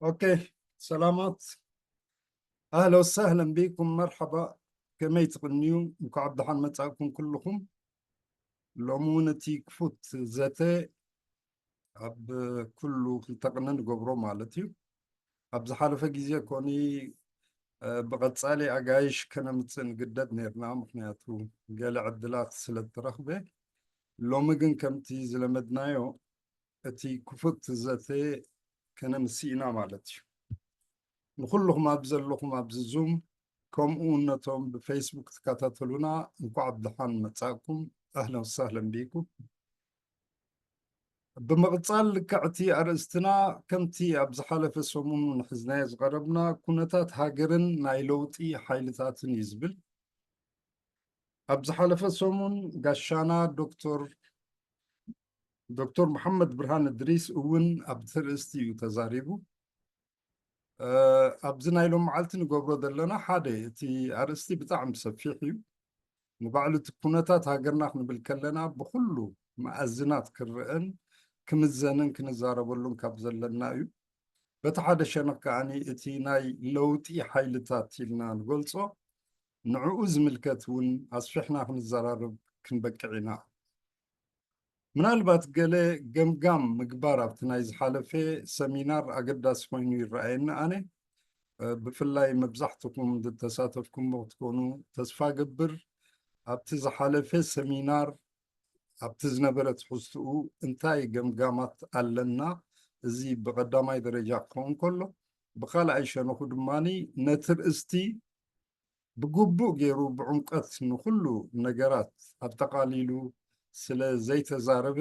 ኦኬ፣ ሰላማት። ኣህለ ወሰህለን ቢኩም፣ መርሓባ። ከመይ ትቕንዩ? እንኳዕ ብደሓን መጻእኩም ኩልኹም። ሎሚ እውን እቲ ክፉት ዘተ ኣብ ኩሉ ክልተ ቅነ ንገብሮ ማለት እዩ። ኣብ ዝሓለፈ ግዜ ኮኒ፣ እ፣ ብቐጻሊ ኣጋይሽ ከነምጽእ ንግደድ ነይርና፣ ምኽንያቱ ገለ ዕድላት ስለ እተረኽበ። ሎሚ ግን ከምቲ ዝለመድናዮ እቲ ክፉት ዘተ ከነምሲ ኢና ማለት እዩ። ንኹልኹም ኣብ ዘለኹም ኣብዚ ዙም፣ ከምኡ ነቶም ብፌስቡክ ትከታተሉና እንኳዕ ብደሓን መጻእኩም፣ ኣህለን ወሳህለን ቢኩም። ብምቕጻል ልክዕ እቲ ኣርእስትና ከምቲ ኣብ ዝሓለፈ ሰሙን እውን ሒዝናዮ ዝቐረብና ኩነታት ሃገርን ናይ ለውጢ ሓይልታትን እዩ ዝብል። ኣብ ዝሓለፈ ሰሙን ጋሻና ዶክተር ዶክተር መሓመድ ብርሃን እድሪስ እውን ኣብቲ ርእስቲ እዩ ተዛሪቡ። እ፣ ኣብዚ ናይ ሎም መዓልቲ ንገብሮ ዘለና ሓደ፣ እቲ ኣርእስቲ ብጣዕሚ ሰፊሕ እዩ። ንባዕሉ እቲ ኩነታት ሃገርና ክንብል ከለና ብኩሉ መኣዝናት ክረአን ክምዘንን ክንዛረበሉን ካብ ዘለና እዩ። በቲ ሓደ ሸነኽ ከዓኒ እቲ ናይ ለውጢ ሓይልታት ኢልና ንገልጾ፣ ንዕኡ ዝምልከት እውን ኣስፊሕና ክንዘራረብ ክንበቅዕ ኢና። ምናልባት ገለ ገምጋም ምግባር ኣብቲ ናይ ዝሓለፈ ሰሚናር ኣገዳሲ ኮይኑ ይረኣየኒ ኣነ። እ፣ ብፍላይ መብዛሕትኹም ዝተሳተፍኩሞ ክትኮኑ ተስፋ ገብር። ኣብቲ ዝሓለፈ ሰሚናር፣ ኣብቲ ዝነበረ ትሕዝትኡ እንታይ ገምጋማት ኣለና? እዚ ብቐዳማይ ደረጃ ክኸውን ከሎ፣ ብኻልኣይ ሸነኹ ድማ ነቲ ርእስቲ ብግቡእ ገይሩ ብዕምቀት ንኹሉ ነገራት ኣጠቓሊሉ ስለ ዘይተዛረበ፣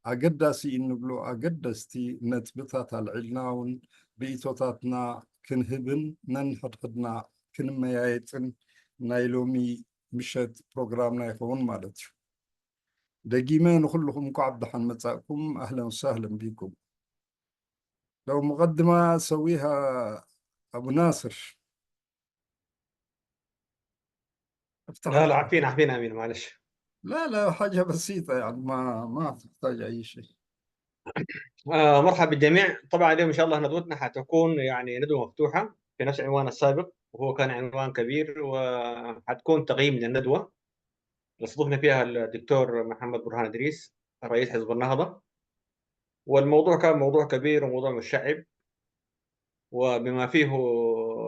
ኣገዳሲ እንብሎ ኣገደስቲ ነጥብታት ኣልዒልና እውን ርእይቶታትና ክንህብን ነንሕድሕድና ክንመያየጥን ናይ ሎሚ ምሸት ፕሮግራምና ይኸውን ማለት እዩ። ደጊመ ንኹልኹም እንኳዕ ብደሓን መጻእኩም፣ ኣህለን ወሳህለን ቢኩም። ለው ሙቀድማ ሰዊሃ ኣቡ ናስር። افتح لا، لا، عارفين، عارفين، أمين، معلش. لا، لا، حاجة بسيطة، يعني، ما، ما تحتاج أي شيء. آه، مرحبا بالجميع. طبعًا اليوم إن شاء الله ندوتنا حتكون، يعني، ندوة مفتوحة في نفس عنوان السابق، وهو كان عنوان كبير، وحتكون تقييم للندوة اللي استضفنا فيها الدكتور محمد برهان إدريس، رئيس حزب النهضة. والموضوع كان موضوع كبير وموضوع مشعب، وبما فيه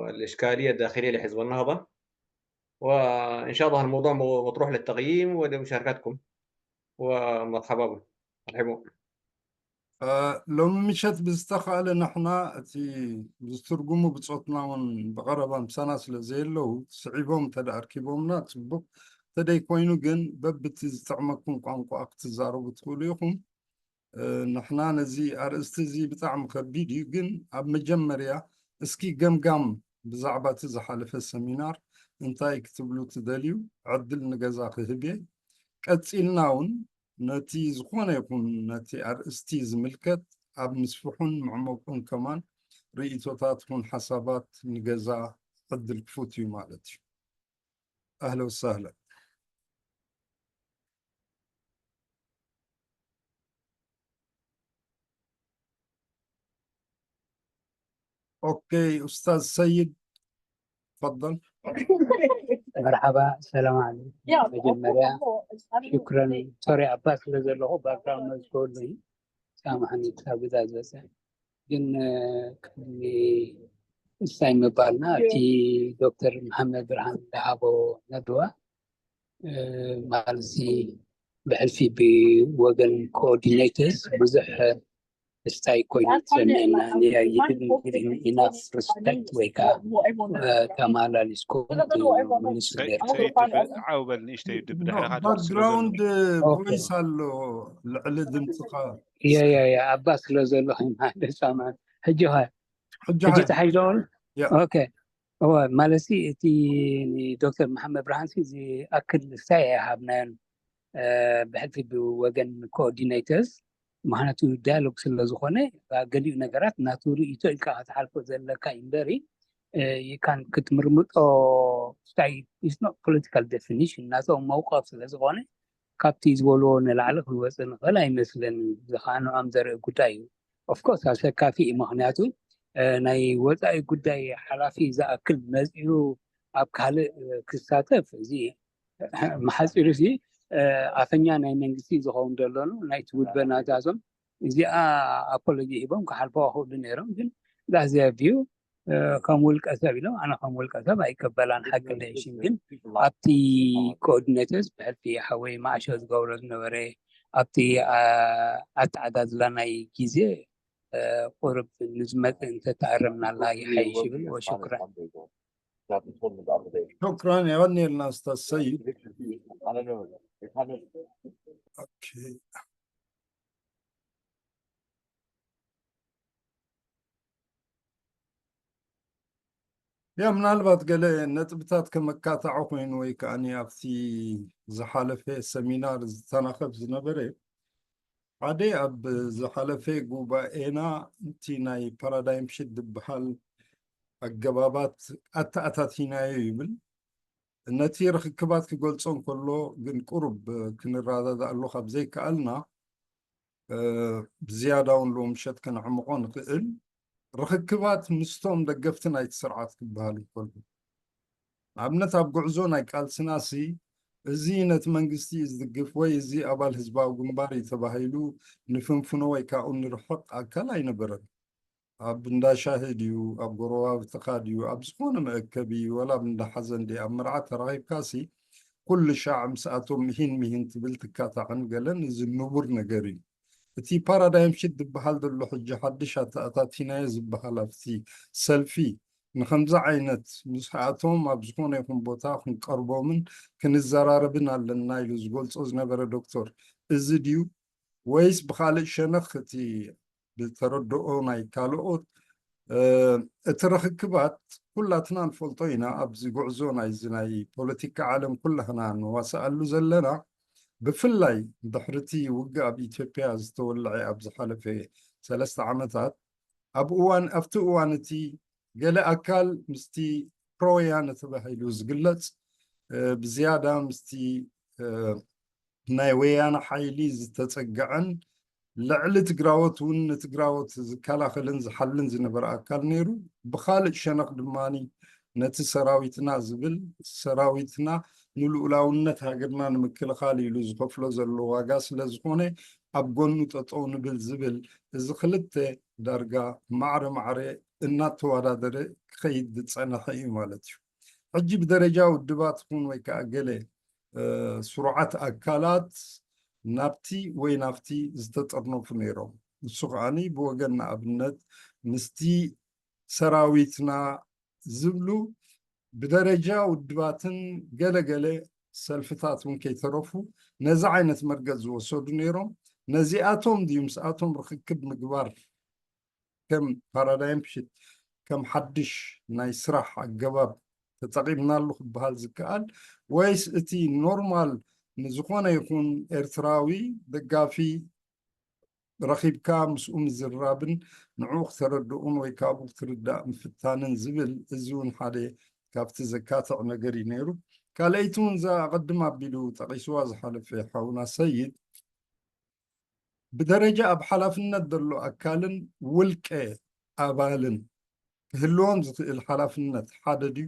الإشكالية الداخلية لحزب النهضة. وإن شاء الله الموضوع مو-، مطروح للتقييم ولمشاركتكم. ومرحبا بكم. مرحبا. እ፣ ሎሚ ምሸት ብዝተኻእለ ንሕና እቲ ዝትርጉሙ ብጾትና እውን ብቐረባ ምሳና ስለ ዘየለዉ፣ ስዒቦም እንተ ደኣ ኣርኪቦምና ጽቡቕ፣ እንተደይኮይኑ ግን በብቲ ዝጥዕመኩም ቋንቋ ክትዛረቡ ትኽእሉ ኢኹም። እ፣ ንሕና ነዚ ኣርእስቲ እዚ ብጣዕሚ ከቢድ እዩ፣ ግን ኣብ መጀመርያ እስኪ ገምጋም ብዛዕባ እቲ ዝሓለፈ ሰሚናር እንታይ ክትብሉ ትደልዩ ዕድል ንገዛ ክህብ እየ። ቀጺልና እውን ነቲ ዝኾነ ይኹን ነቲ ኣርእስቲ ዝምልከት ኣብ ምስፍሑን መዕመቁን ከማን ርእይቶታት ይኹን ሓሳባት ንገዛ ዕድል ክፉት እዩ ማለት እዩ። ኣህለ ወሳህለ። ኦኬ፣ ኡስታዝ ሰይድ፣ ተፈضل። መርሓባ፣ ሰላም ዓለይኩም። መጀመርያ ሽክረን፣ ሶሪ ኣባ ስለ ዘለኹ ባክግራውንድ ኖይዝ ክህሉ እዩ። ሳምሓኒ ክሳብ ግዛ ዝበፅሕ። ግን፣ እ፣ ቅድሚ እንታይ ምባልና፣ እቲ ዶክተር መሓመድ ብርሃን ዝሃቦ ነድዋ፣ እ፣ ማለት ብሕልፊ ብወገን ኮኦርዲኔተርስ ብዙሕ ስታይ ኮይኑ ትሰምየና፣ you didn't give him enough respect ወይ ከዓ፣ እ፣ ተማላሊስኩም ትምልሱ ሰይድ፣ ነይርኩም። ሰይድ፣ ዓው በል ንእሽተይ፣ ብ-፣ ብድሕርኻ ድምፂ ስለ ዘሎ። ባክግራውንድ ኦኬ። ቮይስ ኣሎ ልዕሊ ድምፅኻ። ያ፣ ያ፣ ያ፣ ኣባ ስለ ዘሎ ማለት ሳማ። ሕጂ ኸ? ሕጂ ሕጂ ሓይ። ተሓይዞ? ያ። ኦኬ። እወ፣ ማለት እቲ ንዶክተር መሓመድ ብርሃን ሲ ዝኣክል ስታይ ኣይሃብናዮን፣ እ፣ ብሕልፊ ብወገን ኮኦርዲኔተርስ፣ ምኽንያቱ ዳያሎግ ስለ ዝኾነ፣ ገሊኡ ነገራት ናቱ ርእይቶ ኢልካ ክትሓልፎ ዘለካ እዩ እምበሪ፣ እ፣ you can ክትምርምጦ ስታይ፣ it's not political definition፣ ናቶም መውቀፍ ስለ ዝኾነ፣ ካብቲ ዝበልዎ ንላዕሊ ክንወፅእ ንኽእል ኣይመስለንን። እዚ ከዓ ንዖም ዘርኢ ጉዳይ እዩ። ኦፍኮርስ ኣሰካፊ እዩ፣ ምኽንያቱ እ፣ ናይ ወፃኢ ጉዳይ ሓላፊ ዝኣክል መፂኡ ኣብ ካልእ፣ እ፣ ክሳተፍ፣ እዚ መሓፂሩ እዚ፣ እ፣ ኣፈኛ ናይ መንግስቲ ዝኸውን ዘሎ ነው። ናይቲ ውድበ ናዛዞም እዚኣ ኣፖሎጂ ሂቦም ክሓልፈዋ ክእሉ ነይሮም። ግን ዳዚያ ቪው፣ እ፣ ከም ውልቀ ሰብ ኢሎም፣ ኣነ ከም ውልቀ ሰብ ኣይቀበላን፣ ሓቂ እንዳይሽን። ግን ኣብቲ ኮኦርዲኔተርስ ብሕልፊ ሓወይ ማዕሾ ዝገብሮ ዝነበረ ኣብቲ፣ ኣ-፣ ኣተዓዳድላ ናይ ግዜ፣ እ፣ ቁርብ ንዝመጽእ እንተተኣረምናላ ይሓይሽ ይብል። ወሽክራን። ሹክራን፣ የቐንየልና ኡስታዝ ሰይድ። ኦኬ። ያ፣ ምናልባት ገለ ነጥብታት ከመካትዖ ኮይኑ ወይ ከዓኒ ኣብቲ ዝሓለፈ ሰሚናር ዝተናኸፍ ዝነበረ፣ ሓደ ኣብ ዝሓለፈ ጉባኤና እቲ ናይ ፓራዳይም ሽት ዝበሃል ኣገባባት ኣተኣታቲናዮ ይብል። ነቲ ርኽክባት ክገልጾ እንከሎ ግን ቁሩብ ክንረዳዳእሉ ካብ ዘይከኣልና፣ እ፣ ብዝያዳ እውን ሎምሸት ከነዕምቖ ንኽእል። ርኽክባት ምስቶም ደገፍቲ ናይቲ ስርዓት ክበሃል እንከሎ፣ ንኣብነት ኣብ ጉዕዞ ናይ ቃልስናሲ እዚ ነቲ መንግስቲ እዩ ዝድግፍ ወይ እዚ ኣባል ህዝባዊ ግንባር እዩ ተባሂሉ ንፍንፍኖ ወይ ካብኡ ንርሕቕ ኣካል ኣይነበረን። ኣብ እንዳ ሻሂ ድዩ፣ ኣብ ጎረባብትኻ ድዩ፣ ኣብ ዝኾነ መእከቢ፣ ወላ ኣብ እንዳ ሓዘን ድዩ፣ ኣብ መርዓ ተራኺብካሲ፣ ኩሉ ሻዕ ምስኣቶም ምሂን ምሂን ትብል ትካታዕን ገለን፣ እዚ ንቡር ነገር እዩ። እቲ ፓራዳይም ሽት ዝበሃል ዘሎ ሕጂ ሓድሽ ኣተኣታቲናዮ ዝበሃል ኣብቲ ሰልፊ፣ ንኸምዚ ዓይነት ምስኣቶም ኣብ ዝኾነ ይኹን ቦታ ክንቀርቦምን ክንዘራረብን ኣለና ኢሉ ዝገልጾ ዝነበረ ዶክተር፣ እዚ ድዩ? ወይስ ብኻልእ ሸነኽ እቲ ብተረድኦ ናይ ካልኦት፣ እ፣ እቲ ርኽክባት ኩላትና ንፈልጦ ኢና። ኣብዚ ጉዕዞ ናይዚ ናይ ፖለቲካ ዓለም ኩላህና ንዋስኣሉ ዘለና፣ ብፍላይ ድሕሪ እቲ ውግእ ኣብ ኢትዮጵያ ዝተወልዐ ኣብ ዝሓለፈ ሰለስተ ዓመታት፣ ኣብ እዋን፣ ኣብቲ እዋን እቲ ገለ ኣካል ምስቲ ፕሮወያነ ተባሂሉ ዝግለጽ፣ እ፣ ብዝያዳ ምስቲ፣ እ፣ ናይ ወያነ ሓይሊ ዝተጸግዐን ልዕሊ ትግራዎት እውን ንትግራዎት ዝከላኸልን ዝሓልን ዝነበረ ኣካል ነይሩ። ብኻልእ ሸነኽ ድማ ነቲ ሰራዊትና ዝብል፣ ሰራዊትና ንልኡላውነት ሃገርና ንምክልኻል ኢሉ ዝኸፍሎ ዘሎ ዋጋ ስለ ዝኾነ ኣብ ጎኑ ጠጠው ንብል ዝብል፣ እዚ ክልተ ዳርጋ ማዕረ ማዕረ እናተወዳደረ ክኸይድ ዝጸንሐ እዩ ማለት እዩ። ሕጂ ብደረጃ ውድባት ይኹን ወይ ከዓ ገለ፣ እ፣ ስሩዓት ኣካላት ናብቲ ወይ ናብቲ ዝተጠርነፉ ነይሮም። ንሱ ከዓኒ ብወገን ንኣብነት ምስቲ ሰራዊትና ዝብሉ ብደረጃ ውድባትን ገለ ገለ ሰልፍታት እውን ከይተረፉ ነዚ ዓይነት መርገጽ ዝወሰዱ ነይሮም። ነዚኣቶም ድዩ ምስኣቶም ርኽክብ ምግባር ከም ፓራዳይም ሽት፣ ከም ሓድሽ ናይ ስራሕ ኣገባብ ተጠቒምናሉ ክበሃል ዝከኣል፣ ወይስ እቲ ኖርማል ንዝኾነ ይኹን ኤርትራዊ ደጋፊ ረኺብካ ምስኡ ምዝርራብን ንዕኡ ክተረድኡን ወይ ካብኡ ክትርዳእ ምፍታንን ዝብል፣ እዚ እውን ሓደ ካብቲ ዘካትዕ ነገር እዩ ነይሩ። ካልኣይቲ እውን እዛ ኣቐድም ኣቢሉ ጠቒስዋ ዝሓለፈ ሓውና ሰይድ፣ ብደረጃ ኣብ ሓላፍነት ዘሎ ኣካልን ውልቀ ኣባልን ክህልዎም ዝኽእል ሓላፍነት ሓደ ድዩ?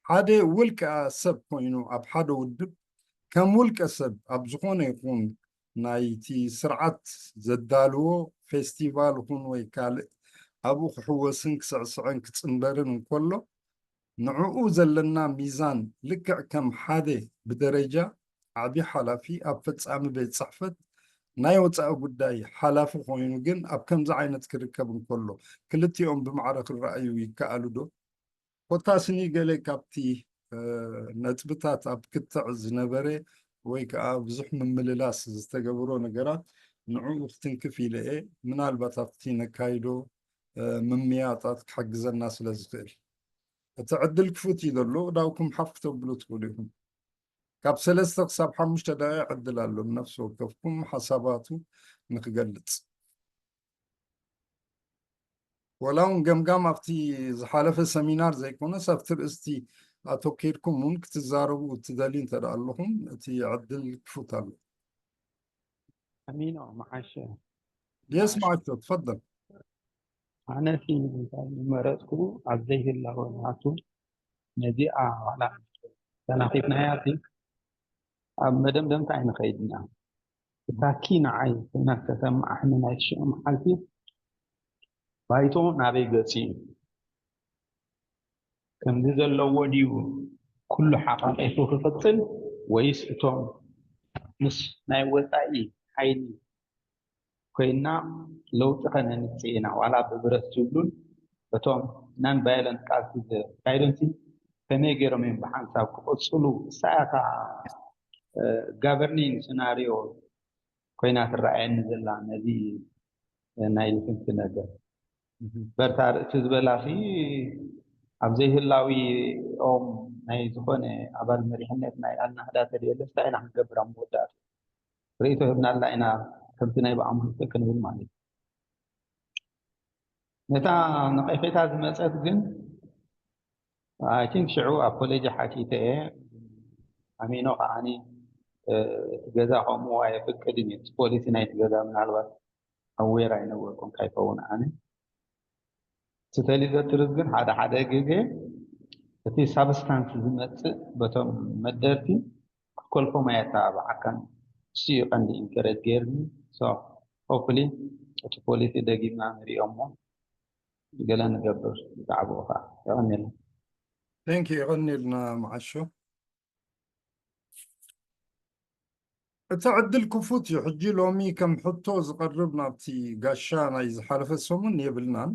ሓደ ውልቀ ሰብ ኮይኑ ኣብ ሓደ ውድብ ከም ውልቀ ሰብ ኣብ ዝኾነ ይኹን ናይቲ ስርዓት ዘዳልዎ ፌስቲቫል ይኹን ወይ ካልእ ኣብኡ ክሕወስን ክስዕስዕን ክጽንበርን እንከሎ ንዕኡ ዘለና ሚዛን ልክዕ ከም ሓደ ብደረጃ ዓቢ ሓላፊ ኣብ ፈጻሚ ቤት ጽሕፈት ናይ ወጻኢ ጉዳይ ሓላፊ ኮይኑ ግን ኣብ ከምዚ ዓይነት ክርከብ እንከሎ ክልቲኦም ብማዕረ ክረኣዩ ይከኣሉ ዶ? ኮታስኒ ገለ ካብቲ፣ እ፣ ነጥብታት ኣብ ክትዕ ዝነበረ ወይ ከዓ ብዙሕ ምምልላስ ዝተገብሮ ነገራት ንዕኡ ክትንክፍ ኢለ እየ። ምናልባት ኣብቲ ነካይዶ፣ እ፣ ምምያጣት ክሕግዘና ስለ ዝኽእል። እቲ ዕድል ክፉት እዩ ዘሎ፣ ዳውኩም ሓፍ ክተብሉ ትኽእሉ ኢኹም። ካብ ሰለስተ ክሳብ ሓሙሽተ ደቂቕ ዕድል ኣሎ፣ ነፍሲ ወከፍኩም ሓሳባቱ ንክገልጽ። ወላ እውን ገምጋም ኣብቲ ዝሓለፈ ሰሚናር ዘይኮነስ ኣብቲ ርእስቲ ኣተኪርኩም እውን ክትዛረቡ እትደልዩ እንተ ደኣ ኣለኹም፣ እቲ ዕድል ክፉት ኣሎ። ኣሚኖ መዓሸ የስ መዓሾ፣ ትፈደል። ኣነሲ ዝመረፅኩ ኣብ ዘይህላወ ናቱ ነዚኣ ዋላ ተናኺፍናያ ሲ ኣብ መደምደምታ ኣይንኸይድና። እታኪ ንዓይ ኮይና ዝተሰማዓሕኒ ናይ ሽዑ መዓልቲ ባይቶ ናበይ ገፂ እዩ? ከምዚ ዘለዎ ድዩ ኩሉ ሓቃቂፉ ክቕፅል፣ ወይስ እቶም ምስ ናይ ወፃኢ ሓይሊ ኮይና ለውጢ ከነምፅእ ኢና ዋላ ብብረት ዝብሉን እቶም non violent ቃልሲ ዘካይዱን ከመይ ገይሮም እዮም ብሓንሳብ ክቕፅሉ? እሳ እያ እታ governing scenario ኮይና ትረኣየኒ ዘላ ነዚ ናይ ልፍንቲ ነገር። በርታ ርእሲ ዝበላሲ ኣብ ዘይህላዊኦም ናይ ዝኾነ ኣባል መሪሕነት ናይ ኣልናህዳ ተደየለ እንታይ ኢና ክንገብር ኣብ መወዳእታ ርእይቶ ህብናላ ኢና ከምቲ ናይ ብኣምሩተ ክንብል ማለት እዩ። ነታ ነቐፌታ ዝመፀት ግን I think ሽዑ ኣብ ኮሌጅ ሓቲተ እየ። ኣሚኖ ከዓኒ እቲ ገዛ ከምኡ ኣየፍቅድን እዩ። እቲ ፖሊሲ ናይቲ ገዛ ምናልባት ኣዌር ኣይነበርኩን ካይከውን ኣነ እቲ ተሊዘትርዝ ግን ሓደ ሓደ ግዜ እቲ ሳብስታንስ ዝመፅእ በቶም መደርቲ ክትኮልፎም ኣየተባብዓካን። እሱ እዩ ቀንዲ ኢንከረጅ ገይርኒ። So hopefully እቲ ፖሊሲ ደጊምና ንሪኦ እሞ ገለ ንገብር ብዛዕባኡ ከዓ። የቐንየልና። Thank you። የቐንየልና መዓሾ። እቲ ዕድል ክፉት እዩ። ሕጂ ሎሚ ከም ሕቶ ዝቐርብ ናብቲ ጋሻ ናይ ዝሓለፈ ሰሙን የብልናን፣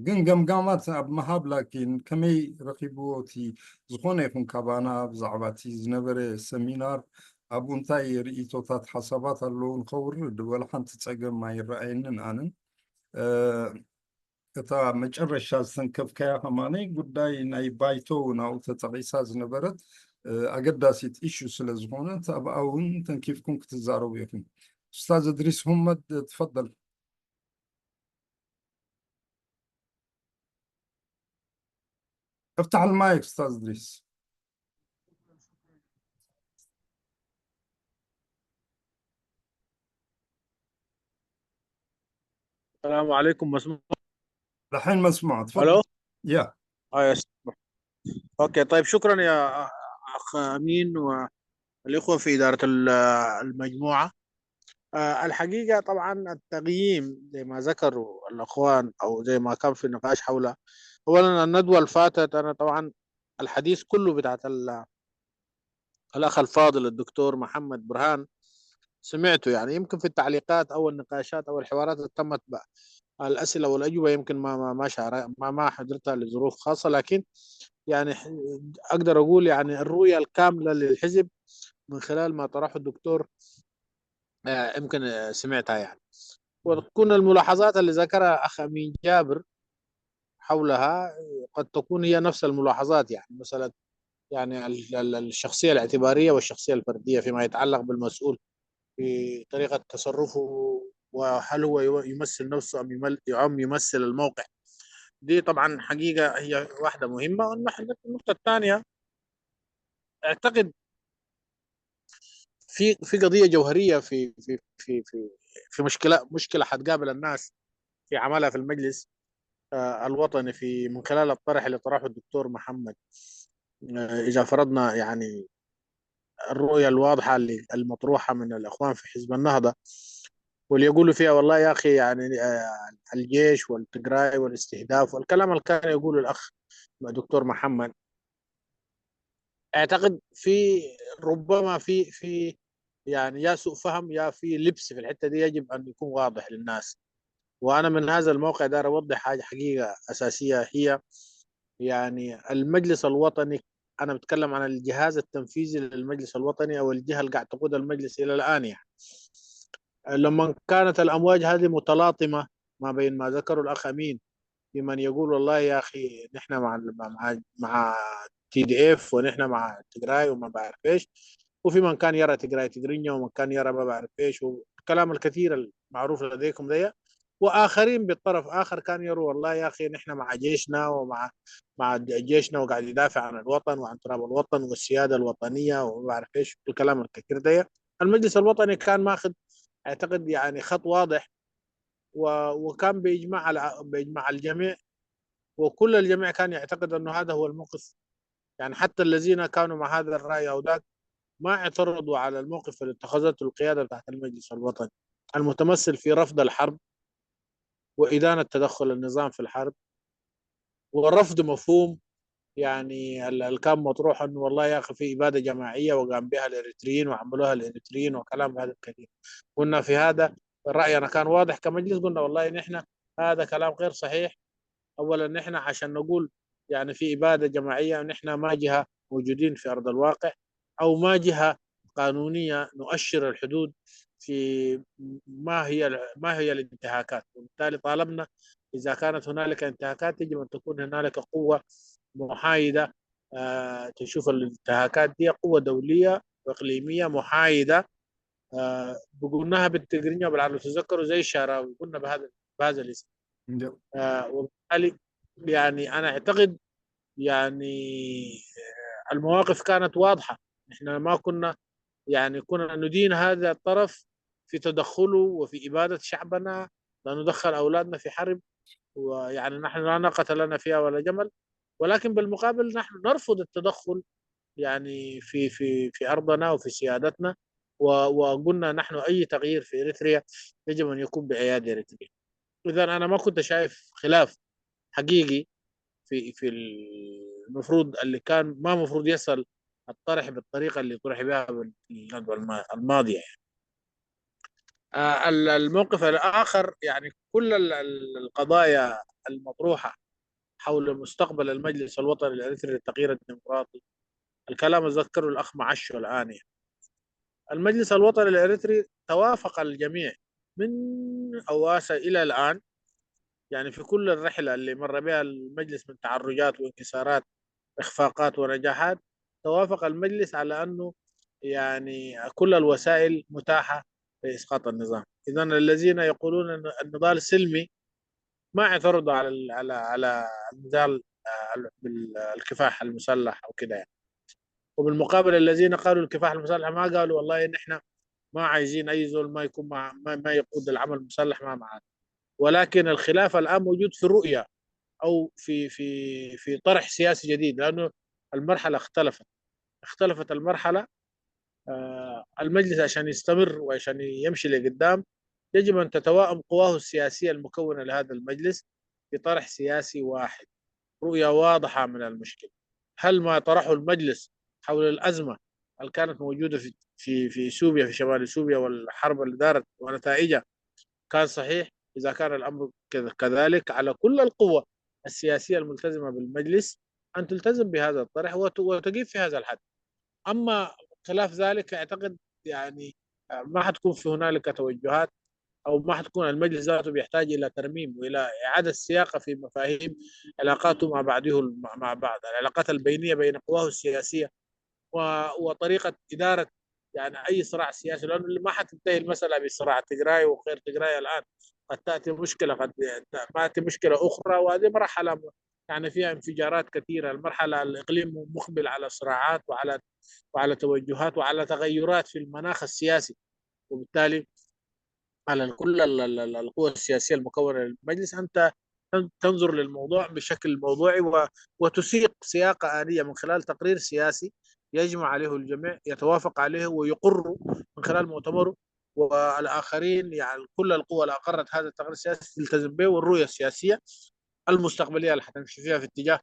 ግን ገምጋማት ኣብ ምሃብ ላኪን ከመይ ረኺብዎ እቲ ዝኾነ ይኹን ካባና ብዛዕባ እቲ ዝነበረ ሰሚናር ኣብኡ እንታይ ርእይቶታት ሓሳባት ኣለዉ ንኸውርድ ወላ ሓንቲ ጸገም ኣይረኣየንን ኣንን እታ መጨረሻ ዝተንከፍካያ ከማነይ ጉዳይ ናይ ባይቶ እውን ኣብኡ ተጠቒሳ ዝነበረት ኣገዳሲት ኢሹ ስለ ዝኾነት ኣብኣ እውን ተንኪፍኩም ክትዛረቡ ኢኹም። ኡስታዝ እድሪስ ሁመድ ትፈደል። افتح المايك استاذ ادريس. السلام عليكم. مسموع؟ الحين مسموع، تفضل. الو. يا اه يا سمح. اوكي، طيب، شكرا يا اخ امين والاخوه في اداره المجموعه. آه، الحقيقة طبعا التقييم زي ما ذكروا الأخوان أو زي ما كان في النقاش حول، أولا، الندوة اللي فاتت، أنا طبعا الحديث كله بتاعت الأخ الفاضل الدكتور محمد برهان سمعته، يعني يمكن في التعليقات أو النقاشات أو الحوارات اللي تمت، الأسئلة والأجوبة يمكن ما ما ما شارع ما ما حضرتها لظروف خاصة، لكن يعني أقدر أقول يعني الرؤية الكاملة للحزب من خلال ما طرحه الدكتور يمكن سمعتها يعني. وتكون الملاحظات اللي ذكرها أخ أمين جابر حولها قد تكون هي نفس الملاحظات، يعني مسألة يعني الشخصية الاعتبارية والشخصية الفردية فيما يتعلق بالمسؤول في طريقة تصرفه، وهل هو يمثل نفسه أم يمثل الموقع. دي طبعا حقيقة هي واحدة مهمة. النقطة الثانية، أعتقد في في قضيه جوهريه في في في في في مشكله مشكله حتقابل الناس في عملها في المجلس الوطني في من خلال الطرح اللي طرحه الدكتور محمد. اذا فرضنا يعني الرؤيه الواضحه اللي المطروحه من الاخوان في حزب النهضه، واللي يقولوا فيها والله يا اخي يعني الجيش والتجراي والاستهداف والكلام اللي كان يقوله الاخ دكتور محمد، اعتقد في ربما في في يعني يا سوء فهم يا في لبس في الحته دي، يجب ان يكون واضح للناس. وانا من هذا الموقع داير اوضح حاجه حقيقه اساسيه، هي يعني المجلس الوطني، انا بتكلم عن الجهاز التنفيذي للمجلس الوطني او الجهه اللي قاعد تقود المجلس الى الان يعني. لما كانت الامواج هذه متلاطمه ما بين ما ذكره الاخ امين، في من يقول والله يا اخي نحن مع مع مع تي دي اف ونحن مع تجراي وما بعرف ايش، وفي من كان يرى تجراي تجرينيا ومن كان يرى ما بعرف ايش، والكلام الكثير المعروف لديكم ده. واخرين بالطرف اخر كان يروا والله يا اخي نحن مع جيشنا ومع مع جيشنا وقاعد يدافع عن الوطن وعن تراب الوطن والسياده الوطنيه وما بعرف ايش الكلام الكثير ده. المجلس الوطني كان ماخذ اعتقد يعني خط واضح و- وكان بإجماع الع- بإجماع الجميع، وكل الجميع كان يعتقد أنه هذا هو الموقف. يعني حتى الذين كانوا مع هذا الرأي أو ذاك ما اعترضوا على الموقف اللي اتخذته القيادة بتاعت المجلس الوطني المتمثل في رفض الحرب وإدانة تدخل النظام في الحرب ورفض مفهوم، يعني ال- اللي كان مطروح انه والله يا اخي في اباده جماعيه وقام بها الاريتريين وعملوها الاريتريين وكلام هذا الكثير. قلنا في هذا راينا كان واضح كمجلس، قلنا والله نحن هذا كلام غير صحيح. اولا نحن عشان نقول يعني في اباده جماعيه، نحن ما جهه موجودين في ارض الواقع، او ما جهه قانونيه نؤشر الحدود في ما هي ما هي الانتهاكات. وبالتالي طالبنا اذا كانت هنالك انتهاكات يجب ان تكون هنالك قوه محايده، آه، تشوف الانتهاكات دي، قوه دوليه واقليميه محايده. آه، بقولناها بالتقرينية بالعربي، تذكروا زي الشعراوي، قلنا بهذا بهذا الاسم. آه، وبالتالي يعني انا اعتقد يعني آه، المواقف كانت واضحه. احنا ما كنا يعني كنا ندين هذا الطرف في تدخله وفي اباده شعبنا، لا ندخل اولادنا في حرب. ويعني نحن لا ناقه لنا فيها ولا جمل، ولكن بالمقابل نحن نرفض التدخل يعني في في في ارضنا وفي سيادتنا. و- وقلنا نحن اي تغيير في اريتريا يجب ان يكون بايادي اريتريا. اذا انا ما كنت شايف خلاف حقيقي في في المفروض اللي كان ما مفروض يصل الطرح بالطريقه اللي طرح بها الندوه الم- الماضيه يعني. آه، ال- الموقف الاخر يعني كل ال- ال- القضايا المطروحه حول مستقبل المجلس الوطني الاريتري للتغيير الديمقراطي، الكلام ذكره الاخ معشو الان يعني. المجلس الوطني الاريتري توافق الجميع من اواسا الى الان، يعني في كل الرحله اللي مر بها المجلس من تعرجات وانكسارات، اخفاقات ونجاحات، توافق المجلس على انه يعني كل الوسائل متاحه لاسقاط النظام. اذا الذين يقولون ان النضال سلمي ما اعترضوا على ال- على على النضال آه، بالكفاح المسلح او كده يعني. وبالمقابل الذين قالوا الكفاح المسلح ما قالوا والله ان احنا ما عايزين اي زول ما يكون مع ما, ما يقود العمل المسلح ما معنا. ولكن الخلاف الان موجود في الرؤيه او في في في طرح سياسي جديد، لانه المرحله اختلفت اختلفت المرحله. آه، المجلس عشان يستمر وعشان يمشي لقدام يجب ان تتوائم قواه السياسيه المكونه لهذا المجلس بطرح سياسي واحد، رؤيه واضحه من المشكله. هل ما طرحه المجلس حول الازمه اللي كانت موجوده في في في اثيوبيا، في شمال اثيوبيا، والحرب اللي دارت ونتائجها كان صحيح؟ اذا كان الامر كذ- كذلك على كل القوى السياسيه الملتزمه بالمجلس ان تلتزم بهذا الطرح وت- وتقف في هذا الحد. اما خلاف ذلك اعتقد يعني ما حتكون في هنالك توجهات، او ما حتكون المجلس ذاته بيحتاج الى ترميم والى اعاده سياقه في مفاهيم علاقاته مع بعضه الم- مع بعض، العلاقات البينيه بين قواه السياسيه و- وطريقه اداره يعني اي صراع سياسي، لانه ما حتنتهي المساله بصراع تجراي وغير تجراي الان. قد تاتي مشكله، قد تاتي مشكله اخرى، وهذه مرحله يعني فيها انفجارات كثيره. المرحله الاقليم مقبل على صراعات وعلى وعلى توجهات وعلى تغيرات في المناخ السياسي، وبالتالي على كل ال- ال- ال- القوى السياسيه المكونه للمجلس ان ت- تنظر للموضوع بشكل موضوعي و- وتسيق سياقه اليه من خلال تقرير سياسي يجمع عليه الجميع، يتوافق عليه ويقر من خلال مؤتمره، والاخرين يعني كل القوى اللي اقرت هذا التقرير السياسي تلتزم به، والرؤيه السياسيه المستقبليه اللي حتمشي فيها في اتجاه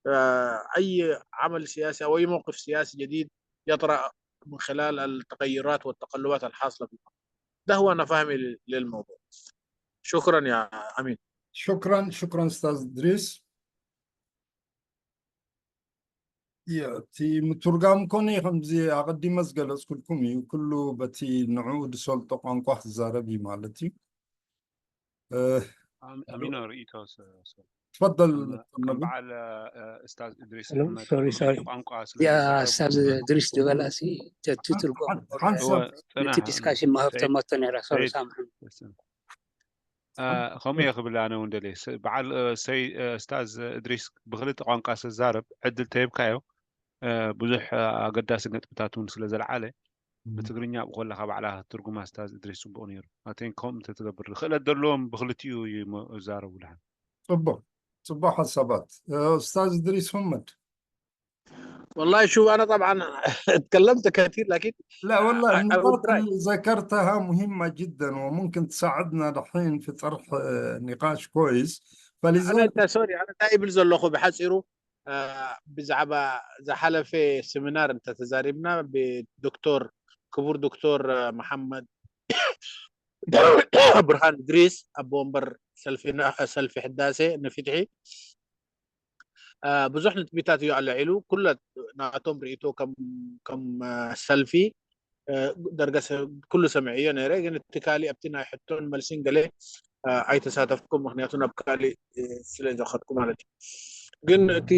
آه، اي عمل سياسي او اي موقف سياسي جديد يطرا من خلال التغيرات والتقلبات الحاصله في المنطقه. ده هو انا فهمي لل- للموضوع. شكرا يا امين. شكرا شكرا استاذ ادريس. እቲ ምትርጋም ኮነ ከምዚ ኣቐዲመ ዝገለጽኩልኩም እዩ። ኩሉ በቲ ንዑ ዝሰልጦ ቋንቋ ክዛረብ እዩ ማለት እዩ። ኣሚኖ ርእይቶ ትፈضል ከም በዓል እስታዝ እድሪስ ሶሪ ሶሪ ያ እስታዝ እድሪስ ዝበላ ሲ ትርጎም ነቲ ዲስካሽን መሃብተማቶ ነራ ሶሪ ሳምሑ። ከምኡ እየ ክብል ኣነ እውን ደልየ በዓል ሰይ እስታዝ እድሪስ ብክልተ ቋንቋ ስዛረብ ዕድል ተሂብካዮ ብዙሕ ኣገዳሲ ነጥብታት እውን ስለ ዘልዓለ ብትግርኛ ኣብኡ ከለኻ ባዕላ ትርጉማ ስታዝ እድሪስ ጽቡቕ ነይሩ። ኣቴን ከምኡ እንተትገብር ክእለት ዘለዎም ብክልቲኡ ይዛረቡ ድሓን። ጽቡቕ ጽቡቕ ሓሳባት። ኡስታዝ እድሪስ ሁመድ። والله شوف، أنا طبعا اتكلمت كثير، لكن لا والله النقاط اللي ذكرتها مهمة جدا، وممكن تساعدنا دحين في طرح نقاش كويس. فلذلك أنا سوري، أنا دائما زلخو بحصيرو ብዛዕባ ዝሓለፈ ሴሚናር እንተተዛሪብና ብዶክተር ክቡር ዶክተር መሓመድ ብርሃን እድሪስ ኣቦ ወንበር ሰልፊ ሕዳሴ ንፍትሒ ብዙሕ ንጥቢታት እዩ ኣለዒሉ። ኩለ ናቶም ርእይቶ ከም ሰልፊ ደርገ ኩሉ ሰምዐዮ ነይረ። ግን እቲ ካሊእ ኣብቲ ናይ ሕቶን መልሲን ገለ ኣይተሳተፍኩም፣ ምክንያቱ ናብ ካሊእ ስለ ዘኸድኩ ማለት እዩ። ግን እቲ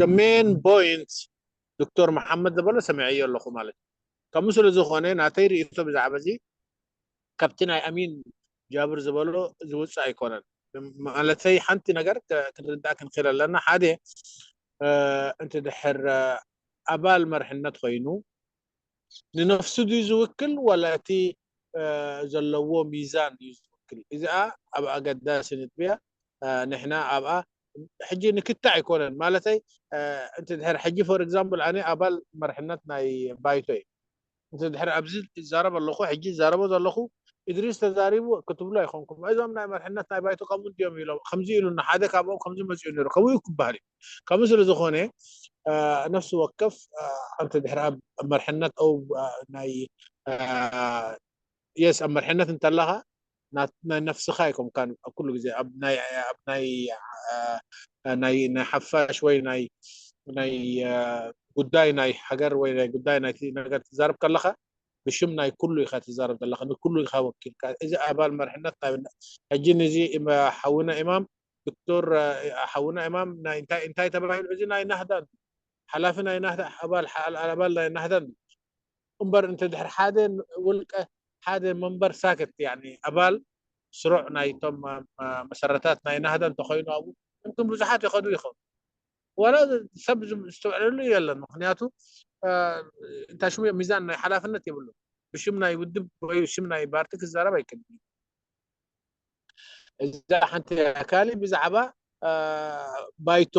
the main point ዶክተር መሓመድ ዝበሎ ሰሚዐዮ ኣለኹ ማለት እዩ። ከምኡ ስለ ዝኾነ ናተይ ርእይቶ ብዛዕባ እዚ ካብቲ ናይ ኣሚን ጃብር ዝበሎ ዝውፅእ ኣይኮነን። ማለተይ ሓንቲ ነገር ክንርዳእ ክንክእል ኣለና። ሓደ እንተ ድሕር ኣባል መርሕነት ኮይኑ ንነፍሱ ድዩ ዝውክል ወላ እቲ ዘለዎ ሚዛን እዩ ዝውክል? እዚኣ ኣብ ኣገዳሲ ንጥብያ ንሕና ኣብኣ ሕጂ ንክታዕ ኣይኮነን ማለተይ። እንተ ድሕር ሕጂ for example ኣነ ኣባል መርሕነት ናይ ባይቶ እዩ። እንተ ድሕር ኣብዚ ይዛረብ ኣለኹ፣ ሕጂ ይዛረቦ ዘለኹ እድሪስ ተዛሪቡ ክትብሉ ኣይኮንኩም። እዞም ናይ መርሕነት ናይ ባይቶ ከምኡ እንድዮም ኢሎም ከምዚ ኢሉና፣ ሓደ ካብኦም ከምዚ መፂኡ ነይሩ ከምኡ ክበሃል እዩ። ከምኡ ስለ ዝኾነ ነፍሲ ወከፍ እንተ ድሕር ኣብ መርሕነት ው ናይ የስ ኣብ መርሕነት እንተለኻ ናይ ነፍስኻ ኣይኮምካን ኣብ ኩሉ ግዜ ኣብ ናይ ናይ ናይ ናይ ሓፋሽ ወይ ናይ ናይ ጉዳይ ናይ ሃገር ወይ ናይ ጉዳይ ናይቲ ነገር ትዛረብ ከለኻ ብሽም ናይ ኩሉ ኢኻ ትዛረብ ዘለኻ፣ ንኩሉ ኢኻ ወኪልካ። እዚ ኣባል መርሕነት ናይ ሕጂ ንዚ ሓውና ኢማም ዶክተር ሓውና ኢማም ናይ እንታይ እንታይ ተባሂሉ እዚ ናይ ናህዳን ሓላፊ ናይ ናህዳ ኣባል ኣባል ናይ ናህዳን እምበር እንተ ድሕር ሓደ ውልቀ ሓደ መንበር ሳክት ያኒ ኣባል ስሩዕ ናይቶም መሰረታት ናይ ናህዳ እንተኮይኑ ኣብኡ ምምክን ብዙሓት ይኸዱ ይኸውን። ዋላ ሰብ ዝስተውዕለሉ የለን። ምክንያቱ እንታይ ሽሙ ሚዛን ናይ ሓላፍነት የብሉ። ብሽም ናይ ውድብ ወይ ሽም ናይ ፓርቲ ክዛረብ ኣይክእልን። እዛ ሓንቲ ካሊ ብዛዕባ ባይቶ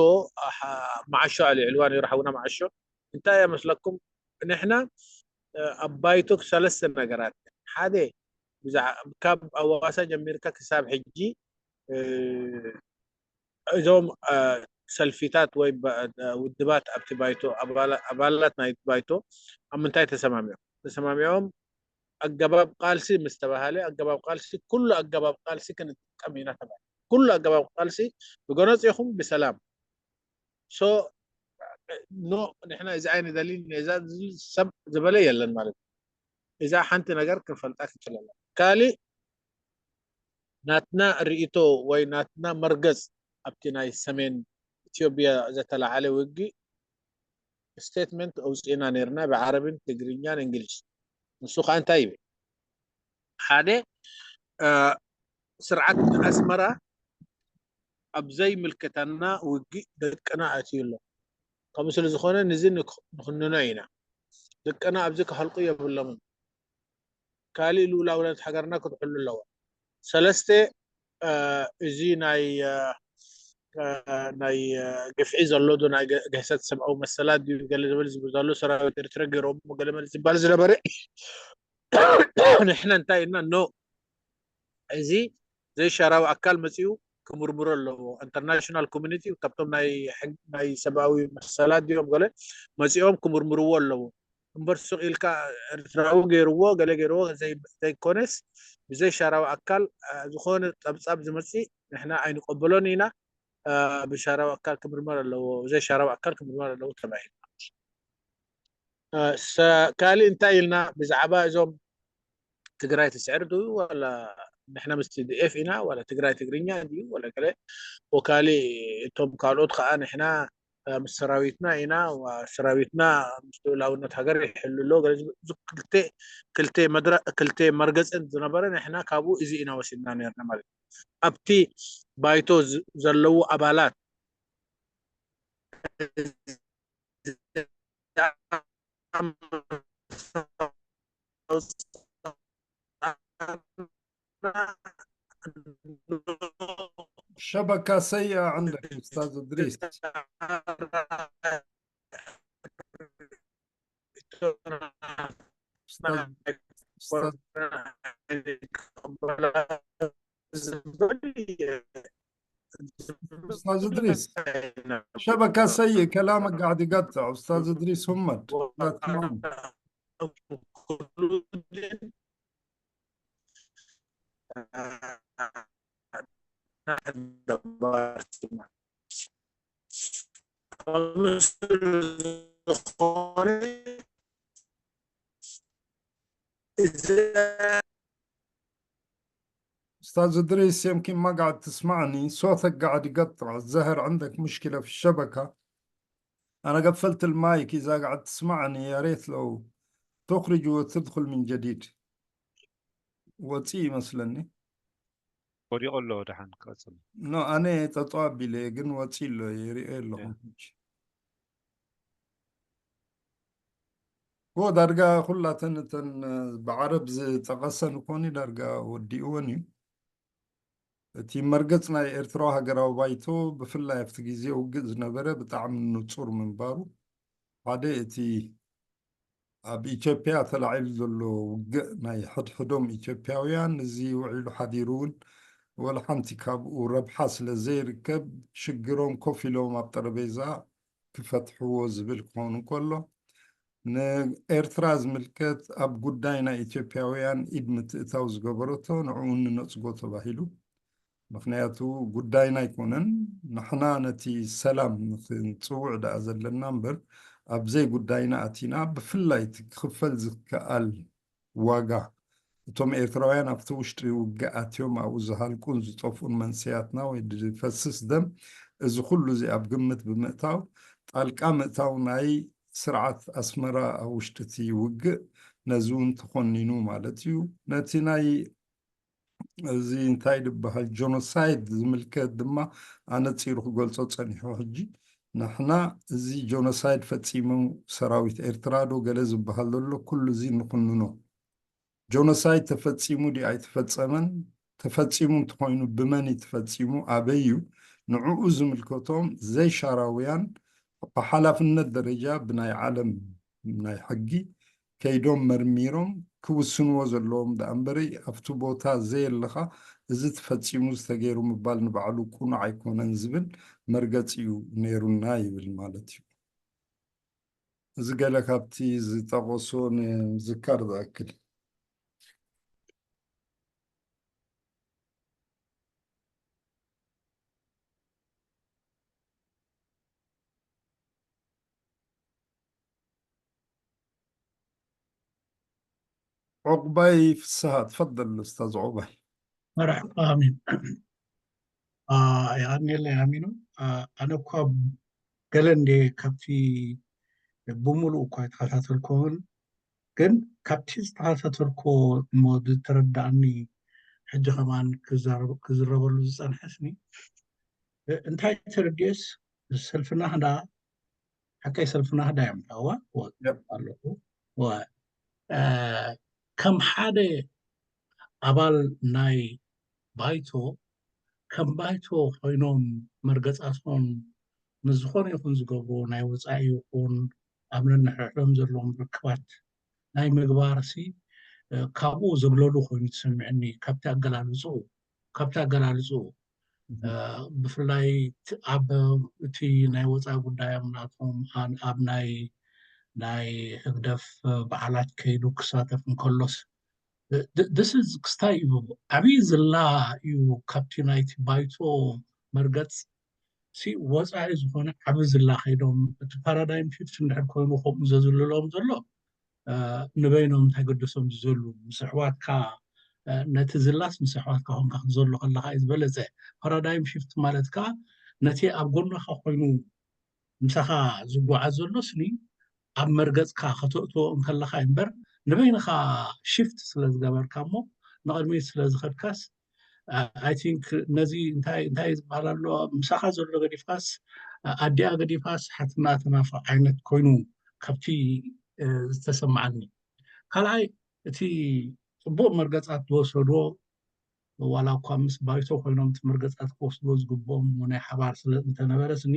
መዓሾ ኣልዕልዋ ነይሩ ሓውና መዓሾ። እንታይ እያ መስለኩም? ንሕና ኣብ ባይቶ ሰለስተ ነገራት፣ ሓደ ካብ ኣዋሳ ጀሚርካ ክሳብ ሕጂ እዞም ሰልፊታት ወይ ውድባት ኣብቲ ባይቶ ኣባላት ናይ ባይቶ ኣብ ምንታይ ተሰማሚዖም? ተሰማሚዖም ኣገባብ ቃልሲ ምስ ተባሃለ ኣገባብ ቃልሲ ኩሉ ኣገባብ ቃልሲ ክንጥቀም ኢና ተባሂሉ። ኩሉ ኣገባብ ቃልሲ ብጎነጽ ይኹን ብሰላም። ሶ ኖ ንሕና እዚ ኣይንደልን እዛ ሰብ ዝበለ የለን ማለት እዩ። እዛ ሓንቲ ነገር ክንፈልጣ ክንችል ኣለና። ካሊእ ናትና ርእይቶ ወይ ናትና መርገጽ ኣብቲ ናይ ሰሜን ኢትዮጵያ ዘተላዓለ ውግእ ስቴትመንት ኣውፂእና ነይርና ብዓረብን ትግርኛን እንግሊዝ። ንሱ ከዓ እንታይ ይብል? ሓደ ስርዓት ኣስመራ ኣብ ዘይምልከተና ውግእ ደቅና ኣትዩ ኣሎ። ከምኡ ስለ ዝኾነ ንዚ ንክንኖ ኢና። ደቅና ኣብዚ ክሃልቁ የብሎምን። ካሊእ ልኡላውነት ሃገርና ክትሕሉ ኣለዋ። ሰለስተ እዚ ናይ ናይ ግፍዒ ዘሎ ዶ ናይ ግህሰት ሰብኣዊ መሰላት ድዩ ገለ ዝበል ዝብል ዘሎ ሰራዊት ኤርትራ ገይሮም ገለ መለ ዝበል ዝነበረ ንሕና እንታይ ኢልና ኖ እዚ ዘይሻራዊ ኣካል መፂኡ ክምርምሮ ኣለዎ። ኢንተርናሽናል ኮሚኒቲ ካብቶም ናይ ሰብኣዊ መሰላት ድዮም ገለ መፂኦም ክምርምርዎ ኣለዎ። እምበር ሱቕ ኢልካ ኤርትራዊ ገይርዎ ገለ ገይርዎ ዘይኮነስ ብዘይ ሻራዊ ኣካል ዝኾነ ፀብፃብ ዝመፅእ ንሕና ኣይንቀበሎን ኢና። ብሻራዊ ኣካል ክምርመር ኣለዎ፣ ብዘይ ሻራዊ ኣካል ክምርመር ኣለዎ ተባሂሉ። ካሊእ እንታይ ኢልና ብዛዕባ እዞም ትግራይ ትስዕር ድዩ ዋላ ንሕና ምስ ቲ ዲ ኤፍ ኢና ዋላ ትግራይ ትግርኛ ድዩ ዋላ ገለ ወካሊ እቶም ካልኦት ከዓ ንሕና ምስ ሰራዊትና ኢና ሰራዊትና ምስ ልኡላውነት ሃገር ይሕሉ ኣሎ። ክልተ ክልተ መርገፅን ዝነበረ ንሕና ካብኡ እዚ ኢና ወሲድና ነርና ማለት እዩ። ኣብቲ ባይቶ ዘለዉ ኣባላት شبكة سيئة عندك أستاذ إدريس. أستاذ أستاذ أستاذ إدريس، شبكة سيئة، كلامك قاعد يقطع. أستاذ إدريس همت، لا تسمعني. أستاذ إدريس، يمكن ما قاعد تسمعني، صوتك قاعد يقطع. الظاهر عندك مشكلة في الشبكة. أنا قفلت المايك، إذا قاعد تسمعني يا ريت لو تخرج وتدخل من جديد. وتي مثلني. ወዲቑ ኣሎ። ደሓን ቀጽል። ኖ፣ ኣነ ጠጠው ኣቢለ ግን ወፂ ኣሎ፣ ይሪኦ ኣለኹ። ያ። እኮ ዳርጋ ኩላተን እተን ብዓረብ ዝጠቐሰን እኮኒ ዳርጋ ወዲእወን እዩ። እቲ መርገጽ ናይ ኤርትራዊ ሃገራዊ ባይቶ ብፍላይ ኣብቲ ግዜ ውግእ ዝነበረ ብጣዕሚ ንጹር ምንባሩ፣ ሓደ እቲ ኣብ ኢትዮጵያ ተላዒሉ ዘሎ ውግእ ናይ ሕድሕዶም ኢትዮጵያውያን፣ እዚ ውዒሉ ሓዲሩ እውን ወላ ሓንቲ ካብኡ ረብሓ ስለ ዘይርከብ ሽግሮም ኮፍ ኢሎም ኣብ ጠረጴዛ ክፈትሕዎ ዝብል ክኸውን እንከሎ፣ ንኤርትራ ዝምልከት ኣብ ጉዳይ ናይ ኢትዮጵያውያን ኢድ ምትእታው ዝገበረቶ ንዕኡ ንነጽጎ ተባሂሉ። ምኽንያቱ ጉዳይና ኣይኮነን፣ ንሕና ነቲ ሰላም ክንጽውዕ ደኣ ዘለና እምበር ኣብ ዘይጉዳይና ኣቲና። ብፍላይ እቲ ክኽፈል ዝከኣል ዋጋ፣ እቶም ኤርትራውያን ኣብቲ ውሽጢ ውግእ ኣትዮም ኣብኡ ዝሃልቁን ዝጠፍኡን መንሰያትና ወይ ዝፈስስ ደም፣ እዚ ኩሉ እዚ ኣብ ግምት ብምእታው ጣልቃ ምእታው ናይ ስርዓት ኣስመራ ኣብ ውሽጢ እቲ ውግእ ነዚ እውን ተኾኒኑ ማለት እዩ። ነቲ ናይ እዚ እንታይ ዝበሃል ጆኖሳይድ ዝምልከት ድማ ኣነጺሩ ክገልጾ ጸኒሑ። ሕጂ ንሕና እዚ ጆኖሳይድ ፈጺሙ ሰራዊት ኤርትራ ዶ ገለ ዝበሃል ዘሎ ኩሉ እዚ ንኹንኖ። ጆኖሳይድ ተፈጺሙ ድዩ ኣይተፈጸመን? ተፈጺሙ እንተኾይኑ ብመን እዩ ተፈጺሙ? ኣበይ እዩ? ንዕኡ ዝምልከቶም ዘይሻራውያን ብሓላፍነት ደረጃ ብናይ ዓለም ናይ ሕጊ ከይዶም መርሚሮም ክውስንዎ ዘለዎም ደኣ እምበሪ ኣብቲ ቦታ ዘየለኻ እዚ ተፈጺሙ ዝተገይሩ ምባል ንባዕሉ ቅኑዕ ኣይኮነን ዝብል መርገጺ እዩ ነይሩና ይብል ማለት እዩ። እዚ ገለ ካብቲ ዝጠቐሶ ንምዝካር ዝኣክል። ዑቕባይ ፍስሃ፣ ትፈደል ኡስታዝ ዑቕባይ። መርሓባ፣ ኣሜን። የቐንየለይ ኣሚኑ። ኣነ እኳ ገለ እንደ ካብቲ ብምሉእ እኳ ኣይተኸታተልኩን፣ ግን ካብቲ ዝተኸታተልኩ እሞ ዝተረዳእኒ ሕጂ ከማን ክዛረብ-፣ ክዝረበሉ ዝጸንሐስኒ፣ እንታይ ተረዲኤስ፣ ሰልፍና ህዳ፣ ሓቀይ ሰልፍና ህዳ እዮም፣ እዋ፣ እዋ፣ ኣለኹ። እዋ፣ እ፣ ከም ሓደ ኣባል ናይ ባይቶ፣ ከም ባይቶ ኮይኖም መርገጻሶን ንዝኾነ ይኹን ዝገብርዎ ናይ ወጻኢ ይኹን ኣብ ነንሕድሕዶም ዘለዎም ርክባት ናይ ምግባርሲ፣ እ፣ ካብኡ ዘግለሉ ኮይኑ ትስምዕኒ፣ ካብቲ ኣገላልጽኡ፣ ካብቲ ኣገላልጽኡ። እ፣ ብፍላይ ት-፣ ኣብ እቲ ናይ ወጻኢ ጉዳዮም ናቶም ኣን-፣ ኣብ ናይ፣ ናይ ህግደፍ በዓላት ከይዱ ክሳተፍ እንከሎስ፣ እ፣ ድ-፣ this is ክስታይ እዩ። ዓብዪ ዝላ እዩ ካብቲ ናይቲ ባይቶ መርገጽ ሲ ወጻኢ ዝኾነ ዓቢ ዝላ ከይዶም፣ እቲ ፓራዳይም ሺፍት እንድሕር ኮይኑ ከምኡ ዘዝልሎም ዘሎ፣ እ፣ ንበይኖም እንታይ ገደሶም ዝዘሉ፣ ምስ ኣሕዋትካ፣ እ፣ ነቲ ዝላስ ምስ ኣሕዋትካ ኮንካ ክትዘሎ ከለኻ እዩ ዝበለጸ። ፓራዳይም ሺፍት ማለት ከኣ ነቲ ኣብ ጎንኻ ኮይኑ ምሳኻ ዝጓዓዝ ዘሎ ስኒ ኣብ መርገጽካ ከተእትዎ እንከለኻ እዩ እምበር፣ ንበይንኻ ሺፍት ስለ ዝገበርካ እሞ ንቕድሚት ስለ ዝኸድካስ፣ እ፣ I think ነዚ እንታይ፣ እንታይ ዝበሃል ኣሎ፣ ምሳኻ ዘሎ ገዲፍካስ፣ እ፣ ኣዲኣ ገዲፋስ ሓትና ትናፍቕ ዓይነት ኮይኑ ካብቲ፣ እ፣ ዝተሰምዓኒ። ካልኣይ፣ እቲ ጽቡቕ መርገጻት ዝወሰድዎ፣ ዋላ እኳ ምስ ባይቶ ኮይኖም እቲ መርገጻት ክወስድዎ ዝግብኦም ናይ ሓባር ስለ እንተነበረ ስኒ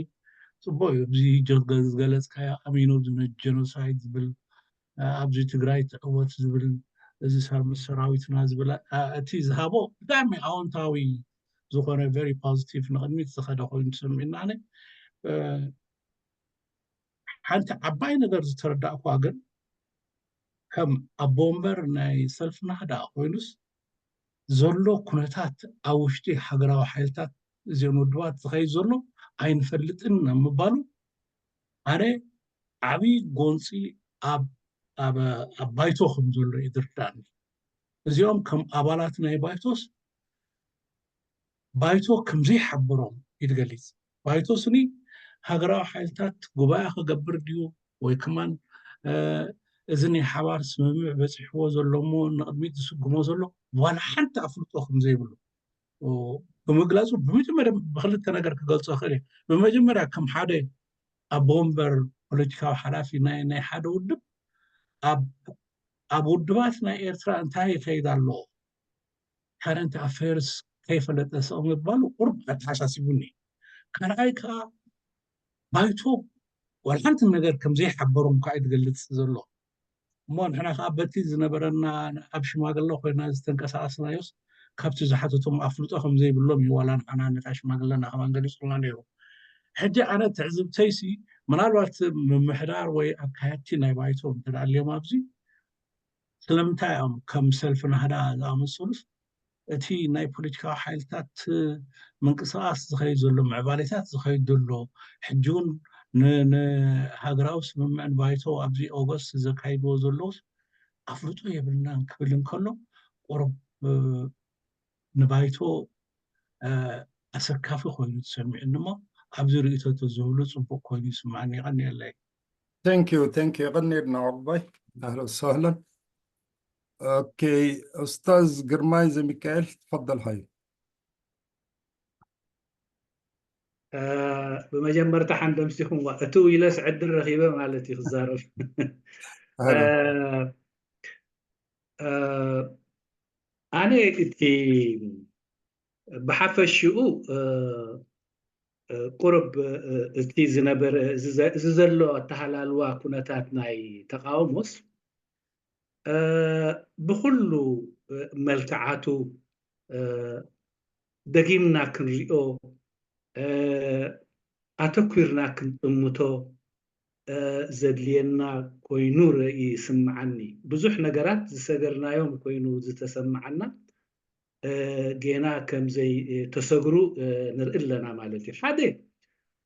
ጽቡቕ እዩ። እዚ ጀ- ዝገለጽካዮ ኣሚኑ እዚ ጀኖሳይድ ዝብል፣ እ፣ ኣብዚ ትግራይ ትዕወት ዝብል፣ እዚ ሰብ ምስ ሰራዊትና ዝብል፣ እ፣ እቲ ዝሃቦ ብጣዕሚ ኣዎንታዊ ዝኾነ ቨሪ ፖዚቲቭ ንቕድሚት ዝኸደ ኮይኑ ተሰሚዕናኒ። እ፣ ሓንቲ ዓባይ ነገር ዝተረዳእኳ ግን ከም ኣቦ ወንበር ናይ ሰልፍና ደኣ ኮይኑስ ዘሎ ኩነታት ኣብ ውሽጢ ሃገራዊ ሓይልታት እዚኦም ውድባት ዝኸይድ ዘሎ ኣይንፈልጥን ኣብ ምባሉ ኣነ ዓብዪ ጎንፂ ኣብ ኣብ ኣብ ባይቶ ከም ዘሎ እዩ ዝርዳእኒ። እዚኦም ከም ኣባላት ናይ ባይቶስ ባይቶ ከም ዘይሓበሮም እዩ ዝገልጽ። ባይቶ ስኒ ሃገራዊ ሓይልታት ጉባኤ ክገብር ድዩ ወይ ከማን፣ እ፣ እዚ ናይ ሓባር ስምምዕ በፂሕዎ ዘሎ እሞ ንቕድሚት ዝስጉሞ ዘሎ ዋላ ሓንቲ ኣፍልጦ ከም ዘይብሉ፣ ኦ፣ ብምግላጹ ብመጀመርያ ብክልተ ነገር ክገልጾ ይኽእል እየ። ብመጀመርያ ከም ሓደ ኣቦ ወንበር ፖለቲካዊ ሓላፊ ናይ ናይ ሓደ ውድብ ኣብ ኣብ ውድባት ናይ ኤርትራ እንታይ ይኸይድ ኣሎ፣ ካረንት ኣፌርስ ከይፈለጠ ስቕ ምባሉ ቁሩብ ኣተሓሳሲቡኒ። ካልኣይ ከዓ ባይቶ ዋላ ሓንቲ ነገር ከም ዘይሓበሮም ከዓ እዩ ዝገልጽ ዘሎ። እሞ ንሕና ከዓ በቲ ዝነበረና ኣብ ሽማግለ ኮይና ዝተንቀሳቐስናዮስ ካብቲ ዝሓተቶም ኣፍልጦ ከም ዘይብሎም እዩ ዋላ ንዓና ነታ ሽማግለና ከማን ገሊጹልና ነይሩ። ሕጂ ኣነ ትዕዝብተይሲ ምናልባት ምምሕዳር ወይ ኣካየድቲ ናይ ባይቶ እንተደኣ ኣልዮም ኣብዚ ስለምንታይ እዮም ከም ሰልፊ ናህዳ ዝኣመሰሉስ እቲ ናይ ፖለቲካዊ ሓይልታት ምንቅስቃስ ዝኸይድ ዘሎ ምዕባሌታት ዝኸይድ ዘሎ ሕጂ እውን ን- ንሃገራዊ ስምምዕን ባይቶ ኣብዚ ኦገስት ዘካይድዎ ዘለውስ ኣፍልጦ የብልናን ክብል እንከሎ ቁሩብ እ፣ ንባይቶ እ፣ ኣሰካፊ ኮይኑ ተሰሚዑኒ እሞ ኣብዚ ርእይቶ ተዝህብሉ ፅቡቅ ኮይኑ ይስማዓኒ። የቐንየለይ። Thank you, thank you. يغني لنا عقباي. أهلا وسهلا. أوكي، أستاذ قرماي زي ميكائيل، تفضل هاي. እ፣ ብመጀመርታ ሓንደምሲኹምዋ እቱ ኢለስ ዕድል ረኺበ ማለት እዩ ክዛረብ። እ፣ أهلا. እ፣ ኣነ እቲ ብሓፈሽኡ እ፣ እ፣ ቁርብ እ፣ እቲ ዝነበረ እዚ ዘ- እዚ ዘሎ ኣተሃላልዋ ኩነታት ናይ ተቃውሞስ እ፣ ብኩሉ እ፣ መልክዓቱ እ፣ ደጊምና ክንሪኦ እ፣ ኣተኲርና ክንጥምቶ እ፣ ዘድልየና ኮይኑ ርኢ ይስምዓኒ። ብዙሕ ነገራት ዝሰገርናዮም ኮይኑ ዝተሰምዓና እ፣ ጌና ከም ዘይተሰግሩ እ፣ ንርኢ ኣለና ማለት እዩ። ሓደ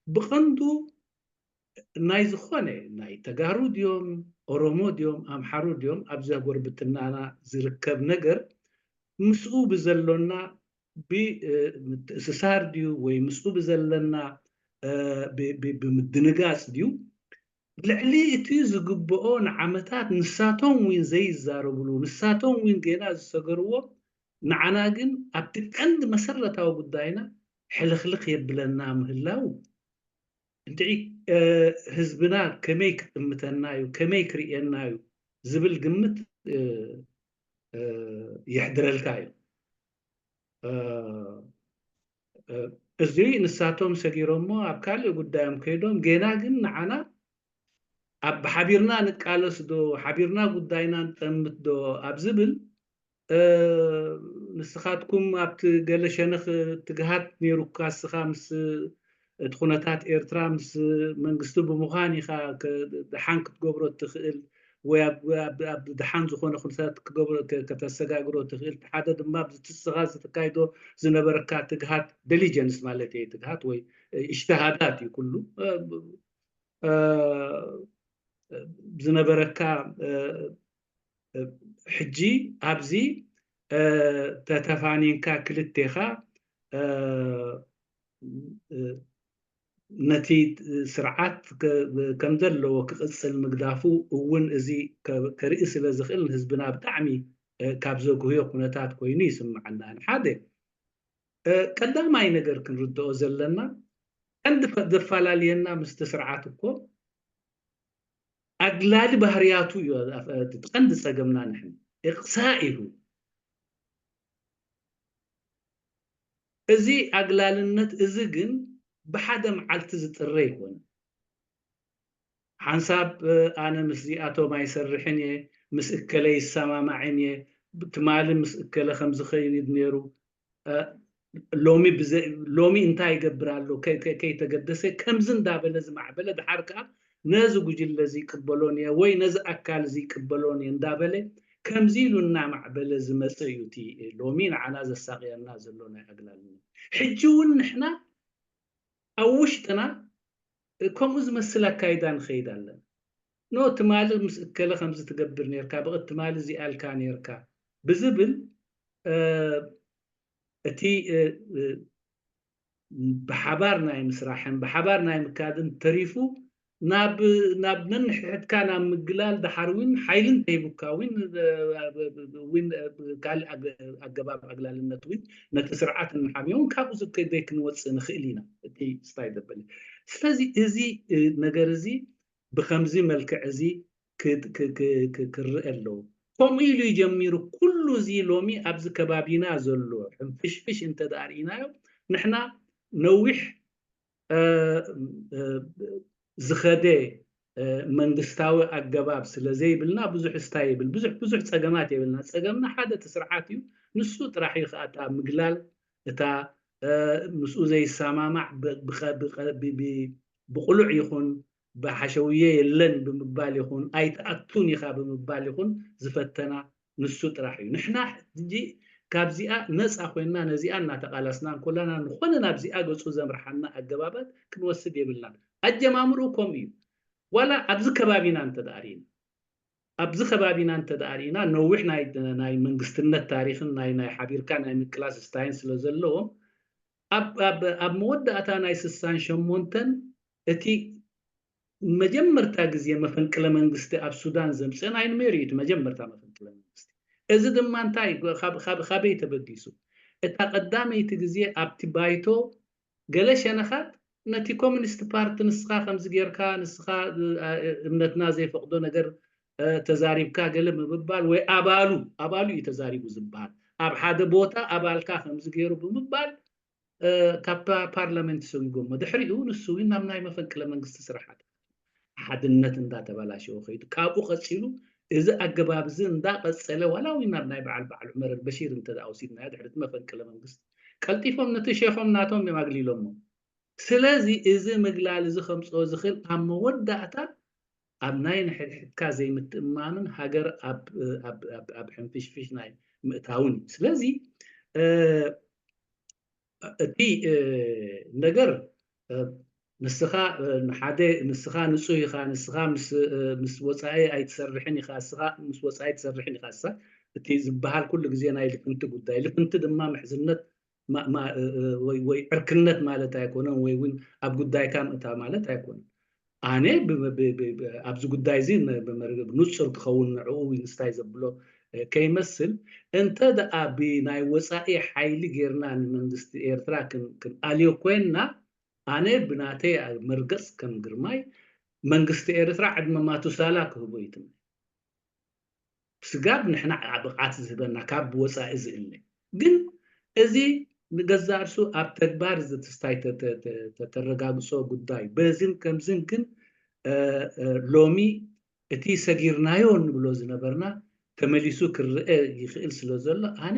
ብቐንዱ ናይ ዝኾነ ናይ ተጋሩ ድዮም ኦሮሞ ድዮም ኣምሓሩ ድዮም ኣብዚ ጎርብትናና ዝርከብ ነገር ምስኡ ብዘሎና ብምትእስሳር ድዩ ወይ ምስኡ ብዘለና እ፣ ብ- ብ- ብምድንጋፅ ድዩ ልዕሊ እቲ ዝግብኦ ንዓመታት ንሳቶም እውን ዘይዛረብሉ ንሳቶም እውን ጌና ዝሰገርዎ ንዓና ግን ኣብቲ ቀንዲ መሰረታዊ ጉዳይና ሕልኽልኽ የብለና ምህላው እንድዒ እ፣ ህዝብና ከመይ ክጥምተና እዩ ከመይ ክርእየና እዩ ዝብል ግምት እ፣ እ፣ የሕድረልካ እዩ። እ፣ እ፣ እዚ ንሳቶም ሰጊሮሞ ኣብ ካልእ ጉዳዮም ከይዶም ጌና ግን ንዓና ኣብ ሓቢርና ንቃለስ ዶ ሓቢርና ጉዳይና ንጠምት ዶ ኣብ ዝብል እ፣ ንስኻትኩም ኣብቲ ገለ ሸነኽ ትግሃት ነይሩካ እስኻ ምስ እቲ ኩነታት ኤርትራ ምስ መንግስቲ ብምዃን ኢኻ ከ- ደሓን ክትገብሮ እትኽእል ወይ ኣብ- ኣብ ኣብ ደሓን ዝኾነ ኩነታት ክገብሮ ከ- ከተሰጋግሮ እትኽእል እቲ ሓደ ድማ ኣብዚ ትስኻ ዝተካይዶ ዝነበረካ ትግሃት ዲሊጀንስ ማለት እየ ትግሃት ወይ እጅተሃዳት እዩ ኩሉ እ፣ እ፣ ዝነበረካ እ፣ እ፣ ሕጂ ኣብዚ እ፣ ተተፋኒንካ ክልቴኻ እ፣ እ፣ ነቲ ስርዓት ከ- ከም ዘለዎ ክቕፅል ምግዳፉ እውን እዚ ከ- ከርኢ ስለ ዝኽእል ንህዝብና ብጣዕሚ እ፣ ካብ ዘጉህዮ ኩነታት ኮይኑ ይስምዓና። ሓደ እ፣ ቀዳማይ ነገር ክንርድኦ ዘለና ቀንዲ ፈ- ዘፈላልየና ምስቲ ስርዓት እኮ ኣግላሊ ባህርያቱ እዩ እቲ ቀንዲ ፀገምና ንሕና እቕሳ ኢሉ። እዚ ኣግላልነት እዚ ግን ብሓደ መዓልቲ ዝጥረ ኣይኮነን። ሓንሳብ ኣነ ምስዚኣቶም ኣይሰርሕን እየ፣ ምስ እከለ ይሰማማዕን እየ፣ ትማሊ ምስ እከለ ከምዚ ኸይድ ነይሩ፣ ሎሚ እንታይ ይገብር ኣሎ ከይተገደሰ ከምዚ እንዳበለ ዝማዕበለ፣ ድሓር ከዓ ነዚ ጉጅለ እዚ ይቅበሎን እየ ወይ ነዚ ኣካል እዚ ይቅበሎን እየ እንዳበለ ከምዚ ኢሉ እናማዕበለ ዝመፀ እዩ እቲ ሎሚ ንዓና ዘሳቅየና ዘሎ ናይ ኣግላልነት። ሕጂ እውን ንሕና ኣብ ውሽጥና ከምኡ ዝመስል ኣካይዳ ንኸይድ ኣለና። ኖ ትማሊ ምስ እከለ ከምዚ ትገብር ነርካ፣ ብቕት ትማሊ እዚኣልካ ነርካ ብዝብል እቲ ብሓባር ናይ ምስራሕን ብሓባር ናይ ምካድን ተሪፉ ናብ ናብ ነንሕድሕድካ ናብ ምግላል፣ ድሓር እውን ሓይሊ እንተሂቡካ እውን እውን ካልእ ኣገባብ ኣግላልነት እውን ነቲ ስርዓት እንሓምዮ እውን ካብኡ ዝከደይ ክንወፅእ ንኽእል ኢና። እቲ ስታይ ዘበለ ስለዚ እዚ ነገር እዚ ብከምዚ መልክዕ እዚ ክርአ ኣለዎ። ከምኡ ኢሉ ይጀሚሩ ኩሉ እዚ ሎሚ ኣብዚ ከባቢና ዘሎ ሕንፍሽፍሽ እንተ ርኢናዮ ንሕና ነዊሕ ዝኸደ መንግስታዊ ኣገባብ ስለ ዘይብልና ብዙሕ ስታይ ይብል ብዙሕ ብዙሕ ፀገማት የብልና። ፀገምና ሓደ እቲ ስርዓት እዩ። ንሱ ጥራሕ እዩ ከዓ እታ ምግላል እታ ምስኡ ዘይሰማማዕ ብቕሉዕ ይኹን ብሓሸውየ የለን ብምባል ይኹን ኣይትኣቱን ኢኻ ብምባል ይኹን ዝፈተና ንሱ ጥራሕ እዩ። ንሕና ሕጂ ካብዚኣ ነፃ ኮይንና ነዚኣ እናተቓላስና እንኮላና ንኾነ ናብዚኣ ገፁ ዘምርሓና ኣገባባት ክንወስድ የብልናን። ኣጀማምርኡ ከምኡ እዩ። ዋላ ኣብዚ ከባቢና እንተደኣ ርኢና ኣብዚ ከባቢና እንተደኣ ርኢና ነዊሕ ናይ ናይ መንግስትነት ታሪኽን ናይ ናይ ሓቢርካ ናይ ምቅላስ ስታይን ስለ ዘለዎም ኣብ ኣብ ኣብ መወዳእታ ናይ ስሳን ሸሞንተን እቲ መጀመርታ ግዜ መፈንቅለ መንግስቲ ኣብ ሱዳን ዘምፅአ ናይ ኑሜር እዩ። እቲ መጀመርታ መፈንቅለ መንግስቲ እዚ ድማ እንታይ ካበይ ተበጊሱ እታ ቀዳመይቲ ግዜ ኣብቲ ባይቶ ገለ ሸነኻት ነቲ ኮሚኒስት ፓርቲ ንስኻ ከምዚ ጌርካ ንስኻ እምነትና ዘይፈቕዶ ነገር ተዛሪብካ ገለ ምብባል ወይ ኣባሉ ኣባሉ እዩ ተዛሪቡ ዝበሃል ኣብ ሓደ ቦታ ኣባልካ ከምዚ ገይሩ ብምባል ካብ ፓርላመንት ሰጒጎሞ ድሕሪኡ ንሱ እውን ናብ ናይ መፈንቅለ መንግስቲ ስራሓት ሓድነት እንዳተበላሸወ ከይዱ ካብኡ ቀፂሉ እዚ ኣገባብ እዚ እንዳቀፀለ ዋላ እውን ናብ ናይ በዓል በዓል ዑመር ኣልበሺር እንተ ወሲድናዮ ድሕሪ እቲ መፈንቅለ መንግስቲ ቀልጢፎም ነቲ ሼኾም ናቶም እዮም ኣግሊሎሞ። ስለዚ እዚ ምግላል እዚ ከምፅኦ ዝኽእል ኣብ መወዳእታ ኣብ ናይ ንሕድሕድካ ዘይምትእማምን ሃገር ኣብ ሕንፍሽፍሽ ናይ ምእታውን እዩ። ስለዚ እቲ ነገር ንስኻ ንሓደ ንስኻ ንፁህ ኢኻ፣ ንስኻ ምስ ወፃኢ ኣይትሰርሕን ኢኻ፣ ንስኻ ምስ ወፃኢ ትሰርሕን ኢኻ። ንሳ እቲ ዝበሃል ኩሉ ግዜ ናይ ልፍንቲ ጉዳይ፣ ልፍንቲ ድማ ምሕዝነት ወይ ዕርክነት ማለት ኣይኮነን፣ ወይ እውን ኣብ ጉዳይካ ምእታ ማለት ኣይኮነን። ኣነ ኣብዚ ጉዳይ እዚ ንፁር ክኸውን ንዕኡ ንስታይ ዘብሎ ከይመስል እንተ ደኣ ብናይ ወፃኢ ሓይሊ ጌርና ንመንግስቲ ኤርትራ ክንኣልዮ ኮይንና ኣነ ብናተይ መርገፅ ከም ግርማይ መንግስቲ ኤርትራ ዕድመ ማቱሳላ ክህቦ ይትምነ። ስጋብ ንሕና ብቕዓት ዝህበና ካብ ወፃኢ ዝእለ ግን እዚ ንገዛእ ርሱ ኣብ ተግባር ዝትስታይ ተረጋግፆ ጉዳይ በዝን ከምዝን ግን ሎሚ እቲ ሰጊርናዮ እንብሎ ዝነበርና ተመሊሱ ክረአ ይኽእል ስለ ዘሎ ኣነ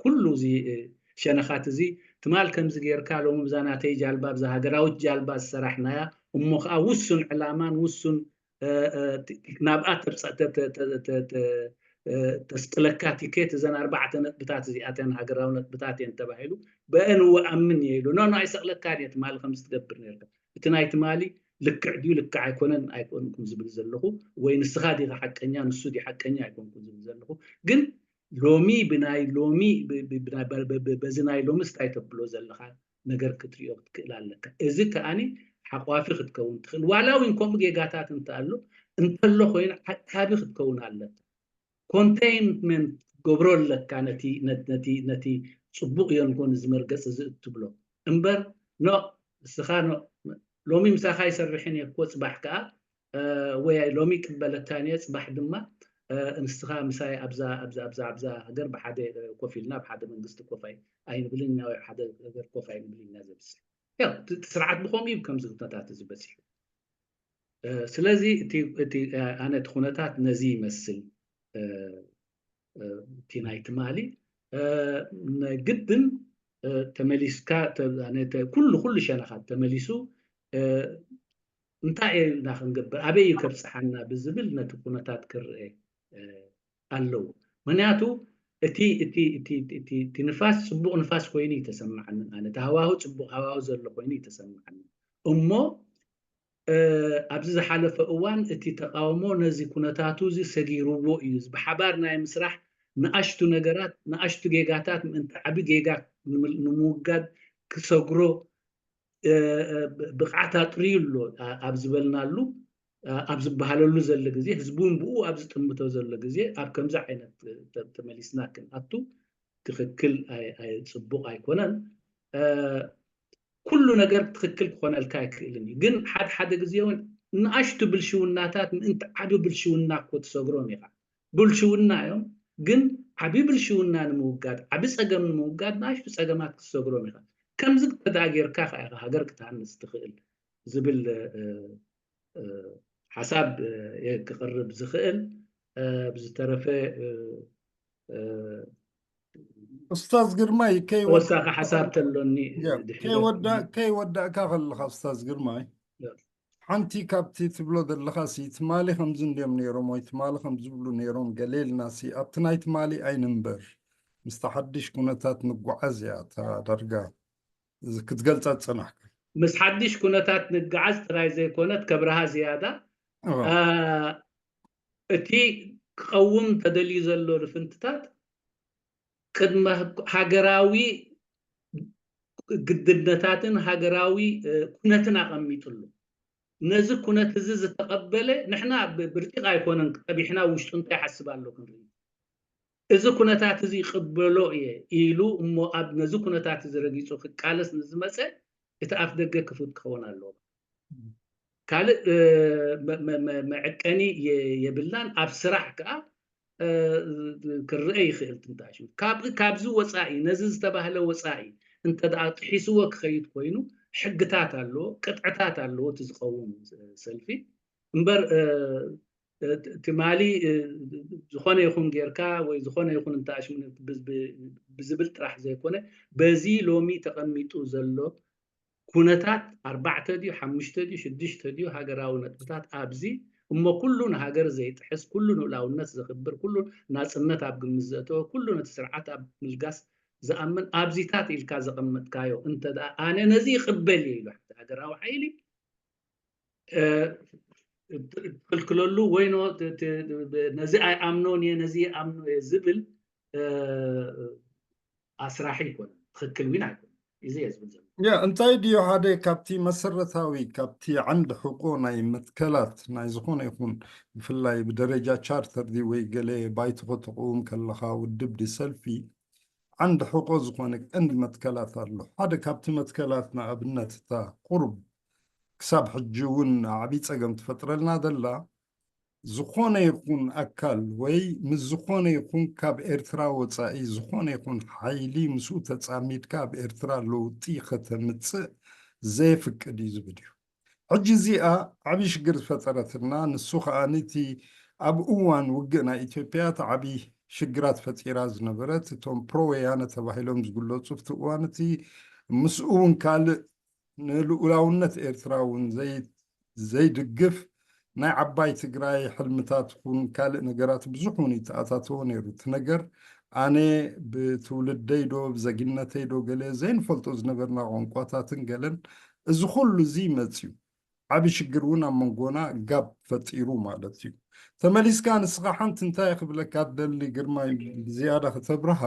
ኩሉ እዚ ሸነኻት እዚ ትማል ከምዚ ጌርካ ሎሚ ብዛ ናተይ ጃልባ ብዛ ሃገራዊት ጃልባ ዝሰራሕናያ እሞ ከዓ ውሱን ዕላማን ውሱን ናብኣ ተስቅለካ ቲኬት እዘን ኣርባዕተ ነጥብታት እዚኣተን ሃገራዊ ነጥብታት እየን ተባሂሉ ብአን እወኣምን እየ ኢሉ ኖ ኖ ኣይሰቅለካን እየ ትማሊ ከምዚ ትገብር ነርካ እቲ ናይ ትማሊ ልክዕ ድዩ ልክዕ ኣይኮነን ኣይኮንኩም ዝብል ዘለኹ ወይ ንስኻ ዲኻ ሓቀኛ ንሱ ድዩ ሓቀኛ ኣይኮንኩም ዝብል ዘለኹ ግን ሎሚ ብናይ ሎሚ በዚ ናይ ሎሚ ስታይ ተብሎ ዘለኻ ነገር ክትሪኦ ክትክእል ኣለካ። እዚ ከኣኒ ሓቋፊ ክትከውን ትኽእል ዋላ እውን ከምኡ ጌጋታት እንተኣሎ እንተሎ ኮይኑ ዓቃቢ ክትከውን ኣለካ። ኮንቴይንመንት ክትገብሮ ኣለካ ነቲ ነቲ ነቲ ጽቡቕ እዮ ንኮን እዚ መርገጽ እዚ እትብሎ እምበር ኖ እስኻ ኖ ሎሚ ምሳኻ ይሰርሕን እየ እኮ ጽባሕ ከኣ ወይ ሎሚ ቅበለካን እየ ጽባሕ ድማ ንስኻ ምሳይ ኣብዛ ኣብዛ ኣብዛ ኣብዛ ሃገር ብሓደ ኮፍ ኢልና ብሓደ መንግስቲ ኮፍ ኣይንብልን ኢና ወይ ሓደ ነገር ኮፍ ኣይንብልን ኢና ዘብል። ያው እቲ ስርዓት ብኸምኡ እዩ ከምዚ ኩነታት እዚ በፂሑ። ስለዚ እቲ ኣነ እቲ ኩነታት ነዚ ይመስል። እቲ ናይ ትማሊ ግድን ተመሊስካ ኩሉ ኩሉ ሸነኻት ተመሊሱ እንታይ ኢና ክንገብር ኣበይ እዩ ከብፅሓና ብዝብል ነቲ ኩነታት ክርአ ኣለዎ። ምክንያቱ እቲ እቲ እቲ እቲ እቲ ንፋስ ፅቡቕ ንፋስ ኮይኑ ይተሰማዓኒ ኣነ እቲ ሃዋሁ ፅቡቕ ሃዋሁ ዘሎ ኮይኑ ይተሰማዓኒ እሞ ኣብዚ ዝሓለፈ እዋን እቲ ተቃውሞ ነዚ ኩነታቱ እዚ ሰጊርዎ እዩ። ብሓባር ናይ ምስራሕ ንኣሽቱ ነገራት ንኣሽቱ ጌጋታት ምእንቲ ዓቢ ጌጋ ንምውጋድ ክሰግሮ ብቕዓት ኣጥርዩ ኣሎ ኣብ ዝበልናሉ ኣብ ዝበሃለሉ ዘሎ ግዜ ህዝቢ እውን ብኡ ኣብ ዝጥምቶ ዘሎ ግዜ ኣብ ከምዚ ዓይነት ተመሊስና ክንኣቱ ትኽክል ጽቡቕ ኣይኮነን። ኩሉ ነገር ትኽክል ክኾነልካ ኣይክእልን እዩ። ግን ሓደ ሓደ ግዜ እውን ንኣሽቱ ብልሽውናታት ምእንቲ ዓቢ ብልሽውና እኮ ትሰግሮም ኢኻ። ብልሽውና እዮም፣ ግን ዓቢ ብልሽውና ንምውጋድ፣ ዓቢ ጸገም ንምውጋድ ንኣሽቱ ጸገማት ክትሰግሮም ኢኻ። ከምዚ እንተ ደኣ ጌርካ ከኣ ኢኻ ሃገር ክትሃንጽ ትኽእል ዝብል ሓሳብ እየ ክቕርብ ዝኽእል። ብዝተረፈ ኡስታዝ ግርማይ ተወሳኺ ሓሳብ ተሎኒ ከይወዳእካ ከለኻ ኡስታዝ ግርማይ ሓንቲ ካብቲ ትብሎ ዘለኻ ሲ ትማሊ ከምዚ እንድዮም ነይሮም ወይ ትማሊ ከም ዝብሉ ነይሮም ገሌልና ሲ ኣብቲ ናይ ትማሊ ኣይንንበር ምስቲ ሓድሽ ኩነታት ንጓዓዝ እያ እታ ዳርጋ ክትገልጻ ዝጸናሕካ። ምስ ሓድሽ ኩነታት ንጋዓዝ ጥራይ ዘይኮነት ከብርሃ ዝያዳ እቲ ክቐውም ተደልዩ ዘሎ ልፍንትታት ቅድመ ሃገራዊ ግድነታትን ሃገራዊ ኩነትን ኣቐሚጥሉ። ነዚ ኩነት እዚ ዝተቐበለ ንሕና ብርቂቕ ኣይኮነን ጠቢሕና ውሽጡ እንታይ ይሓስብ ኣሎ ክንርኢ። እዚ ኩነታት እዚ ይቕበሎ እየ ኢሉ እሞ ኣብ ነዚ ኩነታት እዚ ረጊጹ ክቃለስ ንዝመፀ እቲ ኣፍ ደገ ክፉት ክኸውን ኣለዎ። ካልእ መዐቀኒ የብልናን። ኣብ ስራሕ ከዓ ክረአ ይኽእል ትንታሽ ካብዚ ወፃኢ ነዚ ዝተባህለ ወፃኢ እንተ ደኣ ጥሒስዎ ክኸይድ ኮይኑ ሕግታት ኣለዎ፣ ቅጥዕታት ኣለዎ እቲ ዝኸውን ሰልፊ እምበር ትማሊ ዝኾነ ይኹን ጌርካ ወይ ዝኾነ ይኹን እንተ ኣሽሙን ብዝብል ጥራሕ ዘይኮነ በዚ ሎሚ ተቐሚጡ ዘሎ ኩነታት ኣርባዕተ ድዩ ሓሙሽተ ድዩ ሽዱሽተ ድዩ ሃገራዊ ነጥብታት ኣብዚ እሞ ኩሉ ንሃገር ዘይጥሕስ ኩሉ ንኡላውነት ዘኽብር ኩሉ ናፅነት ኣብ ግምት ዘእተወ ኩሉ ነቲ ስርዓት ኣብ ምልጋስ ዝኣምን ኣብዚታት ኢልካ ዘቐመጥካዮ እንተ ኣነ ነዚ ይቕበል እየ ኢሉ ሓንቲ ሃገራዊ ሓይሊ ትክልክለሉ ወይ ነዚ ኣይኣምኖን እየ ነዚ ይኣምኖ እየ ዝብል ኣስራሒ ኣይኮነን። ትክክል ዊን ኣይኮነን። እዚ እየ ዝብል ዘሎ። ያ እንታይ ድዩ ሓደ ካብቲ መሰረታዊ ካብቲ ዓንዲ ሕቆ ናይ መትከላት ናይ ዝኾነ ይኹን ብፍላይ ብደረጃ ቻርተር ድዩ ወይ ገለ ባይቶ ከተቕውም ከለኻ ውድብ ድዩ ሰልፊ ዓንዲ ሕቆ ዝኾነ ቀንዲ መትከላት ኣሎ። ሓደ ካብቲ መትከላት ንኣብነት እታ ቁሩብ ክሳብ ሕጂ እውን ዓብዪ ጸገም ትፈጥረልና ዘላ ዝኾነ ይኹን ኣካል ወይ ምስ ዝኾነ ይኹን ካብ ኤርትራ ወጻኢ ዝኾነ ይኹን ሓይሊ ምስኡ ተጻሚድካ ኣብ ኤርትራ ለውጢ ከተምጽእ ዘየፍቅድ እዩ ዝብል እዩ። ሕጂ እዚኣ ዓብዪ ሽግር ዝፈጠረትና ንሱ ከኣ እቲ ኣብ እዋን ውግእ ናይ ኢትዮጵያ እቲ ዓብዪ ሽግራት ፈጢራ ዝነበረት እቶም ፕሮ ወያነ ተባሂሎም ዝግለጹ ኣብቲ እዋን እቲ ምስኡ እውን ካልእ ንልኡላውነት ኤርትራ እውን ዘይድግፍ ናይ ዓባይ ትግራይ ሕልምታት ኹን ካልእ ነገራት ብዙሕ እውን ይተኣታተዎ ነይሩ። እቲ ነገር ኣነ ብትውልደይ ዶ ብዘጊነተይ ዶ ገለ ዘይንፈልጦ ዝነበርና ቋንቋታትን ገለን እዚ ኩሉ እዚ መፅዩ ዓብዪ ሽግር እውን ኣብ መንጎና ጋብ ፈጢሩ ማለት እዩ። ተመሊስካ ንስኻ ሓንቲ እንታይ ክብለካ ትደሊ ግርማይ ብዝያዳ ክተብርሃ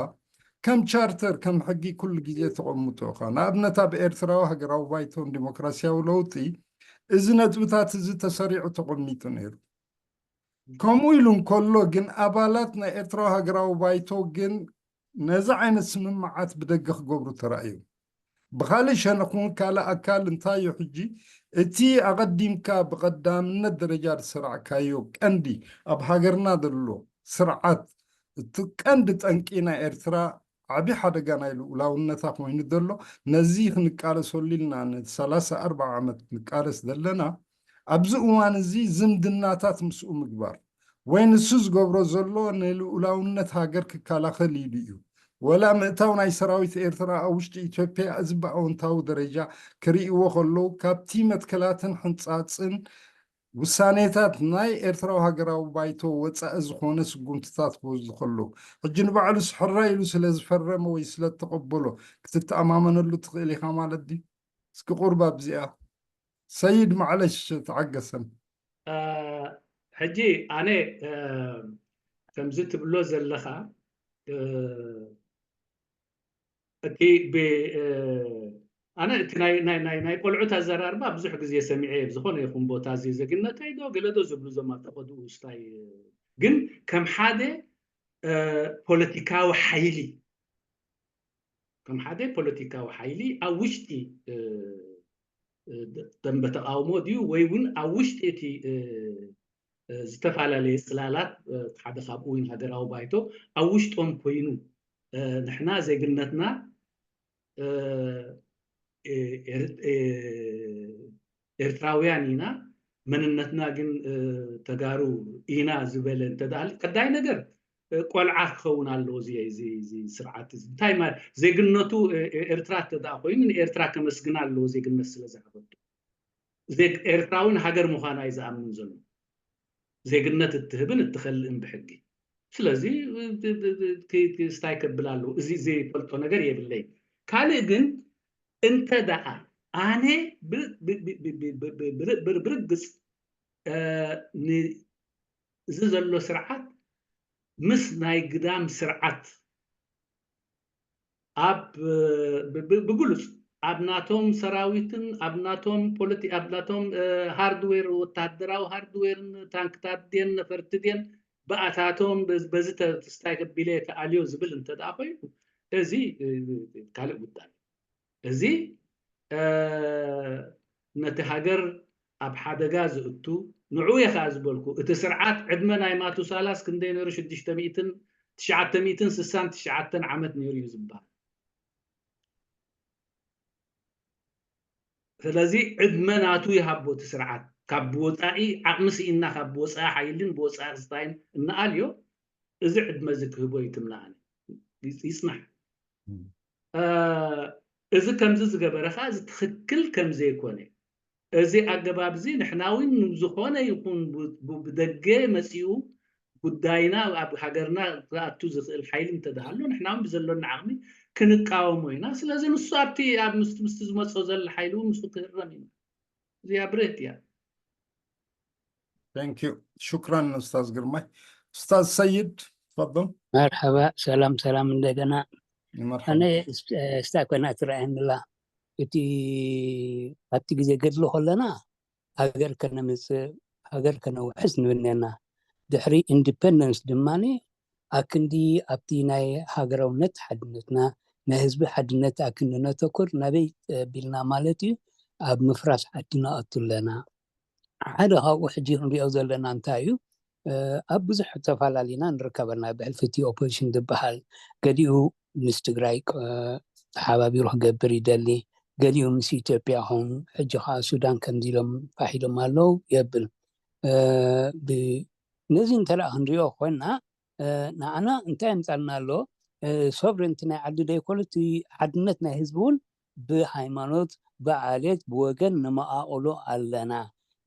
ከም ቻርተር ከም ሕጊ ኩሉ ግዜ ተቐምጦ ኢኻ። ንኣብነት ኣብ ኤርትራዊ ሃገራዊ ባይቶን ዲሞክራሲያዊ ለውጢ እዚ ነጥብታት እዚ ተሰሪዑ ተቐሚጡ ነይሩ። ከምኡ ኢሉ እንከሎ ግን ኣባላት ናይ ኤርትራዊ ሃገራዊ ባይቶ ግን ነዚ ዓይነት ስምምዓት ብደገ ክገብሩ ተራእዮም። ብኻልእ ሸነኽ እውን ካልእ ኣካል እንታይ እዩ ሕጂ እቲ ኣቐዲምካ ብቐዳምነት ደረጃ ዝሰራዕካዮ ቀንዲ ኣብ ሃገርና ዘሎ ስርዓት እቲ ቀንዲ ጠንቂ ናይ ኤርትራ ዓቢ ሓደጋ ናይ ልኡላውነታ ኮይኑ ዘሎ ነዚ ክንቃለሰሉ ኢልና ንሰላሳ ኣርባዓ ዓመት ንቃለስ ዘለና ኣብዚ እዋን እዚ ዝምድናታት ምስኡ ምግባር ወይ ንሱ ዝገብሮ ዘሎ ንልኡላውነት ሃገር ክከላኸል ኢሉ እዩ። ወላ ምእታው ናይ ሰራዊት ኤርትራ ኣብ ውሽጢ ኢትዮጵያ እዚ ብኣወንታዊ ደረጃ ክርእይዎ ከለዉ ካብቲ መትከላትን ሕንጻጽን ውሳኔታት ናይ ኤርትራዊ ሃገራዊ ባይቶ ወጻኢ ዝኾነ ስጉምትታት ክወስዱ ከለዉ ሕጂ ንባዕሉ ስሕራይ ኢሉ ስለ ዝፈረመ ወይ ስለ እተቐበሎ ክትተኣማመነሉ ትኽእል ኢኻ ማለት ድዩ? እስኪ ቁርብ ኣብዚኣ ሰይድ ማዕለሽ ተዓገሰን። ሕጂ ኣነ ከምዚ ትብሎ ዘለኻ እቲ ኣነ እቲ ናይ ቆልዑት ኣዘራርባ ብዙሕ ግዜ ሰሚዐ ኣብ ዝኾነ ይኹን ቦታ እዚ ዜግነተይ ዶ ገለ ዶ ዝብሉ ዞም ኣጠቐድኡ ስታይ ግን ከም ሓደ ፖለቲካዊ ሓይሊ ከም ሓደ ፖለቲካዊ ሓይሊ ኣብ ውሽጢ ደንበ ተቃውሞ ድዩ ወይ እውን ኣብ ውሽጢ እቲ ዝተፈላለየ ፅላላት ሓደ ካብኡ እውን ሃገራዊ ባይቶ ኣብ ውሽጦም ኮይኑ ንሕና ዜግነትና ኤርትራውያን ኢና መንነትና ግን ተጋሩ ኢና ዝበለ እንተዳል ቀዳይ ነገር ቆልዓ ክኸውን ኣለዎ እዚ ስርዓት እዚ እንታይ ማለት ዜግነቱ ኤርትራ እተደኣ ኮይኑ ንኤርትራ ከመስግና ኣለዎ ዜግነት ስለ ዝሃበቱ ኤርትራዊ ንሃገር ምዃና እዩ ዝኣምን ዘሎ ዜግነት እትህብን እትኸልእን ብሕጊ ስለዚ ስታይ ከብል ኣለዎ እዚ ዘይፈልጦ ነገር የብለይ ካልእ ግን እንተ ደኣ ኣነ ብርግጽ እዚ ዘሎ ስርዓት ምስ ናይ ግዳም ስርዓት ኣብ ብግሉጽ ኣብ ናቶም ሰራዊትን ኣብ ናቶም ፖለቲ ኣብ ናቶም ሃርድዌር ወታደራዊ ሃርድዌርን ታንክታት ድን ነፈርቲ ድን ብኣታቶም በዚ ተስታይ ከቢለ ተኣልዮ ዝብል እንተ ደኣ ኮይኑ እዚ ካልእ ጉዳይ እዚ ነቲ ሃገር ኣብ ሓደጋ ዝእቱ ንዕኡ እየ ከዓ ዝበልኩ እቲ ስርዓት ዕድመ ናይ ማቱሳላስ ክንደይ ነይሩ ሽዱሽተ ሚእትን ትሽዓተ ሚእትን ስሳን ትሽዓተን ዓመት ነይሩ እዩ ዝበሃል ስለዚ ዕድመ ናቱ ይሃቦ እቲ ስርዓት ካብ ብወፃኢ ዓቕሚ ስኢና ካብ ብወፃኢ ሓይልን ብወፃኢ ክስታይን እናኣልዮ እዚ ዕድመ እዚ ክህቦ ይትምናኣኒ ይፅናሕ እዚ ከምዚ ዝገበረ ከዓ እዚ ትኽክል ከም ዘይኮነ እዚ ኣገባብ እዚ ንሕና እውን ዝኾነ ይኹን ብደገ መፂኡ ጉዳይና ኣብ ሃገርና ክኣቱ ዝኽእል ሓይሊ እንተደሃሎ ንሕና እውን ብዘሎና ዓቕሚ ክንቃወሞ ኢና ስለዚ ንሱ ኣብቲ ኣብ ምስቲ ምስቲ ዝመፅኦ ዘሎ ሓይሊ እውን ምስኡ ክህረም ኢና እዚኣ ብርህት እያ Thank you. شكرا أستاذ قرمي. أستاذ سيد تفضل. مرحبا سلام سلام እንደገና ኣነ ስታይ ኮይና ትረኣየንላ እቲ ኣብቲ ግዜ ገድሎ ከለና ሃገር ከነምፅእ ሃገር ከነውሕስ ንብል ነርና ድሕሪ ኢንዲፐንደንስ ድማ ኣክንዲ ኣብቲ ናይ ሃገራውነት ሓድነትና ናይ ህዝቢ ሓድነት ኣክንዲ ነተኩር ናበይ ቢልና ማለት እዩ ኣብ ምፍራስ ዓዲ ንኣቱ ኣለና ሓደ ካብኡ ሕጂ ክንሪኦ ዘለና እንታይ እዩ ኣብ ብዙሕ ተፈላለና ንርከበና ብሕልፊ እቲ ኦፖዚሽን ዝበሃል ገሊኡ ምስ ትግራይ ተሓባቢሩ ክገብር ይደሊ ገሊኡ ምስ ኢትዮጵያ ኹን ሕጂ ከዓ ሱዳን ከምዚ ኢሎም ፋሒሎም ኣለዉ የብል ነዚ እንተ ክንሪኦ ኮይና ንዓና እንታይ የምፃልና ኣሎ ሶቨረንቲ ናይ ዓዲ ዘይኮነ እቲ ሓድነት ናይ ህዝቢ እውን ብሃይማኖት ብዓሌት ብወገን ንመኣቕሎ ኣለና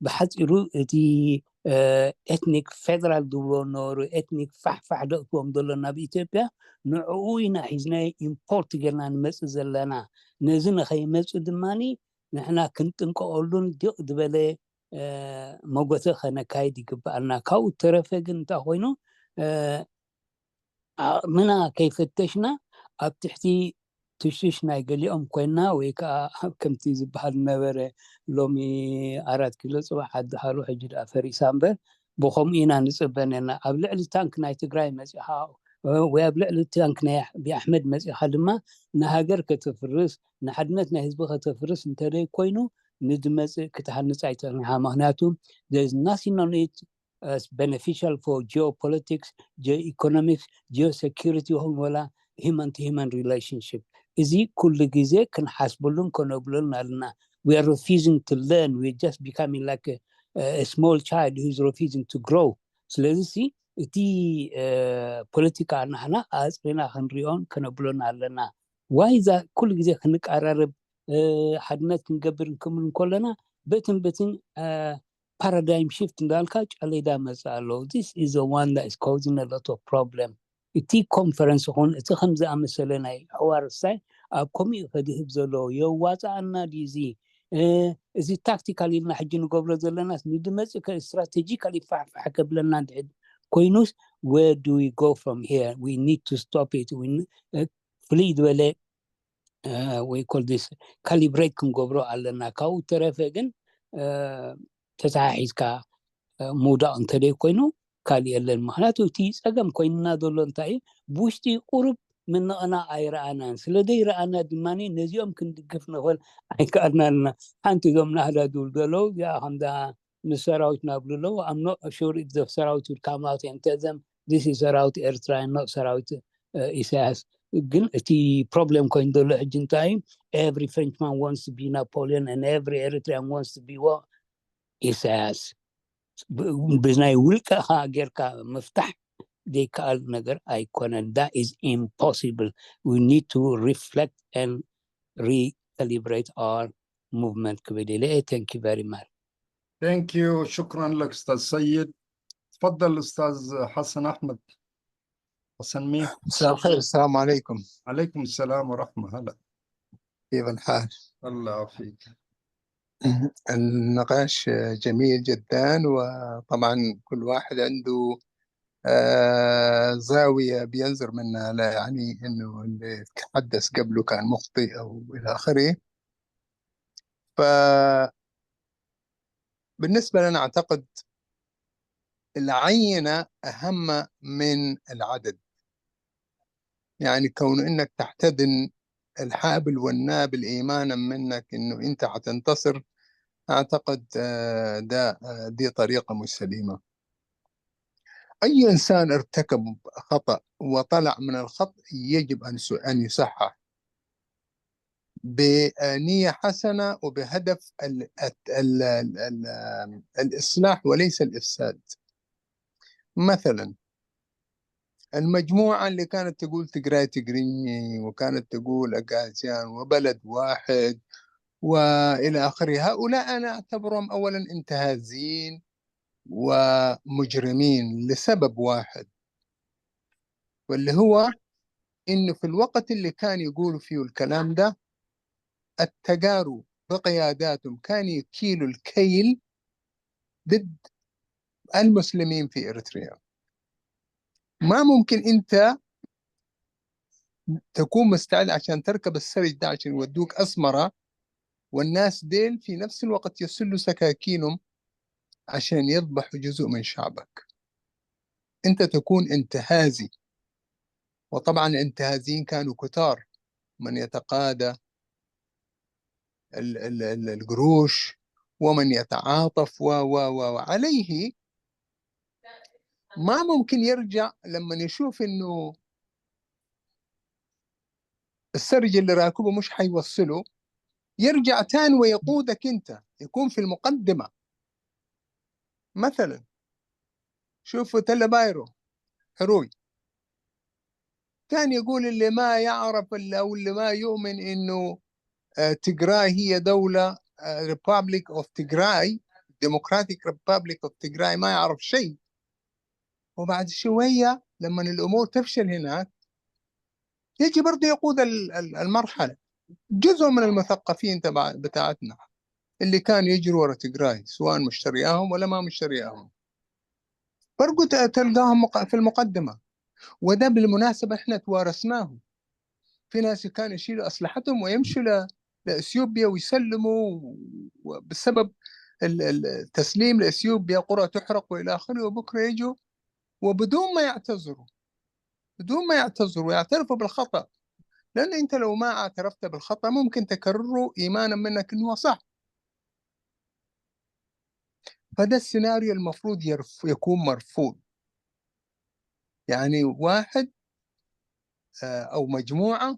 ብሓፂሩ እቲ ኤትኒክ ፌደራል ዝብሎ ነበሩ ኤትኒክ ፋሕፋሕ ደእትዎም ዘሎ ናብ ኢትዮጵያ ንዕኡ ኢና ሒዝናዮ ኢምፖርት ጌርና ንመፅእ ዘለና ነዚ ንኸይመፁ ድማ ንሕና ክንጥንቀቐሉን ዲቕ ዝበለ መጎተ ከነካይድ ይግበኣልና ካብኡ ተረፈ ግን እንታይ ኮይኑ ዓቕምና ከይፈተሽና ኣብ ትሕቲ ትሽሽ ናይ ገሊኦም ኮይና ወይ ከዓ ከምቲ ዝበሃል ነበረ ሎሚ ኣራት ኪሎ ፅባሕ ዓዲ ሃሎ ሕጂ ደኣ ፈሪሳ እምበር ብኸምኡ ኢና ንፅበ ነርና ኣብ ልዕሊ ታንክ ናይ ትግራይ መፂኻ ወይ ኣብ ልዕሊ ታንክ ናይ ኣቢ ኣሕመድ መፂኻ ድማ ንሃገር ከተፍርስ፣ ንሓድነት ናይ ህዝቢ ከተፍርስ እንተደይ ኮይኑ ንድመፅእ ክትሃንፅ ኣይትኽእልን ኢኻ። ምክንያቱ there's nothing on it as beneficial for geopolitics, geoeconomics, geosecurity ይኹን ወላ human to human relationship። እዚ ኩሉ ግዜ ክንሓስበሉን ከነብለሉን ኣለና። We are refusing to learn, we're just becoming like a, a small child who is refusing to grow። ስለዚ እቲ ፖለቲካ ናህና ኣፅሪና ክንሪኦን ከነብሎን ኣለና። ዋይዛ ኩሉ ግዜ ክንቀራረብ ሓድነት ክንገብር እንክምል እንከለና በትን በትን ፓራዳይም ሽፍት እንዳልካ ጨሌዳ መፅእ ኣለዉ። This is the one that is causing a lot of problem። እቲ ኮንፈረንስ ይኹን እቲ ከም ዝኣመሰለ ናይ ሕዋር ሳይ ኣብ ከምኡ ከድህብ ዘለዎ የዋፃኣና ድዩ እዚ እዚ ታክቲካል ኢልና ሕጂ ንገብሮ ዘለና ንድመፅእ ስትራቴጂካል ይፋሕፋሕ ከብለና እንድሕር ኮይኑስ where do we go from here? We need to stop it. ፍልይ ዝበለ ወይ ኮል ዲስ ካሊብሬት ክንገብሮ ኣለና። ካብኡ ተረፈ ግን ተተሓሒዝካ ምውዳቕ እንተደይ ኮይኑ ካልእ የለን። ምክንያቱ እቲ ፀገም ኮይንና ዘሎ እንታይ እዩ? ብውሽጢ ቁሩብ ምንቕናቕ ኣይረኣናን። ስለ ዘይረኣና ድማ ነዚኦም ክንድግፍ ንኽእል ኣይከኣልና ኣለና። ሓንቲ እዞም ናህዳ ዝብሉ ዘለዉ እዚኣ ከምዛ ምስ ሰራዊት ናብሉ ኣለዉ። I'm not sure if the ሰራዊት would come out and tell them this is ሰራዊት ኤርትራ and not ሰራዊት ኢሳያስ። ግን እቲ ፕሮብሌም ኮይኑ ዘሎ ሕጂ እንታይ እዩ? Every Frenchman wants to be Napoleon and every Eritrean wants to be what? ኢሳያስ። ብናይ ውልቀኻ ጌርካ ምፍታሕ ዘይከኣል ነገር ኣይኮነን። That is impossible. We need to reflect and recalibrate our movement ክብል ኢለ። Thank you very much. Thank you. شكرا لك أستاذ سيد. تفضل أستاذ حسن أحمد. حسن مين؟ مساء الخير، السلام عليكم. عليكم السلام ورحمة. هلا. كيف الحال؟ الله يعافيك. النقاش جميل جدا، وطبعا كل واحد عنده آه، زاوية بينظر منها، لا يعني إنه اللي تحدث قبله كان مخطئ أو إلى آخره. فبالنسبة لنا أعتقد العينة أهم من العدد. يعني كون إنك تحتضن الحابل والنابل إيمانا منك إنه أنت حتنتصر، أعتقد ده دي طريقة مش سليمة. أي إنسان ارتكب خطأ وطلع من الخطأ يجب أن أن يصحح بنية حسنة وبهدف ال ال ال ال الإصلاح وليس الإفساد. مثلا المجموعة اللي كانت تقول تقراي تقريني وكانت تقول أقازيان وبلد واحد وإلى آخره، هؤلاء أنا أعتبرهم أولا انتهازيين ومجرمين لسبب واحد، واللي هو إنه في الوقت اللي كان يقولوا فيه الكلام ده التجاروا بقياداتهم كان يكيلوا الكيل ضد المسلمين في إريتريا. ما ممكن أنت تكون مستعد عشان تركب السرج ده عشان يودوك أسمرة، والناس ديل في نفس الوقت يسلوا سكاكينهم عشان يذبحوا جزء من شعبك. أنت تكون انتهازي، وطبعا الانتهازيين كانوا كتار، من يتقاضى القروش ومن يتعاطف و و و وعليه ما ممكن يرجع لما يشوف انه السرج اللي راكبه مش حيوصله، يرجع تاني ويقودك انت، يكون في المقدمة. مثلا شوفوا تل بايرو حروي كان يقول اللي ما يعرف او اللي ما يؤمن انه تجراي هي دولة، Republic of Tigray، Democratic Republic of Tigray، ما يعرف شيء. وبعد شوية لما الأمور تفشل هناك يجي برضه يقود المرحلة. جزء من المثقفين تبع بتاعتنا اللي كانوا يجروا ورا تجراي، سواء مشترياهم ولا ما مشترياهم، برضه تلقاهم في المقدمة. وده بالمناسبة احنا توارثناه. في ناس كانوا يشيلوا أسلحتهم ويمشوا لأثيوبيا ويسلموا بسبب التسليم لأثيوبيا، قرى تحرق وإلى آخره، وبكرة يجوا وبدون ما يعتذروا. بدون ما يعتذروا، يعترفوا بالخطأ. لأن أنت لو ما اعترفت بالخطأ ممكن تكرره إيمانا منك إنه صح. فده السيناريو المفروض يرف-، يكون مرفوض. يعني واحد، آه، أو مجموعة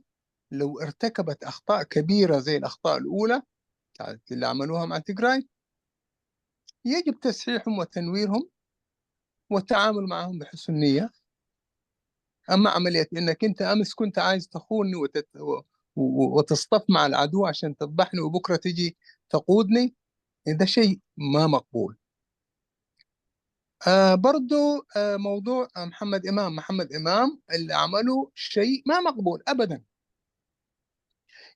لو ارتكبت أخطاء كبيرة زي الأخطاء الأولى بتاعت اللي عملوها مع تجراي، يجب تصحيحهم وتنويرهم والتعامل معهم بحسن نية. أما عملية إنك أنت أمس كنت عايز تخوني وتت-، و-، و-، وتصطف مع العدو عشان تذبحني وبكرة تجي تقودني، ده شيء ما مقبول. آه، برضو، آه، موضوع محمد إمام، محمد إمام اللي عمله شيء ما مقبول أبدًا.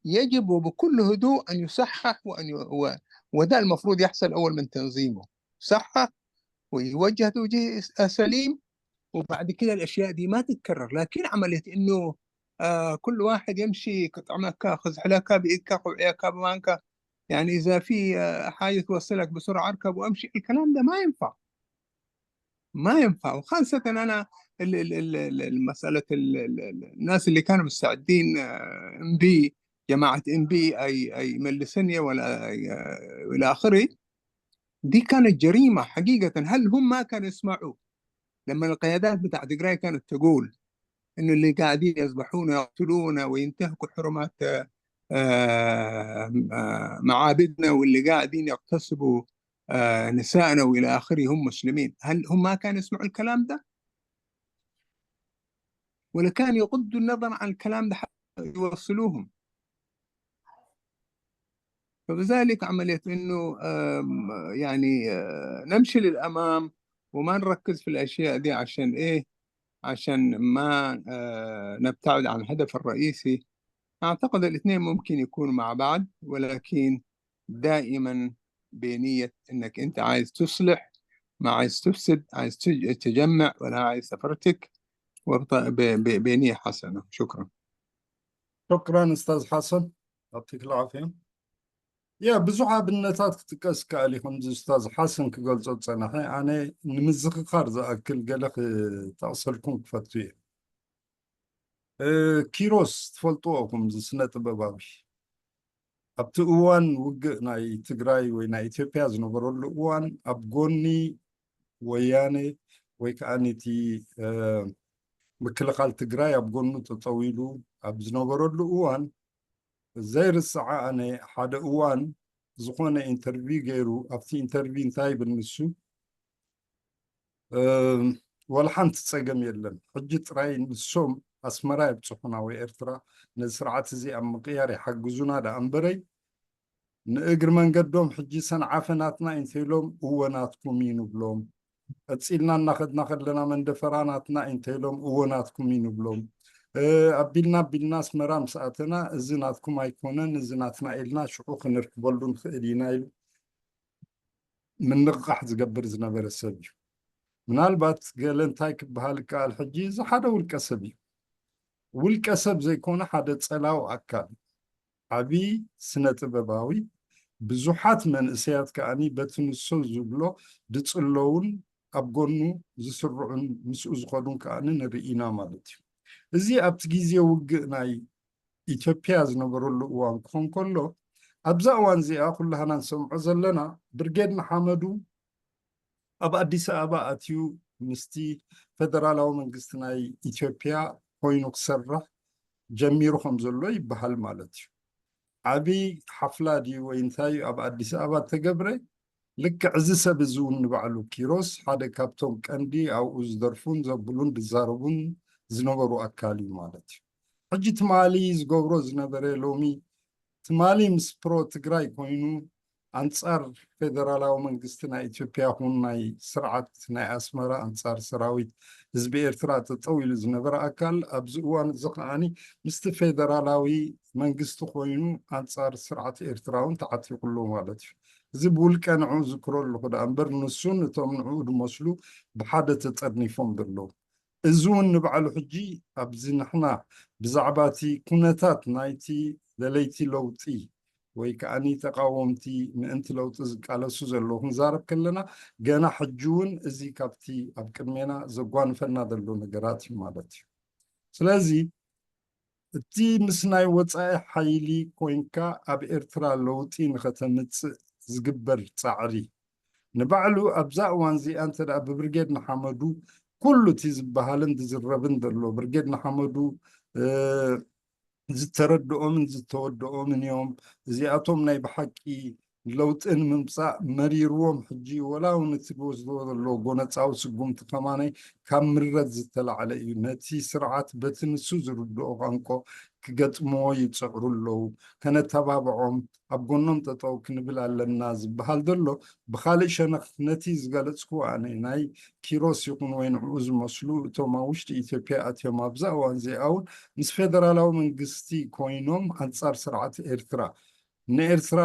يجب وبكل هدوء أن يصحح وأن ي-، و-، وده المفروض يحصل أول من تنظيمه. صحح ويوجه توجيه س-، سليم، وبعد كده الأشياء دي ما تتكرر. لكن عملية إنه، آه، كل واحد يمشي كطعمك، خذ حلاكة بإيدك وعياك بمانك، يعني إذا في، آه، حاجة توصلك بسرعة اركب وامشي، الكلام ده ما ينفع. ما ينفع. وخاصة أنا ال-، ال-، ال-، ال-، ال-، مسألة ال-، ال-، ال-، الناس اللي كانوا مستعدين، آه، إم بي، جماعة إم بي أي، أي ملسنيا ولا أي، آه، إلى آخره، دي كانت جريمة حقيقة. هل هم ما كانوا يسمعوا لما القيادات بتاع تجراي كانت تقول إنه اللي قاعدين يذبحونا، يقتلونا وينتهكوا حرمات، آه، آه، معابدنا، واللي قاعدين يغتصبوا، آه، نسائنا وإلى آخره هم مسلمين؟ هل هم ما كانوا يسمعوا الكلام ده؟ ولا كان يغضوا النظر عن الكلام ده حتى يوصلوهم؟ فبذلك عملية إنه، آم، يعني، آه، نمشي للأمام وما نركز في الأشياء دي. عشان إيه؟ عشان ما، آه، نبتعد عن الهدف الرئيسي. أعتقد الاثنين ممكن يكونوا مع بعض، ولكن دائمًا بنية إنك أنت عايز تصلح، ما عايز تفسد، عايز تج-، تجمع ولا عايز تفرتك، وبط-، ب-، ب-، بنية حسنة. شكرًا. شكرا أستاذ حسن، يعطيك العافية. ያ ብዙሕ ኣብነታት ክጥቀስ ይከኣል እዩ። ከምዚ ኡስታዝ ሓሰን ክገልጾ ዝጸናሐ፣ ኣነ ንምዝኽኻር ዝኣክል ገለ ክጠቕሰልኩም ክፈቱ እየ። እ፣ ኪሮስ ትፈልጥዎ ኢኹም፣ እዚ ስነ ጥበባዊ ኣብቲ እዋን ውግእ ናይ ትግራይ ወይ ናይ ኢትዮጵያ ዝነበረሉ እዋን ኣብ ጎኒ ወያነ ወይ ከዓ ነቲ፣ እ፣ ምክልኻል ትግራይ ኣብ ጎኑ ጠጠው ኢሉ ኣብ ዝነበረሉ እዋን ዘይርስዓ ኣነ ሓደ እዋን ዝኾነ ኢንተርቪው ገይሩ ኣብቲ ኢንተርቪው እንታይ ይብል ንሱ፣ እ፣ ዋላ ሓንቲ ጸገም የለን። ሕጂ ጥራይ ንሶም ኣስመራ የብጽሑና ወይ ኤርትራ ነዚ ስርዓት እዚ ኣብ ምቕያር ይሓግዙና ደኣ እምበረይ ንእግሪ መንገዶም ሕጂ ሰንዓፈ ናትና እንተኢሎም እወ ናትኩም እዩ ንብሎም። ቀጺልና እናኸድና ከለና መንደፈራ ናትና እንተኢሎም እወ ናትኩም እዩ ንብሎም። እ፣ ኣቢልና ኣቢልና ኣስመራ ምስ ኣተና እዚ ናትኩም ኣይኮነን እዚ ናትና ኢልና ሽዑ ክንርክበሉ ንኽእል ኢና ኢሉ ምንቕቓሕ ዝገብር ዝነበረ ሰብ እዩ። ምናልባት ገለ እንታይ ክበሃል ይከኣል፣ ሕጂ እዚ ሓደ ውልቀ ሰብ እዩ። ውልቀ ሰብ ዘይኮነ ሓደ ጸላው ኣካል፣ ዓቢ ስነ ጥበባዊ፣ ብዙሓት መንእሰያት ከኣኒ በቲ ንሶ ዝብሎ ዝጽለውን ኣብ ጎኑ ዝስርዑን ምስኡ ዝኸዱን ከኣኒ ንርኢ ኢና ማለት እዩ። እዚ ኣብቲ ግዜ ውግእ ናይ ኢትዮጵያ ዝነበረሉ እዋን ክኾን ከሎ፣ ኣብዛ እዋን እዚኣ ኩላህና ንሰምዖ ዘለና ብርጌድ ንሓመዱ ኣብ ኣዲስ ኣበባ ኣትዩ ምስቲ ፌደራላዊ መንግስቲ ናይ ኢትዮጵያ ኮይኑ ክሰርሕ ጀሚሩ ከም ዘሎ ይበሃል ማለት እዩ። ዓቢ ሓፍላ ድዩ ወይ እንታይ እዩ ኣብ ኣዲስ ኣበባ እተገብረ? ልክዕ እዚ ሰብ እዚ እውን ንባዕሉ ኪሮስ ሓደ ካብቶም ቀንዲ ኣብኡ ዝደርፉን ዘብሉን ዝዛረቡን ዝነበሩ ኣካል እዩ ማለት እዩ። ሕጂ ትማሊ ዝገብሮ ዝነበረ ሎሚ ትማሊ ምስ ፕሮ ትግራይ ኮይኑ ኣንጻር ፌደራላዊ መንግስቲ ናይ ኢትዮጵያ ይኹን ናይ ስርዓት ናይ ኣስመራ ኣንጻር ሰራዊት ህዝቢ ኤርትራ ጠጠው ኢሉ ዝነበረ ኣካል ኣብዚ እዋን እዚ ከዓኒ ምስቲ ፌደራላዊ መንግስቲ ኮይኑ ኣንጻር ስርዓት ኤርትራ እውን ተዓጢቑ ኣሎ ማለት እዩ። እዚ ብውልቀ ንዕኡ ዝክሮ ኣለኹ ደኣ እምበር ንሱን እቶም ንዕኡ ዝመስሉ ብሓደ ተጠርኒፎም ዘለዉ። እዚ እውን ንባዕሉ ሕጂ ኣብዚ ንሕና ብዛዕባ እቲ ኩነታት ናይቲ ደለይቲ ለውጢ ወይ ከዓኒ ተቃወምቲ ምእንቲ ለውጢ ዝቃለሱ ዘለዉ ክንዛረብ ከለና ገና ሕጂ እውን እዚ ካብቲ ኣብ ቅድሜና ዘጓንፈና ዘሎ ነገራት እዩ ማለት እዩ። ስለዚ እቲ ምስ ናይ ወጻኢ ሓይሊ ኮይንካ ኣብ ኤርትራ ለውጢ ንኸተምጽእ ዝግበር ጻዕሪ፣ ንባዕሉ ኣብዛ እዋን እዚኣ እንተ ደኣ ብብርጌድ ንሓመዱ ኩሉ እቲ ዝበሃልን ዝዝረብን ዘሎ፣ ብርጌድ ንሓመዱ ዝተረድኦምን ዝተወደኦምን እዮም። እዚኣቶም ናይ ብሓቂ ለውጢ ንምምጻእ መሪርዎም ሕጂ ወላ እውን እቲ ዝወስድዎ ዘለዉ ጎነጻዊ ስጉምቲ ከማነይ ካብ ምረት ዝተላዕለ እዩ። ነቲ ስርዓት በቲ ንሱ ዝርድኦ ቋንቋ ክገጥምዎ ይጽዕሩ ኣለዉ። ከነተባብዖም፣ ኣብ ጎኖም ጠጠው ክንብል ኣለና ዝበሃል ዘሎ፣ ብኻልእ ሸነኽ ነቲ ዝገለጽክዎ ኣነ ናይ ኪሮስ ይኹን ወይ ንዕኡ ዝመስሉ እቶም ኣብ ውሽጢ ኢትዮጵያ ኣትዮም ኣብዛ እዋን እዚኣ እውን ምስ ፌደራላዊ መንግስቲ ኮይኖም ኣንጻር ስርዓት ኤርትራ ንኤርትራ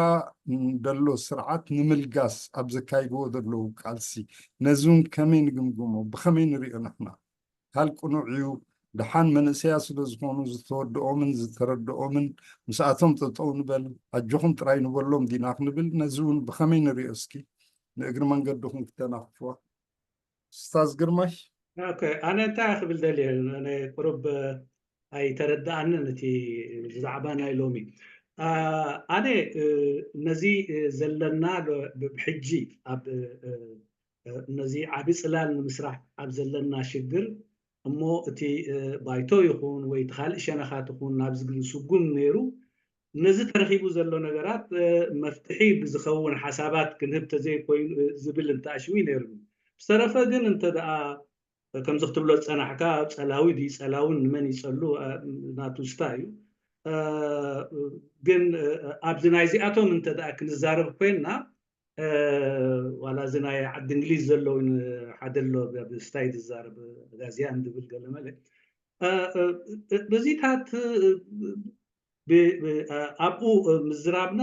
ደሎ ስርዓት ንምልጋስ ኣብ ዘካይድዎ ዘለዉ ቃልሲ ነዚ እውን ከመይ ንግምግሞ? ብኸመይ ንሪኦ ንሕና? ሃል ቅኑዕ እዩ። ደሓን መንእሰያት ስለ ዝኾኑ ዝተወድኦምን ዝተረድኦምን ምስኣቶም ጠጠው ንበል፣ ኣጆኹም ጥራይ ንበሎም ዲና ክንብል? ነዚ እውን ብኸመይ ንሪኦ እስኪ ንእግሪ መንገድኹም ክተናኽፍዋ። ኡስታዝ ግርማይ። ኦኬ፣ ኣነ እንታይ ክብል ደልየ፣ ኣነ ቁሩብ ኣይተረድኣንን እቲ ብዛዕባ ናይ ሎሚ። ኣነ ነዚ ዘለና ብሕጂ ኣብ ነዚ ዓቢ ጽላል ንምስራሕ ኣብ ዘለና ሽግር እሞ እቲ ባይቶ ይኹን ወይ እቲ ካልእ ሸነኻት ይኹን ናብ ዝግል ስጉም ነይሩ ነዚ ተረኺቡ ዘሎ ነገራት መፍትሒ ብዝኸውን ሓሳባት ክንህብ ተዘይኮይኑ ዝብል እንተኣሽዊ ነይሩ። ብዝተረፈ ግን እንተ ደኣ ከምዚ ክትብሎ ዝጸናሕካ ጸላዊ ድዩ ጸላውን ንመን ይጸሉ ናቱ ስታ እዩ። ግን ኣብዚ ናይዚኣቶም እንተ ደኣ ክንዛረብ ኮይንና ዋላ እዚ ናይ ዓዲ እንግሊዝ ዘሎ እውን ሓደ ኣሎ ስታይ ዝዛረብ ጋዚያን ዝብል ገለ መለ በዚታት ኣብኡ ምዝራብና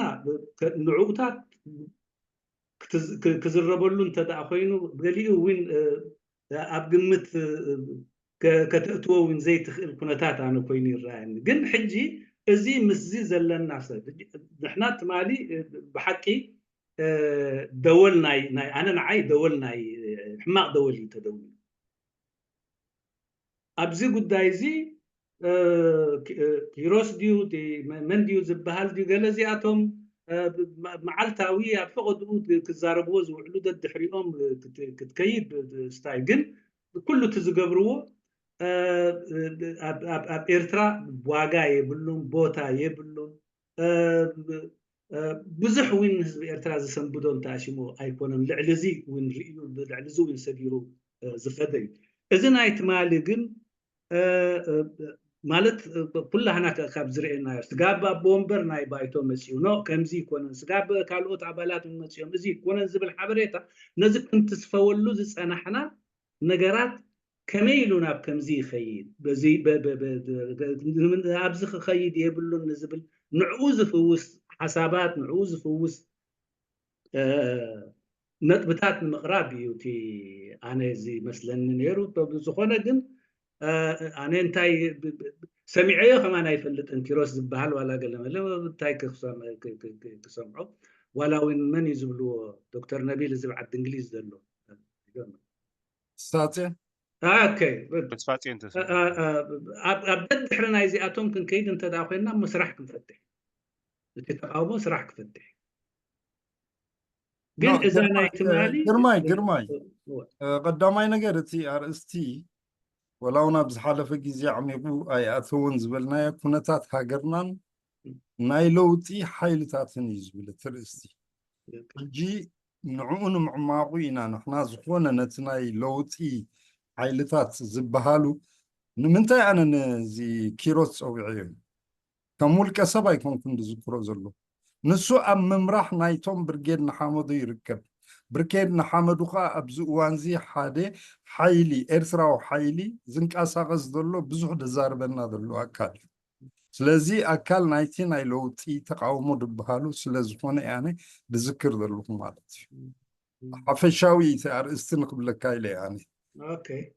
ንዕኡታት ክዝረበሉ እንተ ደኣ ኮይኑ ገሊኡ እውን ኣብ ግምት ከተእትዎ እውን ዘይትኽእል ኩነታት ኣነ ኮይኑ ይረኣየኒ። ግን ሕጂ እዚ ምስዚ ዘለና ሰብ ንሕና ትማሊ ብሓቂ ደወል ናይ ናይ ኣነ ንዓይ ደወል ናይ ሕማቕ ደወል እዩ ተደዊሉ። ኣብዚ ጉዳይ እዚ ኪሮስ ድዩ መን ድዩ ዝበሃል ድዩ ገለ እዚኣቶም መዓልታዊ ኣብ ፈቐድኡ ክዛረብዎ ዝውዕሉ ደድሕሪኦም ክትከይድ ስታይ ግን ኩሉ እቲ ዝገብርዎ ኣብ ኤርትራ ዋጋ የብሉን፣ ቦታ የብሉን። ብዙሕ እውን ህዝቢ ኤርትራ ዝሰንብዶ እንተኣሽሞ ኣይኮነን። ልዕሊ እዚ እውን ርእዩ፣ ልዕሊ እዚ እውን ሰጊሩ ዝኸደ እዩ። እዚ ናይ ትማሊ ግን ማለት ኩላህና ካብ ዝርእየናዮ ስጋብ ኣቦ ወንበር ናይ ባይቶ መፅኡ ኖ ከምዚ ይኮነን ስጋብ ካልኦት ኣባላት እውን መፅኦም እዚ ይኮነን ዝብል ሓበሬታ ነዚ ክንትስፈወሉ ዝፀናሕና ነገራት ከመይ ኢሉ ናብ ከምዚ ይኸይድ ኣብዚ ክኸይድ የብሉን ንዝብል ንዕኡ ዝፍውስ ሓሳባት ንዕኡ ዝፍውስ ነጥብታት ንምቕራብ እዩ እቲ ኣነ እዚ መስለኒ ነይሩ። ብዝኾነ ግን ኣነ እንታይ ሰሚዐዮ ከማን ኣይፈልጥን። ኪሮስ ዝበሃል ዋላ ገለመለ እንታይ ክሰምዖ ዋላ እውን መን እዩ ዝብልዎ ዶክተር ነቢል እዚ ዓዲ እንግሊዝ ዘሎ ሳጼ ኣብ ደድሕሪ ናይዚኣቶም ክንከይድ እንተ ኮይንና ምስራሕ ክንፈትሕ እቲ ተቃውሞ ስራሕ ክፈትሕ ግን እዛ ናይ ትማሊ ግርማይ ግርማይ ቀዳማይ ነገር እቲ ኣርእስቲ ወላ እውን ኣብ ዝሓለፈ ግዜ ዓሚቑ ኣይኣተውን ዝበልናዮ ኩነታት ሃገርናን ናይ ለውጢ ሓይልታትን እዩ ዝብል እቲ ርእስቲ። ሕጂ ንዕኡ ንምዕማቑ ኢና ንሕና ዝኾነ ነቲ ናይ ለውጢ ሓይልታት ዝበሃሉ ንምንታይ ኣነ ነዚ ኪሮስ ፀዊዐዮ ከም ውልቀ ሰብ ኣይኮንኩን ዝዝክሮ ዘሎ ንሱ ኣብ ምምራሕ ናይቶም ብርጌድ ንሓመዱ ይርከብ። ብርጌድ ንሓመዱ ከዓ ኣብዚ እዋንዚ ሓደ ሓይሊ ኤርትራዊ ሓይሊ ዝንቀሳቐስ ዘሎ ብዙሕ ደዛርበና ዘሎ ኣካል እዩ። ስለዚ ኣካል ናይቲ ናይ ለውጢ ተቃውሞ ዝበሃሉ ስለ ዝኾነ እያነ ዝዝክር ዘለኹ ማለት እዩ። ሓፈሻዊ እቲ ኣርእስቲ ንክብለካ ኢለ እያነ።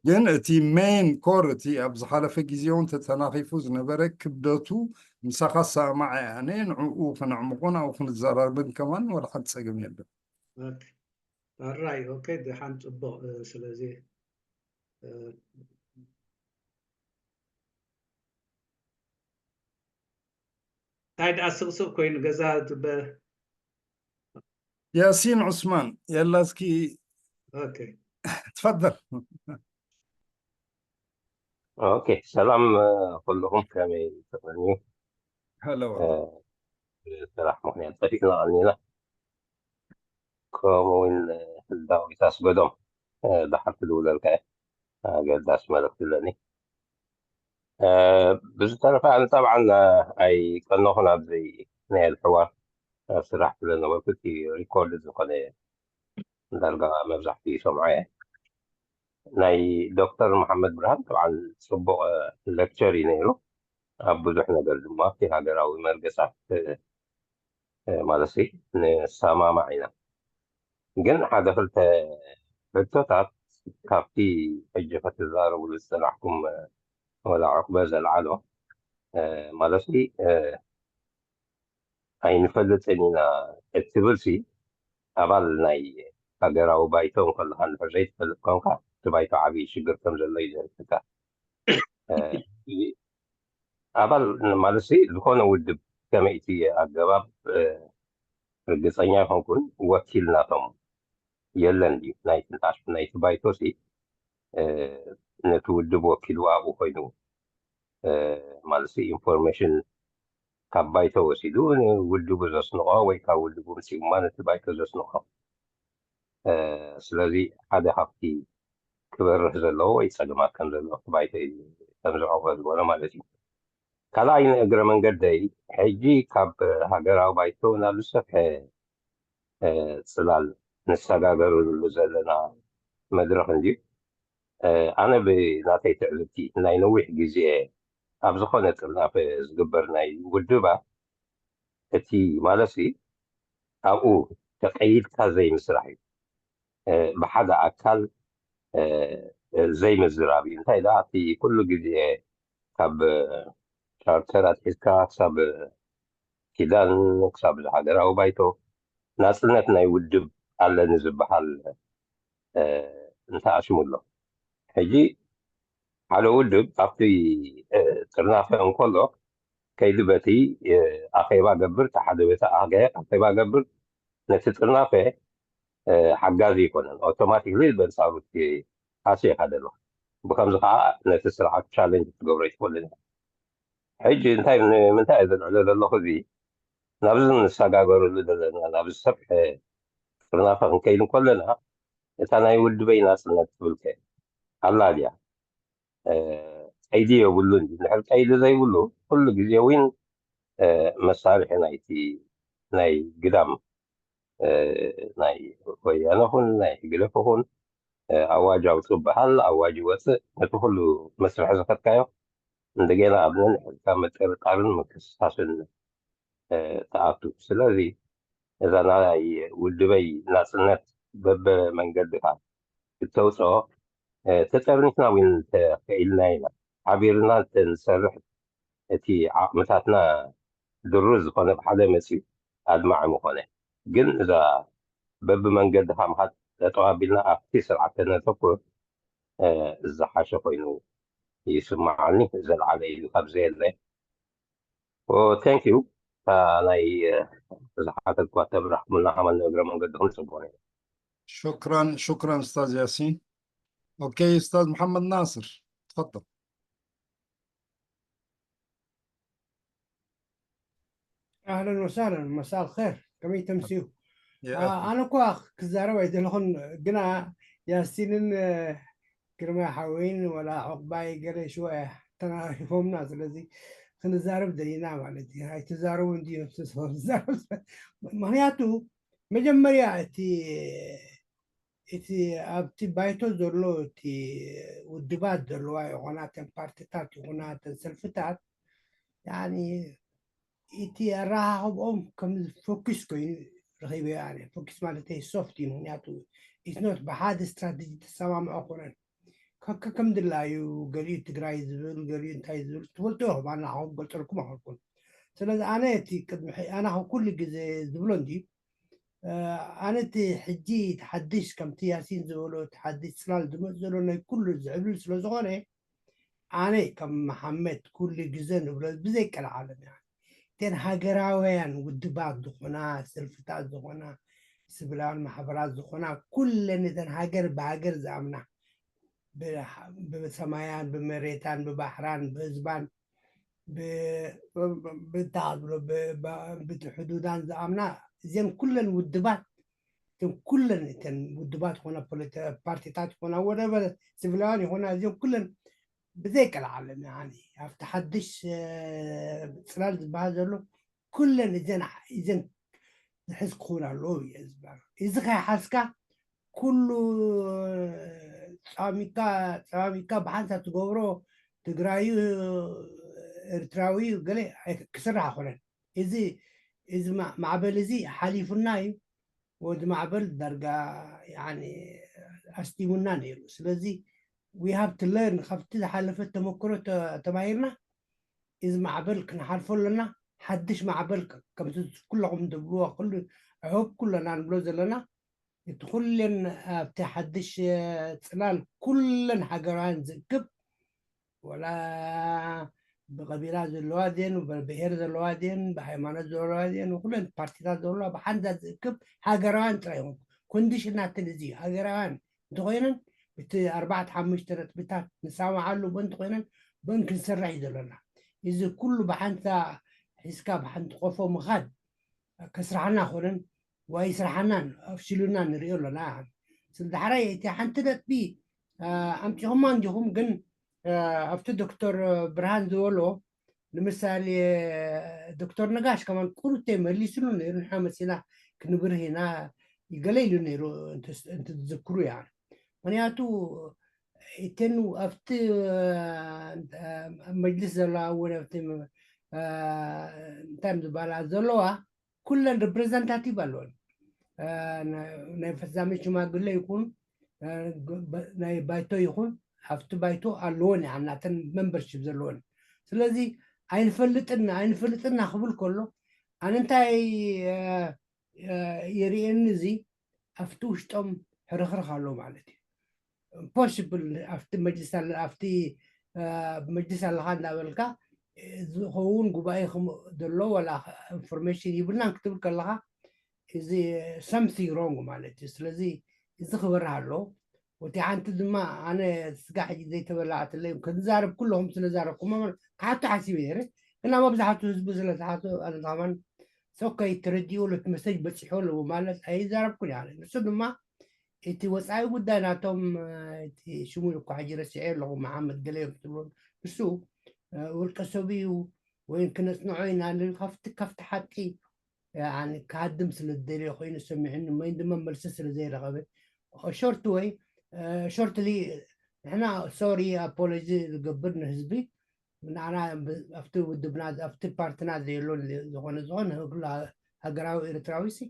ግን እቲ ሜን ኮር እቲ ኣብ ዝሓለፈ ግዜ እውን ተተናኺፉ ዝነበረ ክብደቱ ምሳኻ ሰማዕ እያነ ንዕኡ ክነዕምቆ ናብኡ ክንዘራርብን ከማን ወላ ሓንቲ ፀገም የለን። ኣራይ ኦኬ ደሓን ፅቡቕ ስለዚ እንታይ ደኣ ስቕስቕ ኮይኑ ገዛ ትበ- ياسين عثمان، يلا اسكي ኦኬ። تفضل. ኦኬ፣ ሰላም ኩልኹም፣ ከመይ ትቕንዩ? هلا والله. ስራሕ ምኽንያት ጠፊእና ቀኒና። ከምኡ እውን ዳዊት ኣስገዶም፣ ደሓር ክድውለልካ እየ፣ ኣገዳሲ መልእኽቲ ኣለኒ። ብዝተረፈ ኣነ ጠብዓን ኣይቀነኹን ኣብዚ ናይ ሕዋር ኣብ ስራሕ ስለ ነበርኩ እቲ ሪኮርድ ዝኾነ ዳርጋ መብዛሕትኡ ይሰምዖ እየ። ናይ ዶክተር መሓመድ ብርሃን ጠብዓን ፅቡቕ ሌክቸር እዩ ነይሩ። ኣብ ብዙሕ ነገር ድማ ኣብቲ ሃገራዊ መርገፃት ማለት ንሰማማዕ ኢና። ግን ሓደ ክልተ ሕቶታት ካብቲ ሕጂ ክትዛረብሉ ዝፀናሕኩም ወላ ዕቁበ ዘልዓሎ ማለት ኣይንፈልጥን ኢና እትብል ሲ ኣባል ናይ ሃገራዊ ባይቶ እንከለኻ እንድሕር ዘይትፈልጥ ኮንካ እቲ ባይቶ ዓብዪ ሽግር ከም ዘሎ እዩ ዘርእየካ። ኣባል ማለት ሲ ዝኾነ ውድብ ከመይ እቲ ኣገባብ ርግፀኛ ይኾንኩን ወኪል ናቶም የለን ድዩ? ናይቲ ባይቶ ሲ ነቲ ውድብ ወኪሉ ኣብኡ ኮይኑ ማለት ኢንፎርሜሽን ካብ ባይቶ ወሲዱ ንውድቡ ዘስንቆ ወይ ካብ ውድቡ ምፅኡ ድማ ነቲ ባይቶ ዘስንቆ። ስለዚ ሓደ ካብቲ ክበርህ ዘለዎ ወይ ፀገማት ከም ዘለዎ እቲ ባይቶ እዩ ከም ዝዕቆ ዝበሎ ማለት እዩ። ካልኣይ ንእግረ መንገደይ ሕጂ ካብ ሃገራዊ ባይቶ ናብ ዝሰፍሐ ፅላል ንሰጋገርሉ ዘለና መድረኽ እንድዩ። ኣነ ብናተይ ትዕዝብቲ ናይ ነዊሕ ግዜ ኣብ ዝኾነ ጥርናፈ ዝግበር ናይ ውድባት እቲ ማለት ሲ ኣብኡ ተቀይድካ ዘይምስራሕ እዩ። ብሓደ ኣካል ዘይምዝራብ እዩ። እንታይ ደኣ እቲ ኩሉ ግዜ ካብ ቻርተር ኣትሒዝካ ክሳብ ኪዳን ክሳብ ሃገራዊ ባይቶ ናፅነት ናይ ውድብ ኣለኒ ዝበሃል እንተኣሽሙ ኣሎ። ሕጂ ሓደ ውድብ ኣብቲ ጥርናፈ እንከሎ ከይዲ በቲ ኣኼባ ገብር፣ እቲ ሓደ ቤተ ኣኼባ ገብር ነቲ ጥርናፈ ሓጋዚ ይኮነን። ኣውቶማቲክሊ በንፃሩ ሃሲ ኢኻ ደሎ። ብከምዚ ከዓ ነቲ ስርዓት ቻለንጅ ክትገብሮ ይትክእልን። ሕጂ እንታይ ንምንታይ እየ ዘልዕሎ ዘለኹ? እዚ ናብዚ ንሰጋገረሉ ዘለና ናብ ዝሰፍሐ ጥርናፈ ክንከይድ እንከለና እታ ናይ ውድበይ ናፅነት ትብልከ ኣላ ድያ? ቀይዲ የብሉን። እንድሕር ቀይዲ ዘይብሉ ኩሉ ግዜ እውን መሳርሒ ናይቲ ናይ ግዳም ናይ ወያነ ኹን ናይ ህግደፍ ኹን ኣዋጅ ኣውፅእ በሃል፣ ኣዋጅ ይወፅእ፣ ነቲ ኩሉ መስርሒ ዝኸድካዮ እንደገና ኣብ ነንሕድካ ምጥርጣርን ምክስሳስን ትኣቱ። ስለዚ እዛ ናይ ውድበይ ናፅነት በበመንገድኻ እተውፅኦ ተጠርኒፍና እውን እንተኽኢልና ኢና ሓቢርና እንተንሰርሕ እቲ ዓቕምታትና ድሩዝ ዝኾነ ብሓደ መፂኡ ኣድማዒ ምኾነ። ግን እዛ በብመንገድኻ ምኻድ ጠጠው ኣቢልና ኣብቲ ስርዓት ተነተኩር ዝሓሸ ኮይኑ ይስማዓኒ። ዘለዓለ ኢሉ ካብ ዘየለ ቴንክ ዩ። እታ ናይ ዝሓተትኳ ተብራህኩምና ከማን እግረ መንገድኹም ፅቡቅ ነይሩ። شكرا شكرا استاذ ياسين. اوكي استاذ محمد ناصر، تفضل. ኣህለን ወሳለን፣ መሳእ ኸይር፣ ከመይ ተምስዩ? ኣነ እኳ ክዛረብ ኣይደለኹን፣ ግና ያሲንን ግርማይ ሓወይን ወላ ዑቕባይ ገለ ሽወ ተናሂፎምና። ስለዚ ክንዛረብ ደሊና ማለት እዩ። ኣይትዛረቡ እንድዩ ዝዛረብ። ምክንያቱ መጀመርያ እቲ እቲ ኣብቲ ባይቶ ዘሎ እቲ ውድባት ዘለዋ ይኾና እተን ፓርቲታት ይኹና እተን ሰልፍታት ያኒ እቲ ኣረኻኽብኦም ከም ፎኪስ ኮይኑ ረኺበ ኣነ። ፎኪስ ማለት ሶፍት እዩ። ምክንያቱ ኢትኖት ብሓደ ስትራቴጂ ተሰማምዖ ኮነን ከከ ከም ድላዩ ገሊኡ ትግራይ ዝብል ገሊኡ እንታይ ዝብል ትፈልጡ ኢኹም። ኣነ ንዓኹም ገልፀልኩም ኣይኮንኩን። ስለዚ ኣነ እቲ ቅድሚ ሕጂ ኣነ ካብ ኩሉ ግዜ ዝብሎ እንድዩ ኣነ እቲ ሕጂ እቲ ሓድሽ ከምቲ ያሲን ዝበሎ እቲ ሓድሽ ፅላል ዝመፅ ዘሎ ናይ ኩሉ ዝዕብልል ስለ ዝኾነ ኣነ ከም መሓመድ ኩሉ ግዜ ንብሎ ብዘይቀልዓለም እያ። እቲ እተን ሃገራውያን ውድባት ዝኾና፣ ሰልፍታት ዝኾና፣ ስብላውያን ማሕበራት ዝኾና፣ ኩለን እተን ሃገር ብሃገር ዝኣምና፣ ብሰማያን ብመሬታን ብባሕራን ብህዝባን ብታብሎ ብቲ ሕዱዳን ዝኣምና፣ እዘን ኩለን ውድባት፣ እተን ኩለን እተን ውድባት ይኾና ፓርቲታት ይኾና ወደበ፣ ስብላውያን ይኾና፣ እዘን ኩለን ብዘይቀልዓለም ኣብቲ ሓድሽ ፅላል ዝበሃል ዘሎ ኩለን እዘን ዝሕዝ ክኸውን ኣለዎ። እዚ ከይሓዝካ ኩሉ ፃሚካ ፃሚካ ብሓንሳብ ትገብሮ ትግራዩ ኤርትራዊ ገለ ክስራሕ ኣይኮነን። እዚ እዚ ማዕበል እዚ ሓሊፉና እዩ። ወዲ ማዕበል ዳርጋ ኣስጢሙና ነይሩ። ስለዚ we have to learn፣ ካብቲ ዝሓለፈ ተመክሮ ተማሂርና እዚ ማዕበል ክንሓልፎ ኣለና። ሓድሽ ማዕበል ከምቲ ኩለኹም ትብልዎ ኩሉ ዕሁብ ኩለና ንብሎ ዘለና እቲ ኩለን ኣብቲ ሓድሽ ፅላል ኩለን ሃገራውያን ዝእክብ፣ ወላ ብቐቢላ ዘለዋ ድየን፣ ብብሄር ዘለዋ ድየን፣ ብሃይማኖት ዘለዋ ድየን፣ ኩለን ፓርቲታት ዘለዋ ብሓንዛ ዝእክብ ሃገራውያን ጥራይ ይኹን። ኮንዲሽናትን እዚ ሃገራውያን እንተኮይነን፣ እቲ ኣርባዕተ ሓሙሽተ ነጥብታት ንሰማማዓሉ ብእን እንተኮይነን ብእን ክንሰርሕ እዩ ዘለና። እዚ ኩሉ ብሓንሳ ሒዝካ ብሓንቲ ቆፎ ምኻድ ከስራሓና ኮነን ወይ ስራሓናን ኣፍሽሉና ንሪኦ ኣለና። ስለ ዳሕራይ እቲ ሓንቲ ነጥቢ ኣምፂኹማ እንዲኹም፣ ግን ኣብቲ ዶክተር ብርሃን ዝበሎ ንምሳሌ ዶክተር ነጋሽ ከማን ቁሩብ ተመሊስሉ ነይሩ፣ ንሕና መፂና ክንብርህ ኢና ይገለ ኢሉ ነይሩ። እንትትዝክሩ ያ ምክንያቱ እተን ኣብቲ መጅልስ ዘለዋ እውን ኣብቲ እንታይ ዝበሃላ ዘለዋ ኩለን ሪፕሬዘንታቲቭ ኣለወን። ናይ ፈፃሚ ሽማግለ ይኹን ናይ ባይቶ ይኹን ኣብቲ ባይቶ ኣለወን እያ ናተን ሜምበርሺፕ ዘለወን። ስለዚ ኣይንፈልጥን ኣይንፈልጥና ክብል ከሎ ኣነ እንታይ የርእየኒ፣ እዚ ኣብቲ ውሽጦም ሕርኽርኽ ኣሎ ማለት እዩ። ፖስብል ኣብቲ መጅልስ ኣብቲ መጅልስ ኣለኻ እንዳበልካ ዝኸውን ጉባኤ ዘሎ ወላ ኢንፎርሜሽን ይብልናን ክትብል ከለኻ እዚ something wrong ማለት እዩ። ስለዚ እዚ ክበርህ ኣለዎ። ወቲ ሓንቲ ድማ ኣነ ስጋ ሕጂ ዘይተበላዕትለይ ክንዛረብ ኩለኹም ስለዛረብኩም ክሓቱ ሓሲብ ነይረ፣ ግና መብዛሕቱ ህዝቢ ስለዝሓቱ ኣነ ከማን ሰኮይ ተረዲኡ ለት መሰጅ በፂሑ ኣለዎ ማለት ኣይዛረብኩን እያ። ንሱ ድማ እቲ ወፃኢ ጉዳይ ናቶም እቲ ሽሙ እኳ ሕጂ ረሲዐ ኣለኹ መሓመድ ገለ እዮም ትብሎ ንሱ ውልቀ ሰብ እዩ ወይ ክነፅንዖ ኢና ካብቲ ካብቲ ሓቂ ክሃድም ስለ ዝደልዮ ኮይኑ ሰሚዕኒ ወይ ድማ መልሲ ስለ ዘይረኸበ ሾርት ወይ ሾርትሊ ንሕና ሶሪ ኣፖሎጂ ዝገብር ንህዝቢ ንዓና ኣብቲ ውድብና ኣብቲ ፓርትና ዘየሎ ዝኾነ ዝኾነ ሃገራዊ ኤርትራዊ ሲ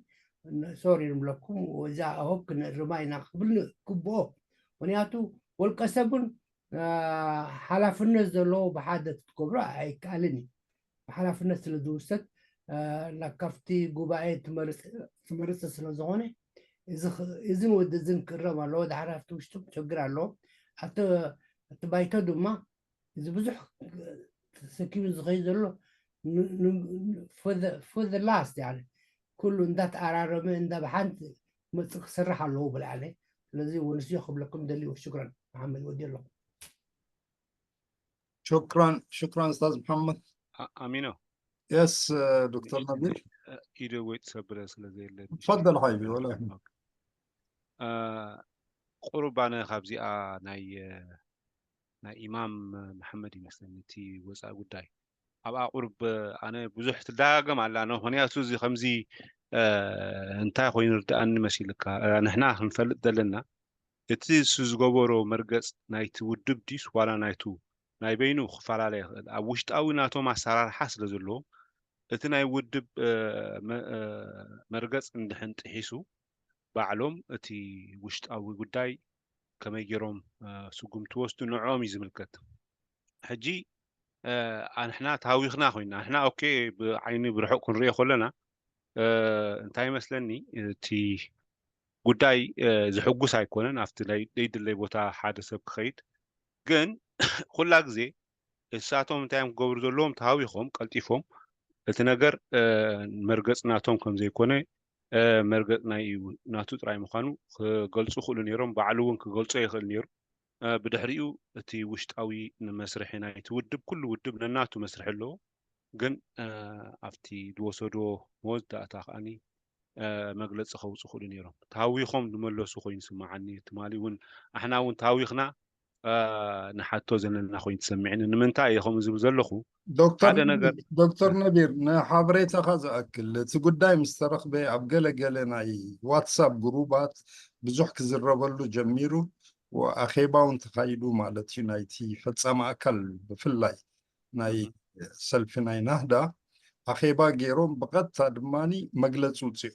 ሶሪ ንብለኩም። እዛ ሆፕ ክንእርማ ኢና ክብል ግብኦ። ምክንያቱ ወልቀ ሰብን ሓላፍነት ዘለዎ ብሓደ ክትገብሮ ኣይከኣልን እዩ። ብሓላፍነት ስለ ዝውሰድ ካብቲ ጉባኤ ትመርፅ ስለ ዝኾነ እዝን ወዲ እዝን ክእረም ኣለዎ። ዳሕር ኣብቲ ውሽጡ ችግር ኣለዎ። ኣብቲ ባይቶ ድማ እዚ ብዙሕ ተሰኪሙ ዝኸይድ ዘሎ for the last ኩሉ እንዳተኣራረመ እንዳ ብሓንቲ መፅእ ክሰርሕ ኣለዎ ብልዓለ። ስለዚ ወንስዮ ክብለኩም ደልዩ ሽክረን መሓመድ ወዲ ኣለኹ። شكرا شكرا استاذ محمد ኣሚኖ يس دكتور نبيل ኢደ ወይ ትሰብረ ስለ ዘየለ تفضل حبيبي ولا يهمك ቁሩብ ኣነ ካብዚኣ ናይ ናይ ኢማም መሓመድ ይመስለኒ እቲ ወፃኢ ጉዳይ ኣብኣ ቁሩብ ኣነ ብዙሕ ትደጋገም ኣላ ምክንያቱ እዚ ከምዚ እንታይ ኮይኑ ርድኣኒ መሲልካ ንሕና ክንፈልጥ ዘለና እቲ እሱ ዝገበሮ መርገፅ ናይቲ ውድብ ዲስ ዋላ ናይቱ ናይ በይኑ ክፈላለ ይኽእል ኣብ ውሽጣዊ ናቶም ኣሰራርሓ ስለ ዘለዎም እቲ ናይ ውድብ መርገፅ እንድሕን ጥሒሱ ባዕሎም እቲ ውሽጣዊ ጉዳይ ከመይ ገይሮም ስጉምቲ ወስዱ ንዕኦም እዩ ዝምልከት ሕጂ ኣንሕና ታዊኽና ኮይና ኣንሕና ኦኬ ብዓይኒ ብርሑቕ ክንሪኦ ከለና እንታይ ይመስለኒ እቲ ጉዳይ ዝሕጉስ ኣይኮነን ኣብቲ ዘይድለይ ቦታ ሓደ ሰብ ክኸይድ ግን ኩላ ግዜ እሳቶም እንታይ እዮም ክገብሩ ዘለዎም ተሃዊኾም ቀልጢፎም እቲ ነገር መርገፂ ናቶም ከም ዘይኮነ፣ መርገፂ ናይ ናቱ ጥራይ ምዃኑ ክገልፁ ይኽእሉ ነይሮም። ባዕሉ እውን ክገልፆ ይኽእል ነይሩ። ብድሕሪኡ እቲ ውሽጣዊ ንመስርሒ ናይቲ ውድብ፣ ኩሉ ውድብ ነናቱ መስርሒ ኣለዎ። ግን ኣብቲ ዝወሰድዎ መወዳእታ ከዓኒ መግለፂ ከውፅኡ ይኽእሉ ነይሮም። ተሃዊኾም ዝመለሱ ኮይኑ ይስምዓኒ። ትማሊ እውን ኣሕና እውን ተሃዊኽና ንሓቶ ዘለና ኮይኑ ተሰሚዕኒ። ንምንታይ እየ ከምኡ ዝብል ዘለኹ? ዶክተር ሓደ ነገር ዶክተር ነቢር፣ ንሓበሬታኻ ዝኣክል፣ እቲ ጉዳይ ምስ ተረኽበ ኣብ ገለ ገለ ናይ ዋትሳፕ ግሩባት ብዙሕ ክዝረበሉ ጀሚሩ። ኣኼባ እውን ተኻይዱ ማለት እዩ። ናይቲ ፈፃሚ ኣካል ብፍላይ ናይ ሰልፊ ናይ ናህዳ ኣኼባ ገይሮም ብቐጥታ ድማ መግለፂ ውፅኡ።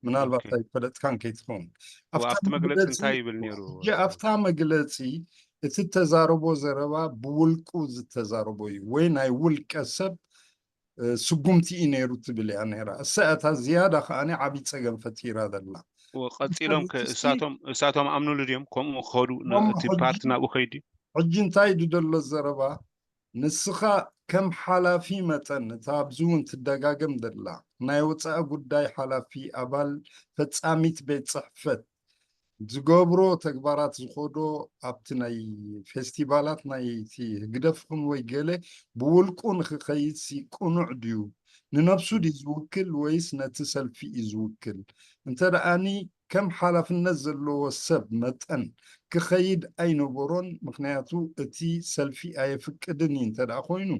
ምናልባት ኣይፈለጥካን ከይትኸውን። ኣብቲ መግለፂ እንታይ ይብል ነይሩ? ኣብታ መግለፂ እቲ ተዛረቦ ዘረባ ብውልቁ ዝተዛረቦ እዩ ወይ ናይ ውልቀ ሰብ ስጉምቲ እዩ ነይሩ ትብል እያ ነይራ። እሳ እታ ዝያዳ ከዓኒ ዓብዪ ፀገም ፈቲራ ዘላ። ቀፂሎም እሳቶም ኣምኑሉ ድዮም ከምኡ ክኸዱ? እቲ ፓርቲ ናብኡ ከይዱ? ሕጂ እንታይ ድደሎ ዘረባ? ንስኻ ከም ሓላፊ መጠን፣ እታ ኣብዚ እውን ትደጋገም ዘላ ናይ ወፃኢ ጉዳይ ሓላፊ ኣባል ፈፃሚት ቤት ፅሕፈት ዝገብሮ ተግባራት ዝኸዶ ኣብቲ ናይ ፌስቲቫላት ናይቲ ህግደፍኹም ወይ ገለ ብውልቁ ንክኸይድ ሲ ቅኑዕ ድዩ? ንነብሱ ድዩ ዝውክል ወይስ ነቲ ሰልፊ እዩ ዝውክል? እንተ ደኣኒ ከም ሓላፍነት ዘለዎ ሰብ መጠን ክኸይድ ኣይነበሮን። ምክንያቱ እቲ ሰልፊ ኣየፍቅድን እዩ እንተ ደኣ ኮይኑ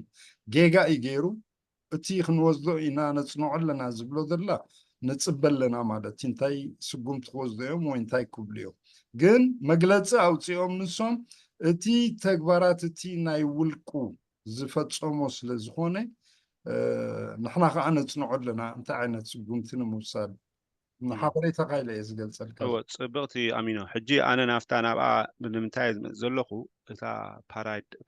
ጌጋ እዩ ገይሩ። እቲ ክንወስዶ ኢና ነፅንዖ ኣለና ዝብሎ ዘላ ንፅበ ኣለና ማለት እዩ። እንታይ ስጉምቲ ክወስዶ እዮም ወይ እንታይ ክብሉ እዮም? ግን መግለፂ ኣውፂኦም ንሶም እቲ ተግባራት እቲ ናይ ውልቁ ዝፈፀሞ ስለ ዝኾነ ንሕና ከዓ ነፅንዖ ኣለና እንታይ ዓይነት ስጉምቲ ንምውሳድ። ንሓበሬታኻ ኢለ እየ ዝገልፀልካ። እወ፣ ፅብቕቲ ኣሚኖ። ሕጂ ኣነ ናፍታ ናብኣ ንምንታይ ዝመፅእ ዘለኹ፣ እታ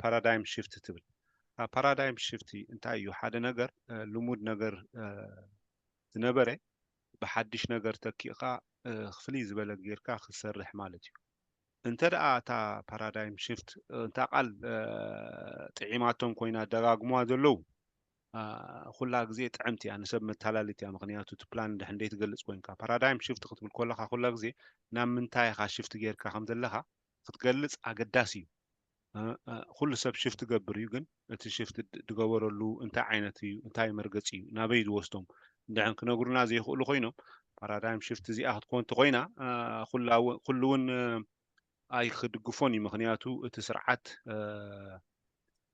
ፓራዳይም ሽፍት ትብል። እታ ፓራዳይም ሽፍት እንታይ እዩ? ሓደ ነገር ልሙድ ነገር ዝነበረ ብሓድሽ ነገር ተኪእኻ ፍልይ ዝበለ ጌርካ ክትሰርሕ ማለት እዩ። እንተ ደኣ እታ ፓራዳይም ሽፍት እንታ ቃል ጥዒማቶም ኮይና ደጋግሙዋ ዘለዉ፣ ኩላ ግዜ ጥዕምቲ እያ፣ ንሰብ መታላሊት እያ። ምክንያቱ እቲ ፕላን እንድሕር እንደይትገልፅ ኮይንካ፣ ፓራዳይም ሽፍት ክትብል ከለካ ኩላ ግዜ ናብ ምንታይ ኢኻ ሽፍት ጌርካ ከም ዘለካ ክትገልፅ ኣገዳሲ እዩ። ኩሉ ሰብ ሽፍት ገብር እዩ፣ ግን እቲ ሽፍት ዝገበረሉ እንታይ ዓይነት እዩ፣ እንታይ መርገፂ እዩ፣ ናበይ ዝወስዶም እንድሕር ክነግሩና ዘይኽእሉ ኮይኖም፣ ፓራዳይም ሽፍት እዚኣ ክትኮን እንተኮይና ኩሉ እውን ኣይክድግፎን እዩ። ምክንያቱ እቲ ስርዓት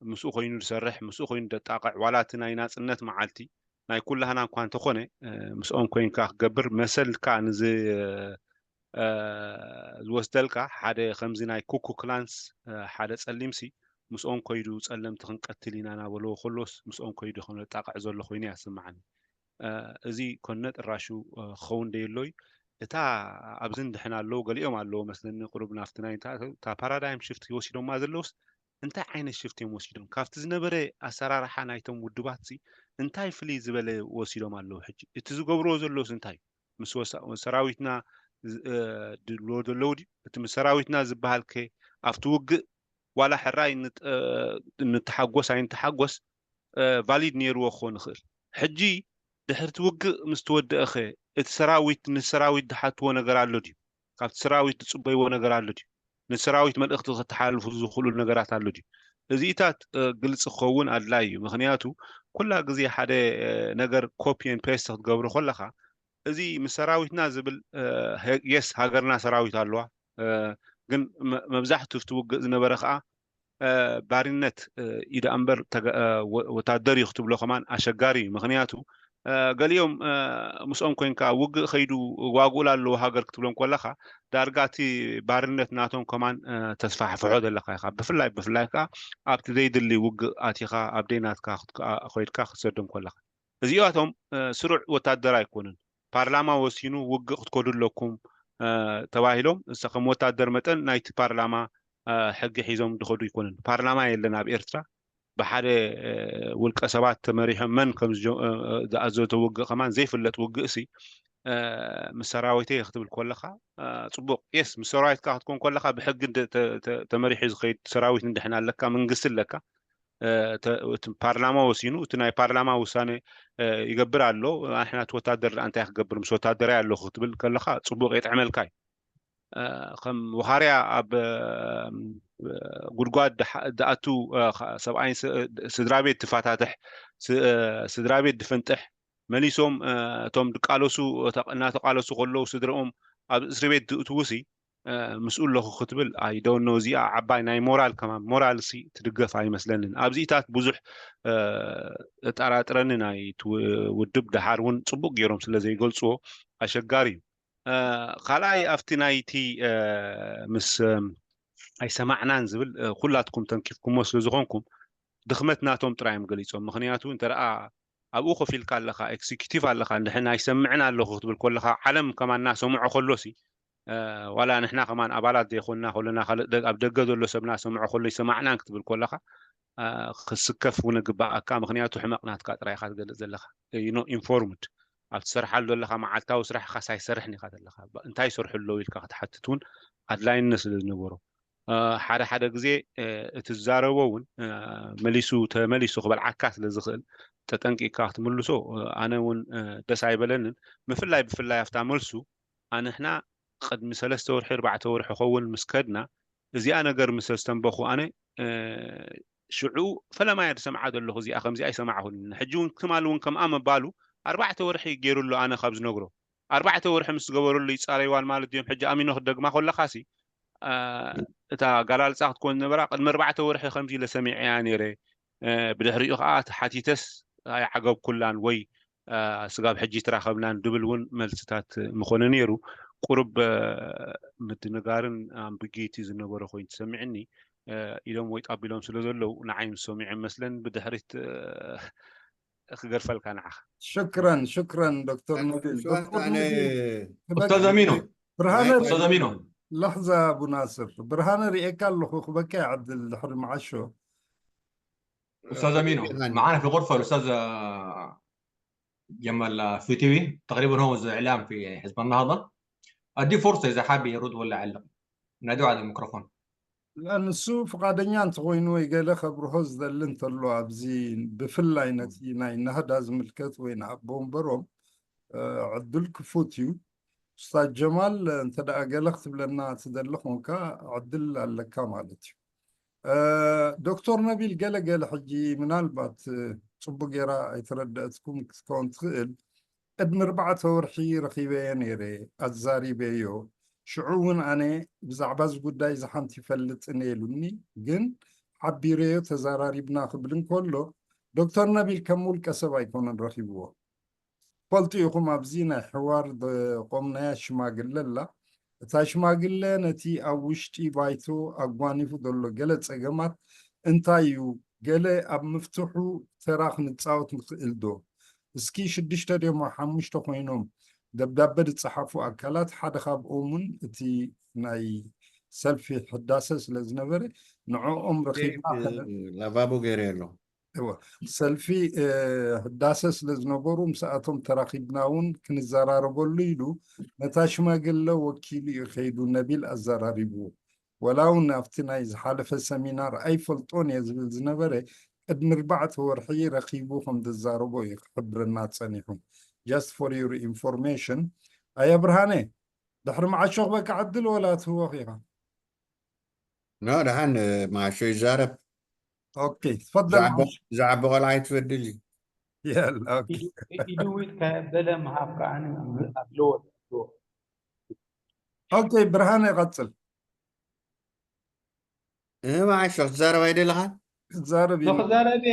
ምስኡ ኮይኑ ዝሰርሕ፣ ምስኡ ኮይኑ ዘጣቕዕ፣ ዋላ እቲ ናይ ናፅነት መዓልቲ ናይ ኩላህና እኳ እንተኾነ ምስኦም ኮይንካ ክገብር መሰልካ ንዝ ዝወስደልካ ሓደ ከምዚ ናይ ኩኩ ክላንስ ሓደ ጸሊምሲ ምስኦም ከይዱ ጸለምቲ ክንቀትል ኢና እናበለዎ ከሎስ ምስኦም ከይዱ ከም ዘጣቕዕ ዘሎ ኮይኑ እያ ትስምዓኒ። እዚ ኮነ ጥራሹ ክኸውን ደየሎይ እታ ኣብዚ እንድሕን ኣለዉ ገሊኦም ኣለዉ መስለኒ ቅሩብ ናፍቲ ናይ እታ ፓራዳይም ሽፍት ወሲዶማ ዘለውስ እንታይ ዓይነት ሽፍት እዮም ወሲዶም ካብቲ ዝነበረ ኣሰራርሓ ናይቶም ውድባት ሲ እንታይ ፍልይ ዝበለ ወሲዶም ኣለዉ ሕጂ እቲ ዝገብርዎ ዘለውስ እንታይ ምስ ሰራዊትና ድልዎ ዘለዉ ድዩ እቲ ምስ ሰራዊትና ዝበሃል ከ ኣብቲ ውግእ ዋላ ሕራይ ንተሓጎስ ኣይንተሓጎስ ቫሊድ ነይርዎ ክኾን ይኽእል ሕጂ ድሕርቲ ውግእ ምስ ተወደእኸ እቲ ሰራዊት ንሰራዊት ዝሓትዎ ነገር ኣሎ ድዩ ካብቲ ሰራዊት ዝፅበይዎ ነገር ኣሎ ድዩ ንሰራዊት መልእኽቲ ከተሓላልፉ ዝኽእሉ ነገራት ኣሎ ድዩ እዚኢታት ግልፂ ክኸውን ኣድላይ እዩ ምክንያቱ ኩላ ግዜ ሓደ ነገር copy and paste ክትገብሮ ከለኻ እዚ ምስ ሰራዊትና ዝብል yes ሃገርና ሰራዊት ኣለዋ ግን መብዛሕቱ እቲ ውግእ ዝነበረ ከዓ ባርነት እዩ ደኣ እምበር ወታደር እዩ ክትብሎ ከማን ኣሸጋሪ እዩ ምክንያቱ ገሊኦም ምስኦም ኮይንካ ውግእ ከይዱ ዋግኡላ ኣለዎ ሃገር ክትብሎም ከለካ ዳርጋ እቲ ባርነት ናቶም ከማን ተስፋሕፍሖ ዘለካ ኢካ ብፍላይ ብፍላይ ከዓ ኣብቲ ዘይድሊ ውግእ ኣቲካ ኣብ ደይናትካ ኮይድካ ክትሰዶም ከለካ እዚኣቶም ስሩዕ ወታደር ኣይኮኑን ፓርላማ ወሲኑ ውግእ ክትከዱ ኣለኩም ተባሂሎም እሳ ከም ወታደር መጠን ናይቲ ፓርላማ ሕጊ ሒዞም ድኸዱ ይኮኑን ፓርላማ የለን ኣብ ኤርትራ ብሓደ ውልቀ ሰባት ተመሪሖም መን ከም ዝኣዘዞ ውግእ ከማን ዘይፍለጥ ውግእ ሲ ምስ ሰራዊተይ ክትብል ከለካ ፅቡቅ የስ ምስ ሰራዊትካ ክትኮን ከለካ ብሕጊ ተመሪሑ ዝኸይድ ሰራዊት እንድሕና ኣለካ መንግስቲ ኣለካ እቲ ፓርላማ ወሲኑ፣ እቲ ናይ ፓርላማ ውሳነ ይገብር ኣሎ። ኣንሕና እቲ ወታደር ደኣ እንታይ ክገብር፣ ምስ ወታደራይ ኣለኹ ክትብል ከለኻ ጽቡቕ የጥዕመልካ እዩ። ከም ወኻርያ ኣብ ጉድጓድ ዝኣቱ ሰብኣይን ስድራ ቤት ትፋታትሕ፣ ስድራ ቤት ድፍንጥሕ፣ መሊሶም እቶም ድቃለሱ እናተቃለሱ ከለዉ ስድረኦም ኣብ እስሪ ቤት ዝእትውሲ ምስኡ ኣለኹ ክትብል ኣይደውኖ። እዚኣ ዓባይ ናይ ሞራል ከማን ሞራል ሲ ትድገፍ ኣይመስለንን። ኣብዚታት ብዙሕ ጠራጥረኒ ናይ ውድብ ደሓር እውን ፅቡቅ ገይሮም ስለ ዘይገልፅዎ ኣሸጋሪ እዩ። ካልኣይ ኣብቲ ናይቲ ምስ ኣይሰማዕናን ዝብል ኩላትኩም ተንኪፍኩሞ ስለ ዝኾንኩም ድኽመት ናቶም ጥራይ እዮም ገሊፆም። ምክንያቱ እንተ ኣብኡ ኮፍ ኢልካ ኣለኻ፣ ኤክሲኪቲቭ ኣለኻ፣ እንድሕን ኣይሰምዕን ኣለኹ ክትብል ኮለኻ ዓለም ከማን እናሰምዖ ከሎሲ ዋላ ንሕና ከማን ኣባላት ዘይኮንና ከለና ካልእ ኣብ ደገ ዘሎ ሰብ እናሰምዖ ከሎ ይሰማዕናን ክትብል ኮለኻ ክስከፍ እውን ግባኣካ። ምክንያቱ ሕመቕ ናትካ ጥራይ ኢኻ ትገልጽ ዘለኻ። ኢንፎርምድ ኣብ ትሰርሓሉ ዘለኻ መዓልታዊ ስራሕኻ ሳይሰርሕን ኢኻ ዘለኻ። እንታይ ይሰርሑ ኣለዉ ኢልካ ክትሓትት እውን ኣድላይነት ስለ ዝነበሮ ሓደ ሓደ ግዜ እቲ ዝዛረቦ እውን መሊሱ ተመሊሱ ክበልዓካ ስለ ዝኽእል ተጠንቂቅካ ክትምልሶ ኣነ እውን ደስ ኣይበለንን። ብፍላይ ብፍላይ ኣብታ መልሱ ኣንሕና ቅድሚ ሰለስተ ወርሒ ኣርባዕተ ወርሒ ኸውን ምስ ከድና እዚኣ ነገር ምስ ኣስተንበኹ ኣነ ሽዑ ፈለማያ ዝሰምዓ ዘለኹ እዚኣ ከምዚኣ ኣይሰማዕኹን። ሕጂ እውን ትማሊ እውን ከምኣ ምባሉ ኣርባዕተ ወርሒ ገይሩ ኣሎ ኣነ ካብ ዝነግሮ ኣርባዕተ ወርሒ ምስ ዝገበረሉ ይጻረይዋን ማለት ድዮም? ሕጂ ኣሚኖ ክደግማ ከለኻሲ እታ ኣገላልጻ ክትኮን ዝነበራ ቅድሚ ኣርባዕተ ወርሒ ከምዚ ኢለ ሰሚዐያ ነይረ፣ ብድሕሪኡ ከዓ ተሓቲተስ ኣይዓገብኩላን ወይ ስጋብ ሕጂ ተራኸብናን ድብል እውን መልስታት ምኾነ ነይሩ። ቁሩብ ምድንጋርን ኣምቢጊቲ ዝነበረ ኮይኑ ተሰሚዕኒ። ኢሎም ወይ ጣቢሎም ስለ ዘለዉ ንዓይ ምስ ሰሚዑ መስለን ብድሕሪት ክገርፈልካ ንዓኻ። ሽክረን ሽክረን ዶክተር ነቢል። ኡስታዝ ኣሚኖ ብርሃነ ኡስታዝ ኣሚኖ ላሕዛ ኣቡ ናስር ብርሃነ ርኤካ ኣለኹ ክበካ ይዓድል ድሕሪ መዓሾ ኡስታዝ ኣሚኖ معنا في غرفة الأستاذ جمال فتوي، تقريبا هو ذو إعلام في حزب النهضة. أدي فرصة إذا حاب يرد ولا يعلق. نادوا على الميكروفون. ንሱ ፍቓደኛ እንተኾይኑ ወይ ገለ ከብርሆ ዝደሊ እንተሎ ኣብዚ ብፍላይ ነቲ ናይ ናህዳ ዝምልከት ወይ ንኣቦ ወንበሮም ዕድል ክፉት እዩ። ኡስታዝ ጀማል እንተ ደኣ ገለ ክትብለና ትደሊ ኮንካ ዕድል ኣለካ ማለት እዩ። ዶክተር ነቢል ገለ ገለ ሕጂ ምናልባት ፅቡቅ ጌራ ኣይተረደእትኩም ክትከውን ትኽእል። ቅድሚ ኣርባዕተ ወርሒ ረኺበዮ ነይረ ኣዛሪበዮ። ሽዑ እውን ኣነ ብዛዕባ እዚ ጉዳይ እዚ ሓንቲ ይፈልጥን እየ ኢሉኒ፣ ግን ሓቢረዮ ተዛራሪብና ክብል እንከሎ ዶክተር ነቢል ከም ውልቀ ሰብ ኣይኮነን ረኺብዎ። ትፈልጡ ኢኹም ኣብዚ ናይ ሕዋር ዘቆምናያ ሽማግለ ኣላ። እታ ሽማግለ ነቲ ኣብ ውሽጢ ባይቶ ኣጓኒፉ ዘሎ ገለ ጸገማት እንታይ እዩ? ገለ ኣብ ምፍትሑ ተራ ክንጻወት ንኽእል ዶ? እስኪ ሽዱሽተ ድዮም ሓሙሽተ ኮይኖም ደብዳበ ዝጸሓፉ ኣካላት ሓደ ካብኦምን እቲ ናይ ሰልፊ ሕዳሰ ስለ ዝነበረ ንዕኦም ረኺብና ላባቡ ገይረ ኣሎ እወ ሰልፊ ህዳሰ ስለ ዝነበሩ ምስኣቶም ተራኺብና እውን ክንዘራረበሉ ኢሉ ነታ ሽማግለ ወኪሉ እዩ ከይዱ ነቢል ኣዘራሪብዎ። ወላ እውን ኣብቲ ናይ ዝሓለፈ ሰሚናር ኣይፈልጦን እየ ዝብል ዝነበረ ቅድሚ ኣርባዕተ ወርሒ ረኺቡ ከም ዝዛረቦ እዩ ክሕብረና ጸኒሑ። Just for your information። ኣየ ብርሃነ ድሕሪ መዓሾ ክበካ ዕድል ወላ ትህወኽ ኢኻ? ኖ ደሓን መዓሾ ይዛረብ። ኦኬ ትፈደል ዝዓቢ ቆልዓ ይትበድል እዩ። የላ ኦኬ ኢድዊት ከበለ ምሃብ ከዓኒ ኣለዎ ኦኬ ብርሃነ ይቐጽል። እህ መዓሾ ክትዛረብ ኣይደለኻን? ክዛረብ እዩ። ንክዛረብ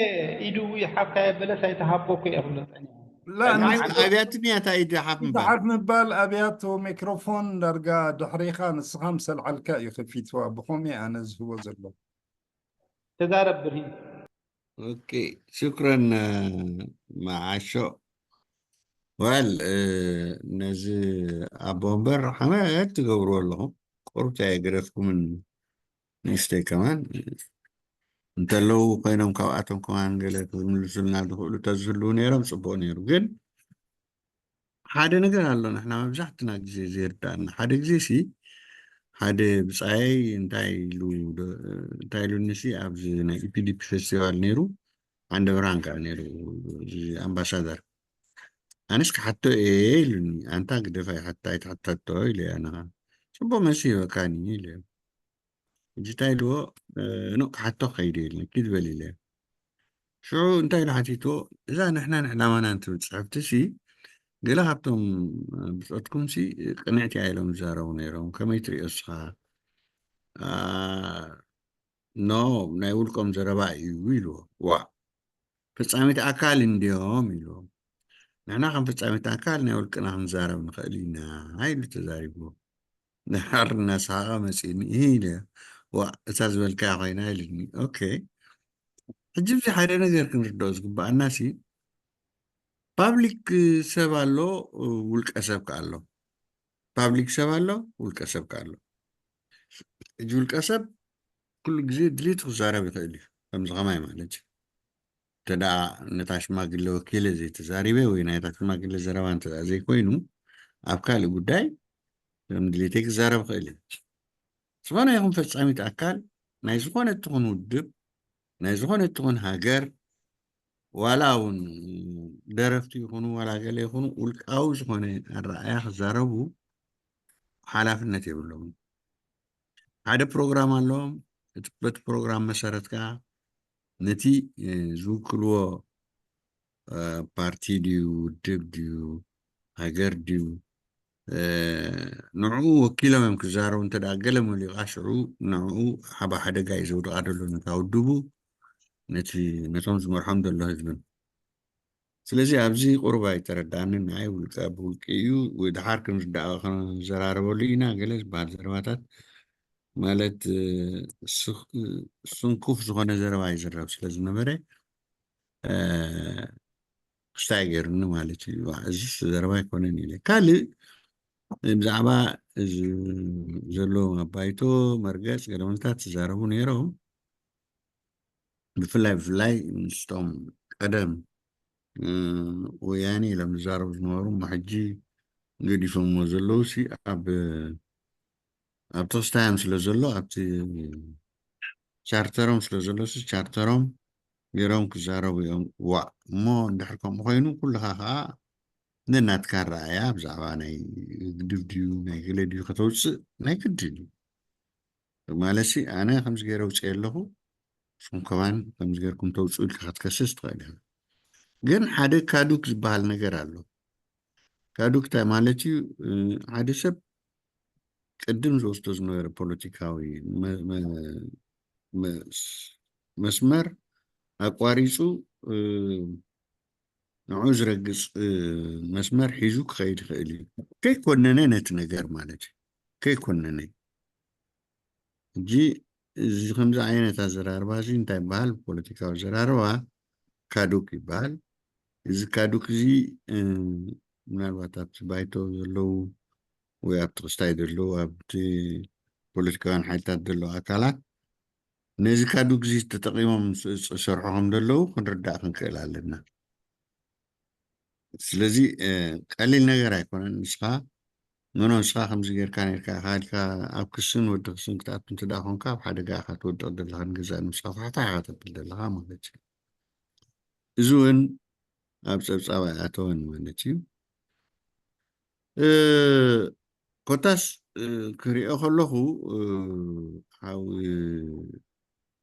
ኢድዊ ሓብካ የበለስ ኣይተሃቦኩ እየ ክብሎ ጸኒሐ። ላ ንስ- ኣብያትኒ እያ እታ ኢድ ሓፍ ምባል ምትሓፍ ምባል ኣብያቶ ሚክሮፎን ዳርጋ ድሕሪኻ ንስኻ ምስ ኣልዓልካ እዩ ከፊትዋ። ብኸምኡ እየ ኣነ ዝህቦ ዘሎ። ተዛረብ ብርሂን። ኦኬ ሽክረን መዓሾ። ወል ነዚ ኣቦ እምበር ሓመድ ትገብርዎ ኣለኹም ቁሩብታ የገደፍኩምን ንእሽተይ ከማን እንተለዉ ኮይኖም ካብኣቶም ከማን ገለ ክምልሱልና ዝኽእሉ ተዝህልዉ ነይሮም ፅቡቅ ነይሩ ግን ሓደ ነገር ኣሎ ንሕና መብዛሕትና ግዜ ዘይርዳእና ሓደ ግዜ ሲ ሓደ ብጻየይ እንታይ ኢሉ እንታይ ኢሉኒሲ ኣብዚ ናይ ኢፒዲፒ ፌስቲቫል ነይሩ። ዓንደ ብርሃን ከዓ ነይሩ፣ እዚ ኣምባሳደር። ኣነስ ክሓቶ እየ ኢሉኒ። ኣንታ ግደፋ ይሓታ ኣይትሓታቶ ኢለ ኣነ። ጽቡቅ መልሲ ይበካኒ ኢለ። ሕጂ እንታይ ኢልዎ? ኖ ክሓቶ ከይደ ኢልኒ፣ ኪድ በል ኢለ። ሽዑ እንታይ ኢሉ ሓቲትዎ? እዛ ንሕናን ዕላማናን ትብል ጽሕፍቲ ሲ ገለ ካብቶም ብጾትኩም ሲ ቅንዕቲ እያ ኢሎም ዝዛረቡ ነይሮም። ከመይ ትሪኦ እስኻ? ኖ ናይ ውልቆም ዘረባ እዩ ኢልዎ። ዋ ፈጻሚት ኣካል እንድዮም ኢልዎም። ንሕና ከም ፈጻሚት ኣካል ናይ ውልቅና ክንዛረብ ንኽእል ኢና ኢሉ ተዛሪብዎ። ድሓር እናሰሓቐ መጺእኒ ኢለ፣ ዋ እታ ዝበልካያ ኮይና ኢልኒ። ኦኬ ሕጂ እዚ ሓደ ነገር ክንርድኦ ዝግባኣና ሲ ፓብሊክ ሰብ ኣሎ፣ ውልቀ ሰብ ከ ኣሎ። ፓብሊክ ሰብ ኣሎ፣ ውልቀ ሰብ ከ ኣሎ። ሕጂ ውልቀ ሰብ ኩሉ ግዜ ድሌቱ ክዛረብ ይኽእል እዩ፣ ከምዚ ከማይ ማለት እዩ። እንተ ደኣ ነታ ሽማግለ ወኪለ ዘይተዛሪበ ወይ ናይታ ሽማግለ ዘረባ እንተ ደኣ ዘይኮይኑ ኣብ ካልእ ጉዳይ ከም ድሌተይ ክዛረብ ይኽእል እዩ። ዝኾነ ይኹን ፈጻሚት ኣካል ናይ ዝኾነ ትኹን ውድብ ናይ ዝኾነ ትኹን ሃገር ዋላ እውን ደረፍቲ ይኹኑ ዋላ ገለ ይኹኑ ውልቃዊ ዝኾነ ኣረኣያ ክዛረቡ ሓላፍነት የብሎምን። ሓደ ፕሮግራም ኣለዎም። እቲ በቲ ፕሮግራም መሰረት ከዓ ነቲ ዝውክልዎ ፓርቲ ድዩ ውድብ ድዩ ሃገር ድዩ ንዕኡ ወኪሎም እዮም ክዛረቡ። እንተ ገለ መሊቓ ሽዑ ንዕኡ ሓባ ሓደጋ እዩ ዘውድቓ ዘሎ ነታ ውድቡ ነቶም ዝመርሖም ዘሎ ህዝብን። ስለዚ ኣብዚ ቁሩብ ኣይተረዳኣንን። ንዓይ ውልቀ ብውልቂ እዩ፣ ድሓር ክንርዳእ ክንዘራረበሉ ኢና ገለ ዝበሃል ዘረባታት ማለት ስንኩፍ ዝኾነ ዘረባ ይዝረብ ስለ ዝነበረ ክስታይ ገይሩኒ ማለት እዩ። እዚ ዘረባ ኣይኮነን ኢለ ካልእ ብዛዕባ ዘለዎም ኣባይቶ መርገፅ ገለመለታት ዝዛረቡ ነይሮም። ብፍላይ ብፍላይ ምስቶም ቀደም ወያኔ ኢሎም ዝዛረቡ ዝነበሩ እሞ ሕጂ ገዲፎምዎ ዘለዉ ሲ ኣብ ኣብ ተኽስታዮም ስለ ዘሎ ኣብቲ ቻርተሮም ስለ ዘሎ ሲ ቻርተሮም ገይሮም ክዛረቡ እዮም። ዋእ እሞ እንድሕር ከምኡ ኮይኑ ኩልኻ ከዓ ነናትካ ረኣያ ብዛዕባ ናይ ግድብ ድዩ ናይ ገለ ድዩ ከተውፅእ ናይ ግድን እዩ። ማለትሲ ኣነ ከምዚ ገይረ ውፅእ ኣለኹ ንስኹም ከማን ከምዚ ገይርኩም ተውፅኡ ኢልካ ክትከስስ ትኽእል ኢኻ። ግን ሓደ ካዱክ ዝበሃል ነገር ኣሎ። ካዱክ እንታይ ማለት እዩ? ሓደ ሰብ ቅድም ዝወስዶ ዝነበረ ፖለቲካዊ መስመር ኣቋሪፁ ንዑ ዝረግፅ መስመር ሒዙ ክኸይድ ይኽእል እዩ። ከይኮነነ ነቲ ነገር ማለት እዩ። ከይኮነነ ሕጂ እዚ ከምዚ ዓይነት ኣዘራርባ እዚ እንታይ ይበሃል? ፖለቲካዊ ኣዘራርባ ካዱክ ይበሃል። እዚ ካዱክ እዚ ምናልባት ኣብቲ ባይቶ ዘለዉ ወይ ኣብቲ ክስታይ ዘለዉ ኣብቲ ፖለቲካውያን ሓይልታት ዘለዉ ኣካላት ነዚ ካዱክ እዚ ተጠቒሞም ዝሰርሑ ከም ዘለዉ ክንርዳእ ክንክእል ኣለና። ስለዚ ቀሊል ነገር ኣይኮነን። ንስኻ ምኖ ንስኻ ከምዚ ጌርካ ነርካ ኢኻ ኢልካ ኣብ ክስን ወዲ ክስን ክትኣቱ እንተ ደኣ ኮንካ ኣብ ሓደጋ ኢኻ ትወድቕ ዘለኻ ንገዛእ ነብስኻ ፋሕፋሕ ኢኻ ተብል ዘለኻ ማለት እዩ። እዚ እውን ኣብ ጸብጻብ ኣይኣተወን ማለት እዩ። ኮታስ ክሪኦ ከለኹ ሓዊ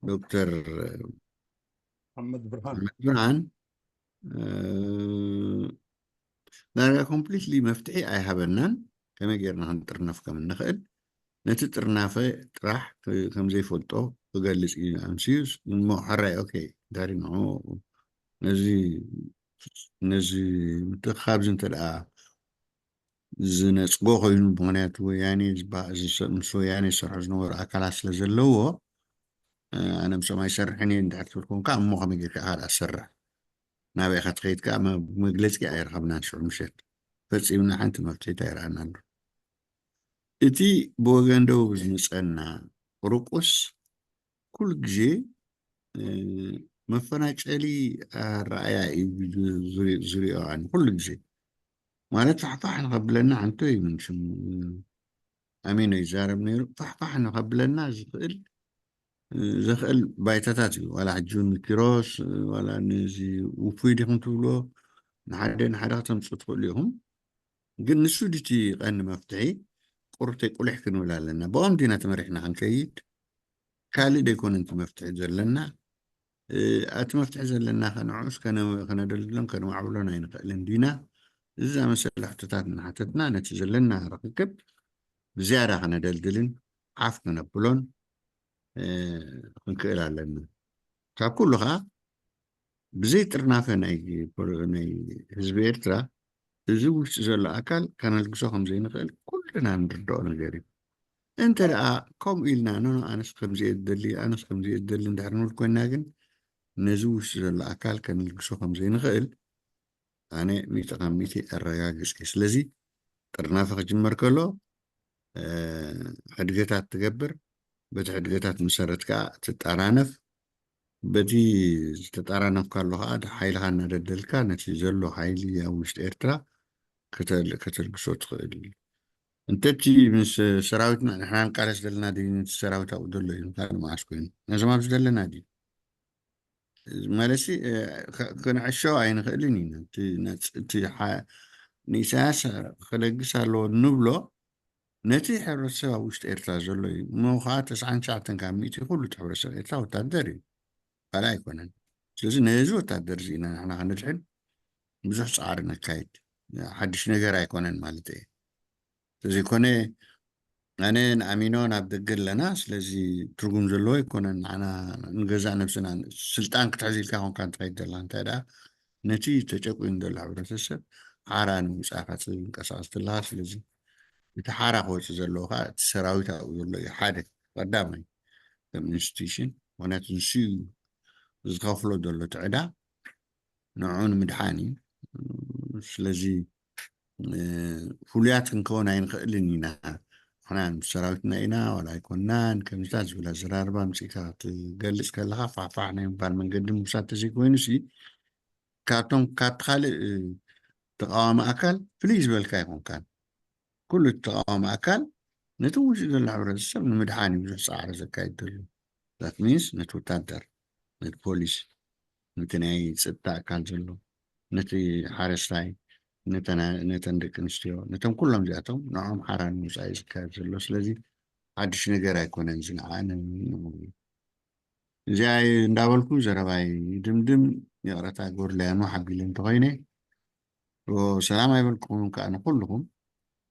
ዶክተር መሓመድ ብርሃን መሓመድ ብርሃን ዳርጋ ኮምፕሊትሊ መፍትሒ ኣይሃበናን። ከመይ ጌርና ክንጥርነፍ ከም እንኽእል ነቲ ጥርናፈ ጥራሕ ከም ዘይፈልጦ ክገልጽ እዩ ኣምስዩ። እሞ ሕራይ ኦኬ እንታሪ ንዑ ነዚ ነዚ ምትእኽኻብ እዚ እንተ ደኣ ዝነጽጎ ኮይኑ ምኽንያቱ ወያኔ ምስ ወያኔ ዝሰርሑ ዝነበሩ ኣካላት ስለ ዘለዎ ኣነ ምስኦም ኣይሰርሕን እየ እንድሕር ትብል ኮንካ እሞ ከመይ ጌርካ ኢኻ ደኣ ትሰርሕ ናበይ ኢኻ ትኸይድ ከኣ መግለጺ ኣይረኸብናን ሽዑ ምሸት ፈጺምና ሓንቲ መፍትሒት ኣይረኣናሉ። እቲ ብወገን ደቡብ ዝመጸና ቁርቁስ ኩሉ ግዜ መፈናጨሊ ኣረኣያ እዩ ዝሪኦ ኣነ ኩሉ ግዜ ማለት ፋሕፋሕ ንኸብለና ሓንቶ ይምንሽም ኣሚኖ ይዛረብ ነይሩ። ፋሕፋሕ ንኸብለና ዝኽእል ዘኽእል ባይታታት እዩ። ዋላ ሕጂ እውን ንኪሮስ ዋላ ነዚ ውፉይ ዲኹም ትብልዎ ንሓደ ንሓደ ከተምፁ ትኽእሉ ኢኹም። ግን ንሱ ድቲ ቀንዲ መፍትሒ ቁርብተይ ቁሊሕ ክንብል ኣለና። ብኦም ዲና ተመሪሕና ክንከይድ ካልእ ደይኮነ እቲ መፍትሒ ዘለና። እቲ መፍትሒ ዘለና ከንዕኡስ ከነደልድሎን ከነማዕብሎን ኣይንኽእልን ዲና? እዚ ዝኣመሰለ ሕቶታት እናሓተትና ነቲ ዘለና ርክክብ ብዝያዳ ከነደልድልን ዓፍ ከነብሎን ክንክእል ኣለና። ካብ ኩሉ ከዓ ብዘይ ጥርናፈ ናይ ህዝቢ ኤርትራ እዚ ውሽጢ ዘሎ ኣካል ከነልግሶ ከም ዘይንኽእል ኩልና ንርድኦ ነገር እዩ። እንተ ደኣ ከምኡ ኢልና ኖኖ ኣነስ ከምዚ እየ ዝደሊ ኣነስ ከምዚ እየ ዝደሊ እንድሕር ንብል ኮይንና ግን ነዚ ውሽጢ ዘሎ ኣካል ከነልግሶ ከም ዘይንኽእል ኣነ ሚእቲ ካብ ሚእቲ ኣረጋግጽ እየ። ስለዚ ጥርናፈ ክጅመር ከሎ ሕድገታት ትገብር፣ በቲ ሕድገታት መሰረት ከዓ ትጠራነፍ። በቲ ዝተጠራነፍካሉ ከዓ ሓይልኻ እናደደልካ ነቲ ዘሎ ሓይሊ ኣብ ውሽጢ ኤርትራ ከተልግሶ ትኽእል። እንተቲ ምስ ሰራዊትና ንሕና ንቃለስ ዘለና ድዩ ነቲ ሰራዊት ኣብኡ ዘሎ እዩ ካልእ መዓስ ኮይኑ ነዞም ኣብዚ ዘለና ድዩ ማለትሲ ክንዕሾ ኣይንኽእልን ኢና። እቲ ንኢሳያስ ክለግስ ኣለዎ ንብሎ ነቲ ሕብረተሰብ ኣብ ውሽጢ ኤርትራ ዘሎ እዩ። እሞ ከዓ ተስዓን ትሽዓተን ካብ ሚእቲ ኩሉ እቲ ሕብረተሰብ ኤርትራ ወታደር እዩ፣ ካልእ ኣይኮነን። ስለዚ ነዚ ወታደር እዚ ኢና ንሕና ከነድሕን ብዙሕ ፃዕሪ ነካይድ። ሓድሽ ነገር ኣይኮነን ማለት እየ። ተዘይኮነ ኣነ ንኣሚኖ ናብ ደገ ኣለና። ስለዚ ትርጉም ዘለዎ ኣይኮነን። ንዓና ንገዛእ ነብስና ስልጣን ክትሕዝ ኢልካ ኮንካ እንትኸይድ ዘላ እንታይ ደኣ ነቲ ተጨቁኑ ዘሎ ሕብረተሰብ ሓራ ንምውፃእ ኢኻ ትንቀሳቐስ ዘለኻ። ስለዚ እቲ ሓራ ክወፅእ ዘለዎ ከዓ እቲ ሰራዊት ኣብኡ ዘሎ እዩ ሓደ ቀዳማይ ከም ኢንስቲቱሽን። ምክንያቱ ንሱ እዩ ዝኸፍሎ ዘሎ እቲ ዕዳ ንዕኡ ንምድሓን እዩ። ስለዚ ፍሉያት ክንከውን ኣይንኽእልን ኢና። ንሕና ምስ ሰራዊትና ኢና ዋላ ኣይኮንናን ከምዚታት ዝብል ኣዘራርባ ኣምፂእካ ክትገልፅ ከለካ ፋሕፋሕ ናይ ምባል መንገዲ ምውሳድ ተዘይኮይኑሲ ካብቶም ካብቲ ካልእ ተቃዋሚ ኣካል ፍልይ ዝበልካ ኣይኮንካን። ኩሉ እቲ ተቃዋሚ ኣካል ነቲ ውሽጢ ዘሎ ሕብረተሰብ ንምድሓን እዩ ብዙሕ ፃዕሪ ዘካይድ ዘሎ። That means ነቲ ወታደር፣ ነቲ ፖሊስ፣ ነቲ ናይ ፀጥታ ኣካል ዘሎ፣ ነቲ ሓረስታይ፣ ነተን ደቂ ኣንስትዮ፣ ነቶም ኩሎም እዚኣቶም ንዕኦም ሓራ ንምውፃእ እዩ ዝካየድ ዘሎ። ስለዚ ሓድሽ ነገር ኣይኮነን እዚ ንዓኣ ንብሉ። እዚኣ እንዳበልኩ ዘረባይ ድምድም። ይቕረታ ጎድለያኑ ሓቢለ እንተኾይነ ሰላም ኣይበልኩኹም ከዓ ንኩልኹም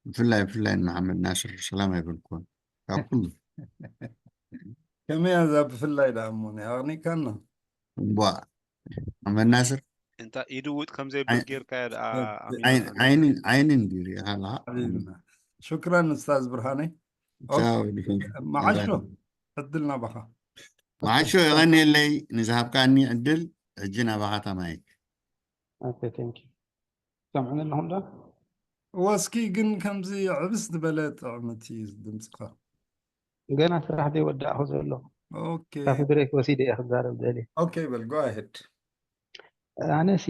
ብፍላይ ብፍላይ ንመሓመድ ናስር ሰላም ኣይበልኩን ካብ ኩሉ ከመይ እዛ ብፍላይ ደኣ እሞ ናይ ኣቕኒካና ቧ መሓመድ ናስር እንታ ኢድውጥ ከም ዘይብል ጌርካ ደኣ ዓይኒ እንዲ ሪኢኻ ኣለኻ ሽክራን እስታዝ ብርሃነይ መዓሾ ዕድል ናባኻ መዓሾ የቐንየለይ ንዝሃብካኒ ዕድል ሕጂ ናባኻ ተማይክ ሰምዑኒ ኣለኹም ዶ ወስኪ ግን ከምዚ ዕብስ ዝበለ ጥዕምቲ ድምፅኻ ገና ስራሕ ዘይወዳእኹ ዘሎ ካብቲ ብሬክ ወሲደ እየ ክዛረብ ደሊ በል go ahead ኣነሲ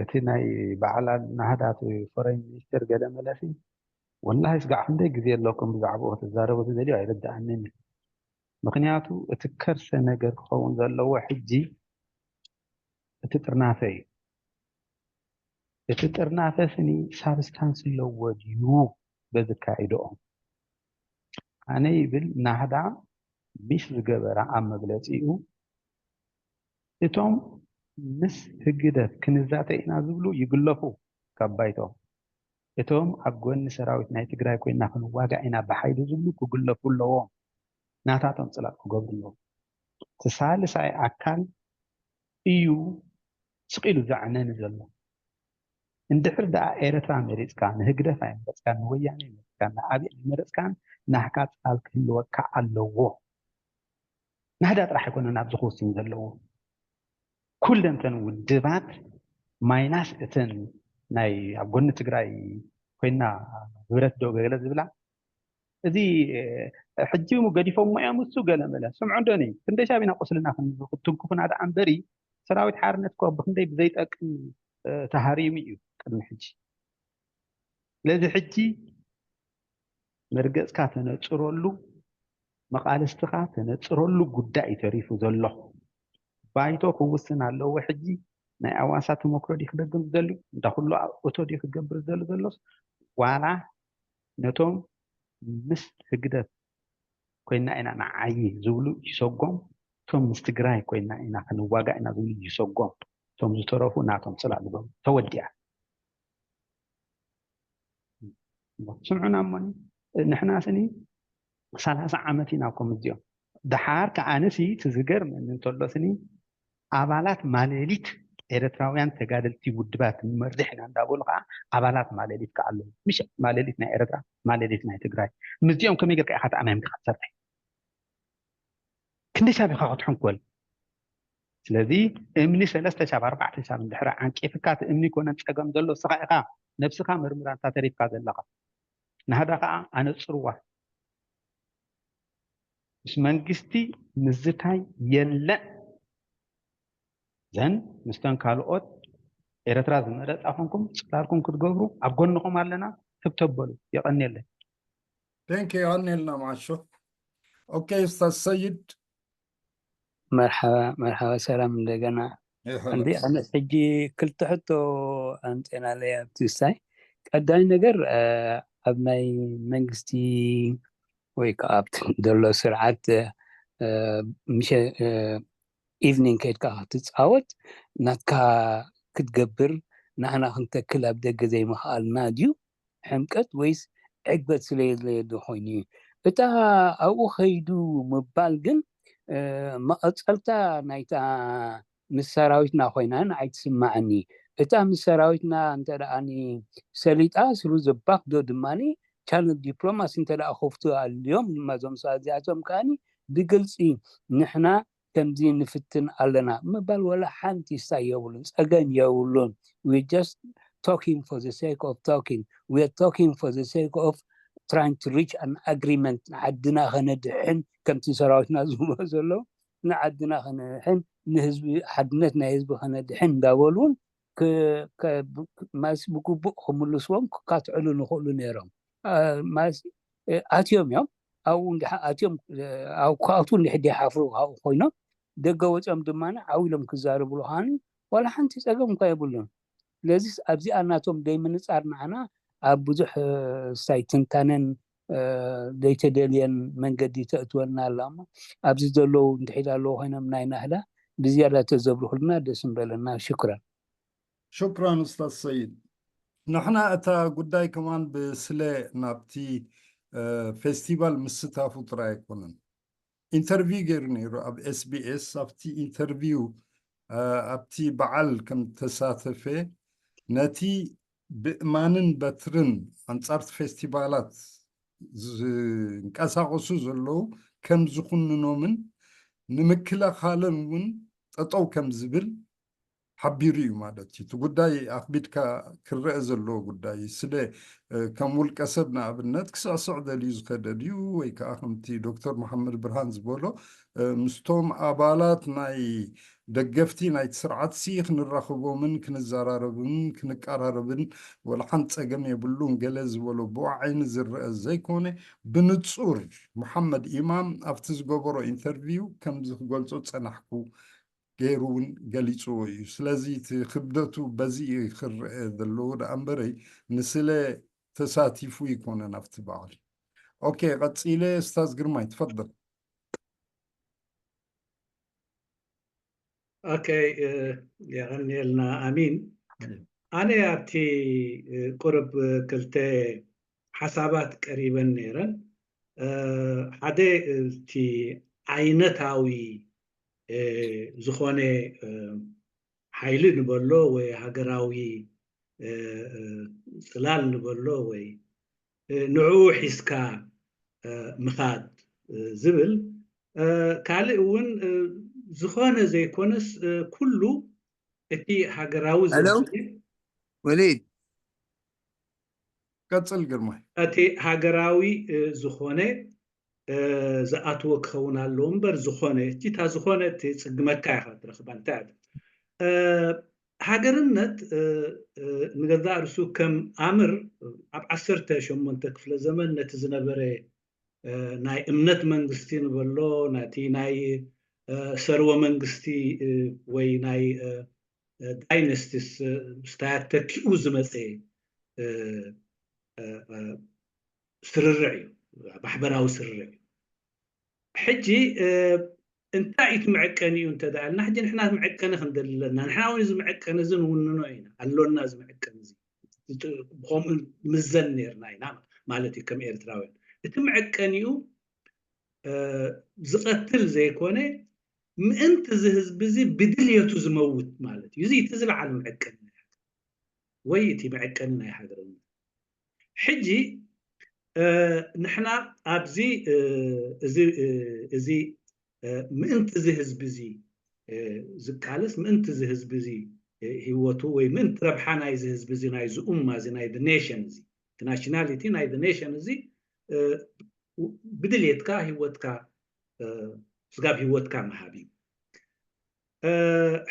እቲ ናይ በዓላ ናህዳት ፎረን ሚኒስትር ገለ መለሲ ወላሂ ስጋዕ ክንደይ ግዜ ኣለኩም ብዛዕባኡ ክትዛረቡ ትደልዩ ኣይርድኣንን እዩ ምክንያቱ እቲ ከርሰ ነገር ክኸውን ዘለዎ ሕጂ እቲ ጥርናፈ እዩ እቲ ጥርናፈ ስኒ ሳብስታንስ ኣለዎ ድዩ በዚ ኣካይድኦም ኣነ ይብል ናህዳ ሚስ ዝገበረ ኣብ መግለፂኡ እቶም ምስ ህግደፍ ክንዛተ ኢና ዝብሉ ይግለፉ ካብ ባይቶ እቶም ኣብ ጎኒ ሰራዊት ናይ ትግራይ ኮይና ክንዋጋእ ኢና ብሓይሊ ዝብሉ ክግለፉ ኣለዎም ናታቶም ፅላእ ክገብሩ ኣለዎም እቲ ሳልሳይ ኣካል እዩ ስቕ ኢሉ ዘዕነኒ ዘሎ እንድሕር ደኣ ኤረትራ መሪጽካ ንህግደፍ ኣይመረጽካን ንወያነ ኣይመረጽካን ንኣብይ ኣይመረጽካን ናህካ ጻል ክህልወካ ኣለዎ ናህዳ ጥራሕ ኣይኮነን ኣብዚ ክውስን ዘለዎ ኩለን ተን ውድባት ማይናስ እተን ናይ ኣብ ጎኒ ትግራይ ኮይና ህብረት ዶ ገለ ዝብላ እዚ ሕጂ ገዲፎሞ እዮም እሱ ገለ መለ ስምዑ እንደኒ ክንደይ ሻብ ኢና ቁስልና ክትንክፉና ደኣ እምበሪ ሰራዊት ሓርነት ኮ ብክንደይ ብዘይጠቅም ተሃሪሙ እዩ ቅድሚ ሕጂ ስለዚ ሕጂ መርገፅካ ተነፅረሉ፣ መቓልስትኻ ተነፅረሉ ጉዳይ እዩ ተሪፉ ዘሎ። ባይቶ ክውስን ኣለዎ። ሕጂ ናይ ኣዋሳ ተመክሮ ድዩ ክደግም ዝደሊ? እንዳ ኩሉ እቶ ድዩ ክገብር ዝደሊ ዘሎስ? ዋላ ነቶም ምስ ህግደፍ ኮይና ኢና ንዓዪ ዝብሉ ይሰጎም፣ እቶም ምስ ትግራይ ኮይና ኢና ክንዋጋእ ኢና ዝብሉ ይሰጎም። እቶም ዝተረፉ ናቶም ፅላል ይበሉ። ተወዲኣ። ስምዑና እሞኒ፣ ንሕና ስኒ ሰላሳ ዓመት ኢና እኮ ምስዚኦም። ደሓር ከዓንሲ እቲ ዝገርመኒ እንተሎ ስኒ ኣባላት ማሌሊት ኤርትራውያን ተጋደልቲ ውድባት ንመርሕ ኢና እንዳበሉ ከዓ ኣባላት ማሌሊት ከዓ ኣለዉ። ምሽ ማሌሊት ናይ ኤርትራ፣ ማሌሊት ናይ ትግራይ። ምስዚኦም ከመይ ጌርካ ኢኻ ተኣማሚንካ ክትሰርሕ? ክንደይ ሳብ ኢኻ ክትሕንኮል? ስለዚ እምኒ ሰለስተ ሻብ ኣርባዕተ ሻብ እንድሕር ዓንቂፍካ፣ እቲ እምኒ ኮነን ጸገም ዘሎ ንስኻ ኢኻ። ነብስኻ መርምራ፣ እንታ ተሪፍካ ዘለኻ። ናህዳ ኸዓ ኣነጽርዋ። ምስ መንግስቲ ምዝታይ የለን። ዘን ምስተን ካልኦት ኤረትራ ዝመረጻ ኮንኩም ጽላልኩም ክትገብሩ ኣብ ጎንኹም ኣለና። ህብተብ በሉ። የቐንየለይ። ቴንክ ዩ። የቐንየልና መዓሾ። ኦኬ ኡስታዝ ሰይድ። መርሓባ መርሓባ፣ ሰላም እንደገና። ይኸ- እንዲ ኣነ ሕጂ ክልተ ሕቶ ኣምፅእናለይ ኣብቲ ውሳይ። ቀዳሚ ነገር ኣብ ናይ መንግስቲ ወይ ከዓ ኣብቲ ዘሎ ስርዓት ምሸ ኢቭኒንግ ከይድካ ክትፃወት ናትካ ክትገብር ንሕና ክንተክል ኣብ ደገ ዘይምኽኣልና ድዩ ሕምቀት ወይስ ዕግበት ስለየለ ዶ ኮይኑ እዩ? እታ ኣብኡ ከይዱ ምባል ግን መቐፀልታ ናይታ ምስ ሰራዊትና ኮይና ንዓይ ትስማዓኒ። እታ ምስ ሰራዊትና እንተ ደኣ ሰሊጣ ስሩ ዘባክ ዶ ድማ ቻነል ዲፕሎማሲ እንተ ደኣ ከፍቱ ኣልዮም ድማ እዞም ሰባት እዚኣቶም ከኣኒ ብግልፂ ንሕና ከምዚ ንፍትን ኣለና ምባል ወላ ሓንቲ ስታይ የብሉን፣ ፀገም የብሉን። We just talking for the sake of talking. We are talking for the sake of trying to reach an agreement. ንዓድና ከነድሕን ከምቲ ሰራዊትና ዝብሎ ዘለዉ ንዓድና ከነድሕን ንህዝቢ ሓድነት ናይ ህዝቢ ከነድሕን እንዳበሉ እውን ማለትሲ ብግቡእ ክምልስዎም ክካትዕሉ ንኽእሉ ነይሮም። ማለትሲ ኣትዮም እዮም ኣብኡ እንድሓ ኣትዮም ኣብ ክኣትዉ እንድሕር ዘይሓፍሩ ካብኡ ኮይኖም ደገ ወፂኦም ድማ ዓው ኢሎም ክዛረብሉ ከዓኒ ዋላ ሓንቲ ፀገም እኳ የብሉን። ስለዚስ ኣብዚኣ ናቶም ደይምንፃር ንዓና ኣብ ብዙሕ ስታይ ትንታነን ዘይተደልየን መንገዲ ተእትወና ኣላ እሞ ኣብዚ ዘለዉ እንድሕር ኣለዉ ኮይኖም ናይ ናህዳ ብዝያዳ ተዘብርኩልና ደስ ምበለና። ሽኩራን። ሽኩራን ኡስታዝ ሰይድ። ንሕና እታ ጉዳይ ከማን ብስለ ናብቲ ፌስቲቫል ምስታፉ ጥራይ ኣይኮነን። ኢንተርቪው ገይሩ ነይሩ ኣብ ኤስቢኤስ። ኣብቲ ኢንተርቪው ኣብቲ በዓል ከም ተሳተፈ ነቲ ብእማንን በትርን ኣንጻርቲ ፌስቲቫላት ዝንቀሳቐሱ ዘለዉ ከም ዝኹንኖምን ንምክልኻሎም እውን ጠጠው ከም ዝብል ሓቢሩ እዩ ማለት እዩ። እቲ ጉዳይ ኣኽቢድካ ክረአ ዘለዎ ጉዳይ እዩ። ስለ ከም ውልቀ ሰብ ንኣብነት ክስዕስዕ ደልዩ ዝኸደ ድዩ ወይ ከዓ ከምቲ ዶክተር መሓመድ ብርሃን ዝበሎ ምስቶም ኣባላት ናይ ደገፍቲ ናይቲ ስርዓትሲ ክንራኽቦምን ክንዘራረብን ክንቀራረብን ወላ ሓንቲ ፀገም የብሉን ገለ ዝበሎ ብኡ ዓይኒ ዝረአ ዘይኮነ ብንፁር መሓመድ ኢማም ኣብቲ ዝገበሮ ኢንተርቪው ከምዚ ክገልፆ ዝፀናሕኩ ገይሩ እውን ገሊፅዎ እዩ። ስለዚ እቲ ክብደቱ በዚ እዩ ክረአ ዘለዎ ደኣ እምበረይ ንስለ ተሳቲፉ ይኮነን ኣብቲ በዓል። ኦኬ ቀፂለ ኡስታዝ ግርማይ ትፈضል። ኦኬ የቐንየልና ኣሚን። ኣነ ኣብቲ ቁርብ ክልተ ሓሳባት ቀሪበን ነይረን። ሓደ እቲ ዓይነታዊ ዝኾነ ሓይሊ ንበሎ ወይ ሃገራዊ ፅላል ንበሎ ወይ ንዕኡ ሒዝካ ምኻድ ዝብል ካልእ እውን ዝኾነ ዘይኮነስ ኩሉ እቲ ሃገራዊ ሄሎ ዝኾነ ወሊድ ቀፅል ግርማይ። እቲ ሃገራዊ ዝኾነ ዝኣትዎ ክኸውን ኣለዎ እምበር ዝኾነ እቲ እታ ዝኾነ እቲ ፅግመታ ኢኻ ትረኽባ እንታይ ሃገርነት ንገዛእ ርእሱ ከም ኣምር ኣብ ዓሰርተ ሸሞንተ ክፍለ ዘመን ነቲ ዝነበረ ናይ እምነት መንግስቲ ንበሎ፣ ነቲ ናይ ሰርወ መንግስቲ ወይ ናይ ዳይነስቲስ ስታያት ተኪኡ ዝመፀ ስርርዕ እዩ፣ ማሕበራዊ ስርርዕ እዩ። ሕጂ እንታይ እዩ እቲ መዐቀኒኡ እንተ ደኣ ኢልና፣ ሕጂ ንሕና መዐቀኒ ክንደሊ ኣለና። ንሕና እውን እዚ መዐቀኒ እዚ ንውንኖ ኢና፣ ኣሎና እዚ መዐቀኒ እዚ። ብኸምኡ ምዘን ነርና ኢና ማለት እዩ ከም ኤርትራውያን። እቲ መዐቀኒኡ ዝቐትል ዘይኮነ፣ ምእንቲ እዚ ህዝቢ እዚ ብድልየቱ ዝመውት ማለት እዩ። እዚ እቲ ዝለዓለ መዐቀኒ ናይ ሃገር ወይ እቲ መዐቀኒ ናይ ሃገርነት። ሕጂ ንሕና ኣብዚ እዚ ምእንቲ እዚ ህዝቢ እዚ ዝቃለስ፣ ምእንቲ እዚ ህዝቢ እዚ ህይወቱ ወይ ምእንቲ ረብሓ ናይዚ ህዝቢ እዚ፣ ናይዚ ኡማ እዚ፣ ናይ ኔሽን እዚ፣ ናሽናሊቲ ናይ ኔሽን እዚ ብድልየትካ ህይወትካ ስጋብ ህይወትካ ምሃብ እዩ።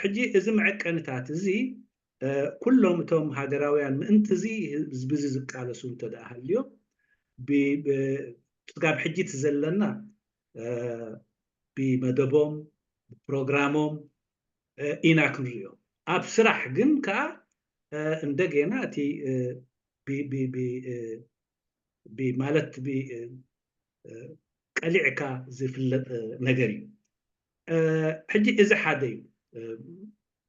ሕጂ እዚ መዐቀንታት እዚ ኩሎም እቶም ሃገራውያን ምእንቲ እዚ ህዝቢ እዚ ዝቃለሱ እንተ ደኣ ሃልዮም፣ ስጋብ ሕጂ እቲ ዘለና ብመደቦም ብፕሮግራሞም ኢና ክንሪኦ። ኣብ ስራሕ ግን ከዓ እንደገና እቲ ማለት ቀሊዕካ ዝፍለጥ ነገር እዩ። ሕጂ እዚ ሓደ እዩ።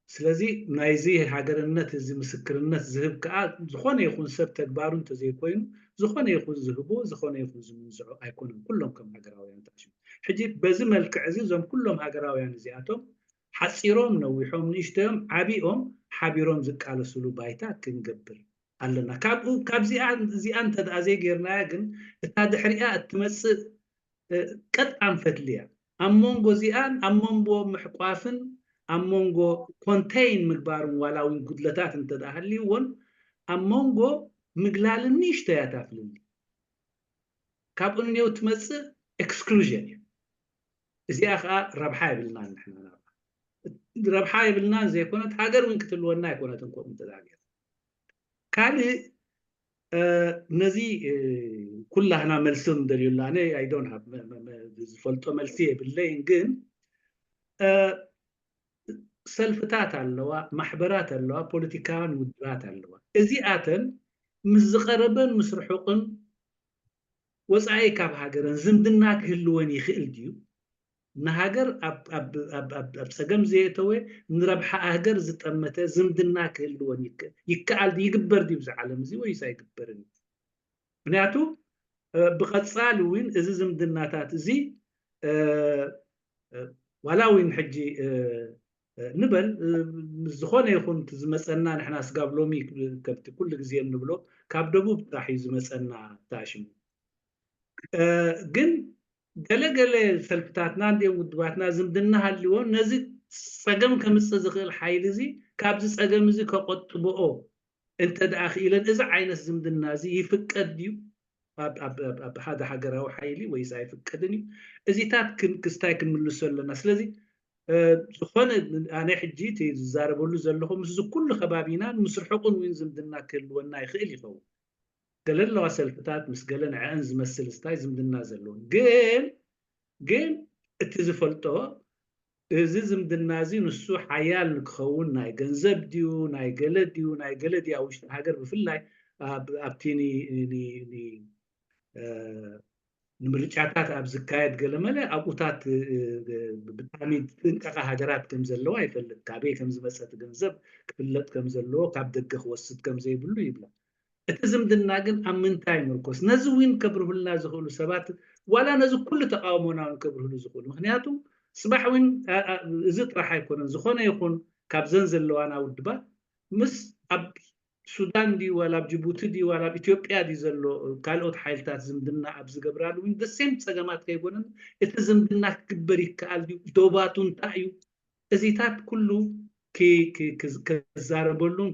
ስለዚ ናይዚ ሃገርነት እዚ ምስክርነት ዝህብ ከዓ ዝኾነ ይኹን ሰብ ተግባሩ እንተዘይኮይኑ፣ ዝኾነ ይኹን ዝህቦ፣ ዝኾነ ይኹን ዝምንዝዖ ኣይኮነን። ኩሎም ከም ሃገራውያን ተኣሽሙ። ሕጂ በዚ መልክዕ እዚ እዞም ኩሎም ሃገራውያን እዚኣቶም ሓፂሮም ነዊሖም ንእሽተዮም ዓቢኦም ሓቢሮም ዝቃለስሉ ባይታ ክንገብር ኣለና። ካብኡ ካብዚኣ እዚኣ እንተ ደኣ ዘይጌርናያ ግን እታ ድሕሪኣ እትመፅእ ቀጣን ፈትሊ እያ። ኣብ መንጎ እዚኣን ኣብ መንጎ ምሕቋፍን ኣብ መንጎ ኮንቴይን ምግባርን ዋላ እውን ጉድለታት እንተ ደኣ ሃልይዎን ኣብ መንጎ ምግላልን ንእሽተያ እታ ፍልልይ። ካብኡ ንኔው ትመፅእ ኤክስክሉዥን እዩ። እዚኣ ከዓ ረብሓ የብልናን ንሕና ናብኣ። ረብሓ የብልናን ዘይኮነት ሃገር እውን ክትህልወና ኣይኮነትን ከምኡ እንተ ደኣ ገይሩ። ካልእ ነዚ ኩላህና መልሲ ንደልየሉ ኣነ ኣይ ዶንት ሃቭ ዝፈልጦ መልሲ የብለይን፣ ግን ሰልፍታት ኣለዋ፣ ማሕበራት ኣለዋ፣ ፖለቲካውያን ውድባት ኣለዋ። እዚኣተን ምስ ዝቐረበን ምስ ርሑቕን ወፃኢ ካብ ሃገረን ዝምድና ክህልወን ይኽእል ድዩ? ንሃገር ኣብ ጸገም ዘየተወ፣ ንረብሓ ሃገር ዝጠመተ ዝምድና ክህልወን ይከኣል ድዩ? ይግበር ድዩ ብዚ ዓለም እዚ ወይስ ኣይግበርን እዩ? ምክንያቱ ብቐፃሊ እውን እዚ ዝምድናታት እዚ ዋላ እውን ሕጂ ንበል ምስ ዝኾነ ይኹን ዝመፀና ንሕና ስጋብ ሎሚ ከምቲ ኩሉ ግዜ እንብሎ ካብ ደቡብ ጥራሕ እዩ ዝመፀና ተኣሽሙ። ግን ገለገለ ሰልፍታትና እንዲኦም ውድባትና ዝምድና ሃልዎ ነዚ ፀገም ከምፅእ ዝኽእል ሓይሊ እዚ ካብዚ ፀገም እዚ ከቆጥብኦ እንተ ደኣ ክኢለን እዚ ዓይነት ዝምድና እዚ ይፍቀድ ድዩ ኣብ ሓደ ሃገራዊ ሓይሊ ወይስ ኣይፍቀድን እዩ? እዚታት ክስታይ ክንምልሶ ኣለና። ስለዚ ዝኾነ ኣነ ሕጂ ዝዛረበሉ ዘለኹ ምስዚ ኩሉ ከባቢና ምስ ርሑቕን እውን ዝምድና ክህልወና ይኽእል ይኸውን። ገለ ኣለዋ ሰልፍታት ምስ ገለ ንዐአን ዝመስል ስታይ ዝምድና ዘለውን ግን ግን እቲ ዝፈልጦ እዚ ዝምድና እዚ ንሱ ሓያል ንክኸውን ናይ ገንዘብ ድዩ ናይ ገለ ድዩ ናይ ገለ ድዩ ኣብ ውሽጢ ሃገር ብፍላይ ኣብቲ ንምርጫታት ኣብ ዝካየድ ገለመለ ኣብኡታት ብጣዕሚ ጥንቀቃ ሃገራት ከም ዘለዋ ይፈልጥ። ካበይ ከም ዝመፀ እቲ ገንዘብ ክፍለጥ ከም ዘለዎ ካብ ደገ ክወስድ ከም ዘይብሉ ይብላ። እቲ ዝምድና ግን ኣብ ምንታይ ይምርኮስ? ነዚ እውን ከብርሁልና ዝኽእሉ ሰባት ዋላ ነዚ ኩሉ ተቃውሞና እውን ከብርህሉ ዝኽእሉ ምክንያቱ ፅባሕ እውን እዚ ጥራሕ ኣይኮነን ዝኾነ ይኹን ካብዘን ዘለዋና ውድባት ምስ ኣብ ሱዳን ድዩ ዋላ ኣብ ጅቡቲ ድዩ ዋላ ኣብ ኢትዮጵያ ድዩ ዘሎ ካልኦት ሓይልታት ዝምድና ኣብ ዝገብራሉ እውን ደሴም ፀገማት ከይኮነን እቲ ዝምድና ክግበር ይከኣል ድዩ ዶባቱ እንታይ እዩ እዚታት ኩሉ ከዛረበሉን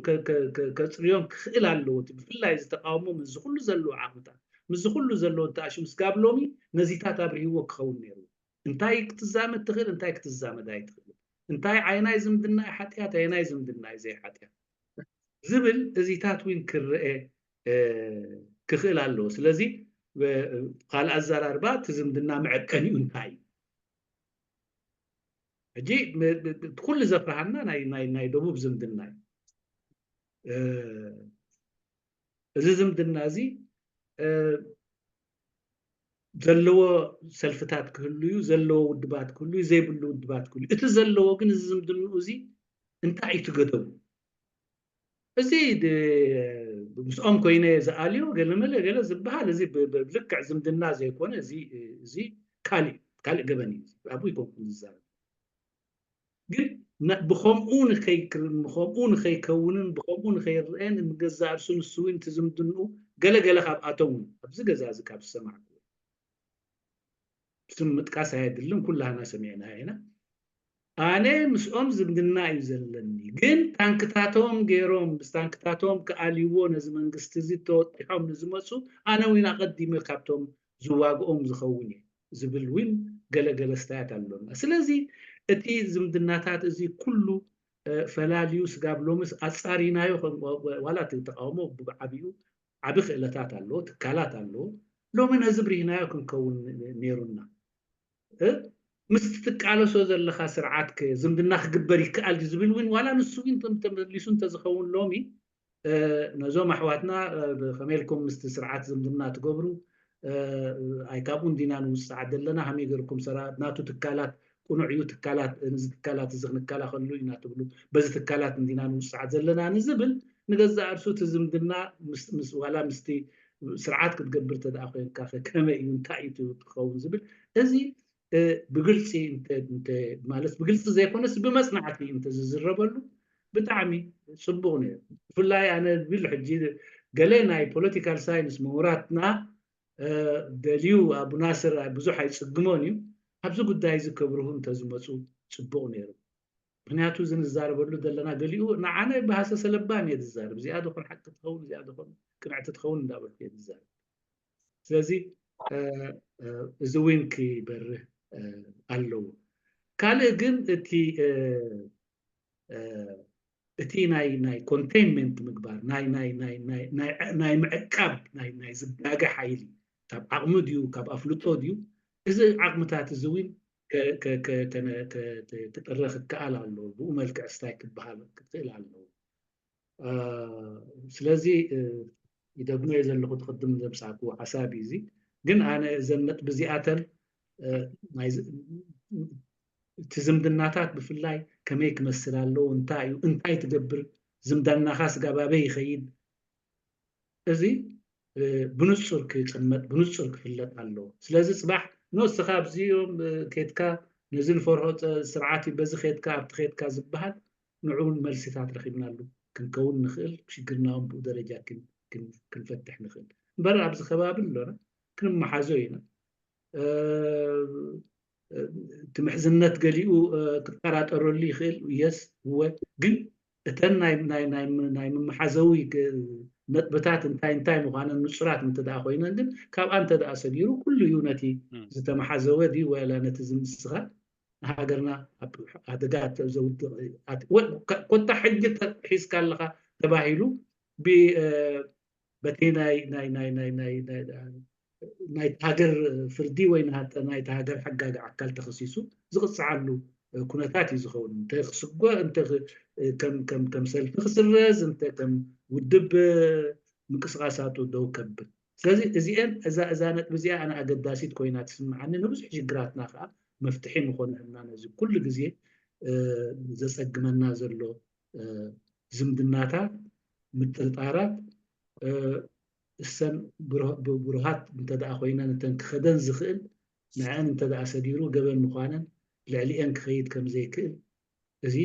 ከፅርዮን ክኽእል ኣለዎ። ብፍላይ ዝተቃወሞ ምስዚ ኩሉ ዘለዎ ዓቕምታት ምስዚ ኩሉ ዘለዎ ተኣሽሙ ስጋብ ሎሚ ነዚታት ኣብርህዎ ክኸውን ነይሩ። እንታይ ክትዛመድ ትኽእል እንታይ ክትዛመድ ኣይትኽእል እንታይ ዓይናይ ዝምድና ሓጢኣት ኣይናይ ዝምድና እዩ ዘይሓጢኣት ዝብል እዚታት እውን ክረአ ክኽእል ኣለዎ። ስለዚ ካልእ ኣዘራርባ እቲ ዝምድና መዐቀኒኡ እንታይ እዩ? ሕጂ ኩሉ ዘፍርሃና ናይ ደቡብ ዝምድና እዩ። እዚ ዝምድና እዚ ዘለዎ ሰልፍታት ክህሉ እዩ፣ ዘለዎ ውድባት ክህሉ እዩ፣ ዘይብሉ ውድባት ክህሉ እዩ። እቲ ዘለዎ ግን እዚ ዝምድንኡ እዚ እንታይ እዩ ትገደቡ? እዚ ምስኦም ኮይነ ዝኣልዮ ገለመለ ገለ ዝበሃል እዚ ብልክዕ ዝምድና ዘይኮነ እዚ ካልእ ካልእ ገበን እዩ። ኣብኡ ይኮንኩን ዝዛረብ ግን ብኸምኡ ንኸይክርን ብኸምኡ ንኸይከውንን ብኸምኡ ንኸይረአን ንገዛእ ርእሱ ንሱ እውን እቲ ዝምድንኡ ገለገለ ካብኣቶም እውን ኣብዚ ገዛ እዚ ካብ ዝሰማዕኩ ስም ምጥቃስ ኣየድልን ኩላህና ሰሚዕና ኢና። ኣነ ምስኦም ዝምድና እዩ ዘለኒ ግን ታንክታቶም ገይሮም ምስ ታንክታቶም ክኣልይዎ ነዚ መንግስቲ እዚ ተወጢሖም ንዝመፁ ኣነ እውን ኣቐዲመ ካብቶም ዝዋግኦም ዝኸውን እየ ዝብል እውን ገለገለ ስታያት ኣሎና። ስለዚ እቲ ዝምድናታት እዚ ኩሉ ፈላልዩ ስጋብ ሎምስ ኣፃሪናዮ ዋላ እቲ ተቃውሞ ብዓብዩ ዓቢ ክእለታት ኣለዎ፣ ትካላት ኣለዎ። ሎሚ ነዚ ብሪህናዮ ክንከውን ነይሩና። ምስቲ ትቃለሶ ዘለኻ ስርዓት ከ ዝምድና ክግበር ይከኣል ድዩ ዝብል እውን ዋላ ንሱ እውን ተመሊሱ እንተዝኸውን ሎሚ ነዞም ኣሕዋትና ከመይ ኢልኩም ምስቲ ስርዓት ዝምድና ትገብሩ ኣይ ካብኡ እንዲና ንውፅዓት ዘለና ከመይ ገርኩም ሰራ ናቱ ትካላት ቁኑዕ እዩ ትካላት እዚ ትካላት እዚ ክንከላኸሉ ኢና ትብሉ በዚ ትካላት እንዲና ንውፅዓት ዘለና ንዝብል ንገዛእ ርእሱ እቲ ዝምድና ዋላ ምስቲ ስርዓት ክትገብር ተደኣ ኮይንካ ከመይ እዩ እንታይ እዩ ትኸውን ዝብል እዚ ብግልፂ ማለት ብግልፂ ዘይኮነስ ብመፅናዕቲ እንተዝዝረበሉ ብጣዕሚ ፅቡቕ ነይሩ። ብፍላይ ኣነ ብል ሕጂ ገለ ናይ ፖለቲካል ሳይንስ ምሁራትና ደልዩ ኣቡ ናስር ብዙሕ ኣይፅግሞን እዩ። ኣብዚ ጉዳይ እዚ ከብርሁ እንተዝመፁ ፅቡቕ ነይሩ። ምክንያቱ እዚ ንዛረበሉ ዘለና ገሊኡ ንዓነ ብሃሰሰ ለባም እየ ዝዛረብ። እዚኣ ዝኾን ሓቂ ትኸውን እዚኣ ዝኾን ቅንዕቲ ትኸውን እንዳበልኩ እየ ዝዛረብ። ስለዚ እዚ እውን ክበርህ ኣለዎ። ካልእ ግን እቲ እቲ ናይ ናይ ኮንቴንመንት ምግባር ናይ ናይ ናይ ናይ ናይ ናይ ምዕቃብ ናይ ናይ ዝጋገ ሓይሊ ካብ ዓቕሚ ድዩ ካብ ኣፍልጦ ድዩ እዚ ዓቕምታት እዚ እውን ክጥረ ክከኣል ኣለዎ። ብኡ መልክዕ ስታይ ክበሃል ክኽእል ኣለዎ። ስለዚ ይደግሞ እየ ዘለኹ ትቅድም ዘምፃእክዎ ሓሳብ እዩ እዚ ግን ኣነ እዘን ነጥቢ እዚኣተን እቲ ዝምድናታት ብፍላይ ከመይ ክመስል ኣለዎ እንታይ እዩ እንታይ ትገብር ዝምድናኻ ስጋብ ኣበይ ይኸይድ እዚ ብንፁር ክቅመጥ ብንፁር ክፍለጥ ኣለዎ። ስለዚ ፅባሕ ንስኻ ኣብዚኦም ከድካ ነዚ ንፈርሆ ስርዓት እዩ በዚ ከድካ ኣብቲ ከድካ ዝበሃል ንዕኡ እውን መልስታት ረኺብናሉ ክንከውን ንኽእል ሽግርና እውን ብኡ ደረጃ ክንፈትሕ ንኽእል እምበር ኣብዚ ከባቢ ኣሎና ክንመሓዞ ኢና። እቲ ምሕዝነት ገሊኡ ክጠራጠረሉ ይኽእል እየስ እወ ግን እተን ናይ ምመሓዘዊ ነጥብታት እንታይ እንታይ ምዃነን ንፁራት እንተ ደኣ ኮይነን ግን ካብኣ እንተ ደኣ ሰጊሩ ኩሉ እዩ ነቲ ዝተመሓዘወ ድዩ ወላ ነቲ ዝምስኻ ንሃገርና ኣብ ኣደጋ ዘውድቕ ኮታ ሕጂ ሒዝካ ኣለኻ ተባሂሉ በቲ ናይ ናይ ናይ ናይ ናይ ናይቲ ሃገር ፍርዲ ወይ ናይቲ ሃገር ሓጋጊ ኣካል ተኸሲሱ ዝቕፅዓሉ ኩነታት እዩ ዝኸውን። እንተ ክስጎ እንተ ከም ሰልፊ ክስረዝ እንተ ከም ውድብ ምንቅስቃሳቱ ደው ከብል። ስለዚ እዚአን እዛ እዛ ነጥቢ እዚኣ ኣነ ኣገዳሲት ኮይና ትስምዓኒ። ንብዙሕ ሽግራትና ከዓ መፍትሒ ምኾነልና ነዚ ኩሉ ግዜ ዘፀግመና ዘሎ ዝምድናታት፣ ምጥርጣራት እሰን ብሩሃት እንተ ደኣ ኮይነን እተን ክኸደን ዝኽእል ንዐን እንተ ደኣ ሰጊሩ ገበን ምዃነን ልዕሊአን ክኸይድ ከም ዘይክእል እዚ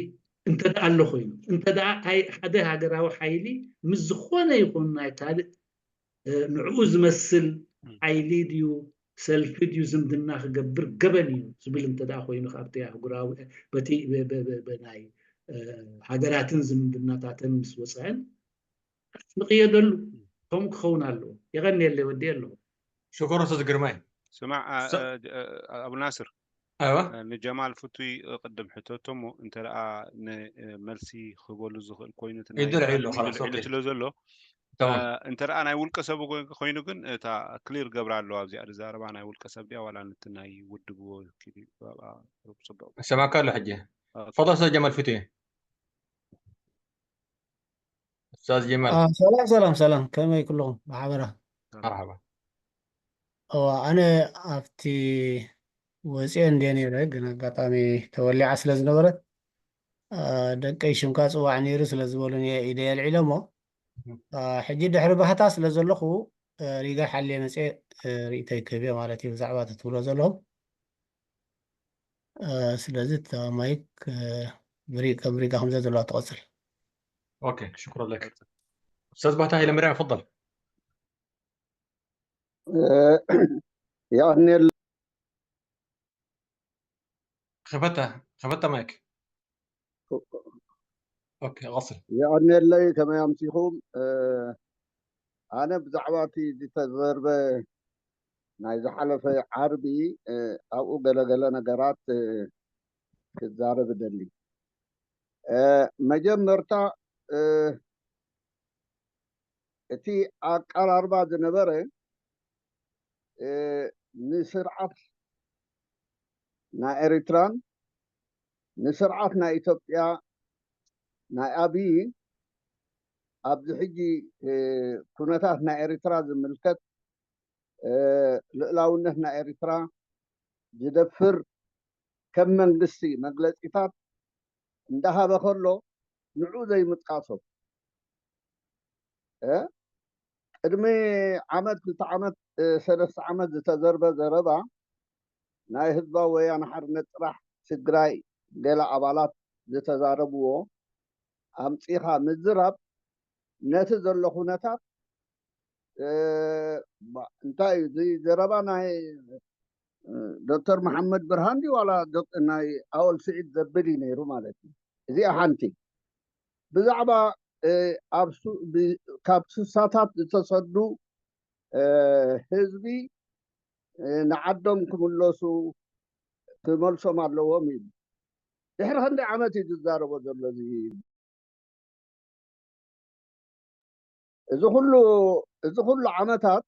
እንተ ደኣ ኣሎ ኮይኑ እንተ ደኣ ሓደ ሃገራዊ ሓይሊ ምስ ዝኾነ ይኹን ናይ ካልእ ንዕኡ ዝመስል ሓይሊ ድዩ ሰልፊ ድዩ ዝምድና ክገብር ገበን እዩ ዝብል እንተ ደኣ ኮይኑ ካብቲ ኣህጉራዊ በቲ ናይ ሃገራትን ዝምድናታተን ምስ ወፀአን ንቕየደሉ ከምኡ ክኸውን ኣለዎ። የቐንየለይ ወዲኤ ኣለኹ። ሽኮር ኡስታዝ ግርማይ። ስማዕ ኣቡ ናስር ኣይዋ ንጀማል ፍቱይ ቅድም ሕተቶ እሞ እንተ ደኣ ንመልሲ ክህበሉ ዝኽእል ኮይኑ እቲ ናይ ይድርዒ ኣሎ ጃንሆይ خلاص ድልዒሉ ኦኬ ስለ ዘሎ ተማም እንተ ደኣ ናይ ውልቀ ሰብ ኮይኑ ግን እታ ክሊር ገብራ ኣለዋ ኣብዚኣ ዝዛረባ ናይ ውልቀ ሰብ ድያ ዋላ ነቲ ናይ ውድብ ኪዲ ኣብኣ ጽቡቕ ሰማካ ኣሎ ሕጂ ኦኬ ፈضل استاذ جمال فتوي استاذ جمال آه، ሰላም ሰላም ሰላም፣ ከመይ ኩለኹም ብሓበራ? مرحبا እዋ ኣነ ኣብቲ ወፂአ እንድየ ነይረ፣ ግን ኣጋጣሚ ተወሊዓ ስለ ዝነበረት፣ አ፣ ደቀይ ሽምካ ፅዋዕ ነይሩ ስለ ዝበሉኒ እየ ኢደ የልዒለ እሞ፣ አ፣ ሕጂ ድሕሪ ባህታ ስለ ዘለኹ፣ አ፣ ሪጋ ሓልየ መፅየ፣ አ፣ ርእይቶይ ክህብ እየ ማለት እዩ ብዛዕባ እቲ ትብሎ ዘለኹም። አ፣ ስለዚ እታ ማይክ፣ አ፣ ብሪ-፣ ከም ሪጋ ከምዘ ዘለዋ ትቐፅል። اوكي شكرا لك استاذ بهتا هيلا مريم تفضل የቐንየል خفتا خفتا مايك اوكي غسل የቐንየለይ ከመይ ኣምሲኹም። ኣነ ብዛዕባ እቲ ዝተዘርበ ናይ ዝሓለፈ ዓርቢ ኣብኡ ገለገለ ነገራት ክዛረብ እደሊ። መጀመርታ እቲ ኣቀራርባ ዝነበረ ንስርዓት ናይ ኤሪትራን ንስርዓት ናይ ኢትዮጵያ ናይ ኣብይ ኣብዚ ሕጂ ኩነታት ናይ ኤሪትራ ዝምልከት ልእላውነት ናይ ኤሪትራ ዝደፍር ከም መንግስቲ መግለፂታት እንዳሃበ ከሎ ንዑ ዘይምጥቃሶም ቅድሚ ዓመት ክልተ ዓመት ሰለስተ ዓመት ዝተዘርበ ዘረባ ናይ ህዝባዊ ወያነ ሓርነት ጥራሕ ትግራይ ገለ ኣባላት ዝተዛረብዎ ኣምፂኻ ምዝራብ ነቲ ዘሎ ኩነታት እንታይ እዩ እዚ ዘረባ ናይ ዶክተር መሓመድ ብርሃን ድዩ ዋላ ናይ ኣወል ስዒድ ዘብል እዩ ነይሩ ማለት እዩ። እዚኣ ሓንቲ ብዛዕባ ካብ ስሳታት ዝተሰዱ ህዝቢ ንዓዶም ክምለሱ ክመልሶም ኣለዎም እዩ። ድሕሪ ክንደይ ዓመት እዩ ዝዛረቦ ዘሎ እዚ እዚ ኩሉ እዚ ኩሉ ዓመታት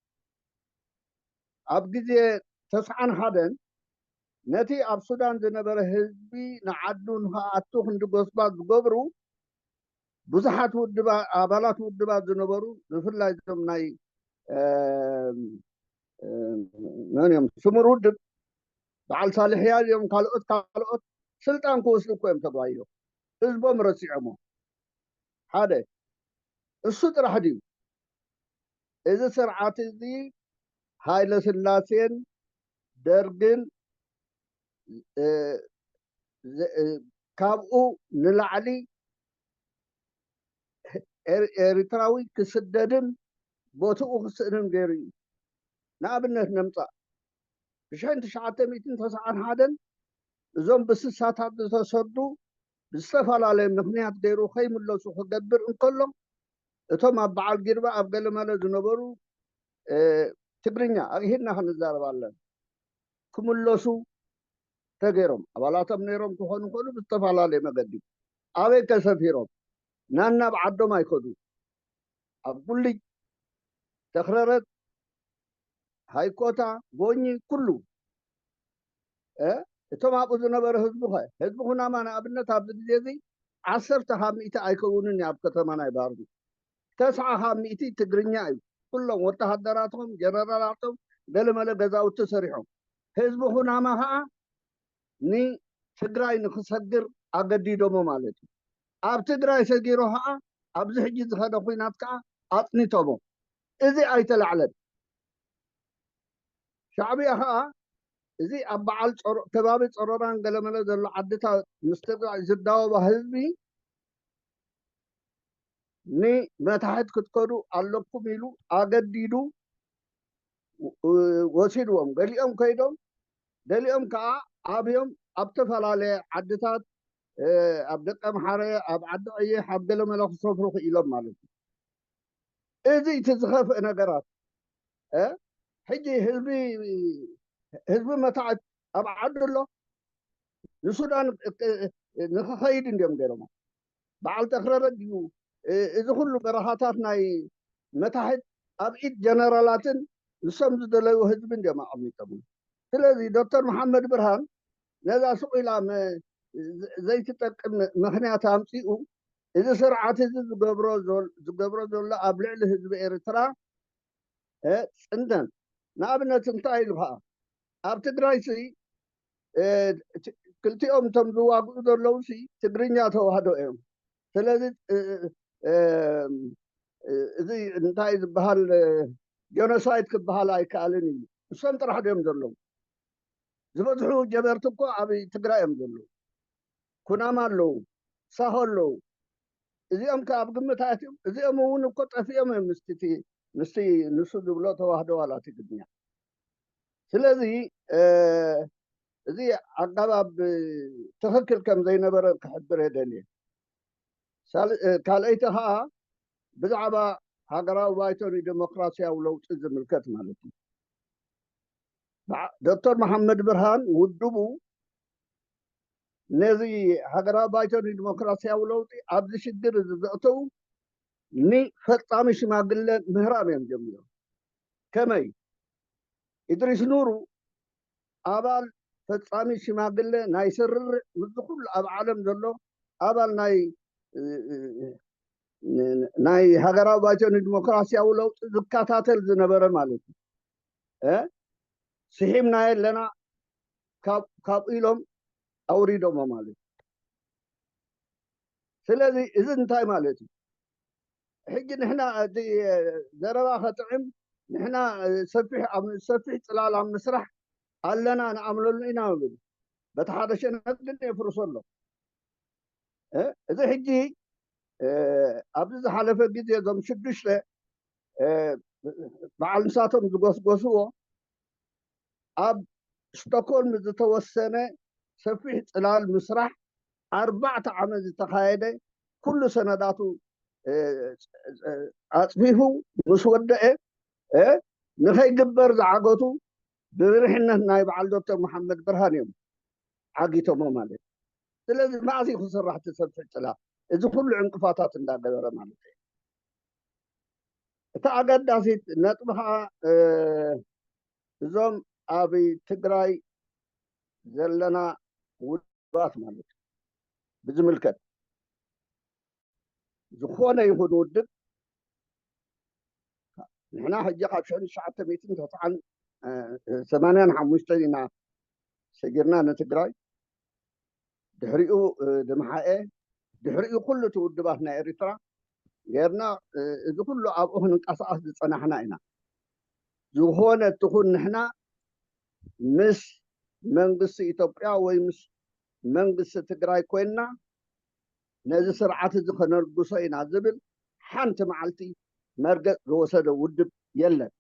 ኣብ ግዜ ተስዓን ሓደን ነቲ ኣብ ሱዳን ዝነበረ ህዝቢ ንዓዱ ንክኣቱ ክንዲ ጎስጓስ ዝገብሩ ብዙሓት ውድባ ኣባላት ውድባት ዝነበሩ ብፍላይ እዞም ናይ መን እዮም ስሙር ውድብ በዓል ሳልሕያ እዮም ካልኦት ካልኦት ስልጣን ክወስዱ እኮ እዮም ተጓዮም ህዝቦም ረሲዖሞ ሓደ እሱ ጥራሕ ድዩ እዚ ስርዓት እዚ ሃይለ ስላሴን ደርግን ካብኡ ንላዕሊ ኤሪትራዊ ክስደድን ቦትኡ ክስእንን ገይሩ እዩ። ንኣብነት ነምፃእ ብሽሕን ትሽዓተ ሚእትን ተስዓን ሓደን እዞም ብስሳታት ዝተሰዱ ብዝተፈላለየ ምክንያት ገይሩ ከይምለሱ ክገብር እንከሎ እቶም ኣብ በዓል ጊርባ ኣብ ገለመለ ዝነበሩ ትግርኛ ኣግሂድና ክንዛረብ ኣለና ክምለሱ ተገይሮም ኣባላቶም ነይሮም ክኾኑ ከሉ ብዝተፈላለየ መገዲ ኣበይ ከሰፊሮም ናናብ ዓዶም ኣይከዱ ኣብ ጉልጅ ተኽረረት ሃይኮታ ጎኝ ኩሉ እቶም ኣብኡ ዝነበረ ህዝቢ ኸ ህዝቢ ኩናማ ንኣብነት ኣብዚ ግዜ እዚ ዓሰርተ ካብ ሚእቲ ኣይከውንን እዩ ኣብ ከተማ ናይ ባህርዲ ተስዓ ካብ ሚእቲ ትግርኛ እዩ ኩሎም ወተሃደራቶም ጀነራላቶም ገለመለ ገዛውቲ ሰሪሖም ህዝቢ ኩናማ ከዓ ንትግራይ ንክሰግር ኣገዲዶሞ ማለት እዩ ኣብ ትግራይ ሰጊሮ ከዓ ኣብዚ ሕጂ ዝኸደ ኩናት ከዓ ኣፅኒቶሞ እዚ ኣይተላዕለን ሻዕብያ ከዓ እዚ ኣብ በዓል ከባቢ ፀሮራን ገለመለ ዘሎ ዓድታት ምስ ትግራይ ዝዳወባ ህዝቢ ንመታሕት ክትከዱ ኣለኩም ኢሉ ኣገዲዱ ወሲድዎም ገሊኦም ከይዶም ገሊኦም ከዓ ኣብዮም ኣብ ዝተፈላለየ ዓድታት ኣብ ደቀ ምሓረ ኣብ ዓዲ ቀይሕ ኣብ ገለመለ ክሰፍሩ ክኢሎም ማለት እዩ እዚ እቲ ዝኸፍእ ነገራት ሕጂ ህዝቢ ህዝቢ መታዕት ኣብ ዓዱ ኣሎ ንሱዳን ንክኸይድ እንዲዮም ገይሮሞ። በዓል ተኽረረድ እዩ። እዚ ኩሉ በረኻታት ናይ መታሕት ኣብ ኢድ ጀነራላትን ንሶም ዝደለዩ ህዝቢ እንዲዮም ኣቐሚጦም። ስለዚ ዶክተር መሓመድ ብርሃን ነዛ ስቑኢላ ዘይትጠቅም ምክንያት ኣምፂኡ፣ እዚ ስርዓት እዚ ዝገብሮ ዘሎ ኣብ ልዕሊ ህዝቢ ኤርትራ ፅንተን። ንኣብነት እንታይ ኢሉ ከዓ ኣብ ትግራይ ሲ ክልቲኦም እቶም ዝዋግኡ ዘለዉ ሲ ትግርኛ ተዋህዶ እዮም። ስለዚ እዚ እንታይ ዝበሃል ጀኖሳይድ ክበሃል ኣይከኣልን እዩ። እሶም ጥራሕ ድዮም ዘለዉ? ዝበዝሑ ጀበርቲ እኮ ኣብ ትግራይ እዮም ዘለዉ። ኩናማ ኣለዉ፣ ሳሆ ኣለዉ። እዚኦም ከ ኣብ ግምት ኣትዮም? እዚኦም እውን እኮ ጠፊኦም እዮም ምስቲ ምስቲ ንሱ ዝብሎ ተዋህዶ ዋላ ትግርኛ። ስለዚ እዚ ኣገባብ ትኽክል ከም ዘይነበረ ክሕብር የደልየ። ካልኣይቲ ከዓ ብዛዕባ ሃገራዊ ባይቶ ንዲሞክራሲያዊ ለውጢ ዝምልከት ማለት እዩ። ዶክተር መሓመድ ብርሃን ውድቡ ነዚ ሃገራዊ ባይቶ ንዲሞክራሲያዊ ለውጢ ኣብዚ ሽግር እዚ ዘእተዉ ንፈጻሚ ሽማግለ ምህራም እዮም ጀሚሮም። ከመይ? ኢድሪስ ኑሩ ኣባል ፈጻሚ ሽማግለ ናይ ስርርዕ ምስዚ ኩሉ ኣብ ዓለም ዘሎ ኣባል ናይ ናይ ሃገራዊ ባይቶ ንዲሞክራሲያዊ ለውጢ ዝከታተል ዝነበረ ማለት እዩ። ስሒምናዮ ኣለና ካብኡ ኢሎም ኣውሪዶሞ ማለት እዩ። ስለዚ እዚ እንታይ ማለት እዩ? ሕጂ ንሕና እቲ ዘረባ ከጥዕም ንሕና ሰፊሕ ኣብ ሰፊሕ ፅላል ኣብ ምስራሕ ኣለና ንኣምነሉ ኢና ንብል። በቲ ሓደ ሸነክ ግን የፍርሶ ኣሎ። እዚ ሕጂ ኣብዚ ዝሓለፈ ግዜ እዞም ሽዱሽተ በዓል ንሳቶም ዝጎስጎስዎ ኣብ ስቶክሆልም ዝተወሰነ ሰፊሕ ፅላል ምስራሕ ኣርባዕተ ዓመት ዝተኻየደ ኩሉ ሰነዳቱ ኣፅፊፉ ምስ ወደአ ንኸይግበር ዝዓገቱ ብመሪሕነት ናይ በዓል ዶክተር መሓመድ ብርሃን እዮም ዓጊቶሞ ማለት እዩ። ስለዚ መዓስ እዩ ክስራሕ እቲ ሰፊሕ ፅላል? እዚ ኩሉ ዕንቅፋታት እንዳገበረ ማለት እዩ። እታ ኣገዳሲት ነጥቢ ከዓ እዞም ኣብ ትግራይ ዘለና ውድባት ማለት እዩ ብዝምልከት ዝኾነ ይኹን ውድብ ንሕና ሕጂ ካብ ሽሕን ትሽዓተ ሚእትን ተስዓን ሰማንያን ሓሙሽተን ኢና ሰጊርና ንትግራይ ድሕሪኡ ድምሓኤ ድሕሪኡ ኩሉ እቲ ውድባት ናይ ኤርትራ ጌርና እዚ ኩሉ ኣብኡ ክንንቀሳቐስ ዝፀናሕና ኢና። ዝኾነ ትኹን ንሕና ምስ መንግስቲ ኢትዮጵያ ወይ ምስ መንግስቲ ትግራይ ኮይንና ነዚ ስርዓት እዚ ከነልግሶ ኢና ዝብል ሓንቲ መዓልቲ መርገፅ ዝወሰደ ውድብ የለን።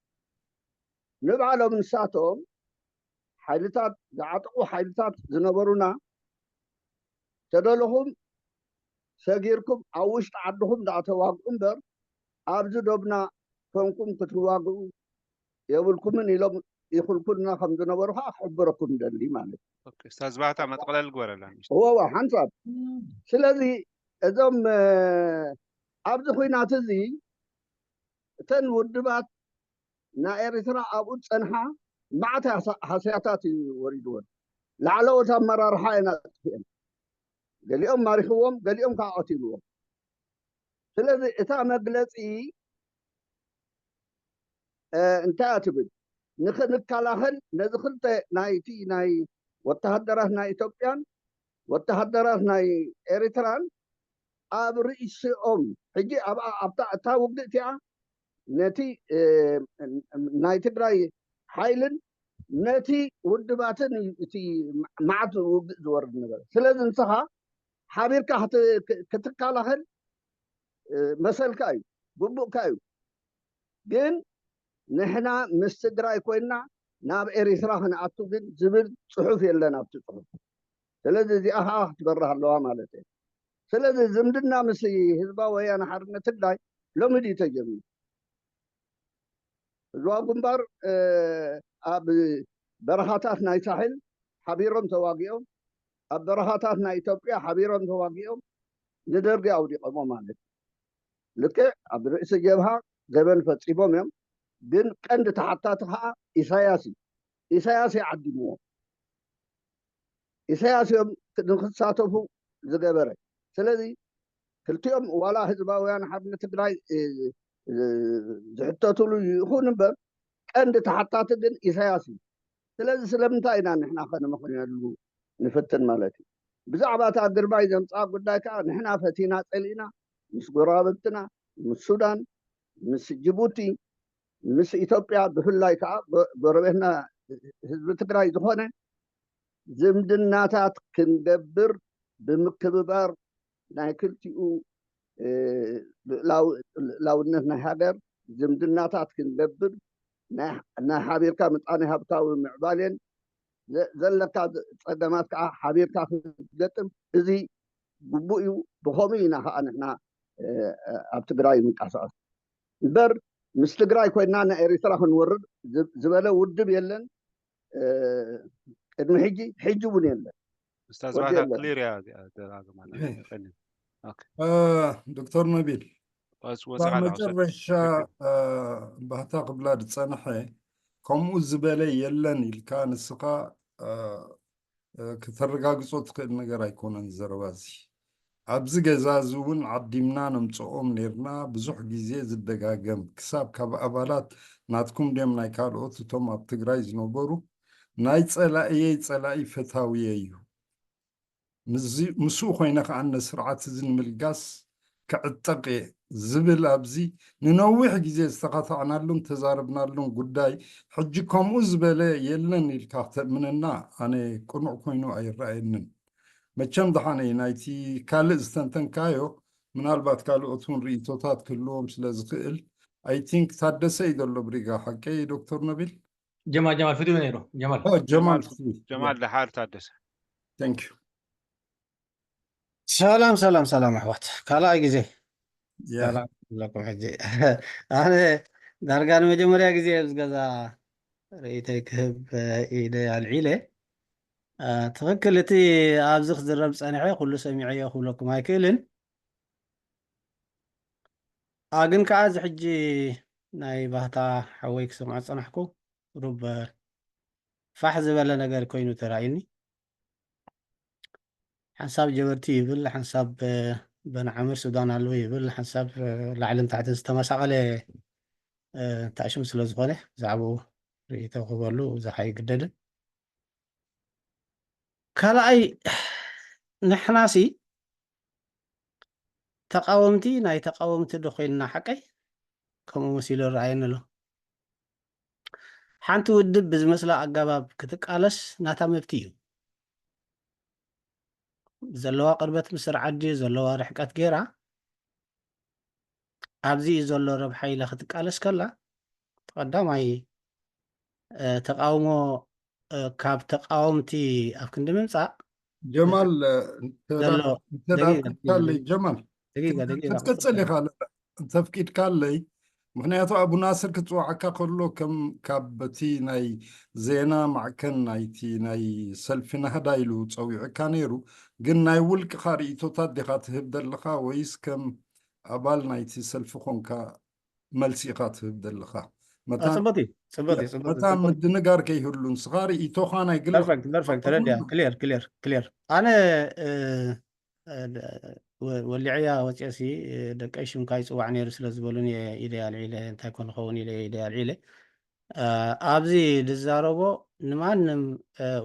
ንባዕሎም ንሳቶም ሓይልታት ዝዓጠቑ ሓይልታት ዝነበሩና ተደለኹም ሰጊርኩም ኣብ ውሽጢ ዓድኹም ደኣ ተዋግኡ እምበር ኣብዚ ዶብና ኮንኩም ክትዋግኡ የብልኩምን ኢሎም ይኽልኩልና ከም ዝነበሩ ከዓ ክሕብረኩም ደሊ ማለት እዩ። ኡስታዝ ባህታ መጥቕለል ግበረላ። እወ ሓንሳብ ስለዚ እዞም ኣብዚ ኩናት እዚ እተን ውድባት ናይ ኤርትራ ኣብኡ ዝፀንሓ መዓት ሃስያታት እዩ ወሪድወን። ላዕለዎት ኣመራርሓ እየን ኣጥፊአን። ገሊኦም ማሪኽዎም፣ ገሊኦም ከዓ ቀቲልዎም። ስለዚ እታ መግለፂ እንታይ እያ ትብል? ንክንከላኸል ነዚ ክልተ ናይቲ ናይ ወተሃደራት ናይ ኢትዮጵያን ወተሃደራት ናይ ኤርትራን ኣብ ርእሲኦም ሕጂ ኣብኣ ኣብታ እታ ውግእ እቲኣ ነቲ ናይ ትግራይ ሓይልን ነቲ ውድባትን እዩ እቲ መዓት ውግእ ዝወርድ ነበረ። ስለዚ ንስኻ ሓቢርካ ክትከላኸል መሰልካ እዩ፣ ግቡእካ እዩ። ግን ንሕና ምስ ትግራይ ኮይንና ናብ ኤሪትራ ክንኣቱ ግን ዝብል ፅሑፍ የለን ኣብቲ ፅሑፍ። ስለዚ እዚኣ ከዓ ክትበርህ ኣለዋ ማለት እየ። ስለዚ ዝምድና ምስ ህዝባዊ ወያነ ሓርነት ትግራይ ሎሚ ድዩ ተጀሚሩ? ህዝባዊ ግንባር ኣብ በረኻታት ናይ ሳሕል ሓቢሮም ተዋጊኦም ኣብ በረኻታት ናይ ኢትዮጵያ ሓቢሮም ተዋጊኦም ንደርጊ ኣውዲቖሞ ማለት እዩ። ልክዕ ኣብ ርእሲ ጀብሃ ገበን ፈጺሞም እዮም። ግን ቀንዲ ተሓታቲ ከዓ ኢሳያስ እዩ። ኢሳያስ እዩ ዓዲምዎ። ኢሳያስ እዮም ንክሳተፉ ዝገበረ። ስለዚ ክልቲኦም ዋላ ህዝባውያን ሓርነት ትግራይ ዝሕተትሉ ይኹን እምበር ቀንዲ ተሓታቲ ግን ኢሳያስ እዩ። ስለዚ ስለምንታይ ኢና ንሕና ከነመኽንየሉ ንፍትን ማለት እዩ። ብዛዕባ እታ ግርማይ ዘምፅኣ ጉዳይ ከዓ ንሕና ፈቲና ፀሊእና ምስ ጎረባብትና ምስ ሱዳን ምስ ጅቡቲ ምስ ኢትዮጵያ ብፍላይ ከዓ ጎረቤትና ህዝቢ ትግራይ ዝኾነ ዝምድናታት ክንገብር ብምክብባር ናይ ክልቲኡ ልእላውነት ናይ ሃገር ዝምድናታት ክንገብር ናይ ሓቢርካ ምጣኔ ሃብታዊ ምዕባሌን ዘለካ ፀገማት ከዓ ሓቢርካ ክትገጥም እዚ ግቡእ እዩ። ብኸምኡ ኢና ከዓ ንሕና ኣብ ትግራይ ንንቀሳቀስ እምበር ምስ ትግራይ ኮይና ንኤሪትራ ክንወርር ዝበለ ውድብ የለን። ቅድሚ ሕጂ ሕጂ እውን የለን። ኡስታዝ ባታ ክሊር እያ እዚኣ ደጋግማ። ዶክተር ነቢል መጨረሻ ባህታ ክብላ ዝፀንሐ ከምኡ ዝበለ የለን ኢልካ ንስኻ ከተረጋግጾ ትኽእል ነገር ኣይኮነን ዘረባ እዚ። ኣብዚ ገዛ እዚ እውን ዓዲምና ነምጽኦም ኔርና፣ ብዙሕ ግዜ ዝደጋገም፣ ክሳብ ካብ ኣባላት ናትኩም ድዮም ናይ ካልኦት እቶም ኣብ ትግራይ ዝነበሩ፣ ናይ ጸላእየይ ጸላኢ ፈታውየ እዩ። ምስኡ ኮይነ ከኣ ነዚ ስርዓት እዚ ንምልጋስ ክዕጠቕ እየ ዝብል ኣብዚ ንነዊሕ ግዜ ዝተኻታዕናሉን ተዛረብናሉን ጉዳይ ሕጂ ከምኡ ዝበለ የለን ኢልካ ክተእምነና ኣነ ቅኑዕ ኮይኑ ኣይረኣየንን። መቸም ደሓነይ ናይቲ ካልእ ዝተንተንካዮ ምናልባት ካልኦት እውን ርእይቶታት ክህልዎም ስለ ዝኽእል I think ታደሰ እዩ ዘሎ ብሪጋ ሓቀይ ዶክተር ነቢል? ጀማል ጀማል ፍትዊ ነይሩ ጀማል ጀማል ጀማል ደሓር ታደሰ Thank you ሰላም ሰላም ሰላም ኣሕዋት ካልኣይ ግዜ Yeah. ሰላም ኣለኩም ሕጂ ኣነ ዳርጋ ንመጀመርያ ግዜ ኣብዚ ገዛ ርእይተይ ክህብ ኢደ ኣልዒለ ትኽክል እቲ ኣብዚ ክዝረብ ፀንሐ ኩሉ ሰሚዐዮ ክብለኩም ኣይክእልን ግን ከዓ እዚ ሕጂ ናይ ባህታ ሓወይ ክሰምዖ ፀናሕኩ ሩብ ፋሕ ዝበለ ነገር ኮይኑ ተራእዩኒ ሓንሳብ ጀበርቲ ይብል ሓንሳብ በንዓምር ሱዳን ኣለዉ ይብል ሓንሳብ ላዕልን ታሕትን ዝተመሳቐለ ታሽም ስለ ዝኾነ ብዛዕባኡ ርእይቶ ክህበሉ ብዙሕ ኣይግደድን ካልኣይ ንሕናሲ ተቃወምቲ ናይ ተቃወምቲ ዶ ኮይንና ሓቀይ ከምኡ መሲሉ ረኣየኒ ኣሎ ሓንቲ ውድብ ብዝመስላ ኣገባብ ክትቃለስ ናታ መብቲ እዩ ዘለዋ ቅርበት ምስር ዓዲ ዘለዋ ርሕቀት ገይራ ኣብዚ እዩ ዘሎ ረብሓ ኢላ ክትቃለስ ከላ ቀዳማይ ተቃውሞ ካብ ተቃወምቲ ኣብ ክንዲ ምምፃእ ጀማል ተፈቂድካለይ ጀማል ክትቀፅል ኢኻ ተፍቂድካለይ ምክንያቱ ኣቡ ናስር ክትፅዋዓካ ከሎ ከም ካብ በቲ ናይ ዜና ማዕከን ናይቲ ናይ ሰልፊ ናህዳ ኢሉ ፀዊዕካ ነይሩ ግን ናይ ውልቅኻ ርእቶታት ዲኻ ትህብ ዘለኻ ወይስ ከም ኣባል ናይቲ ሰልፊ ኮንካ መልሲ ኢኻ ትህብ ዘለኻ መታን ምድንጋር ከይህሉ ንስኻ ርእይቶኻ ናይ ግልተረድያ ክሊር ክሊር ክሊር ኣነ ወሊዐያ ወፅኦሲ ደቀይ ሽምካ ይፅዋዕ ነይሩ ስለ ዝበሉን ኢለ ኣልዒለ እንታይ ኮን ኸውን ኢለ ኢለ ኣልዒለ ኣብዚ ዝዛረቦ ንማንም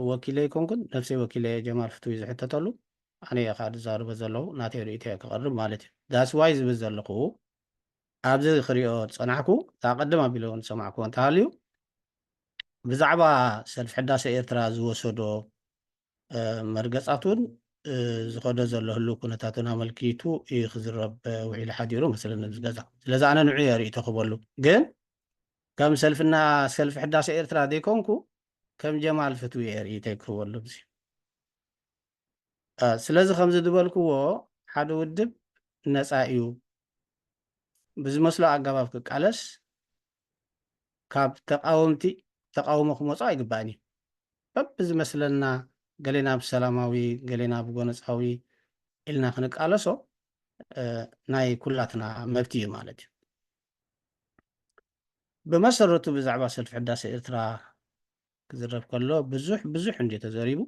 ወኪለ ይኮንኩን ነፍሰይ ወኪለ ጀማል ፍትዊ ዝሕተተሉ ኣነ እየ ከዓ ዝዛረቦ ዘለኹ ናተይ ርእይቶ እየ ክቐርብ ማለት እዩ that's why ዝብል ዘለኹ ኣብዚ ክሪኦ ዝፀናሕኩ እታ ቀደም ኣቢለ እውን ዝሰማዕኩዎ እንተሃልዩ ብዛዕባ ሰልፊ ሕዳሴ ኤርትራ ዝወሰዶ መርገፃት እውን ዝኸዶ ዘሎ ህልው ኩነታትን ኣመልኪቱ እዩ ክዝረብ ውዒሉ ሓዲሩ መስለኒ ዝገዛ ስለዚ ኣነ ንዑ እየ ርእይቶ ክበሉ ግን ከም ሰልፍና ሰልፊ ሕዳሴ ኤርትራ ዘይኮንኩ ከም ጀማል ፍትዊ እየ ርእይተይ ክህበሉ እዚ ስለዚ ከምዚ ዝበልክዎ ሓደ ውድብ ነፃ እዩ ብዝመስሎ ኣገባብ ክቃለስ ካብ ተቃወምቲ ተቃውሞ ክመፁ ኣይግባእን እዩ በብዝመስለና ገሌና ብሰላማዊ፣ ገሌና ብጎነጻዊ ኢልና ክንቃለሶ ናይ ኩላትና መብት እዩ ማለት እዩ። ብመሰረቱ ብዛዕባ ሰልፊ ሕዳሴ ኤርትራ ክዝረብ ከሎ ብዙሕ ብዙሕ እንዲ ተዘሪቡ።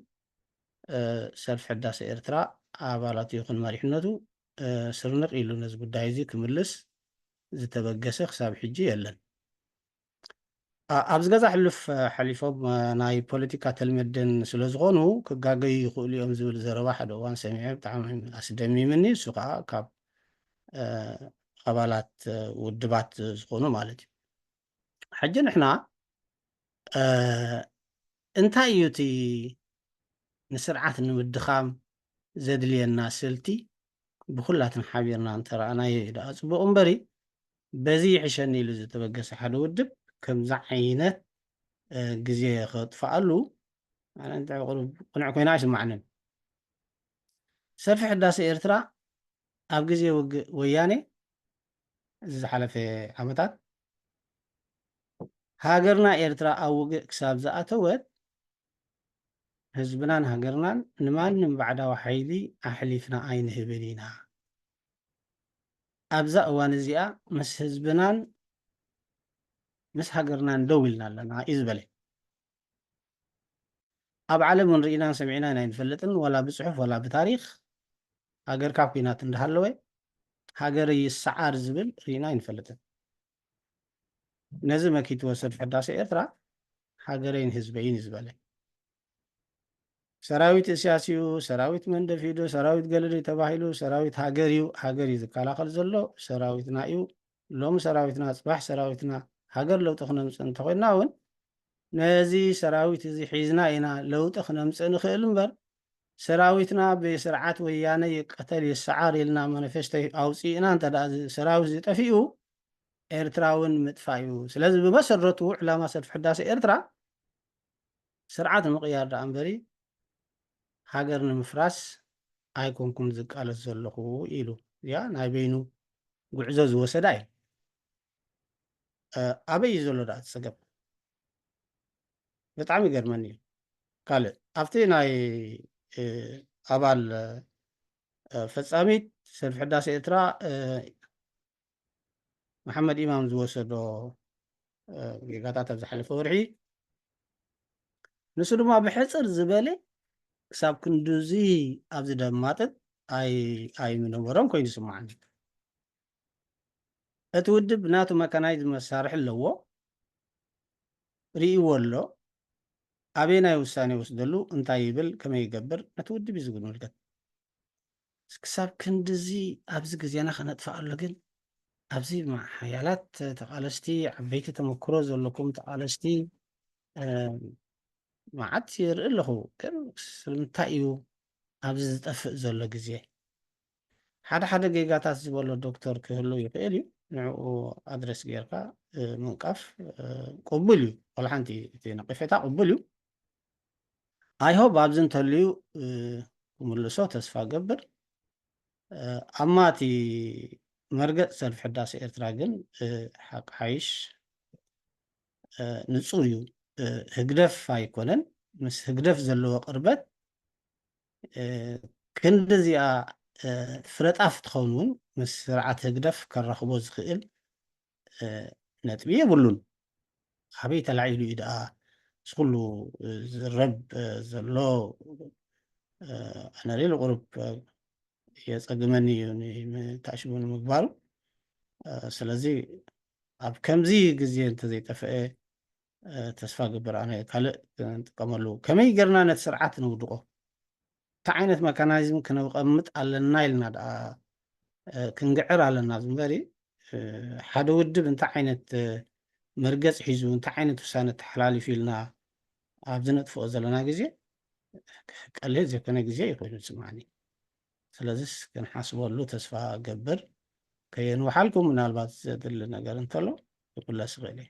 ሰልፊ ሕዳሴ ኤርትራ ኣባላቱ ይኹን መሪሕነቱ ስርንቕ ኢሉ ነዚ ጉዳይ እዚ ክምልስ ዝተበገሰ ክሳብ ሕጂ የለን። ኣብዚ ገዛ ሕሉፍ ሓሊፎም ናይ ፖለቲካ ተልመድን ስለ ዝኾኑ ክጋገዩ ይኽእሉ እዮም ዝብል ዘረባ ሓደ እዋን ሰሚዐ፣ ብጣዕሚ ኣስደሚምኒ። እሱ ከዓ ካብ ኣባላት ውድባት ዝኾኑ ማለት እዩ። ሕጂ ንሕና እንታይ እዩ እቲ ንስርዓት ንምድኻም ዘድልየና ስልቲ ብኩላትና ሓቢርና እንተረኣናዮ እዩ ደኣ ጽቡቕ እምበሪ፣ በዚ ይሕሸኒ ኢሉ ዝተበገሰ ሓደ ውድብ ከምዚ ዓይነት ግዜ ከጥፍኣሉ ኣነ እንታይ ቁሩብ ቅኑዕ ኮይና ኣይስማዕንን። ሰልፊ ሕዳሴ ኤርትራ ኣብ ግዜ ውግእ ወያኔ እዚ ዝሓለፈ ዓመታት ሃገርና ኤርትራ ኣብ ውግእ ክሳብ ዝኣተወት ህዝብናን ሃገርናን ንማንም ባዕዳዊ ሓይሊ ኣሕሊፍና ኣይንህብን ኢና። ኣብዛ እዋን እዚኣ ምስ ህዝብናን ምስ ሃገርናን ደው ኢልና ኣለና እዩ ዝበለ። ኣብ ዓለም እውን ርኢናን ሰሚዕናን ኣይንፈልጥን፣ ዋላ ብጽሑፍ ዋላ ብታሪኽ ሃገር ካብ ኲናት እንዳሃለወ ሃገር ይሰዓር ዝብል ርኢና ኣይንፈልጥን። ነዚ መኪትዎ ሰልፊ ሕዳሴ ኤርትራ ሃገረይን ህዝበይን እዩ ዝበለ። ሰራዊት እስያስ እዩ፣ ሰራዊት መንደፍ እዩ፣ ሰራዊት ገለዶ ተባሂሉ፣ ሰራዊት ሃገር እዩ፣ ሃገር እዩ ዝከላኸል ዘሎ፣ ሰራዊትና እዩ። ሎሚ ሰራዊትና፣ ጽባሕ ሰራዊትና፣ ሃገር ለውጢ ክነምጽእ እንተኾይንና እውን ነዚ ሰራዊት እዚ ሒዝና ኢና ለውጢ ክነምጽእ ንኽእል እምበር፣ ሰራዊትና ብስርዓት ወያነ ይቀተል ይሰዓር ኢልና ማኒፌስቶ ኣውፂእና እንተ ደኣ ሰራዊት ዝጠፊኡ ኤርትራ እውን ምጥፋእ እዩ። ስለዚ ብመሰረቱ ዕላማ ሰልፊ ሕዳሴ ኤርትራ ስርዓት ንምቕያር ደኣ እምበሪ ሃገር ንምፍራስ ኣይኮንኩን ዝቃለስ ዘለኹ ኢሉ። እዚኣ ናይ በይኑ ጉዕዞ ዝወሰዳ እዩ። ኣበይ እዩ ዘሎ ደኣ እቲ ጸገም? ብጣዕሚ ይገርመኒ እዩ። ካልእ ኣብቲ ናይ ኣባል ፈጻሚት ሰልፊ ሕዳሴ ኤርትራ መሓመድ ኢማም ዝወሰዶ ጌጋታት ኣብ ዝሓለፈ ወርሒ፣ ንሱ ድማ ብሕጽር ዝበለ ክሳብ ክንድዚ ኣብዚ ደማጥጥ ኣይምነበሮም ኮይኑ ይስምዓኒ። እቲ ውድብ ናቱ መካናይዝ መሳርሒ ኣለዎ፣ ርእይዎ ኣሎ። ኣበየናይ ውሳኔ ይወስደሉ፣ እንታይ ይብል፣ ከመይ ይገብር፣ ነቲ ውድብ እዩ ዝምልከት። ክሳብ ክንድዚ ኣብዚ ግዜና ከነጥፍኣሉ ግን ኣብዚ ሓያላት ተቓለስቲ፣ ዓበይቲ ተመክሮ ዘለኩም ተቓለስቲ መዓት ይርኢ ኣለኹ። ግን ስለምንታይ እዩ ኣብዚ ዝጠፍእ ዘሎ ግዜ? ሓደ ሓደ ጌጋታት ዝበሎ ዶክተር ክህሉ ይኽእል እዩ። ንዕኡ ኣድረስ ጌርካ ምንቃፍ ቅቡል እዩ። ዋላ ሓንቲ እቲ ነቐፌታ ቅቡል እዩ። ኣይሆብ ኣብዚ እንተልዩ ክምልሶ ተስፋ ገብር። ኣማቲ መርገጽ ሰልፊ ሕዳሴ ኤርትራ ግን ሓቂ ሓይሽ ንጹር እዩ። ህግደፍ ኣይኮነን። ምስ ህግደፍ ዘለዎ ቅርበት ክንዲ እዚኣ ፍረጣፍ ትኸውን እውን ምስ ስርዓት ህግደፍ ከራኽቦ ዝኽእል ነጥቢ የብሉን። ካበይ ተላዒሉ እዩ ደኣ እዚ ኩሉ ዝረብ ዘሎ? ኣነ ሪል ቁሩብ የጸግመኒ እዩ ንተኣሽሙ ንምግባሩ። ስለዚ ኣብ ከምዚ ግዜ እንተዘይጠፍአ ተስፋ ግብር ኣነ ካልእ ክንጥቀመሉ ከመይ ጌርና ነቲ ስርዓት ንውድቆ እንታይ ዓይነት መካናይዝም ክነቐምጥ ኣለና ኢልና ደኣ ክንግዕር ኣለና እምበሪ ሓደ ውድብ እንታይ ዓይነት መርገጽ ሒዙ እንታይ ዓይነት ውሳነ ተሓላሊፉ ኢልና ኣብ ዝነጥፍኦ ዘለና ግዜ ቀሊል ዘይኮነ ግዜ እዩ ኮይኑ ዝስምዓኒ። ስለዚስ ክንሓስበሉ ተስፋ ገብር። ከየንውሓልኩም ምናልባት ዘድሊ ነገር እንተሎ ክምለስ ይኽእል እየ።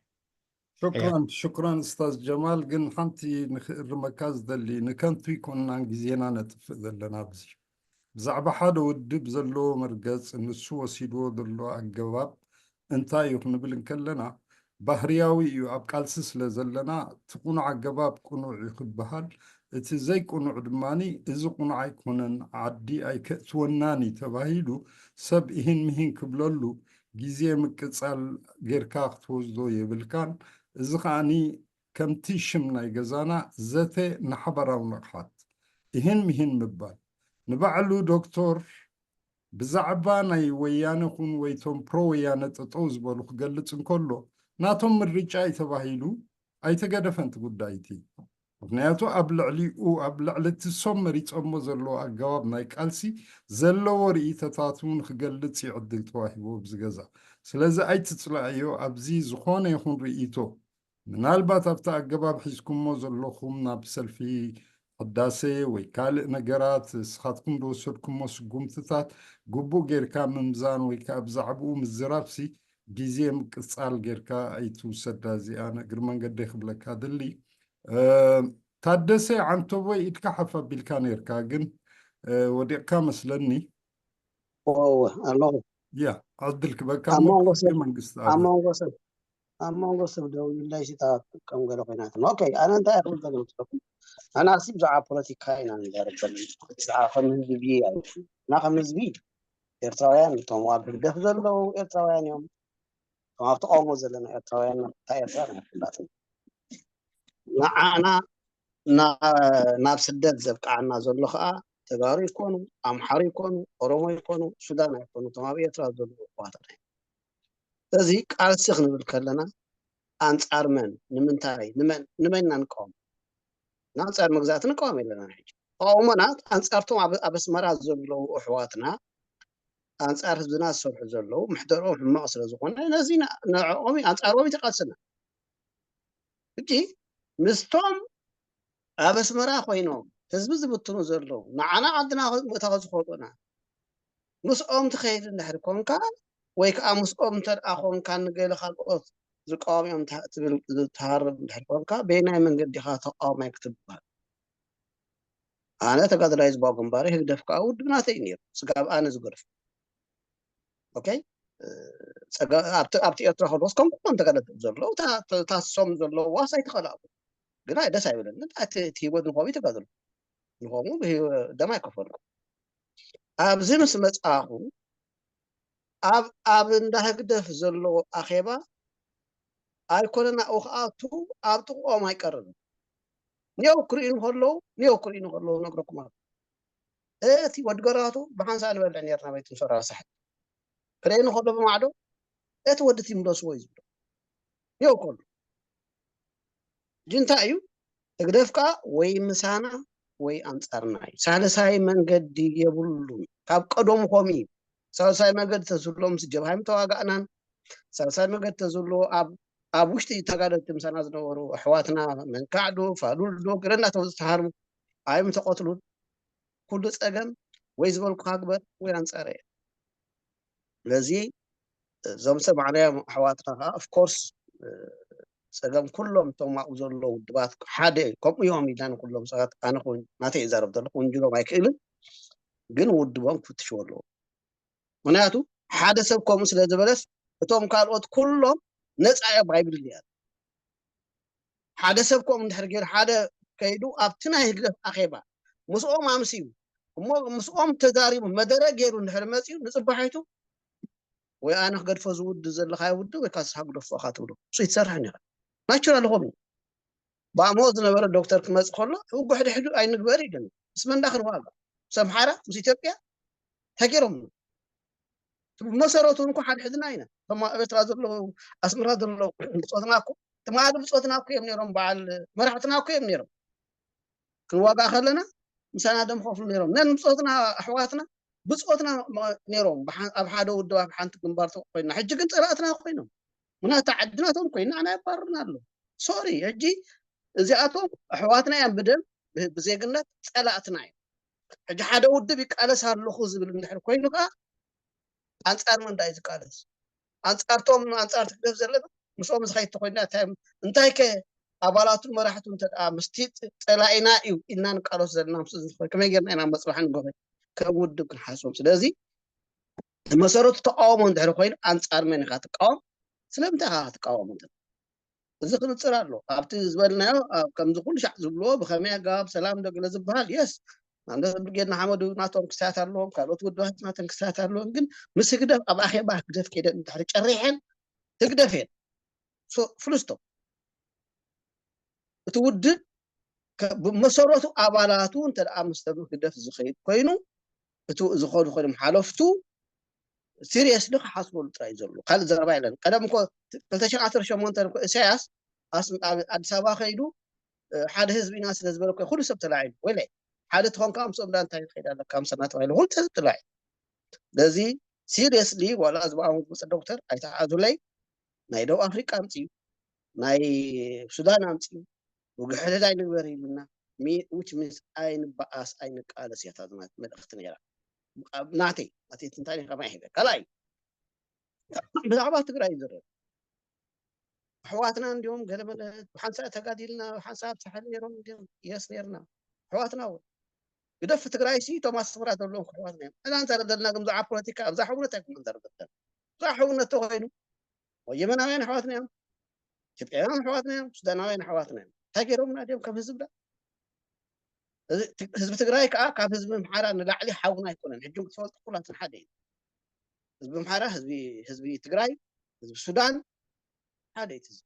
ሽክራን ሽክራን እስታዝ ጀማል፣ ግን ሓንቲ ንክእርመካ ዝደሊ ንከንቱ ይኮንናን ግዜና ነጥፍእ ዘለና ኣብዚ ብዛዕባ ሓደ ውድብ ዘለዎ መርገጽ ንሱ ወሲድዎ ዘሎ ኣገባብ እንታይ እዩ ክንብል እንከለና ባህርያዊ እዩ። ኣብ ቃልሲ ስለ ዘለና እቲ ቁኑዕ ኣገባብ ቁኑዕ እዩ ክበሃል እቲ ዘይቅኑዕ ድማ፣ እዚ ቅኑዕ ኣይኮነን፣ ዓዲ ኣይከእትወናን እዩ ተባሂሉ ሰብ እሂን ምሂን ክብለሉ፣ ግዜ ምቅጻል ጌርካ ክትወስዶ የብልካን። እዚ ከኣኒ ከምቲ ሽም ናይ ገዛና፣ ዘተ ንሓባራዊ ንቕሓት፣ እሂን ምሂን ምባል። ንባዕሉ ዶክተር ብዛዕባ ናይ ወያነ ኹን ወይ ቶም ፕሮ ወያነ ጠጠው ዝበሉ ክገልጽ እንከሎ፣ ናቶም ምርጫ እዩ ተባሂሉ ኣይተገደፈን እቲ ጉዳይ እቲ። ምኽንያቱ ኣብ ልዕሊኡ፣ ኣብ ልዕሊ እቲ ሶም መሪጾሞ ዘለዎ ኣገባብ ናይ ቃልሲ ዘለዎ ርእይቶታት እውን ክገልጽ እዩ ዕድል ተዋሂቡ ኣብዚ ገዛ። ስለዚ ኣይትጽላእዮ፣ ኣብዚ ዝኾነ ይኹን ርእይቶ፣ ምናልባት ኣብቲ ኣገባብ ሒዝኩሞ ዘለኹም ናብ ሰልፊ ሕዳሴ ወይ ካልእ ነገራት፣ እስኻትኩም ዝወሰድኩሞ ስጉምትታት ግቡእ ጌርካ ምምዛን ወይ ከዓ ብዛዕባኡ ምዝራብሲ፣ ግዜ ምቅጻል ጌርካ ኣይትውሰዳ። እዚኣ ንእግሪ መንገደይ ክብለካ ድሊ። እ፣ ታደሰ ዓንተቦይ፣ ኢድካ ሓፍ ኣቢልካ ኔርካ፣ ግን፣ እ፣ ወዲቕካ መስለኒ። እወ፣ ኣለኹ። ያ፣ ዕድል ክበካ ኣብ እሞ መንጎ ክፍሊ ሰብ፣ መንግስቲ ኣብ ኣበ መንጎ ሰብ፣ ኣብ መንጎ ሰብ ደው ኢለይ ሲታ ከም ገለ ኮይናት። ኦኬ፣ ኣነ እንታይ ክብል ዘለኹ? ኣነ ኣሲ ብዛዕባ ፖለቲካ ኢና ንዛረብ ዘለና። ብዛዕባ ከም ህዝቢ ኣይኮን። እና ከም ህዝቢ ኤርትራውያን፣ እቶም ኣብ ህግደፍ ዘለዉ ኤርትራውያን እዮም። እቶም ኣብ ተቃውሞ ዘለና ኤርትራውያን፣ እታ ኤርትራ ናይ ኩላትና። ንዓና፣ ና-፣ ናብ ስደት ዘብቅዓና ዘሎ ከዓ ተጋሩ ይኮኑ፣ ኣምሓሩ ይኮኑ፣ ኦሮሞ ይኮኑ፣ ሱዳን ኣይኮኑ፣ እቶም ኣብ ኤርትራ ዘለዉ ኣሕዋትና እዮም። ስለዚ ቃልሲ ክንብል ከለና ኣንጻር መን፣ ንምንታይ፣ ንመን፣ ንመን ኢና ንቃወም? ንኣንጻር መግዛእቲ ንቃወም የለና። ሕጂ ተቃውሞና ኣንጻርቶም ኣብ፣ ኣብ ኣስመራ ዘለዉ ኣሕዋትና፣ ኣንጻር ህዝብና ዝሰርሑ ዘለዉ፣ ምሕደርኦም ሕማቕ ስለ ዝኾነ፣ ነዚ ና-፣ ንዕኦም፣ ኣንጻርዎም እዩ ተቃልስና። ሕጂ ምስቶም ኣብ ኣስመራ ኮይኖም ህዝቢ ዝብትኑ ዘለዉ፣ ንዓና ዓድና ምእታው ዝኸልኡና፣ ምስኦም ትኸይድ እንድሕር ኮንካ፣ ወይ ከዓ ምስኦም እንተ ደኣ ኮንካ፣ ንገለ ካልኦት ዝቃወም እዮም ትሃ-፣ ትብል፣ ትሃርም እንድሕር ኮንካ፣ በየናይ መንገዲ ኢኻ ተቃዋማይ ክትበሃል? ኣነ ተጋዳላይ ህዝባዊ ግንባር፣ ህግደፍ ከዓ ውድብ ናተይ እዩ ነይሩ። ስጋብ ኣነ ዝገድፎ። ኦኬ? እ፣ ጸጋ-፣ ኣብቲ፣ ኣብቲ ኤርትራ ከለዎስ ከም ኩሎም ተጋደልቲ ዘለዉ፣ እታ፣ እታ፣ እታ ሶም ዘለዋ ዋስ ኣይተኸላእኩ። ግን ኣይ ደስ ኣይብለንን። እቲ፣ እቲ ህይወት ንኸምኡ ይተጋደልኩ። ንኸምኡ ብህይወ-፣ ደም ኣይከፈልኩ። ኣብዚ ምስ መጻኹ፣ ኣብ፣ ኣብ እንዳ ህግደፍ ዘሎ ኣኼባ ኣይኮነን ኣብኡ ክኣቱ፣ ኣብ ጥቕኦም ኣይቀርብን። ኒው ክርእዩ እንከለዉ፣ ኒው ክርእዩ እንከለዉ ነግረኩም ኣለኹ። እቲ ወዲ ገራቱ ብሓንሳእ ንበልዕ ነርና፣ ቤት ምሶራ ሳሕል ክርእየኒ ከሎ ብማዕዶ፣ እቲ ወዲ እቲ ምለስዎ እዩ ዝብሎ። ኒው ከሎ። ሕጂ እንታይ እዩ? ህግደፍ ከኣ ወይ ምሳና ወይ ኣንጻርና እዩ። ሳልሳይ መንገዲ የብሉን። ካብ ቀደሙ ከምኡ እዩ። ሳልሳይ መንገዲ ተዝህልዎ ምስ ጀብሃ ኣይምተዋጋእናን። ሳልሳይ መንገዲ ተዝህልዎ ኣብ፣ ኣብ ውሽጢ ተጋደልቲ ምሳና ዝነበሩ ኣሕዋትና መንካዕ ዶ፣ ፋሉል ዶ፣ ገለ እናተባህሉ ዝተሃርሙ ኣይምተቐትሉን። ኩሉ ጸገም ወይ ዝበልኩኻ ግበር ወይ ኣንጻረ እየ። ስለዚ እዞም ሰማዕናዮም ኣሕዋትና ከዓ፣ of course፣ እ፣ ጸገም ኩሎም እቶም ኣብኡ ዘለዉ ውድባት ሓደ እዩ። ከምኡ እዮም ኢልና ንኩሎም ሰባት፣ ኣነ ክውን-፣ ናተይ ይዛረብ ዘለኹ፣ ክውንጅሎም ኣይክእልን፣ ግን ውድቦም ክፍትሽዎ ኣለዎም። ምኽንያቱ ሓደ ሰብ ከምኡ ስለ ዝበለስ እቶም ካልኦት ኩሎም ነጻ እዮም ኣይብልን እያ። ሓደ ሰብ ከምኡ እንድሕር ገይሩ፣ ሓደ ከይዱ ኣብቲ ናይ ህግደፍ ኣኼባ ምስኦም ኣምስዩ፣ እሞ ምስኦም ተዛሪቡ፣ መደረ ገይሩ እንድሕር መጺኡ፣ ንጽባሒቱ ወይ ኣነ ክገድፎ ዝውድእ ዘለኻዮ ውድብ ወይ ካስኻ ግደፎ ኢኻ ትብሎ። እሱ ይትሰርሕን ኢኻ። ናቹራል ኾም እዩ። ብኣሞ ዝነበረ ዶክተር ክመጽእ ከሎ፣ ህጉሕ ድሕዱ ኣይንግበር ኢሉኒ። ምስ መን ዳ ክንዋጋ? ምስ ኣምሓራ? ምስ ኢትዮጵያ? እንታይ ገይሮም? ብመሰረቱ እንኳ ሓድሕድና ኢና። እቶም ኣብ ኤርትራ ዘለዉ፣ ኣስመራ ዘለዉ ብጾትና እኮ፣ ትማሊ ብጾትና እኮ እዮም ነይሮም፣ በዓል መራሕትና እኮ እዮም ነይሮም። ክንዋጋእ ከለና ምሳና ደም ከፍሉ ነይሮም። ነን ብጾትና ኣሕዋትና ብጾትና መ-፣ ነይሮም። ብሓ-፣ ኣብ ሓደ ውድብ፣ ኣብ ሓንቲ ግንባር ኮይና። ሕጂ ግን ጸላእትና ኮይኖም። ምኽንያቱ ዓድናቶም ኮይና ኣና የባርሩና ኣለዉ። ሶሪ፣ ሕጂ እዚኣቶም ኣሕዋትና እዮም ብደም፣ ብ-፣ ብዜግነት ጸላእትና እዮም። ሕጂ ሓደ ውድብ ይቃለስ ኣለኹ ዝብል እንድሕር ኮይኑ ከኣ ኣንጻር መን ዳ እዩ ዝቃለስ? ኣንጻርቶም፣ ኣንጻር ህግደፍ ዘለና ምስኦም ዝኸይድ ተኮይንና እንታይ፣ እንታይ ከ ኣባላቱን መራሕቱ እንተ ደኣ ምስቲ ጸ-፣ ጸላኢና እዩ ኢልና ንቃለስ ዘለና ምስ ዝኾነ ከመይ ጌርና ኢና መጽናዕቲ ንገበ ከም ውድብ ክንሓስቦም? ስለዚ ብመሰረቱ ተቃውሞ እንድሕር ኮይኑ ኣንጻር መን ኢኻ ትቃወም? ስለምንታይ ኢኻ ትቃወም? እንተ እዚ ክንፅር ኣሎ። ኣብቲ ዝበልናዮ ኣብ ከምዚ ኩሉ ሻዕ ዝብልዎ ብኸመይ ኣገባብ ሰላም ዶ ገለ ዝበሃል የስ ንኣብነት ብርጌድ ንሓመዱ ናቶም ክስታያት ኣለዎም፣ ካልኦት ውድባት ናቶም ክስታያት ኣለዎም። ግን ምስ ህግደፍ ኣብ ኣኼባ ህግደፍ ከይደን እንድሕሪ ጨሪሐን ህግደፍ እየን። ፉልስቶፕ። እቲ ውድብ ብመሰረቱ ኣባላቱ እንተ ምስ ህግደፍ ዝኸይድ ኮይኑ እቲ ዝኸዱ ኮይኖም ሓለፍቱ ሲሪየስሊ ክሓስበሉ ጥራይ ዘሎ ካልእ ዘረባ የለን። ቀደም እኮ ክልተ ሽሕን ዓሰርተ ሸሞንተን እኮ ኢሳያስ ኣዲስ ኣበባ ከይዱ ሓደ ህዝቢ ኢና ስለ ዝበለ እኮ ኩሉ ሰብ ተላዒሉ ወይለ ሓደ ትኾንካ ምስኦም ዳ እንታይ ትኸይድ ኣለካ ምሰና ተባሂሉ ኩሉ ሰብ ተላዒሉ። ስለዚ ሲሪየስሊ ዋላ እዚ ብኣሙ ዝመፀ ዶክተር ኣይተሓዙለይ ናይ ደቡብ ኣፍሪቃ ኣምፅዩ ናይ ሱዳን ኣምፅዩ ውግሕልል ኣይንግበር ኢሉና which means ኣይንበኣስ ኣይንቃለስ እያ እታ መልእኽቲ ነይራ። ናተይ ናተይ ትንታኔ ከማይ ሄደ ካልኣይ ብዛዕባ ትግራይ ይዝረብ ኣሕዋትና እንዲዮም ገለመለ ብሓንሳእ ተጋዲልና ብሓንሳእ ኣብ ሳሕል ነይሮም እንዲዮም የስ ነይርና ኣሕዋትና እውን ግደፍ ትግራይ ሲ እቶም ኣስመራ ዘለዎም ኣሕዋትና እዮም እና እንዛረብ ዘለና ግን ብዛዕባ ፖለቲካ ኣብዛ ሕውነት ኣይኮነ ንዛረብ ዘለና ብዛዕባ ሕውነት ተኮይኑ የመናውያን ኣሕዋትና እዮም ኢትዮጵያውያን ኣሕዋትና እዮም ሱዳናውያን ኣሕዋትና እዮም እንታይ ገይሮምና ድዮም ከም ህዝብና ህዝቢ ትግራይ ከዓ ካብ ህዝቢ ኣምሓራ ንላዕሊ ሓውና ኣይኮነን ሕጂ ክትፈልጡ ኩላትን ሓደ እዩ ህዝቢ ኣምሓራ ህዝቢ ትግራይ ህዝቢ ሱዳን ሓደ እዩ ህዝቢ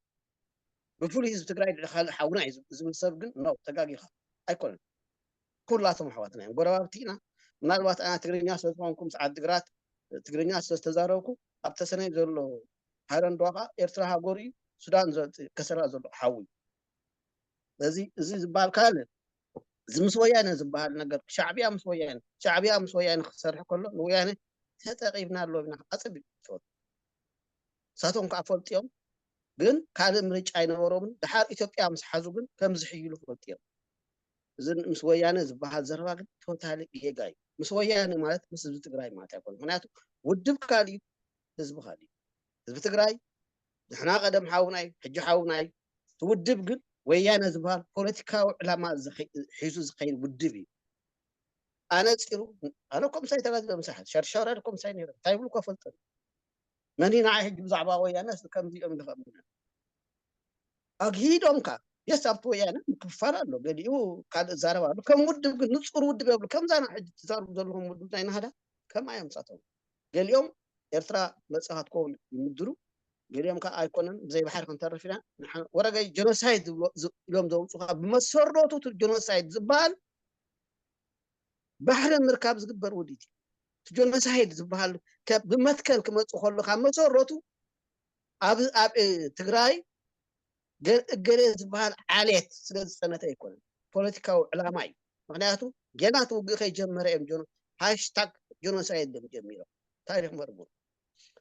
ብፍሉይ ህዝቢ ትግራይ ልዕሊ ካልእ ሓውና እዩ ዝብል ሰብ ግን ነው ተጋጊኻ ኣይኮነን ኩላቶም ኣሕዋትና እዮም ጎረባብቲ ኢና ምናልባት ኣና ትግርኛ ስለዝኾንኩም ምስ ዓድግራት ትግርኛ ስለዝተዛረብኩ ኣብ ተሰነይ ዘሎ ሃረንድዋ ከዓ ኤርትራ ሃገሩ እዩ ሱዳን ከሰራ ዘሎ ሓዊ እዩ ስለዚ እዚ ዝበሃል ካልእ እዚ ምስ ወያነ ዝበሃል ነገር ሻዕብያ ምስ ወያነ ሻዕብያ ምስ ወያነ ክሰርሕ ከሎ ንወያነ ተጠቂምና ኣሎ ኢና ኣፀቢቅ ትፈልጡ ንሳቶም ከዓ ፈልጥዮም ግን ካልእ ምርጫ ኣይነበሮምን ድሓር ኢትዮጵያ ምስ ሓዙ ግን ከም ዝሕይሉ ፈልጥዮም እዚ ምስ ወያነ ዝበሃል ዘረባ ግን ቶታሊ ጌጋ እዩ ምስ ወያነ ማለት ምስ ህዝቢ ትግራይ ማለት ኣይኮነ ምክንያቱ ውድብ ካልእ እዩ ህዝቢ ካልእ እዩ ህዝቢ ትግራይ ንሕና ቀደም ሓውና እዩ ሕጂ ሓውና እዩ እቲ ውድብ ግን ወያነ ዝበሃል ፖለቲካዊ ዕላማ ሒዙ ዝኸይድ ውድብ እዩ ኣነፂሩ ኣነ ኮምሳይ ተጋዲለ ምሳሕ ሸርሸረ ኮምሳይ ነረ እንታይ ብሉ ከፈልጠ መን ንዓይ ሕጂ ብዛዕባ ወያነ ከምዚኦም ኢሉ ከምና ኣግሂዶም ካ የስ ኣብቲ ወያነ ምክፍፋል ኣሎ ገሊኡ ካልእ ዛረብ ኣሎ ከም ውድብ ግን ንፁር ውድብ የብሉ ከምዛ ና ሕጂ ትዛርቡ ዘለኹም ውድብ ናይ ናህዳ ከምኣ እዮም ንሳቶም ገሊኦም ኤርትራ መፅኻ ትከውን ይምድሩ ገሊኦም ከዓ ኣይኮነን ብዘይ ባሕሪ ክንተርፍ ኢና ወረገ ጀኖሳይድ ኢሎም ዘውፁኻ ብመሰረቱ ጀኖሳይድ ዝበሃል ባሕሪ ምርካብ ዝግበር ውዲት እዩ እቲ ጀኖሳይድ ዝበሃል ብመትከል ክመፅእ ከሎ ካብ መሰረቱ ኣብ ትግራይ እገሌ ዝበሃል ዓሌት ስለ ዝፀነተ ኣይኮነን ፖለቲካዊ ዕላማ እዩ ምክንያቱ ገና እቲ ውግእ ከይጀመረ እዮም ሃሽታግ ጀኖሳይድ እዮም ጀሚሮም ታሪክ መርምሩ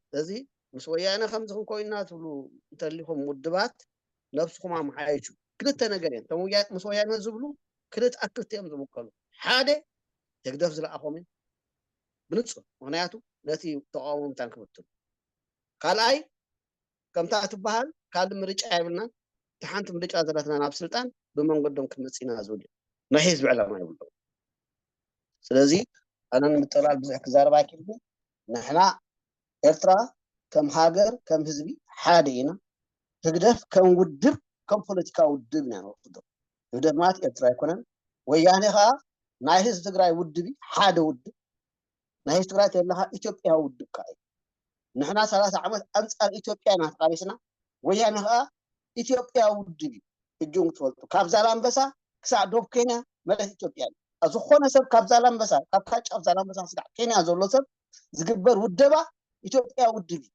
ስለዚ ምስ ወያነ ከምዚ ክንኮይና ትብሉ እንተሊኹም ውድባት ነብስኹም ኣመሓይሹ ክልተ ነገር እዮም ምስ ወያነ ዝብሉ ክልተ ኣክልቲ እዮም ዝምከሉ ሓደ ህግደፍ ዝለኣኾም እዩ ብንፁር ምክንያቱ ነቲ ተቃውሞ ምታን ክብትሉ ካልኣይ ከምታ ትበሃል ካልእ ምርጫ የብልናን እቲ ሓንቲ ምርጫ ዘለትና ናብ ስልጣን ብመንገዶም ክንመፅእ ኢና ዝብል እዩ ናይ ህዝቢ ዕላማ የብሎም ስለዚ ኣነ ንምጥቕላል ብዙሕ ክዛረብ ኣይክእል ግን ንሕና ኤርትራ ከም ሃገር ከም ህዝቢ ሓደ ኢና ህግደፍ ከም ውድብ ከም ፖለቲካዊ ውድብ ኢና ንወስዶ ህግደፍ ማለት ኤርትራ ኣይኮነን ወያኔ ከዓ ናይ ህዝቢ ትግራይ ውድብ ሓደ ውድብ ናይ ህዝቢ ትግራይ ተለካ ኢትዮጵያ ውድብ ከዓ እዩ ንሕና ሰላሳ ዓመት ኣንፃር ኢትዮጵያ ኢና ተቃሊስና ወያኔ ከዓ ኢትዮጵያ ውድብ እዩ ሕጂ ክትፈልጡ ካብ ዛላምበሳ ክሳዕ ዶብ ኬንያ መሬት ኢትዮጵያ እዩ ዝኾነ ሰብ ካብ ዛላምበሳ ካብ ታጫፍ ዛላምበሳ ስጋዕ ኬንያ ዘሎ ሰብ ዝግበር ውደባ ኢትዮጵያ ውድብ እዩ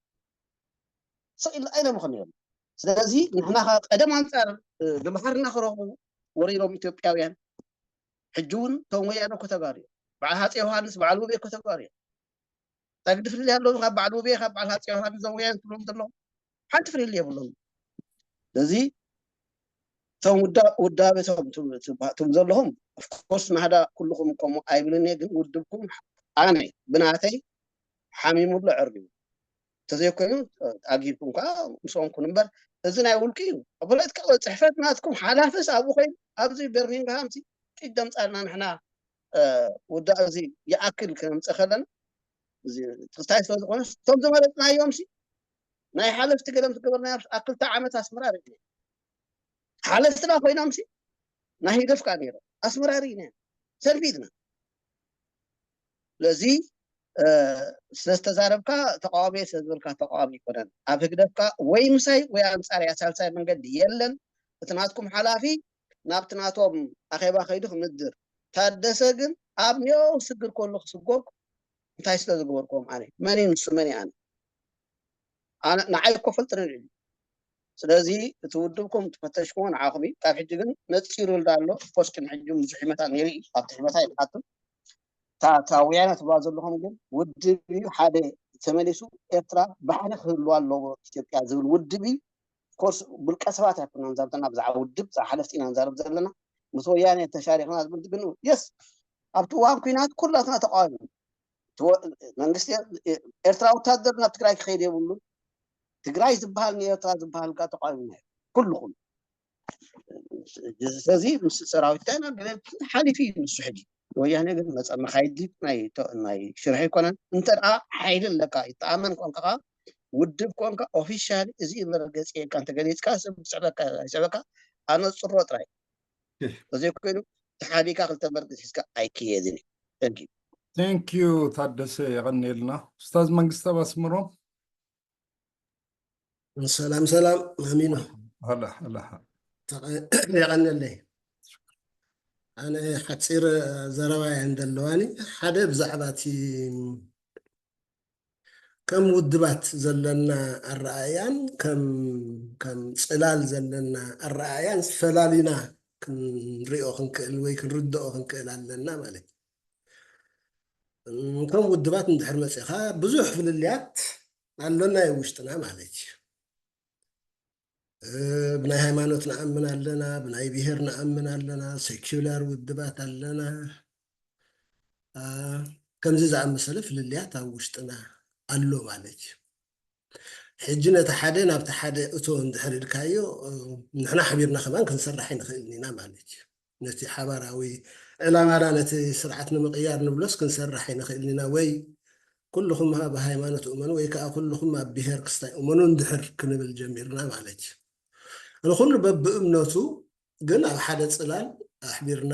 ስቕ ኢልና ኣይነ ምኽንዮም ስለዚ ንሕና ቀደም ኣንፃር ብባሕርና ክረኽቡ ወሪሮም ኢትዮጵያውያን ሕጂ እውን እቶም ወያነ እኮ ተጋሩ እዮም በዓል ሃፀ ዮሃንስ በዓል ውቤ እኮ ተጋሩ እዮም እንታይ ግዲ ፍልልይ ኣለዎም ካብ በዓል ውቤ ካብ በዓል ሃፀ ዮሃንስ እዞም ወያነ ትብሎም ዘለዉ ሓንቲ ፍልልይ የብሎም ስለዚ እቶም ውዳበ እቶም ዘለኹም ኦፍኮርስ ናህዳ ኩልኹም ከምኡ ኣይብልን እየ ግን ውድብኩም ኣነ ብናተይ ሓሚሙሉ ዕርዩ እንተዘይኮይኑ ኣጊድኩም ከዓ ምስኦም ኩን እምበር እዚ ናይ ውልቂ እዩ ፖለቲካ ፅሕፈት ናትኩም ሓላፍስ ኣብኡ ኮይኑ ኣብዚ በርሚንግሃም ጢት ደምፃልና ንሕና ውዳእ እዚ ይኣክል ክነምፀእ ከለና ትክስታይ ስለዝኮነ እቶም ዝመረፅናዮም ናይ ሓለፍቲ ገለም ዝገበርናዮ ኣብ ክልተ ዓመት ኣስመራ ርኢና ሓለፍትና ኮይኖም ሲ ናይ ህግደፍካ ነይሮም ኣስመራሪ ኢና ሰልፊ ኢድና ስለዚ ስለዝተዛረብካ ተቃዋሚ ስለዝበልካ ተቃዋሚ ይኮነን ኣብ ህግደፍካ ወይ ምሳይ ወይ ኣንፃር እያ ሳልሳይ መንገዲ የለን እቲ ናትኩም ሓላፊ ናብቲ ናቶም ኣኼባ ከይዱ ክምድር ታደሰ ግን ኣብ ኒኦ ስግር ከሉ ክስጎግ እንታይ ስለ ዝገበርኩም ኣነ መን እዩ ንሱ መን ኣነ ኣነ ንዓይ እኮ ፈልጥኒ ልዕሊ ስለዚ እቲ ውድብኩም ትፈተሽኩሞ ንዓኹም እዩ ካብ ሕጂ ግን ነፂሩ ኣሎ ፎስኪ ንሕጂ ብዙሕ ይመታ ነይሩ እዩ ኣብቲ ሕመታ ይልሓቱ እታ ወያነ ትብላ ዘለኹም ግን ውድብ እዩ ሓደ ተመሊሱ ኤርትራ ባሕሪ ክህልዋ ኣለዎ ኢትዮጵያ ዝብል ውድብ እዩ ኮርስ ብልቀ ሰባት ኣይኮና ንዛርብ ዘለና ብዛዕባ ውድብ ብዛዕባ ሓለፍቲ ኢና ንዛርብ ዘለና ምስ ወያነ ተሻሪክና ዝብል ግን የስ ኣብቲ እዋን ኩናት ኩላትና ተቃዋሚ መንግስቲ ኤርትራ ወታደር ናብ ትግራይ ክኸይድ የብሉን ትግራይ ዝበሃል ንኤርትራ ዝበሃል ካ ተቃዋሚ ኩልኹም ስለዚ ምስ ሰራዊት ቻይና ሓሊፉ እዩ ንሱ ሕጂ ወያነ ግን መፀ መካይዲ ናይ ሽርሒ ኣይኮነን እንተ ሓይሊ ኣለካ ይተኣመን ቋንቋኻ ውድብ ኮንካ ኦፊሻሊ እዚ መረገፂ የካ እንተገሊፅካ ሰብ ዝስዕበካ ኣይስዕበካ ኣነፅሮ ጥራይ ተዘይኮይኑ ተሓቢካ ክልተ መርገፂ ሒዝካ ኣይክየድን እዩ ቴንክ ዩ ታደሰ የቐኔልና ኡስታዝ መንግስተ ኣስምሮም ሰላም ሰላም ማሚኖ ሀላ ሀላ የቐነለይ ኣነ ሓፂር ዘረባ እያ እንደለዋኒ ሓደ ብዛዕባ እቲ ከም ውድባት ዘለና ኣረኣእያን ከም ከም ፅላል ዘለና ኣረኣእያን ፈላሊና ክንሪኦ ክንክእል ወይ ክንርድኦ ክንክእል ኣለና ማለት እዩ ከም ውድባት እንድሕር መፂኻ ብዙሕ ፍልልያት ኣሎና እዩ ውሽጥና ማለት እዩ ብናይ ሃይማኖት ንኣምን ኣለና ብናይ ብሄር ንኣምን ኣለና ሴኩላር ውድባት ኣለና ከምዚ ዝኣመሰለ ፍልልያት ኣብ ውሽጥና ኣሎ ማለት እዩ ሕጂ ነቲ ሓደ ናብቲ ሓደ እቶ እንድሕር ኢልካዮ ንሕና ሓቢርና ከማን ክንሰርሕ ኣይንኽእልን ኢና ማለት እዩ ነቲ ሓባራዊ ዕላማና ነቲ ስርዓት ንምቕያር ንብሎስ ክንሰርሕ ኣይንኽእልን ኢና ወይ ኩልኹም ኣብ ሃይማኖት እመኑ ወይ ከዓ ኩልኹም ኣብ ብሄር ክስታይ እመኑ እንድሕር ክንብል ጀሚርና ማለት እዩ ንኩሉ በብእምነቱ ግን ኣብ ሓደ ፅላል ኣሕቢርና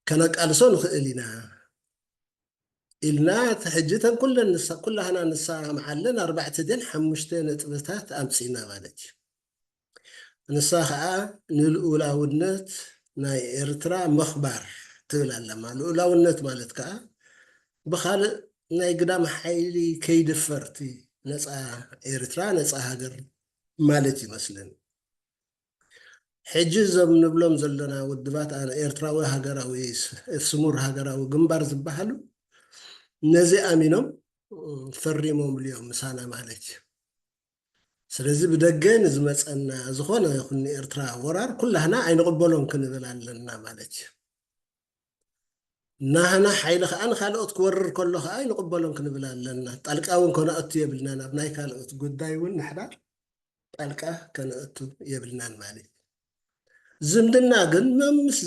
ከነቃልሶ ንኽእል ኢና ኢልና እቲ ሕጂ ተን ኩለን ንሳ ኩላህና ንሰማምዓለን ኣርባዕተ ድን ሓሙሽተ ነጥብታት ኣምፂና ማለት እዩ ንሳ ከዓ ንልኡላውነት ናይ ኤርትራ ምኽባር ትብል ኣለማ ልኡላውነት ማለት ከዓ ብካልእ ናይ ግዳም ሓይሊ ከይድፈርቲ ነፃ ኤርትራ ነፃ ሃገር ማለት ይመስለኒ ሕጂ እዞም ንብሎም ዘለና ውድባት ኤርትራዊ ሃገራዊ ስሙር ሃገራዊ ግንባር ዝበሃሉ ነዚ ኣሚኖም ፈሪሞምሉ እዮም ምሳና ማለት እዩ ስለዚ ብደገ ንዝመፀና ዝኾነ ይኹን ንኤርትራ ወራር ኩላህና ኣይንቕበሎን ክንብል ኣለና ማለት እዩ ናህና ሓይሊ ከዓ ንካልኦት ክወርር ከሎ ከዓ ኣይንቕበሎን ክንብል ኣለና ጣልቃ እውን ከነኣቱ የብልና ናብ ናይ ካልኦት ጉዳይ እውን ንሕና ጣልቃ ከነእቱ የብልናን ማለት እዩ ዝምድና ግን መምስ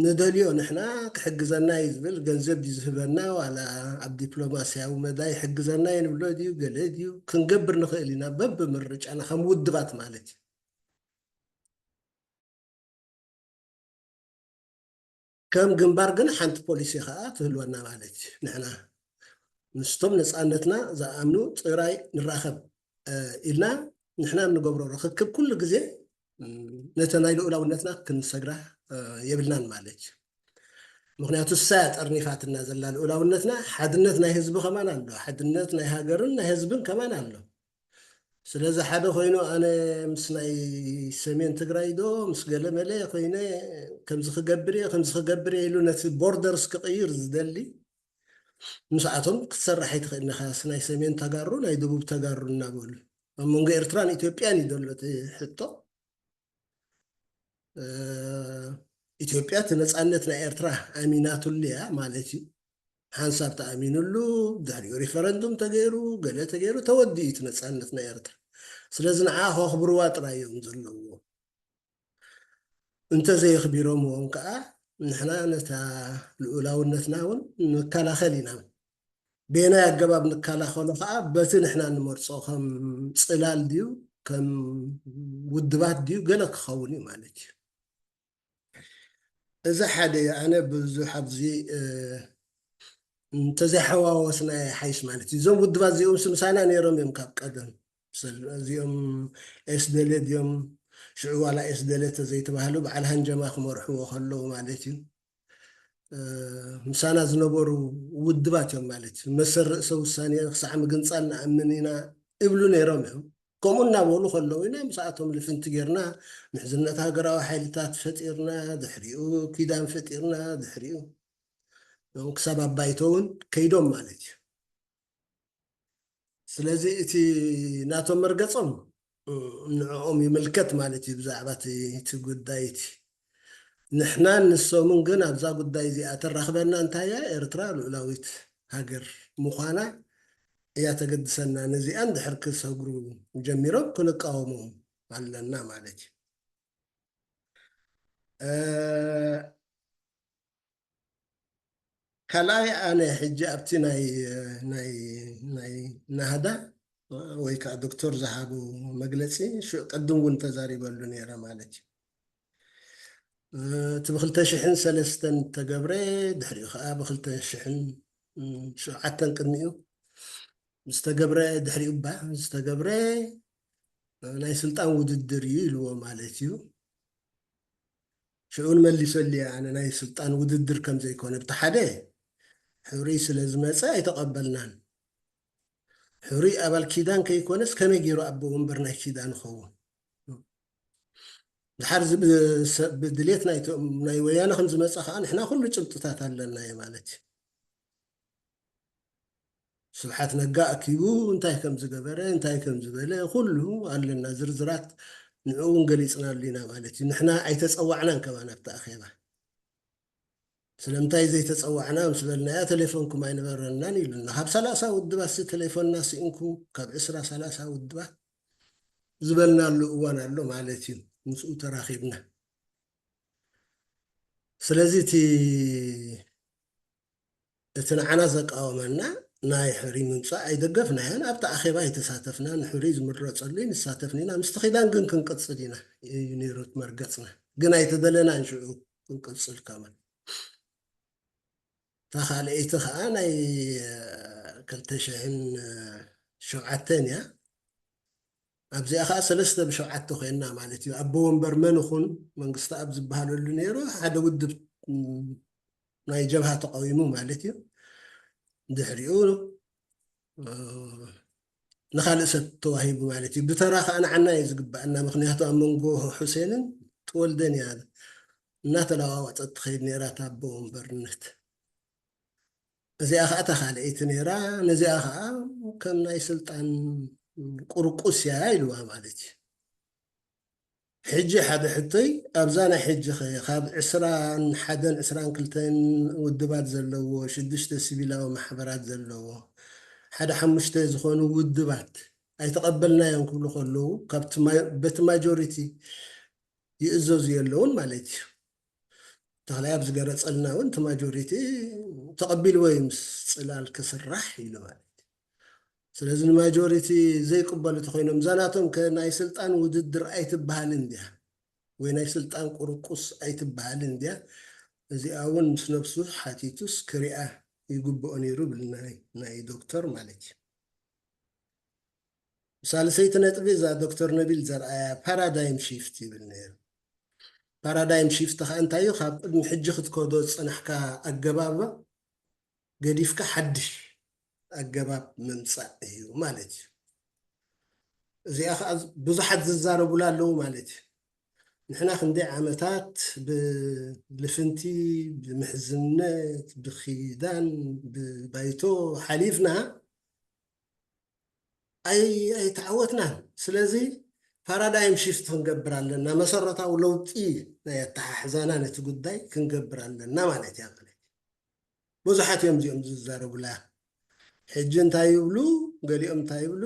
ንደልዮ ንሕና ክሕግዘና እዩ ዝብል ገንዘብ ድዩ ዝህበና ዋላ ኣብ ዲፕሎማስያዊ መዳ ይሕግዘና እዩ ንብሎ ድዩ ገለ ድዩ ክንገብር ንኽእል ኢና በብምርጫና ከም ውድባት ማለት እዩ ከም ግንባር ግን ሓንቲ ፖሊሲ ከዓ ትህልወና ማለት እዩ ንሕና ምስቶም ነፃነትና ዝኣምኑ ጥራይ ንራኸብ ኢልና ንሕና ንገብሮ ርክክብ ኩሉ ግዜ ነተ ናይ ልኡላውነትና ክንሰግራ የብልናን ማለት እዩ ምክንያቱ እሳ ጠርኒፋትና ዘላ ልኡላውነትና ሓድነት ናይ ህዝቢ ከማን ኣሎ ሓድነት ናይ ሃገርን ናይ ህዝብን ከማን ኣሎ ስለዚ ሓደ ኮይኑ ኣነ ምስ ናይ ሰሜን ትግራይ ዶ ምስ ገለ መለ ኮይነ ከምዚ ክገብር እየ ከምዚ ክገብር እየ ኢሉ ነቲ ቦርደርስ ክቕይር ዝደሊ ምስኣቶም ክትሰርሕ ኣይትኽእል ኢኻ ናይ ሰሜን ተጋሩ ናይ ደቡብ ተጋሩ እናበሉ ኣብ መንጎ ኤርትራን ኢትዮጵያን እዩ ዘሎ እቲ ሕቶ ኢትዮጵያ እቲ ነፃነት ናይ ኤርትራ ኣሚናትሉ እያ ማለት እዩ ሓንሳብ ተኣሚኑሉ ድሕሪኡ ሪፈረንዱም ተገይሩ ገለ ተገይሩ ተወዲኡ እቲ ነፃነት ናይ ኤርትራ ስለዚ ንዓ ከኽብርዋ ጥራይ እዮም ዘለዎ እንተዘየኽቢሮምዎም ከዓ ንሕና ነታ ልኡላውነትና እውን ንከላኸል ኢና ቤናይ ኣገባብ ንከላኸሎ ከዓ በቲ ንሕና ንመርፆ ከም ፅላል ድዩ ከም ውድባት ድዩ ገለ ክኸውን እዩ ማለት እዩ። እዚ ሓደ እዩ። ኣነ ብዙሕ ኣብዚ እንተዘይሓዋወስና ይሓይሽ ማለት እዩ። እዞም ውድባት እዚኦም ምሳና ነይሮም እዮም ካብ ቀደም። እዚኦም ኤስደለ ድዮም? ሽዑ ዋላ ኤስደለ ተዘይተባህሉ በዓል ሃንጀማ ክመርሕዎ ከለዉ ማለት እዩ። ምሳና ዝነበሩ ውድባት እዮም ማለት እዩ። መሰል ርእሰ ውሳኔ ክሳዕ ምግንፃል ንኣምን ኢና እብሉ ነይሮም እዮም። ከምኡ እናበሉ ከለዉ ኢና ምስኣቶም ልፍንቲ ጌርና ምሕዝነት ሃገራዊ ሓይልታት ፈጢርና፣ ድሕሪኡ ኪዳን ፈጢርና፣ ድሕሪኡ ክሳብ ኣብ ባይቶ እውን ከይዶም ማለት እዩ። ስለዚ እቲ ናቶም መርገጾም ንዕኦም ይምልከት ማለት እዩ ብዛዕባ እቲ ጉዳይ እቲ። ንሕናን ንሶምን ግን ኣብዛ ጉዳይ እዚኣ ተራኽበና እንታይ እያ? ኤርትራ ልዑላዊት ሃገር ምዃና እያ ተገድሰና። ነዚኣን ድሕር ክሰግሩ ጀሚሮም ክንቃወሞም ኣለና ማለት እዩ። ካልኣይ ኣነ ሕጂ ኣብቲ ናይ ናይ ናይ ናህዳ ወይ ከዓ ዶክተር ዝሃቡ መግለፂ ቅድም እውን ተዛሪበሉ ነይረ ማለት እዩ። እቲ ብክልተ ሽሕን ሰለስተን ተገብረ ድሕሪኡ ከዓ ብክልተ ሽሕን ሸውዓተን ቅድሚኡ ዝተገብረ ድሕሪኡ ባ ዝተገብረ ናይ ስልጣን ውድድር እዩ ኢልዎ ማለት እዩ። ሽዑ ንመሊሰሉ እየ ኣነ ናይ ስልጣን ውድድር ከም ዘይኮነ። ብቲ ሓደ ሕሩይ ስለ ዝመፀ ኣይተቐበልናን። ሕሩይ ኣባል ኪዳን ከይኮነስ ከመይ ገይሩ ኣቦ ወንበር ናይ ኪዳን ይኸውን? ድሓር ብድሌት ናይ ወያነ ከም ዝመፀ ከዓ ንሕና ኩሉ ጭብጥታት ኣለና ማለት እዩ። ስብሓት ነጋ ኣኪቡ እንታይ ከም ዝገበረ እንታይ ከም ዝበለ ኩሉ ኣለና ዝርዝራት። ንዑ እውን ገሊፅናሉ ኢና ማለት እዩ። ንሕና ኣይተፀዋዕናን ከማን ኣብቲ ኣኼባ። ስለምንታይ ዘይተፀዋዕና ምስ በልናያ ተሌፎንኩም ኣይነበረናን ኢሉና። ካብ ሰላሳ ውድባት ሲ ተሌፎንና ስኢንኩም ካብ ዕስራ ሰላሳ ውድባት ዝበልናሉ እዋን ኣሎ ማለት እዩ። ምስኡ ተራኺብና። ስለዚ እቲ እቲ ንዓና ዘቃወመና ናይ ሕሪ ምምፃእ ኣይደገፍናዮን። ኣብቲ ኣኼባ ኣይተሳተፍናን። ሕሪ ዝምረፀሉ ንሳተፍን ኢና። ምስቲ ኪዳን ግን ክንቅፅል ኢና እዩ ነይሩ መርገፅና። ግን ኣይተደለናን ሽዑ ክንቅፅል ከማን። እታ ካልኣይቲ ከዓ ናይ ክልተ ሽሕን ሸውዓተን እያ። ኣብዚኣ ከዓ ሰለስተ ብሸውዓተ ኮይና ማለት እዩ። ኣቦ ወንበር መን ይኹን መንግስቲ ኣብ ዝበሃለሉ ነይሩ ሓደ ውድብ ናይ ጀብሃ ተቃዊሙ ማለት እዩ። ድሕሪኡ ንካልእ ሰብ ተዋሂቡ ማለት እዩ። ብተራ ከዓ ንዓና እዩ ዝግባኣና። ምክንያቱ ኣብ መንጎ ሑሴንን ተወልደን እያ እናተለዋወጠት ትኸይድ ነይራ እታ ኣቦ ወንበርነት። እዚኣ ከዓ እታ ካልኣይቲ ነይራ። ነዚኣ ከዓ ከም ናይ ስልጣን ቁርቁስ እያ ኢልዋ ማለት እዩ። ሕጂ ሓደ ሕቶይ ኣብዛ ናይ ሕጂ ኸ ካብ ዕስራን ሓደን ዕስራን ክልተን ውድባት ዘለዎ ሽዱሽተ ሲቪላዊ ማሕበራት ዘለዎ ሓደ ሓሙሽተ ዝኾኑ ውድባት ኣይተቐበልናዮም ክብሉ ከለዉ በቲ ማጆሪቲ ይእዘዙ የለውን ማለት እዩ። ተኽላይ ኣብ ዝገረፀልና እውን እቲ ማጆሪቲ ተቐቢልዎ እዩ ምስ ፅላል ክስራሕ ኢሉ ማለት እዩ። ስለዚ ንማጆሪቲ ዘይቅበሉ ተኮይኖም እዛ ናቶም ከ ናይ ስልጣን ውድድር ኣይትበሃልን እንዲያ ወይ ናይ ስልጣን ቁርቁስ ኣይትበሃልን እንዲያ። እዚኣ እውን ምስ ነብሱ ሓቲቱስ ክሪኣ ይግብኦ ነይሩ ብል ናይ ዶክተር ማለት እዩ። ሳልሰይቲ ነጥቢ እዛ ዶክተር ነቢል ዘርኣያ ፓራዳይም ሺፍት ይብል ነይሩ። ፓራዳይም ሺፍት ከዓ እንታይ እዩ? ካብ ቅድሚ ሕጂ ክትከዶ ዝፀናሕካ ኣገባብ ገዲፍካ ሓድሽ ኣገባብ ምምፃእ እዩ ማለት እዩ። እዚኣ ከዓ ብዙሓት ዝዛረቡላ ኣለዉ ማለት እዩ። ንሕና ክንደይ ዓመታት ብልፍንቲ፣ ብምሕዝነት፣ ብኪዳን፣ ብባይቶ ሓሊፍና ኣይተዓወትናን። ስለዚ ፓራዳይም ሽፍት ክንገብር ኣለና። መሰረታዊ ለውጢ ናይ ኣተሓሕዛና ነቲ ጉዳይ ክንገብር ኣለና ማለት እያ ማለት እዩ። ብዙሓት እዮም እዚኦም ዝዛረቡላ። ሕጂ እንታይ ይብሉ? ገሊኦም እንታይ ይብሉ?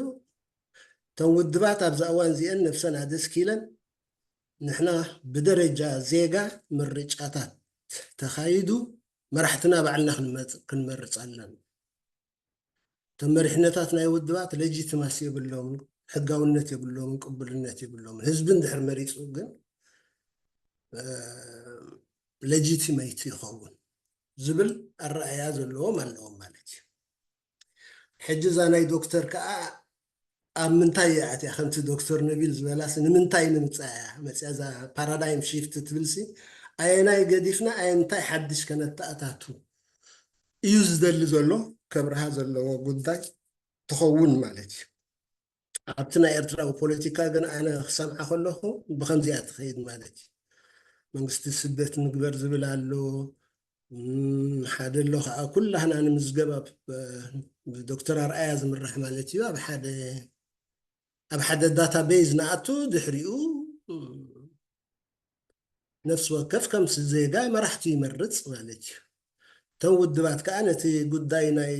እቶም ውድባት ኣብዚ እዋን እዚአን ነብሰን ኣደስኪለን ንሕና ብደረጃ ዜጋ ምርጫታት ተኻይዱ መራሕትና ባዕልና ክንመርፅ ኣለና። እቶም መሪሕነታት ናይ ውድባት ሌጂቲማሲ የብሎም። ሕጋውነት የብሎምን ቅቡልነት የብሎምን። ህዝቢ እንድሕር መሪፁ ግን ሌጂቲመይት ይኸውን ዝብል ኣረኣያ ዘለዎም ኣለዎም ማለት እዩ። ሕጂ እዛ ናይ ዶክተር ከዓ ኣብ ምንታይ እያ ኣትያ? ከምቲ ዶክተር ነቢል ዝበላስ ንምንታይ ንምፃ እያ መፅያ? እዛ ፓራዳይም ሺፍት ትብልሲ ኣየናይ ገዲፍና ኣየንታይ ሓድሽ ከነተኣታቱ እዩ ዝደሊ ዘሎ? ከብርሃ ዘለዎ ጉዳይ ትኸውን ማለት እዩ። ኣብቲ ናይ ኤርትራዊ ፖለቲካ ግን ኣነ ክሰምዓ ከለኹ ብኸምዚኣ ትኸይድ ማለት እዩ። መንግስቲ ስደት ንግበር ዝብል ኣሎ፣ ሓደ ኣሎ ከዓ ኩላህና ንምዝገብ ኣብ ብዶክተር ኣርኣያ ዝምራሕ ማለት እዩ። ኣብ ሓደ ኣብ ሓደ ዳታቤዝ ንኣቱ ድሕሪኡ ነፍሲ ወከፍ ከም ዜጋ መራሕቱ ይመርፅ ማለት እዩ። እተን ውድባት ከዓ ነቲ ጉዳይ ናይ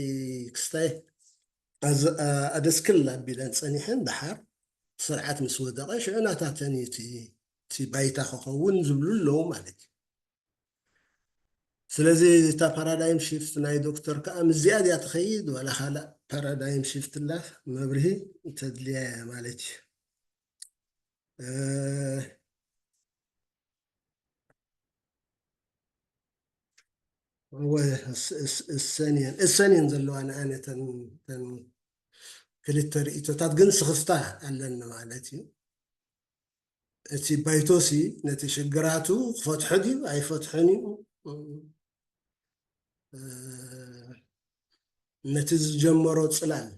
ክስታይ ኣደስክል ኣቢለን ፀኒሐን ደሓር ስርዓት ምስ ወደቐ ሽዑ ናታተን እዩ እቲ ባይታ ክኸውን ዝብሉ ኣለዉ ማለት እዩ። ስለዚ እታ ፓራዳይም ሺፍት ናይ ዶክተር ከዓ ምስዚኣ ድያ ትኸይድ ዋላ ካልእ ፓራዳይም ሺፍት ላ መብርሂ ተድልያ እያ ማለት እዩ። እሰን እየን እሰን እየን ዘለዋ ንኣነ ተን ክልተ ርእቶታት ግን ስኽፍታ ኣለኒ ማለት እዩ። እቲ ባይቶሲ ነቲ ሽግራቱ ክፈትሖ ድዩ ኣይፈትሖን እዩ ነቲ ዝጀመሮ ፅላል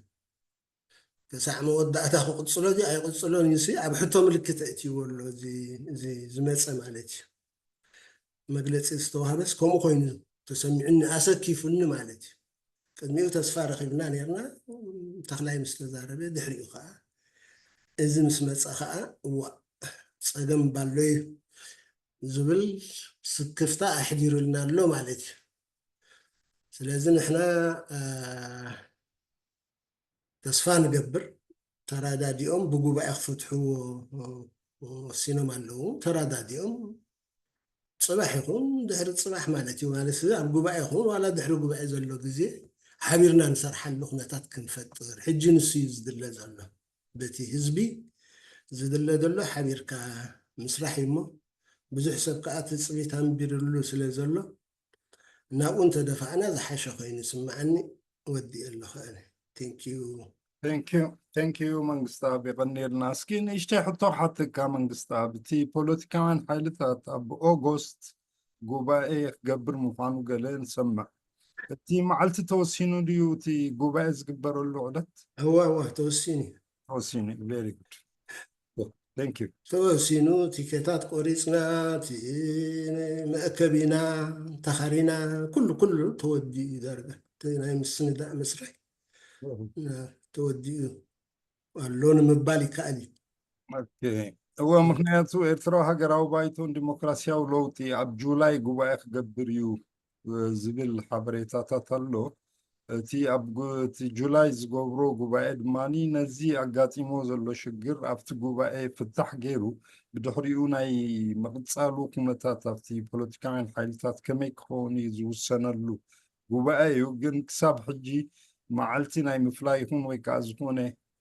ክሳዕ መወዳእታ ክቕፅሎ ድዩ ኣይቕፅሎን እዩ ኣብ ሕቶ ምልክት እእትይዎ ኣሎ እዚ ዝመፀ ማለት እዩ። መግለፂ ዝተዋህበስ ከምኡ ኮይኑ ተሰሚዑኒ ኣሰኪፉኒ ማለት እዩ። ቅድሚኡ ተስፋ ረኺብና ነርና ተኽላይ ምስ ተዛረበ ድሕሪኡ ከዓ እዚ ምስ መፀ ከዓ እዋ ፀገም ባሎ እዩ ዝብል ስክፍታ ኣሕዲሩልና ኣሎ ማለት እዩ። ስለዚ ንሕና ተስፋ ንገብር ተራዳዲኦም ብጉባኤ ክፈትሕዎ ወሲኖም ኣለዉ። ተራዳዲኦም ፅባሕ ይኹን ድሕሪ ፅባሕ ማለት እዩ ማለት ኣብ ጉባኤ ይኹን ዋላ ድሕሪ ጉባኤ ዘሎ ግዜ ሓቢርና ንሰርሓሉ ኩነታት ክንፈጥር ሕጂ ንሱ እዩ ዝድለ ዘሎ። በቲ ህዝቢ ዝድለ ዘሎ ሓቢርካ ምስራሕ እዩ እሞ ብዙሕ ሰብ ከዓ ትፅቢት ኣንቢርሉ ስለ ዘሎ ናብኡ እንተደፋእና ዝሓሸ ኮይኑ ይስምዓኒ። ወዲእ ኣለኹ ኣነ። Thank you። Thank you መንግስታብ የቐንየልና። እስኪ ንእሽተይ ሕቶ ሓትካ መንግስታብ፣ እቲ ፖለቲካውያን ሓይልታት ኣብ ኦጎስት ጉባኤ ክገብር ምዃኑ ገለ ንሰምዕ። እቲ መዓልቲ ተወሲኑ ድዩ እቲ ጉባኤ ዝግበረሉ ዕለት? እወ እወ ተወሲኑ እዩ። ተወሲኑ እዩ። Very good. ተወሲኑ ቲኬታት ቆሪፅና መእከቢና ተኻሪና ኩሉ ኩሉ ተወዲኡ ዳርጋ ናይ ምስንዳእ መስርሕ ተወዲኡ ኣሎ ንምባል ይከኣል እዩ። እወ ምክንያቱ ኤርትራዊ ሃገራዊ ባይቶን ዲሞክራሲያዊ ለውጢ ኣብ ጁላይ ጉባኤ ክገብር እዩ ዝብል ሓበሬታታት ኣሎ። እቲ ኣብ እቲ ጁላይ ዝገብሮ ጉባኤ ድማ ነዚ ኣጋጢሞ ዘሎ ሽግር ኣብቲ ጉባኤ ፍታሕ ገይሩ ብድሕሪኡ ናይ ምቕፃሉ ኩነታት ኣብቲ ፖለቲካውያን ሓይልታት ከመይ ክኸውን እዩ ዝውሰነሉ ጉባኤ እዩ። ግን ክሳብ ሕጂ መዓልቲ ናይ ምፍላይ ይኹን ወይ ከዓ ዝኾነ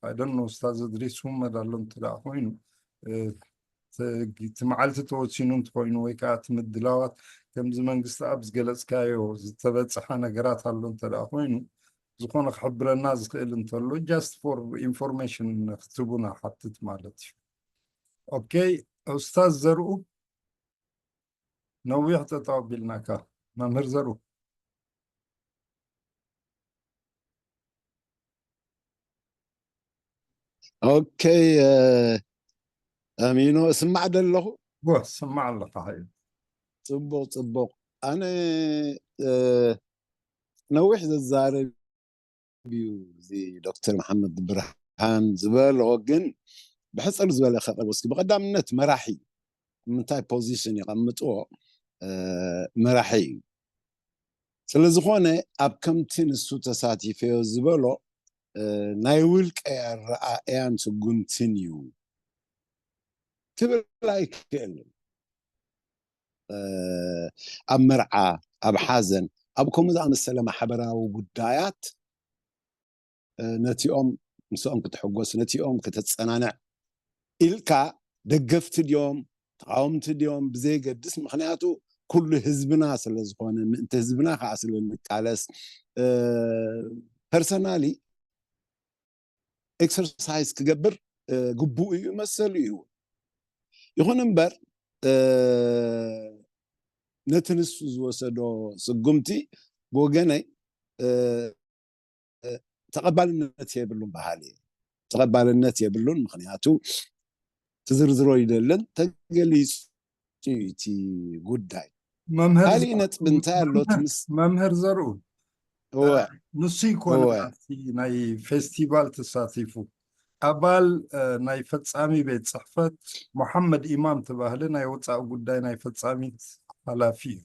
ኣይደኖ ስታዘ ድሪስኩም መዳሎ እንተ ኮይኑ እቲ መዓልቲ ተወሲኑ እንተኮይኑ ወይ ከዓ እቲ ምድላዋት ከምዚ መንግስቲ ኣብ ዝገለፅካዮ ዝተበፅሐ ነገራት ኣሎ እንተ ኮይኑ ዝኾነ ክሕብረና ዝኽእል እንተሎ just for information ክትቡና ሓትት ማለት እዩ። ኦኬ ኡስታዝ ዘርኡ ነዊሕ ጠጠው ኣቢልናካ መምህር ዘርኡ ኦኬ ኣሚኖ እስማዕ ደለኹ ስማዕ ኣለኻ እዩ ፅቡቅ ፅቡቅ ኣነ ነዊሕ ዘዛረብ እዩ እዚ ዶክተር መሓመድ ብርሃን ዝበሎ ግን ብሕፅር ዝበለ ከቅርብ እስኪ ብቀዳምነት መራሒ ምንታይ ፖዚሽን የቐምጥዎ መራሒ እዩ ስለዝኾነ ኣብ ከምቲ ንሱ ተሳቲፈዮ ዝበሎ ናይ ውልቀ ኣረኣእያን ስጉምትን እዩ ክብል ኣይክእልን ኣብ መርዓ ኣብ ሓዘን ኣብ ከምኡ ዝኣመሰለ ማሕበራዊ ጉዳያት ነቲኦም ምስኦም ክትሕጎስ፣ ነቲኦም ከተጸናንዕ ኢልካ፣ ደገፍቲ ድዮም ተቃወምቲ ድዮም ብዘይገድስ፣ ምኽንያቱ ኩሉ ህዝብና ስለ ዝኾነ፣ ምእንቲ ህዝብና ከዓ ስለ ንቃለስ፣ እ፣ ፐርሰናሊ ኤክሰርሳይዝ ክገብር፣ እ፣ ግቡእ እዩ፣ መሰሉ እዩ። ይኹን እምበር፣ እ፣ ነቲ ንሱ ዝወሰዶ ስጉምቲ ብወገነይ፣ እ፣ ተቐባልነት የብሉን በሃሊ እየ። ተቐባልነት የብሉን፣ ምኽንያቱ ክዝርዝሮ ይደልን፣ ተገሊጹ እዩ እቲ ጉዳይ። መምህር ካልእ ዘርኡ፣ ነጥቢ እንታይ ኣሎ? እቲ መምህር፣ ምስ መምህር ዘርኡ፣ እወ። ንሱ ይኮነ እወ። ኣብቲ ናይ ፌስቲቫል ተሳቲፉ፣ ኣባል፣ እ፣ ናይ ፈጻሚ ቤት ጽሕፈት መሓመድ ኢማም ተባህለ ናይ ወጻኢ ጉዳይ ናይ ፈጻሚት ሓላፊ እዩ።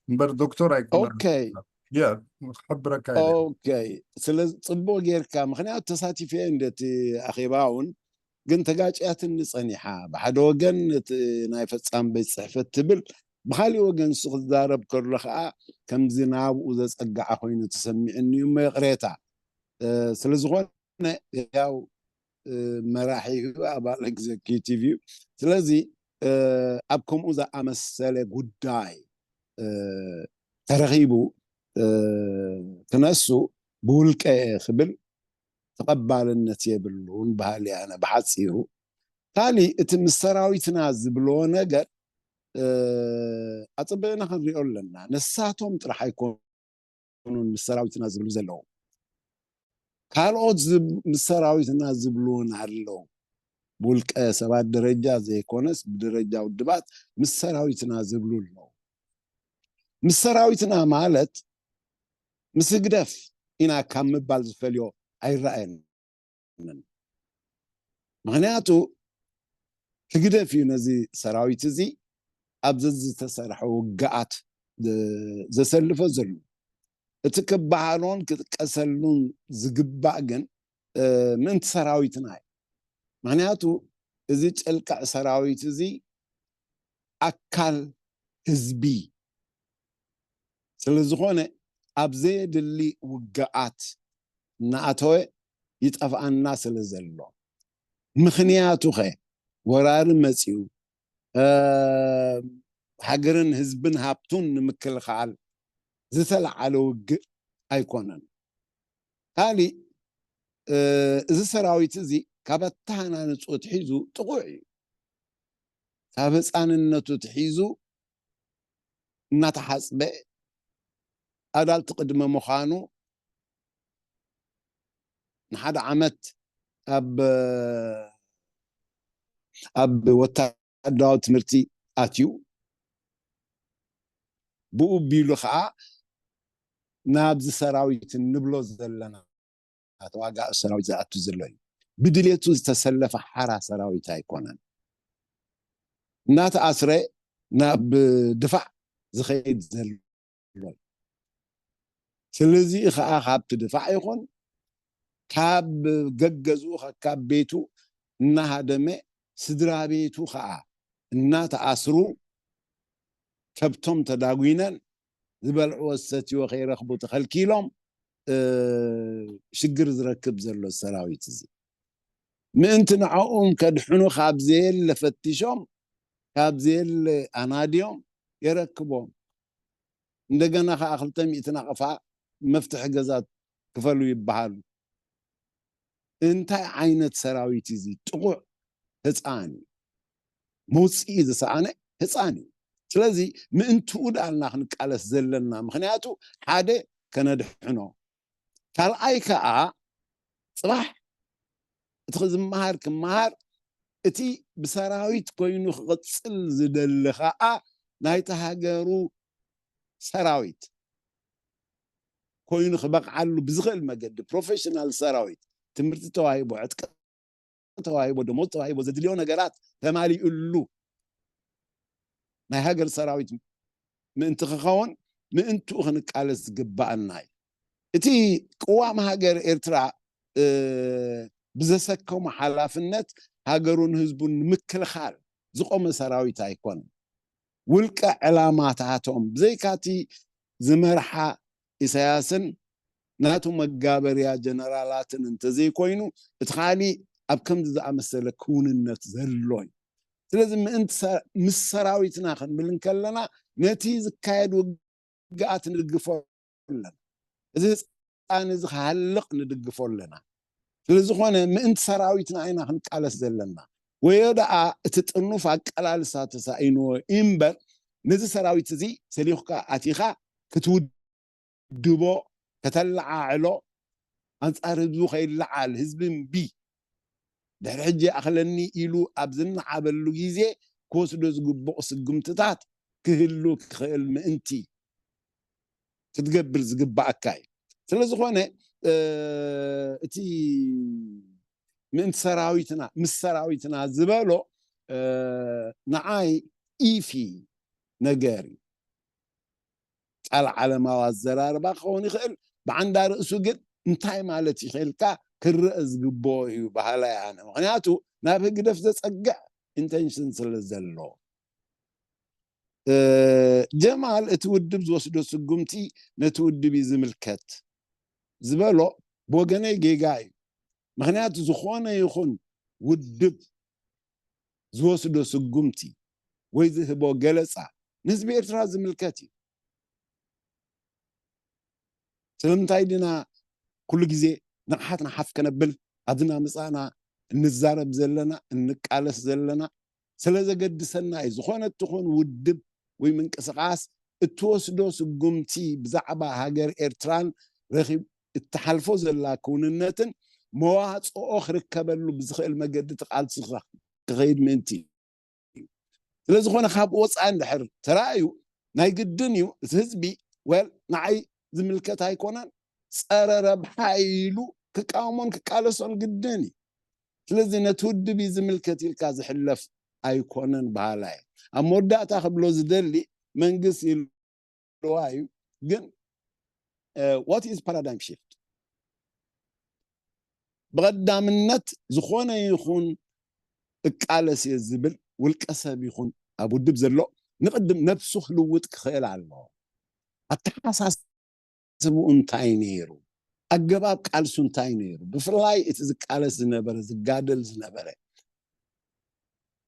እምበር ዶክተር ኣይኮነን። ኦኬ። ያ፣ ክሕብረካ ኢለ። ኦኬ። ስለ ጽቡቕ ጌርካ፣ ምኽንያቱ ተሳቲፈ እንደ እቲ ኣኼባ እውን፣ ግን ተጋጭያትኒ ጸኒሓ። ብሓደ ወገን እቲ ናይ ፈጻሚ ቤት ጽሕፈት ትብል፣ ብኻልእ ወገን ንሱ ክዛረብ ከሎ ኸኣ ከምዚ ናብኡ ዘጸግዓ ኮይኑ ተሰሚዕኒ እዩ፣ እሞ ይቕሬታ። እ፣ ስለ ዝኾነ ያው፣ እ፣ መራሒ እዩ፣ ኣባል ኤግዘኪዩቲቭ እዩ። ስለዚ፣ እ፣ ኣብ ከምኡ ዝኣመሰለ ጉዳይ፣ እ፣ ተረኺቡ፣ እ፣ ክነሱ ብውልቀ እየ ክብል ተቐባልነት የብሉን በሃሊ ኣነ ብሓጺሩ። ካሊእ እቲ ምስ ሰራዊትና ዝብልዎ ነገር፣ እ፣ ኣጸቢቕና ክንሪኦ ኣለና። ንሳቶም ጥራሕ ኣይኮኑን ምስ ሰራዊትና ዝብሉ ዘለዉ። ካልኦት ዝብ-፣ ምስ ሰራዊትና ዝብሉ እውን ኣለዉ። ብውልቀ ሰባት ደረጃ ዘይኮነስ ብደረጃ ውድባት ምስ ሰራዊትና ዝብሉ ኣለዉ። ምስ ሰራዊትና ማለት ምስ ህግደፍ ኢና ካብ ምባል ዝፈልዮ ኣይረኣየንን። ምኽንያቱ ህግደፍ እዩ ነዚ ሰራዊት እዚ ኣብ ዘዝተሰርሐ ውግኣት ዘ-፣ ዘሰልፎ ዘሎ። እቲ ክበሃሎን ክጥቀሰሉን ዝግባእ ግን፣ እ፣ ምእንቲ ሰራዊትና እዩ። ምኽንያቱ እዚ ጨልቃዕ ሰራዊት እዚ ኣካል ህዝቢ ስለ ዝኾነ፣ ኣብ ዘየድሊ ውግኣት እናኣተወ ይጠፍኣና ስለ ዘሎ። ምኽንያቱ ኸ ወራሪ መጺኡ፣ እ፣ ሃገርን ህዝብን ሃብቱን ንምክልኻል ዝተለዓለ ውግእ ኣይኮነን። ካሊእ፣ እ፣ እዚ ሰራዊት እዚ ካብ ኣተሃናንጽኡ ኣትሒዙ ጥቑዕ እዩ። ካብ ህፃንነቱ ኣትሒዙ እናተሓፅበ ኣዳልቲ ቅድመ ምዃኑ ንሓደ ዓመት ኣብ፣ ኣብ ወታደራዊ ትምህርቲ ኣትዩ። ብኡ ቢሉ ኸዓ ናብዚ ሰራዊት እንብሎ ዘለና ተዋጋኢ ሰራዊት ዝኣቱ ዘሎ እዩ። ብድሌቱ ዝተሰለፈ ሓራ ሰራዊት ኣይኮነን። እናተኣስረ ናብ ድፋዕ ዝኸይድ ዘሎ እዩ። ስለዚ ኸዓ ካብቲ ድፋዕ ይኹን ካብ ገገዝኡ፣ ካብ ቤቱ እናሃደመ፣ ስድራ ቤቱ ኸዓ እናተኣስሩ፣ ከብቶም ተዳጒነን፣ ዝበልዕዎ ዝሰትይዎ ከይረኽቡ ተኸልኪሎም፣ እ፣ ሽግር ዝረክብ ዘሎ ሰራዊት እዚ። ምእንቲ ንዕኦም ከድሕኑ ካብ ዘየለ ፈቲሾም፣ ካብ ዘየለ ኣናድዮም የረክቦም። እንደገና ኸዓ ክልተ ሚእቲ ናቕፋ መፍትሒ ገዛ ክፈሉ ይበሃሉ። እንታይ ዓይነት ሰራዊት እዩ እዚ? ጥቑዕ ህፃን እዩ። መውፅኢ ዝሰኣነ ህፃን እዩ። ስለዚ ምእንትኡ ዳልና ክንቃለስ ዘለና። ምኽንያቱ ሓደ ከነድሕኖ፣ ካልኣይ ከዓ ፅባሕ እቲ ዝመሃር ክመሃር፣ እቲ ብሰራዊት ኮይኑ ክቕፅል ዝደሊ ከዓ ናይቲ ሃገሩ ሰራዊት ኮይኑ ክበቕዓሉ ብዝኽእል መገዲ ፕሮፌሽናል ሰራዊት ትምህርቲ ተዋሂቡ፣ ዕጥቂ ተዋሂቦ፣ ደሞዝ ተዋሂቦ፣ ዘድልዮ ነገራት ተማሊኡሉ ናይ ሃገር ሰራዊት ምእንቲ ክኸውን ምእንትኡ ክንቃለስ ዝግባኣና እዩ። እቲ ቅዋም ሃገር ኤርትራ፣ እ፣ ብዘሰከሞ ሓላፍነት ሃገሩን ህዝቡን ንምክልኻል ዝቆመ ሰራዊት ኣይኮነን። ውልቀ ዕላማታቶም ብዘይካቲ ዝመርሓ ኢሳያስን ናቱ መጋበርያ ጀነራላትን እንተዘይኮይኑ፣ እቲ ካሊእ ኣብ ከምዚ ዝኣመሰለ ክውንነት ዘሎ እዩ። ስለዚ ምእንቲ ሰ-፣ ምስ ሰራዊትና ክንብል እንከለና፣ ነቲ ዝካየድ ውግኣት ንድግፎ ኣለና። እዚ ህፃን እዚ ክሃልቕ ንድግፎ ኣለና። ስለዝኾነ ምእንቲ ሰራዊትና ኢና ክንቃለስ ዘለና። ወዮ ደኣ እቲ ጥርኑፍ ኣቀላልሳ ተሳኢንዎ እምበር፣ ነዚ ሰራዊት እዚ ሰሊኹካ ኣቲኻ ክትውድቦ፣ ከተለዓዕሎ፣ ኣንጻር ህዝቡ ከይለዓል፣ ህዝቢ እምቢ፣ ድሕሪ ሕጂ ይኣኽለኒ ኢሉ ኣብ ዝነዓበሉ ግዜ ክወስዶ ዝግብኦ ስጉምትታት ክህሉ ክኽእል ምእንቲ ክትገብር ዝግባኣካ እዩ። ስለ ዝኾነ፣ እ፣ እቲ ምእንቲ ሰራዊትና፣ ምስ ሰራዊትና ዝበሎ፣ እ፣ ንዓይ ኢፊ ነገር እዩ። ቃል ዓለማዊ ኣዘራርባ ክኸውን ይኽእል፣ ብዓንዳ ርእሱ ግን እንታይ ማለት እዩ ኢልካ ክረአ ዝግብኦ እዩ በሃላይ ኣነ። ምኽንያቱ ናብ ህግደፍ ዘጸግዕ ኢንተንሽን ስለ ዘሎ። እ፣ ጀማል እቲ ውድብ ዝወስዶ ስጉምቲ ነቲ ውድብ እዩ ዝምልከት ዝበሎ ብወገነይ ጌጋ እዩ። ምኽንያቱ ዝኾነ ይኹን ውድብ ዝወስዶ ስጉምቲ ወይ ዝህቦ ገለጻ ንህዝቢ ኤርትራ ዝምልከት እዩ። ስለምንታይ ዲና ኩሉ ግዜ ንቕሓትና ሓፍ ከነብል ኣብዚ እናመጻእና እንዛረብ ዘለና፣ እንቃለስ ዘለና? ስለ ዘገድሰና እዩ። ዝኾነ እትኹን ውድብ ወይ ምንቅስቓስ እትወስዶ ስጉምቲ ብዛዕባ ሃገር ኤርትራን ረኺብ እትሓልፎ ዘላ ክውንነትን መዋጽኦ ክርከበሉ ብዝኽእል መገዲ ተቓልስኻ ክኸይድ ምእንቲ እዩ። ስለ ዝኾነ ካብ ወጻኢ እንድሕር ተራእዩ ናይ ግድን እዩ እቲ ህዝቢ፣ ወል ንዓይ ዝምልከት ኣይኮነን፣ ጸረ ረብሓ ኢሉ ክቃወሞን ክቃለሶን ግድን እዩ። ስለዚ ነቲ ውድብ እዩ ዝምልከት ኢልካ ዝሕለፍ ኣይኮነን በሃላይ። ኣብ መወዳእታ ክብሎ ዝደሊ መንግስቲ ኢልዋ እዩ፣ ግን፣ እ፣ what is paradigm shift? ብቐዳምነት ዝኾነ ይኹን እቃለስ እየ ዝብል ውልቀ ሰብ ይኹን ኣብ ውድብ ዘሎ ንቕድም ነብሱ ክልውጥ ክኽእል ኣለዎ። ኣተሓሳስብኡ እንታይ ነይሩ? ኣገባብ ቃልሱ እንታይ ነይሩ? ብፍላይ እቲ ዝቃለስ ዝነበረ፣ ዝጋደል ዝነበረ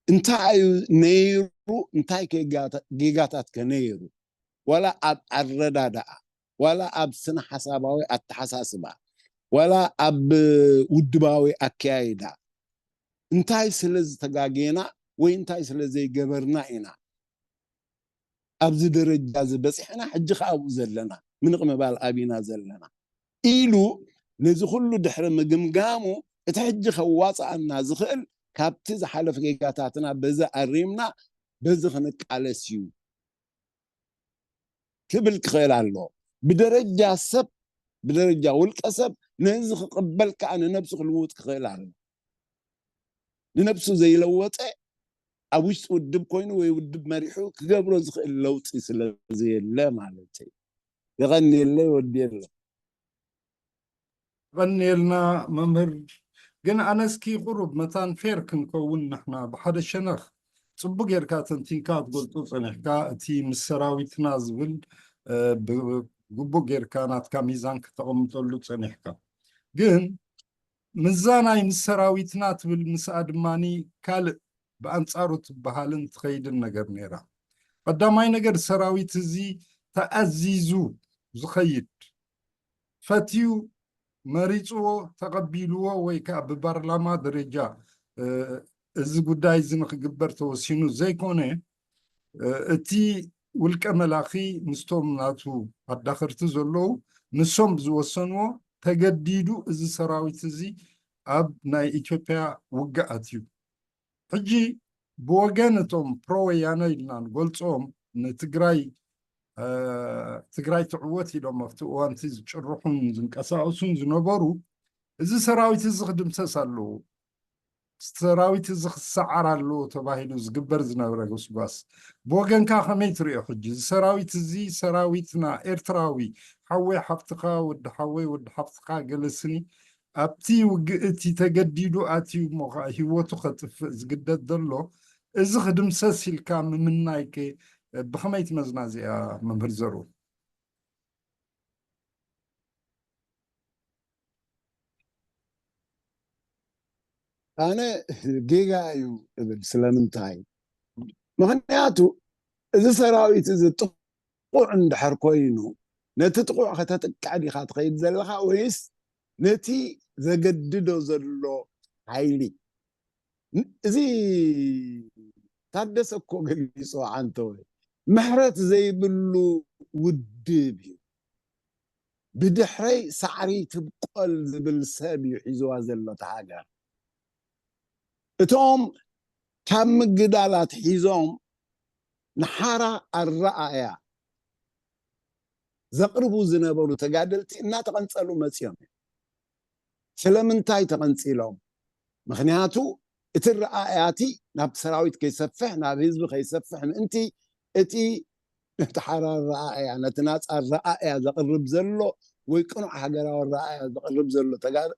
እንታይ እዩ ነይሩ? እንታይ ከ ጌጋታ-፣ ጌጋታት ከ ነይሩ? ዋላ ኣብ ኣረዳድኣ፣ ዋላ ኣብ ስነ ሓሳባዊ ኣተሓሳስባ፣ ዋላ ኣብ ውድባዊ ኣከያይዳ እንታይ ስለ ዝተጋጌና ወይ እንታይ ስለ ዘይገበርና ኢና ኣብዚ ደረጃ እዚ በጺሕና፣ ሕጂ ከኣ ኣብኡ ዘለና፣ ምንቕ ምባል ኣቢና ዘለና ኢሉ ነዚ ኩሉ ድሕሪ ምግምጋሙ፣ እቲ ሕጂ ከዋጽኣና ዝኽእል ካብቲ ዝሓለፈ ጌጋታትና በዚ ኣሪምና በዚ ክንቃለስ እዩ ክብል ክኽእል ኣሎ። ብደረጃ ሰብ፣ ብደረጃ ውልቀ ሰብ ነዚ ክቕበል ከኣ ንነብሱ ክልውጥ ክኽእል ኣሎ። ንነብሱ ዘይለወጠ ኣብ ውሽጢ ውድብ ኮይኑ ወይ ውድብ መሪሑ ክገብሮ ዝኽእል ለውጢ ስለ ዘየለ ማለት እዩ። የቐንየለይ፣ ወድየለይ። ቀንየልና መምህር። ግን ኣነስኪ ቁሩብ መታን ፌር ክንከውን ንሕና ብሓደ ሸነኽ ጽቡቅ ጌርካ ተንቲንካ ክትገልጾ ጸኒሕካ፣ እቲ ምስ ሰራዊትና ዝብል፣ እ፣ ብ-፣ ግቡእ ጌርካ ናትካ ሚዛን ክተቐምጠሉ ጸኒሕካ። ግን ምዛ ናይ ምስ ሰራዊትና ትብል ምስኣ ድማኒ ካልእ ብኣንጻሩ ትበሃልን ትኸይድን ነገር ነይራ። ቀዳማይ ነገር ሰራዊት እዚ ተኣዚዙ ዝኸይድ፣ ፈትዩ መሪጽዎ ተቐቢልዎ ወይ ከኣ ብባርላማ ደረጃ፣ እ፣ እዚ ጉዳይ እዚ ንኽግበር ተወሲኑ ዘይኮነ፣ እ፣ እቲ ውልቀ መላኺ ምስቶም ናቱ ኣዳኸርቲ ዘለዉ ንሶም ዝወሰንዎ ተገዲዱ እዚ ሰራዊት እዚ ኣብ ናይ ኢትዮጵያ ውግእ ኣትዩ። ሕጂ ብወገን እቶም ፕሮ ወያነ ኢልና ንገልጾም ንትግራይ፣ እ፣ ትግራይ ትዕወት ኢሎም ኣብቲ እዋንቲ ዝጭርሑን ዝንቀሳቐሱን ዝነበሩ፣ እዚ ሰራዊት እዚ ክድምሰስ ኣለዎ፣ ሰራዊት እዚ ክሰዓር ኣለዎ ተባሂሉ ዝግበር ዝነበረ ጎስጓስ ብወገንካ ከመይ ትሪኦ? ሕጂ እዚ ሰራዊት እዚ ሰራዊትና ኤርትራዊ፣ ሓወይ ሓፍትኻ፣ ወዲ ሓወይ ወዲ ሓፍትኻ ገለ ስኒ ኣብቲ ውግእ እቲ ተገዲዱ ኣትዩ እሞ ኸዓ ህይወቱ ከጥፍእ ዝግደድ ዘሎ፣ እዚ ክድምሰስ ኢልካ ምምናይከ ብኸመይ ትመዝና እዚኣ መምህር ዘርኡ? ኣነ ጌጋ እዩ እብል። ስለምንታይ? ምኽንያቱ እዚ ሰራዊት እዚ ጥቑዕ እንድሕር ኮይኑ፣ ነቲ ጥቑዕ ከተጥቅዕ ዲኻ ትኸይድ ዘለኻ፣ ወይስ ነቲ ዘገድዶ ዘሎ ሓይሊ? እዚ ታደሰ እኮ ገሊፁ፣ ዓንተወ፣ ምሕረት ዘይብሉ ውድብ እዩ። ብድሕረይ ሳዕሪ ትብቆል ዝብል ሰብ እዩ ሒዝዋ ዘሎ እታ ሃገር። እቶም ካብ ምግዳላት ሒዞም ንሓራ ኣረኣእያ ዘቕርቡ ዝነበሩ ተጋደልቲ እናተቐንጸሉ መጺኦም እዮም። ስለምንታይ ተቐንጺሎም? ምኽንያቱ እቲ ረኣእያቲ ናብቲ ሰራዊት ከይሰፍሕ፣ ናብ ህዝቢ ከይሰፍሕ ምእንቲ፣ እቲ ነቲ ሓራ ረኣእያ፣ ነቲ ናጻ ረኣእያ ዘቕርብ ዘሎ ወይ ቅኑዕ ሃገራዊ ረኣእያ ዘቕርብ ዘሎ ተጋ-፣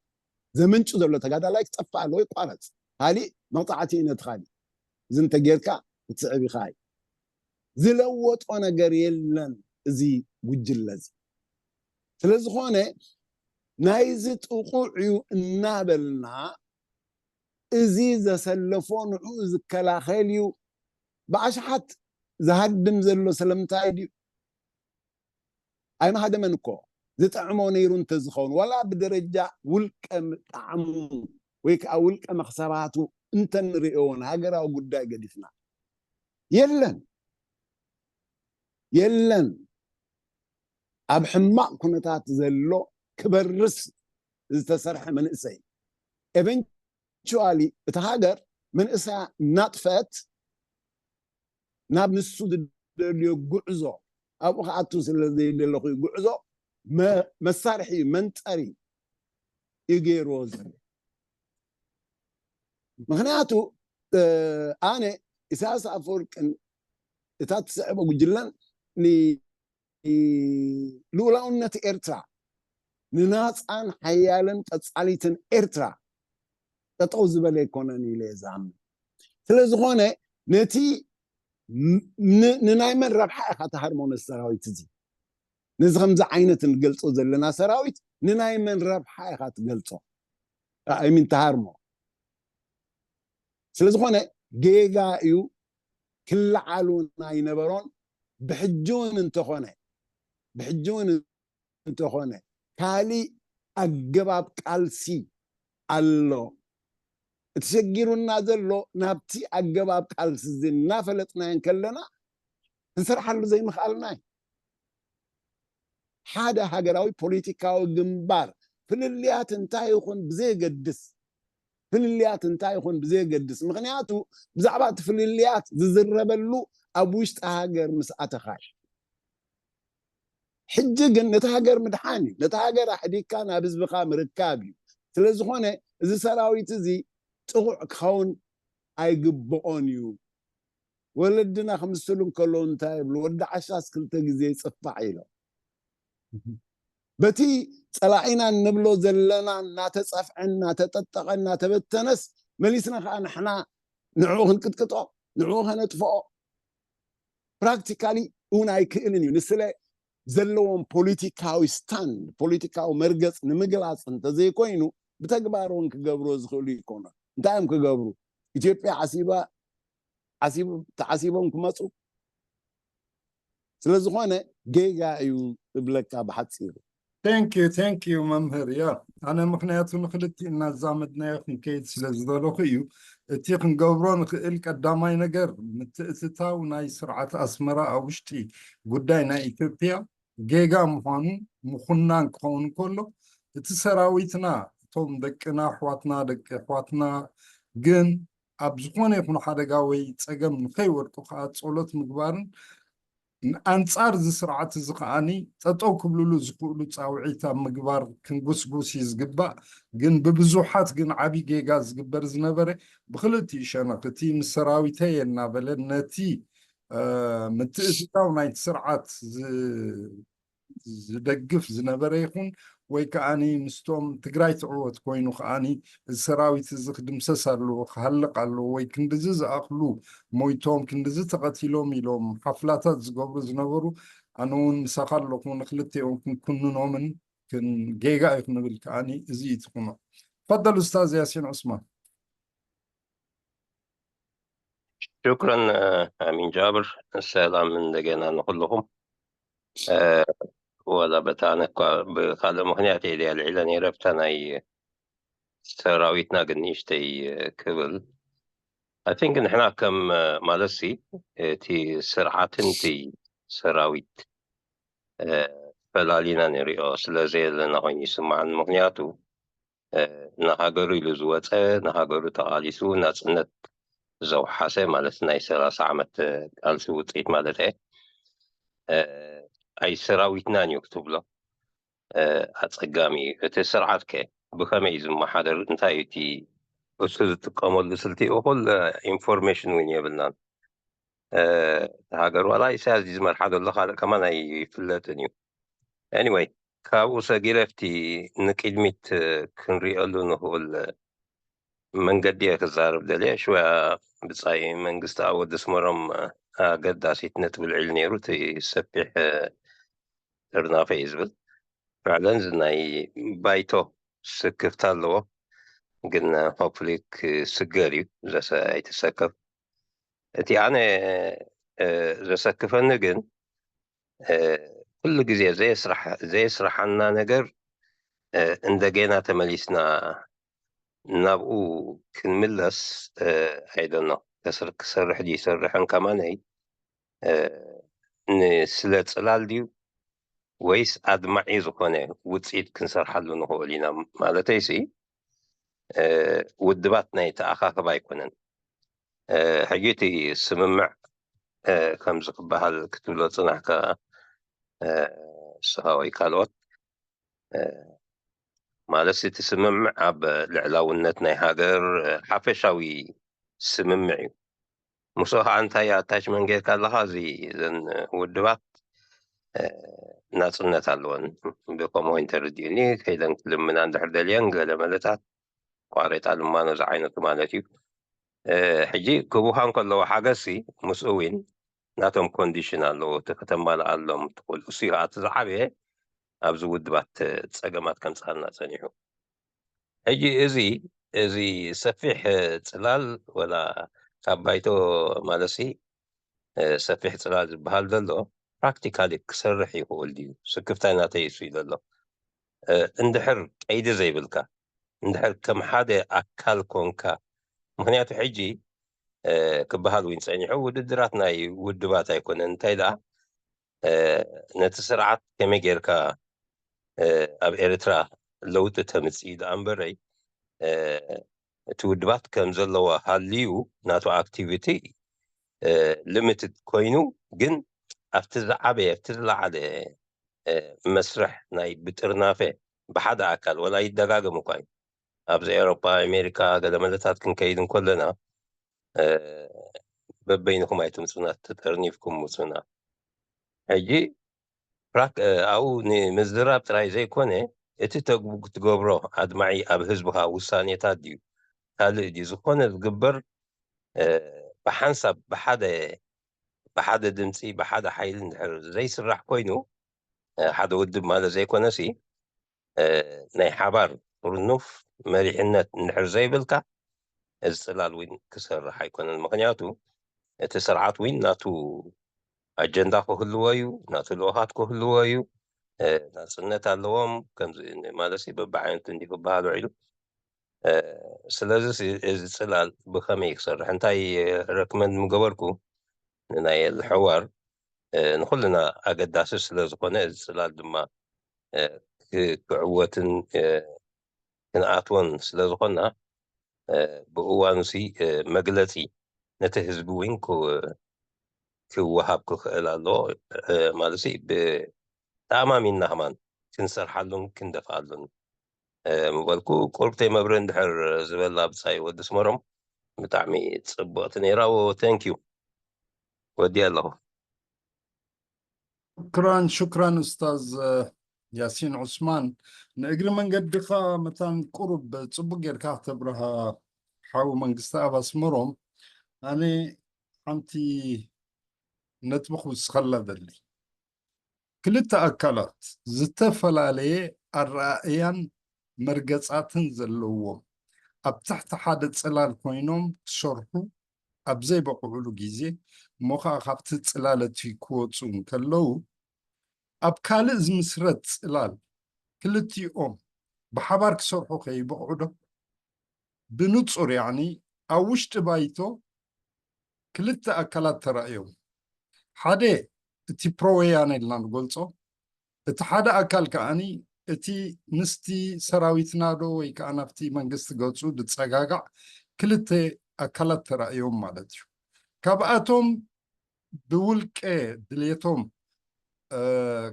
ዘምንጩ ዘሎ ተጋዳላይ ክጠፍእ ኣለዎ፣ ይቋረጽ። ካሊእ መቕጻዕቲ እዩ ነቲ ካሊእ። እዚ እንተጌርካ ክትስዕብ ኢኻ እዩ። ዝለወጦ ነገር የለን እዚ ጉጅለ እዚ። ስለ ዝኾነ ናይዚ ጥቑዕ እዩ እናበልና፣ እዚ ዘሰለፎ ንዕኡ ዝከላኸል እዩ፣ ብኣሽሓት ዝሃድም ዘሎ ስለምንታይ ድዩ? ኣይመሃደመን እኮ። ዝጥዕሞ ነይሩ እንተዝኸውን፣ ዋላ ብደረጃ ውልቀ ጣዕሙ ወይ ከዓ ውልቀ መኽሰባቱ እንተንርእዮን፣ ሃገራዊ ጉዳይ ገዲፍና፣ የለን፣ የለን። ኣብ ሕማቕ ኩነታት ዘሎ ክበርስ ዝተሰርሐ መንእሰይ። ኤቨንቹዋሊ እታ ሃገር መንእሰያ እናጥፈት፣ ናብ ንሱ ዝደልዮ ጉዕዞ፣ ኣብኡ ክኣቱ ስለ ዘይደለኹ እዩ፣ ጉዕዞ መ-፣ መሳርሒ እዩ፣ መንጠሪ እዩ ገይርዎ ዘሎ። ምኽንያቱ፣ እ፣ ኣነ ኢሳያስ ኣፈወርቅን እታ ትስዕቦ ጉጅለን ን-፣ ልኡላውነት ኤርትራ፣ ንናጻን ሓያልን ቀጻሊትን ኤርትራ ጠጠው ዝበለ ኣይኮነን ኢለ እየ ዝኣምን። ስለ ዝኾነ ነቲ ን-፣ ን-፣ ንናይ መን ረብሓ ኢኻ ትሃርሞ ነዚ ሰራዊት እዚ? ነዚ ከምዚ ዓይነት እንገልጾ ዘለና ሰራዊት ንናይ መን ረብሓ ኢኻ ትገልጾ? ኣይ ሚን ትሃርሞ። ስለ ዝኾነ ጌጋ እዩ፣ ክለዓል እውን ኣይነበሮን። ብሕጂ እውን እንተኾነ፣ ብሕጂ እውን እንተኾነ፣ ካሊእ ኣገባብ ቃልሲ ኣሎ። እቲ ሸጊሩና ዘሎ ናብቲ ኣገባብ ቃልሲ እዚ እናፈለጥናዮ እንከለና ክንሰርሓሉ ዘይምኽኣልና እዩ። ሓደ ሃገራዊ ፖለቲካዊ ግንባር ፍልልያት እንታይ ይኹን ብዘየገድስ፣ ፍልልያት እንታይ ይኹን ብዘየገድስ፣ ምኽንያቱ ብዛዕባ እቲ ፍልልያት ዝዝረበሉ ኣብ ውሽጢ ሃገር ምስ ኣተኻ እዩ። ሕጂ ግን ነቲ ሃገር ምድሓን እዩ። ነቲ ሃገር ኣሕዲግካ ናብ ህዝብኻ ምርካብ እዩ። ስለ ዝኾነ እዚ ሰራዊት እዚ ጥቑዕ ክኸውን ኣይግብኦን እዩ። ወለድና ክምስሉ እንከለዉ እንታይ ይብሉ? "ወዲ ዓሻስ ክልተ ግዜ ይጽፋዕ" ኢሎም። በቲ ጸላኢና እንብሎ ዘለና እናተጸፍዐ፣ እናተጠጠቐ፣ እናተበተነስ መሊስና ከኣ ንሕና ንዕኡ ክንቅጥቅጦ፣ ንዕኡ ከነጥፍኦ ፕራክቲካሊ እውን ኣይክእልን እዩ። ንስለ ዘለዎም ፖለቲካዊ ስታንድ፣ ፖለቲካዊ መርገጽ ንምግላጽ እንተዘይኮይኑ፣ ብተግባር እውን ክገብርዎ ዝኽእሉ ይኮኑ። እንታይ እዮም ክገብሩ? ኢትዮጵያ ዓሲባ፣ ዓሲቡ-፣ ተዓሲቦም ክመጹ? ስለ ዝኾነ ጌጋ እዩ እብለካ ብሓጺሩ። Thank you, thank you መምህር። ያ፣ ኣነ ምኽንያቱ ንክልቲኡ እናዛመድናዮ ክንከይድ ስለ ዝደለኹ እዩ። እቲ ክንገብሮ ንኽእል ቀዳማይ ነገር፣ ምትእትታው ናይ ስርዓት ኣስመራ ኣብ ውሽጢ ጉዳይ ናይ ኢትዮጵያ ጌጋ ምዃኑ ምኹናን ክኸውን ከሎ፣ እቲ ሰራዊትና፣ እቶም ደቅና፣ ኣሕዋትና፣ ደቂ ኣሕዋትና ግን ኣብ ዝኾነ ይኹን ሓደጋ ወይ ጸገም ንኸይወድቁ ከኣ ጸሎት ምግባርን፣ ኣንጻር እዚ ስርዓት እዚ ከኣኒ ጠጠው ክብልሉ ዝኽእሉ ጻውዒት ኣብ ምግባር ክንጉስጉስ እዩ ዝግባእ። ግን ብብዙሓት ግን ዓቢ ጌጋ ዝግበር ዝነበረ ብክልቲኡ ሸነኽ፣ እቲ ምስ ሰራዊተይ እናበለ ነቲ፣ እ፣ ምትእትታው ናይቲ ስርዓት ዝ-፣ ዝደግፍ ዝነበረ ይኹን፣ ወይ ከኣኒ ምስቶም ትግራይ ትዕወት ኮይኑ ከኣኒ እዚ ሰራዊት እዚ ክድምሰስ ኣለዎ፣ ክሃልቕ ኣለዎ፣ ወይ ክንድዚ ዝኣኽሉ ሞይቶም፣ ክንድዚ ተቐቲሎም ኢሎም ሓፍላታት ዝገብሩ ዝነበሩ፣ ኣነ እውን ምሳኻ ኣለኹ፣ ንክልቲኦም ክንኩንኖምን ክን-፣ ጌጋ እዩ ክንብል ከኣኒ እዚ እዩ ትኹኖ። ፈደል ኡስታዝ ያሲን ዑስማን። ሽክረን ኣሚን ጃብር። ሰላም እንደገና ንኩልኹም። ዋላ በታ ኣነ እኳ ብካልእ ምክንያት እየ ድያ ልዒለ ነይረ፣ ብታ ናይ ሰራዊትና ግን ንእሽተይ ክብል። I think ንሕና ከም ማለት ሲ እቲ ስርዓትን እቲ ሰራዊት ፈላሊና ንሪኦ ስለ ዘየለና ኮይኑ ይስማዓኒ። ምክንያቱ ንሃገሩ ኢሉ ዝወፀ፣ ንሃገሩ ተቓሊሱ ናፅነት ዘውሓሰ ማለት ናይ ሰላሳ ዓመት ቃልሲ ውፅኢት ማለት እየ። ኣይ ሰራዊትናን እዩ ክትብሎ ኣፀጋሚ እዩ። እቲ ስርዓት ከ ብኸመይ እዩ ዝመሓደር? እንታይ እዩ እቲ እሱ ዝጥቀመሉ ስልቲ? እኹል ኢንፎርሜሽን እውን የብልናን። ሃገር ዋላ ኢሳያስ ዝመርሓ ዘሎ ካልእ ከማን ኣይፍለጥን እዩ። Anyway፣ ካብኡ ሰጊረ ኣብቲ ንቅድሚት ክንሪኦሉ ንኽእል መንገዲ እየ ክዛረብ ደልየ። ሽወያ ብጻይ መንግስቲ ኣብ ወዲ ስመሮም ኣገዳሲት ነጥቢ ልዒሉ ነይሩ። እቲ ሰፊሕ ጥርናፈ እዩ ዝብል። ፍዕለን ናይ ባይቶ ስክፍታ ኣለዎ፣ ግን ሆፕሊ ክስገር እዩ። ዘሰ ኣይትሰከፍ። እቲ ኣነ ዘሰክፈኒ ግን ኩሉ ግዜ ዘየስራሓና ነገር እንደገና ተመሊስና ናብኡ ክንምለስ ኣይደኖ ክሰርሕን ከማነይ ንስለ ፅላል ድዩ ወይስ ኣድማዒ ዝኾነ ውፅኢት ክንሰርሓሉ ንኽእል ኢና? ማለተይሲ ውድባት ናይ ተኣኻኽብ ኣይኮነን። ሕጂ እቲ ስምምዕ ከምዚ ክበሃል ክትብሎ ፅናሕካ ንስኻ ወይ ካልኦት ማለት እቲ ስምምዕ ኣብ ልዕላውነት ናይ ሃገር ሓፈሻዊ ስምምዕ እዩ። ምስኡ ከዓ እንታይ ኣታችመንት ጌርካ ኣለካ? እዚ እዘን ውድባት ናፅነት ኣለወን። ብከምኡ እንተረዲኡኒ ከይደን ክልምና እንድሕር ደልየን ገለ መለታት ቋሬጣ ልማኖ ዝዓይነቱ ማለት እዩ። ሕጂ ክቡሃ እንከለዎ ሓገዝሲ ምስኡ እውን ናቶም ኮንዲሽን ኣለዎ፣ እቲ ከተማልኣሎም ትኽእል። እሱ እዩ እቲ ዝዓበየ ኣብዚ ውድባት ፀገማት ከምፅኣልና ፀኒሑ። ሕጂ እዚ እዚ ሰፊሕ ፅላል ወላ ካብ ባይቶ ማለሲ ሰፊሕ ፅላል ዝበሃል ዘሎ ፕራክቲካሊ ክሰርሕ ይኽእል ድዩ? ስክፍታይ ናተይ እሱ እዩ ዘሎ። እንድሕር ቀይዲ ዘይብልካ እንድሕር ከም ሓደ ኣካል ኮንካ፣ ምክንያቱ ሕጂ ክበሃል እውን ፀኒሑ ውድድራት ናይ ውድባት ኣይኮነን። እንታይ ደኣ ነቲ ስርዓት ከመይ ጌርካ ኣብ ኤርትራ ለውጢ ተምፅእ ደኣ እምበረይ እቲ ውድባት ከም ዘለዎ ሃልዩ ናቱ ኣክቲቪቲ ሊሚትድ ኮይኑ ግን ኣብቲ ዝዓበየ ኣብቲ ዝለዓለ መስርሕ ናይ ብጥርናፈ ብሓደ ኣካል ወላ ይደጋገም እኳ እዩ። ኣብዚ ኤውሮጳ ኣሜሪካ ገለ መለታት ክንከይድ እንከለና በበይንኹም ኣይትምፁና ተጠርኒፍኩም ምፁና። ሕጂ ኣብኡ ንምዝራብ ጥራይ ዘይኮነ እቲ ተግቡ ክትገብሮ ኣድማዒ ኣብ ህዝብኻ ውሳኔታት ድዩ ካልእ ድዩ ዝኾነ ዝግበር ብሓንሳብ ብሓደ ብሓደ ድምፂ ብሓደ ሓይሊ እንድሕር ዘይስራሕ ኮይኑ ሓደ ውድብ ማለት ዘይኮነሲ ናይ ሓባር ጥርኑፍ መሪሕነት እንድሕር ዘይብልካ እዚ ፅላል እውን ክሰርሕ ኣይኮነን። ምክንያቱ እቲ ስርዓት እውን ናቱ ኣጀንዳ ክህልዎ እዩ፣ ናቱ ልኡኻት ክህልዎ እዩ። ናፅነት ኣለዎም ከምዚ ማለት በብዓይነቱ እንዲ ክበሃል ውዒሉ። ስለዚ እዚ ፅላል ብከመይ ክሰርሕ እንታይ ረክመንድ ምገበርኩ ንናይ ሕዋር ንኩልና ኣገዳሲ ስለዝኮነ እዚ ፅላል ድማ ክዕወትን ክንኣትወን ስለዝኮና ብእዋኑ ሲ መግለፂ ነቲ ህዝቢ እውን ክወሃብ ክኽእል ኣለዎ ማለት ብተኣማሚንና ከማን ክንሰርሓሉን ክንደፍኣሉን ምበልኩ ቁርብተይ መብረ እንድሕር ዝበላ ብፃይ ወዲ ስመሮም ብጣዕሚ ፅብቕቲ ነይራ። ተንኪዩ ወዲ ኣለኹ። ሽክራን ሽክራን ኡስታዝ ያሲን ዑስማን። ንእግሪ መንገድኻ መታን ቁሩብ ፅቡቅ ጌርካ ክተብርሃ ሓው መንግስቲ ኣብ ኣስመሮም ኣነ ሓንቲ ነጥቢ ክውስኸላ ደሊ። ክልተ ኣካላት ዝተፈላለየ ኣረኣእያን መርገጻትን ዘለዎም ኣብ ትሕቲ ሓደ ጽላል ኮይኖም ክሰርሑ ኣብ ዘይበቕዕሉ ግዜ እሞ ከዓ ካብቲ ፅላለት ክወፁ እንከለዉ ኣብ ካልእ ዝምስረት ፅላል ክልቲኦም ብሓባር ክሰርሑ ከይበቕዑ ዶ? ብንፁር ያኒ ኣብ ውሽጢ ባይቶ ክልተ ኣካላት ተራእዮም። ሓደ እቲ ፕሮ ወያነ ኢልና ንገልፆ፣ እቲ ሓደ ኣካል ከዓኒ እቲ ምስቲ ሰራዊትና ዶ ወይ ከዓ ናብቲ መንግስቲ ገፁ ዝፀጋጋዕ ክልተ ኣካላት ተራእዮም ማለት እዩ። ካብኣቶም ብውልቀ ድሌቶም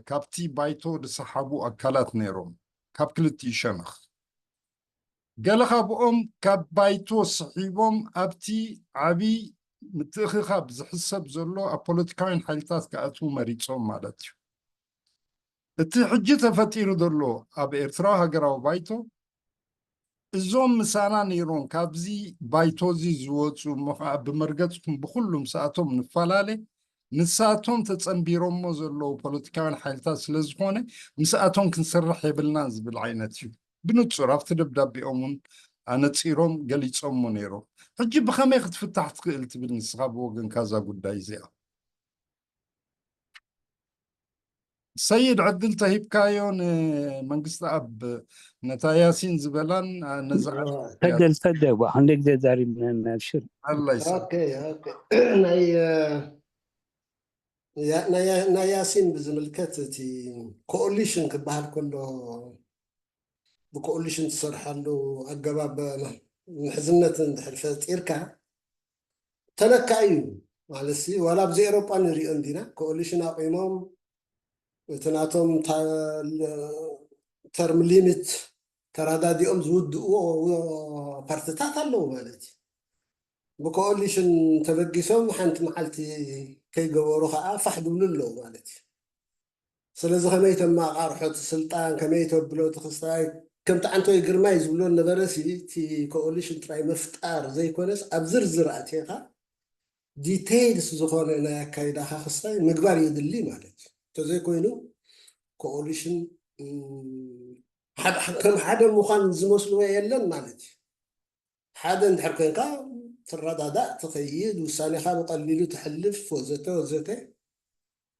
ካብቲ ባይቶ ዝሰሓቡ ኣካላት ነይሮም፣ ካብ ክልቲኡ ሸነኽ። ገለ ካብኦም ካብ ባይቶ ስሒቦም ኣብቲ ዓብዪ ምትእኽኻብ ዝሕሰብ ዘሎ ኣብ ፖለቲካውያን ሓይልታት ክኣትዉ መሪጾም ማለት እዩ። እቲ ሕጂ ተፈጢሩ ዘሎ ኣብ ኤርትራዊ ሃገራዊ ባይቶ እዞም ምሳና ነይሮም ካብዚ ባይቶ እዚ ዝወፁ እሞ ከዓ ብመርገፅኩም ብኩሉ ምስኣቶም ንፈላለ፣ ንሳቶም ተፀንቢሮሞ ዘለዉ ፖለቲካውያን ሓይልታት ስለ ዝኾነ ምስኣቶም ክንሰርሕ የብልናን ዝብል ዓይነት እዩ። ብንፁር ኣብቲ ደብዳቤኦም እውን ኣነፂሮም ገሊፆሞ ነይሮም። ሕጂ ብኸመይ ክትፍታሕ ትኽእል ትብል ንስኻ ብወገንካ እዛ ጉዳይ እዚኣ? ሰይድ ዕድል ተሂብካዮ ንመንግስቲ ኣብ ነታ ያሲን ዝበላን ነዛ ሰደል ሰደ ዋ ክንደ ግዜ ዛሪብና ኣብሽር ኣላ ይሰ ኦኬ ኦኬ። ናይ ያ- ናይ ያ- ናይ ያሲን ብዝምልከት እቲ ኮኦሊሽን ክበሃል ከሎ ብኮኦሊሽን ትሰርሓሉ ኣገባብ ምሕዝነት እንድሕር ፈጢርካ ተነካ እዩ ማለት ሲ ዋላ ኣብዚ ኤሮጳ ንሪኦ እንዲና ኮኦሊሽን ኣቂሞም እቲ ናቶም ተርም ሊሚት ተራዳዲኦም ዝውድእዎ ፓርትታት ኣለዉ ማለት እዩ። ብኮኦሊሽን ተበጊሶም ሓንቲ መዓልቲ ከይገበሩ ከዓ ፋሕ ዝብሉ ኣለዉ ማለት እዩ። ስለዚ ከመይ ተማቃርሖ እቲ ስልጣን ከመይ ተብሎ እቲ ክስታይ ከምቲ ዓንቶይ ግርማይ ዝብሎ ነበረ ሲ እቲ ኮኦሊሽን ጥራይ ምፍጣር ዘይኮነስ ኣብ ዝርዝር ኣትኻ ዲቴይልስ ዝኾነ ናይ ኣካይዳኻ ክስታይ ምግባር የድሊ ማለት እዩ። እንተዘይኮይኑ ኮኦሊሽን ከም ሓደ ምዃን ዝመስልዎ የለን ማለት እዩ። ሓደ እንድሕር ኮንካ ትረዳዳእ ትኸይድ ውሳኔኻ ብቀሊሉ ትሕልፍ ወዘተ ወዘተ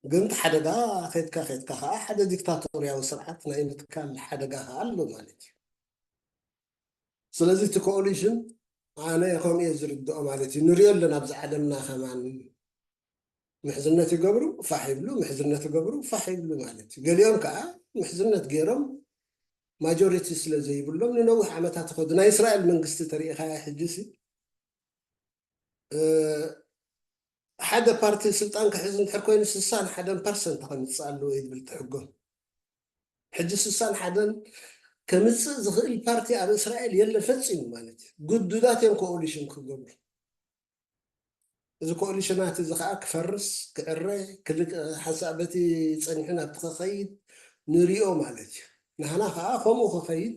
ግን ሓደጋ ከድካ ከድካ ከዓ ሓደ ዲክታቶርያዊ ስርዓት ናይ ምትካል ሓደጋ ከዓ ኣሎ ማለት እዩ። ስለዚ እቲ ኮኦሊሽን ኣነ ከምኡ እየ ዝርድኦ ማለት እዩ። ንሪኦ ኣለና ኣብዚ ዓለምና ከማን ምሕዝነት ይገብሩ ፋሕ ይብሉ ምሕዝነት ይገብሩ ፋሕ ይብሉ ማለት እዩ። ገሊኦም ከዓ ምሕዝነት ገይሮም ማጆሪቲ ስለ ዘይብሎም ንነዊሕ ዓመታት ይኸዱ። ናይ እስራኤል መንግስቲ ተሪኢኻያ ሕጂ ሲ ሓደ ፓርቲ ስልጣን ክሕዝ እንድሕር ኮይኑ ስሳን ሓደን ፐርሰንት ከምፅእ ኣለዎ እዩ ዝብል ትሕጎ። ሕጂ ስሳን ሓደን ከምፅእ ዝኽእል ፓርቲ ኣብ እስራኤል የለ ፈፂሙ ማለት እዩ። ግዱዳት እዮም ኮኦሊሽን ክገብሩ። እዚ ኮኦሊሽናት እዚ ከዓ ክፈርስ ክዕረ ክልቅ ሓንሳእ በቲ ፀኒሑ ናብቲ ክኸይድ ንሪኦ ማለት እዩ። ንሕና ከዓ ከምኡ ክኸይድ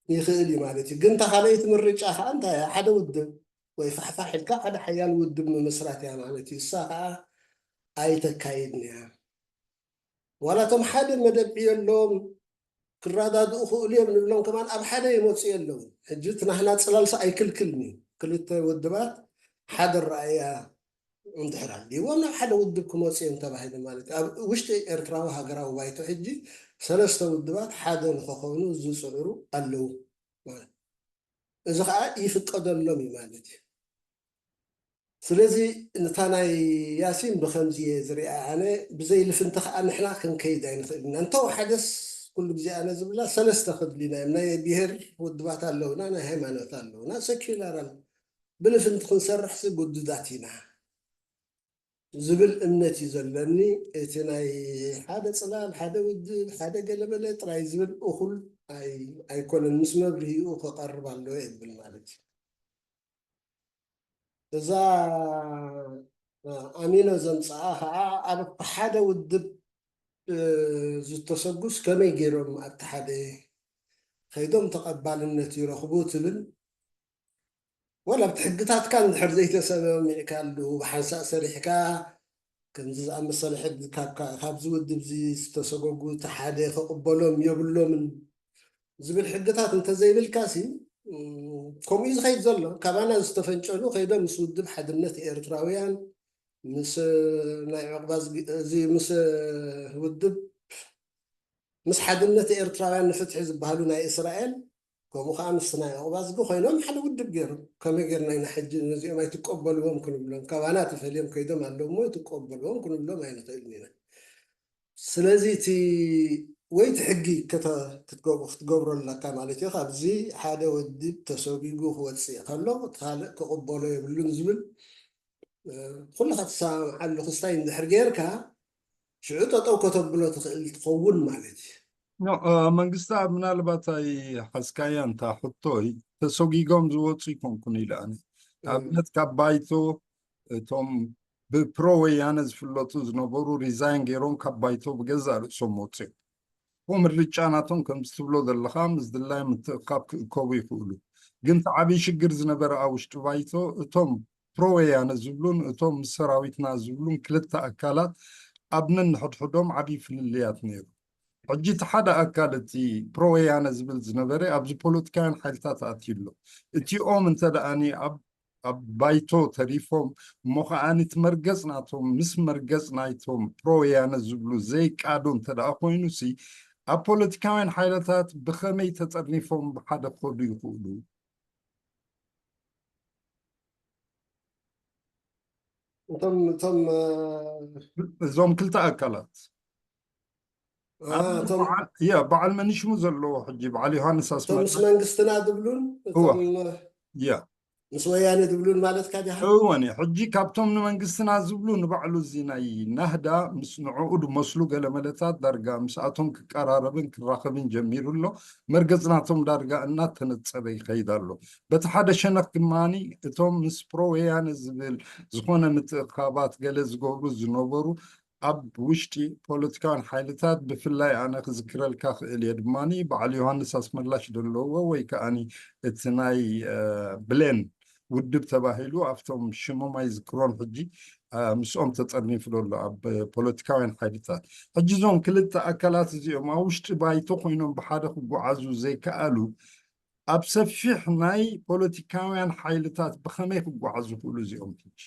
ይኽእል እዩ ማለት እዩ። ግን እታ ካልኣይቲ ምርጫ ከዓ እንታይ እያ? ሓደ ውድብ ወይ ፋሕፋሕ ኢልካ ሓደ ሓያል ውድብ ምምስራት እያ ማለት እዩ። እሳ ከዓ ኣይተካይድን እያ። ዋላ እቶም ሓደ መደብ ዕዮ ኣለዎም ክረዳድኡ ክእሉ እዮም ንብሎም ከማን ኣብ ሓደ ይመፁ የለውን። ሕጂ እቲ ናህና ፅላልሳ ኣይክልክልን እዩ። ክልተ ውድባት ሓደ ረኣያ እንድሕር ኣልይዎም ናብ ሓደ ውድብ ክመፁ እዮም ተባሂሉ ማለት እዩ። ኣብ ውሽጢ ኤርትራዊ ሃገራዊ ባይቶ ሕጂ ሰለስተ ውድባት ሓደ ንክኾኑ ዝፅዕሩ ኣለዉ ማለት እዩ። እዚ ከዓ ይፍቀደሎም እዩ ማለት እዩ። ስለዚ ነታ ናይ ያሲን ብከምዚ እየ ዝሪኣ ኣነ። ብዘይ ልፍንቲ ከዓ ንሕና ክንከይድ ኣይንኽእልን ኢና። እንተወሓደስ ኩሉ ግዜ ኣነ ዝብላ ሰለስተ ክድልዩና እዮም። ናይ ብሄር ውድባት ኣለውና፣ ናይ ሃይማኖት ኣለውና፣ ሰኪላር ኣሎ። ብልፍንቲ ክንሰርሕሲ ግዱዳት ኢና ዝብል እምነት እዩ ዘለኒ። እቲ ናይ ሓደ ፅላል፣ ሓደ ውድብ፣ ሓደ ገለመለ ጥራይ ዝብል እኹል ኣይ- ኣይኮነን። ምስ መብርሂኡ ክቐርብ ኣለዎ የብል ማለት እዩ። እዛ ኣሚኖ ዘምፅኣ ከዓ ኣብ ሓደ ውድብ ዝተሰጉስ ከመይ ገይሮም ኣብቲ ሓደ ከይዶም ተቐባልነት ይረኽቡ ትብል። ወላ ኣብቲ ሕግታትካ እንድሕር ዘይተሰማሚዕካሉ ብሓንሳእ ሰሪሕካ ከምዚ ዝኣመሰለ ሕጊ ካብዚ ውድብ እዚ ዝተሰጎጉ እቲ ሓደ ክቕበሎም የብሎምን ዝብል ሕግታት እንተዘይብልካ ሲ ከምኡ እዩ ዝኸይድ ዘሎ። ካባና ዝተፈንጨሉ ከይዶም ምስ ውድብ ሓድነት ኤርትራውያን፣ ምስ ናይ ዕቑባ እዚ ምስ ውድብ ምስ ሓድነት ኤርትራውያን ንፍትሒ ዝበሃሉ ናይ እስራኤል፣ ከምኡ ከዓ ምስ ናይ ዕቑባ ዝጊ ኮይኖም ሓደ ውድብ ገይሮም። ከመይ ጌርና ኢና ሕጂ ነዚኦም ኣይትቀበልዎም ክንብሎም? ካባና ተፈልዮም ከይዶም ኣለዉ እሞ ኣይትቀበልዎም ክንብሎም ኣይንኽእልን ኢና። ስለዚ እቲ ወይ እቲ ሕጊ ክትገብሮ ኣለካ ማለት እዩ። ካብዚ ሓደ ወዲ ተሰጒጉ ክወፅእ ከሎ ካልእ ክቕበሎ የብሉን ዝብል ኩልካ ትሰማምዓሉ ክስታይ እንድሕር ጌርካ ሽዑ ጠጠው ከተብሎ ትኽእል ትኸውን ማለት እዩ። መንግስቲ ኣብ ምናልባት ኣይሓዝካያ እንታ ሕቶይ ተሰጒጎም ዝወፁ ይኮንኩን ኢለ ኣነ ንኣብነት ካብ ባይቶ እቶም ብፕሮ ወያነ ዝፍለጡ ዝነበሩ ሪዛይን ገይሮም ካብ ባይቶ ብገዛ ርእሶም ወፅኦም ምርጫ ናቶም ከምዚ ትብሎ ዘለካ ምስ ድላይ ምትእካብ ክእከቡ ይኽእሉ ግን እቲ ዓብዪ ሽግር ዝነበረ ኣብ ውሽጢ ባይቶ እቶም ፕሮ ወያነ ዝብሉን እቶም ምስ ሰራዊትና ዝብሉን ክልተ ኣካላት ኣብ ነንሕድሕዶም ዓብዪ ፍልልያት ነይሩ። ሕጂ እቲ ሓደ ኣካል እቲ ፕሮ ወያነ ዝብል ዝነበረ ኣብዚ ፖለቲካውያን ሓይልታት ኣትዩ ኣሎ። እቲኦም እንተ ደኣኒ ኣብ ኣብ ባይቶ ተሪፎም እሞ ከዓኒ እቲ መርገጽ ናቶም ምስ መርገጽ ናይቶም ፕሮ ወያነ ዝብሉ ዘይቃዶ እንተ ደኣ ኮይኑሲ ኣብ ፖለቲካውያን ሓይልታት ብኸመይ ተጠርኒፎም ብሓደ ክኸዱ ይኽእሉ? እቶም እቶም እዞም ክልተ ኣካላት እቶም ያ በዓል መንሽሙ ዘለዎ ሕጂ በዓል ዮሃንስ እቶም ምስ ኣስመራ መንግስትና ዝብሉን እዋ። እቶም ያ ምስ ወያነ ዝብሉን ማለትካ ዲኻ? እወን እዩ። ሕጂ ካብቶም ንመንግስትና ዝብሉ ንባዕሉ እዚ ናይ ናህዳ ምስ ንዕኡ ድመስሉ ገለ መለታት ዳርጋ ምስኣቶም ክቀራረብን ክራኸብን ጀሚሩ ኣሎ። መርገጽ ናቶም ዳርጋ እናተነጸረ ይኸይድ ኣሎ። በቲ ሓደ ሸነኽ ድማኒ እቶም ምስ ፕሮ ወያነ ዝብል ዝኾነ ምትእኻባት ገለ ዝገብሩ ዝነበሩ ኣብ ውሽጢ ፖለቲካውያን ሓይልታት ብፍላይ ኣነ ክዝክረልካ ክእል እየ ድማ በዓል ዮሃንስ ኣስመላሽ ዘለዎ ወይ ከዓኒ እቲ ናይ ብሌን ውድብ ተባሂሉ ኣብቶም ሽሞም ኣይዝክሮን ሕጂ ምስኦም ተጠርኒፉ ዘሎ ኣብ ፖለቲካውያን ሓይልታት ሕጂ እዞም ክልተ ኣካላት እዚኦም ኣብ ውሽጢ ባይቶ ኮይኖም ብሓደ ክጓዓዙ ዘይከኣሉ ኣብ ሰፊሕ ናይ ፖለቲካውያን ሓይልታት ብኸመይ ክጓዓዙ ይኽእሉ እዚኦም ሕጂ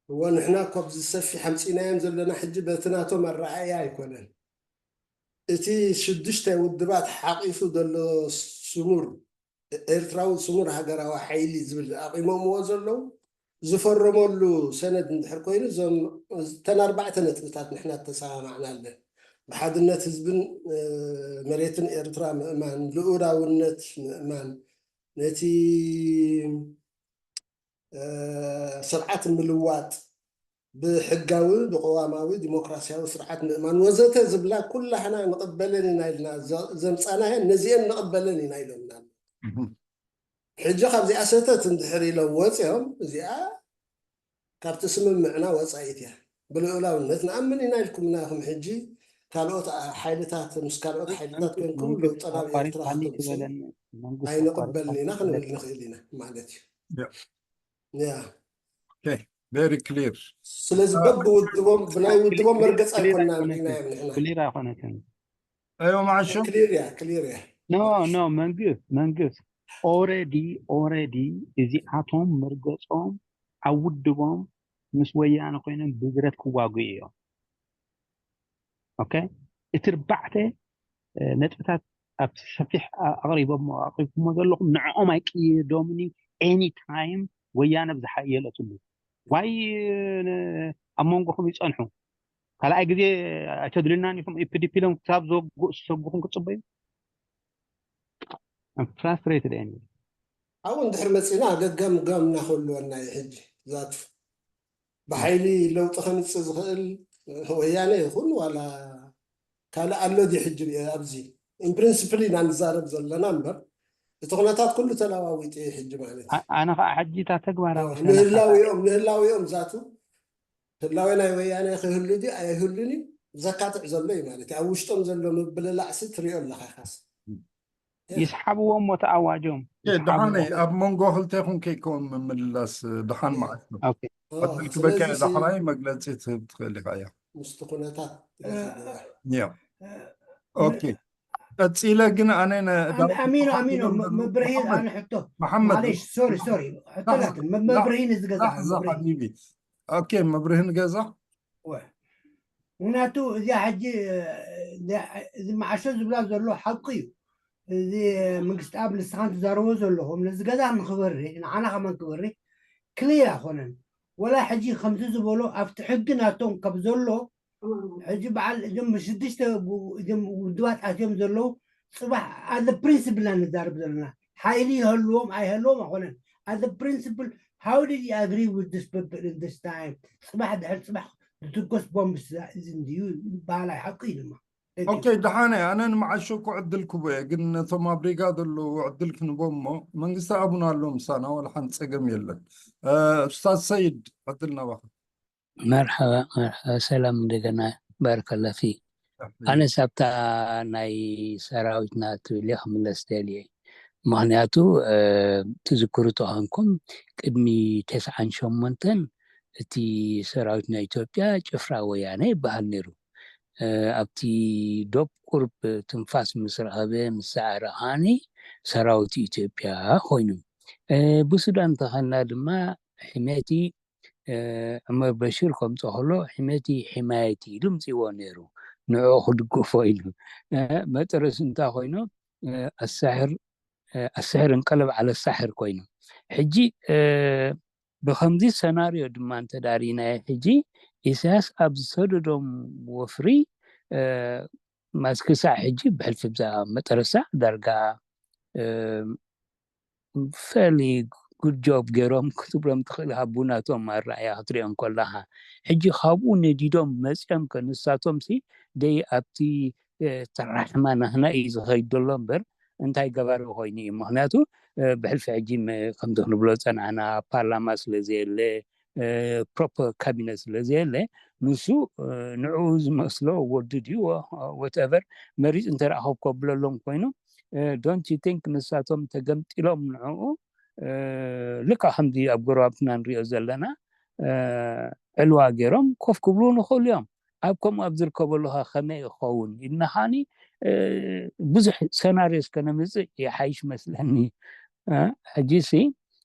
እወ ንሕና እኮ ኣብዚ ሰፊሕ ኣምፂእናዮም ዘለና ሕጂ በቲ ናቶም ኣረኣእያ ኣይኮነን እቲ ሽዱሽተ ውድባት ሓቂፉ ዘሎ ስሙር ኤርትራዊ ስሙር ሃገራዊ ሓይሊ ዝብል ኣቂሞምዎ ዘለዉ ዝፈረመሉ ሰነድ እንድሕር ኮይኑ እዞም እተን ኣርባዕተ ነጥብታት ንሕና ተሰማማዕናለን ብሓድነት ህዝብን መሬትን ኤርትራ ምእማን ልኡላውነት ምእማን ነቲ ስርዓት ምልዋጥ ብሕጋዊ ብቅዋማዊ ዲሞክራሲያዊ ስርዓት ምእማን ወዘተ ዝብላ ኩላህና ንቅበለን ኢና ኢልና ዘምፃናየን ነዚአን ንቅበለን ኢና ኢሎምና ሕጂ ካብዚኣ ሰተት እንድሕር ኢሎም ወፂኦም እዚኣ ካብቲ ስምምዕና ወፃኢት እያ ብልኡላውነት ንኣምን ኢና ኢልኩምና ኢኹም ሕጂ ካልኦት ሓይልታት ምስ ካልኦት ሓይልታት ኮንኩም ለውጠና ኤርትራ ኣይንቅበልን ኢና ክንብል ንኽእል ኢና ማለት እዩ very clear ስለዚ በብውድቦም ብናይ ውድቦም መርገፅ ኣይኮና ሪናዮም ንሕና ክሊር ኣይኮነትን እዮም ዓሾም ክሊር እያ ክሊር እያ no no መንግስት መንግስት already already እዚኣቶም መርገፆም ኣብ ውድቦም ምስ ወያነ ኮይኖም ብብረት ክዋጉ እዮም okay እቲ ርባዕተ ነጥብታት ኣብ ሰፊሕ ኣቕሪቦሞ ኣቕሪብኩሞ ዘለኹም ንዕኦም ኣይቅይዶምን እዩ any time ወያነ ብዝሓየለትሉ ዋይ ኣብ መንጎኹም ይፀንሑ ካልኣይ ግዜ ኣይተድልናን ኢኹም ኢፒዲፒ ኢሎም ክሳብ ዝሰጉኹም ክትፅበዩ ፍራስትሬትድ እየ ኣብኡ እንድሕር መፂና ገገም ገም እናክህልወና እዩ ሕጂ ዛቱ ብሓይሊ ለውጢ ከምፅእ ዝኽእል ወያነ ይኹን ዋላ ካልእ ኣሎ ድዩ ሕጂ ኣብዚ ኢንፕሪንስፕል ኢና ንዛረብ ዘለና እምበር እቲ ኩነታት ኩሉ ተለዋዊጡ እዩ ሕጂ ማለት እዩ ኣነ ከዓ ሕጂ እታ ተግባራዊ ምህላዊኦም ምህላዊኦም ዛቱ ህላዌ ናይ ወያነ ክህሉ ድዩ ኣይህሉን እዩ ዘካትዕ ዘሎ እዩ ማለት እዩ ኣብ ውሽጦም ዘሎ ምብልላዕሲ ትሪኦ ኣለካ ካስ ይስሓብዎም ሞ ተኣዋጆም ድሓን ኣብ መንጎ ክልቴኹም ከይከውን ምምልላስ ድሓን ማለት ነው ዕድል ክበካ ዳሕራይ መግለፂ ትህብ ትኽእል ኢኻ እያ ምስቲ ኩነታት ኦኬ ቀጺለ ግን ኣነ ነ- ኣም- ኣሚኖ ኣሚኖ መ- መብርሂ ኣነ ሕቶ መሓመድ ማለሽ ሶሪ ሶሪ ሕቶላትን መ- መብርሂ ንዝገዛ ላሕዛ ሓቢቢ ኦኬ መብርሂ ንገዛ ምክንያቱ እዚኣ ሕጂ እዚ መዓሾ ዝብላ ዘሎ ሓቂ እዩ። እዚ መንግስቲ ኣብ ንስኻን ትዛረቦ ዘለኹም ነዚ ገዛ ንክበሪ ንዓና ከማን ክበሪ ክሊር ኣይኮነን። ወላ ሕጂ ከምዚ ዝበሎ ኣብቲ ሕጊ ናቶም ካብ ዘሎ ሕጂ በዓል እዞም ብሽዱሽተ እዞም ውድባት ኣትዮም ዘለዉ ጽባሕ ኣዘ ፕሪንስፕል ኢና ንዛረብ ዘለና። ሓይሊ ይህልዎም ኣይህልዎም ኣይኮነን። ኣዘ ፕሪንስፕል how did you agree with this people in this time? ጽባሕ ድሕር ጽባሕ ዝትኮስ ቦምብ እዚ እንድዩ ይበሃል ኣይሓቁ እዩ ድማ። ኦኬ ደሓነ ኣነ ንመዓሾ እኮ ዕድል ክቦ እየ ግን ነቶም ኣብ ሪጋ ዘለዉ ዕድል ክንቦም እሞ መንግስቲ ኣቡና ኣሎ ምሳና ዋላ ሓንቲ ፀገም የለን። ኡስታዝ ሰይድ ዕድል ናባኻ። መርሓባ መርሓባ ሰላም እንደገና ባረከላ ፊክ። ኣነስ ኣብታ ናይ ሰራዊትና ትብል እየ ክምለስ ደልየ። ምክንያቱ ትዝክሩ ተኾንኩም ቅድሚ ተስዓን ሸሞንተን እቲ ሰራዊት ናይ ኢትዮጵያ ጭፍራ ወያነ ይበሃል ነይሩ። ኣብቲ ዶብ ቁርብ ትንፋስ ምስ ረኸበ ምስ ሰዓረ ከዓኒ ሰራዊት ኢትዮጵያ ኮይኑ። ብሱዳን እንተኸና ድማ ሕሜቲ ዑመር በሽር ከምፆ ከሎ ሕሜቲ ሕማየቲ ኢሉ ምፅዎ ነይሩ። ንዕኡ ክድግፎ ኢሉ መጠረስ እንታይ ኮይኑ ኣሳሕር ኣስሕር እንቀለብ ዓለ ሳሕር ኮይኑ ሕጂ ብከምዚ ሰናርዮ ድማ እንተዳሪናዮ ሕጂ ኢሳያስ ኣብ ዝሰደዶም ወፍሪ ማስ ክሳዕ ሕጂ ብሕልፊ ብዛ መጠረሳ ዳርጋ ፈሊ ጉድ ጆብ ገይሮም ክትብሎም ትኽእል ሃቡ ናቶም ኣረኣያ ክትሪኦም ከለኻ ሕጂ ካብኡ ነዲዶም መፅኦም ከ ንሳቶም ሲ ደይ ኣብቲ ተራሕማ ናህና እዩ ዝኸይድ ዘሎ እምበር እንታይ ገባሪ ኮይኑ እዩ ምክንያቱ ብሕልፊ ሕጂ ከምዚ ክንብሎ ዝፀናዕና ፓርላማ ስለ ዘየለ ፕሮፐር ካቢነት ስለ ዘየለ ንሱ ንዕኡ ዝመስሎ ወዱ ድዩ ወተቨር መሪፅ እንተረኣኸብ ከብለሎም ኮይኑ don't you think ንሳቶም ተገምጢሎም ንዕኡ ልካ ከምዚ ኣብ ጎረባብትና ንሪኦ ዘለና ዕልዋ ገይሮም ኮፍ ክብሉ ንኽእሉ እዮም ኣብ ከምኡ ኣብ ዝርከበሉ ከ ከመይ ይኸውን ኢልና ከዓኒ ብዙሕ ሰናርዮ እስከ ነምፅእ ይሓይሽ መስለኒ ሕጂ ሲ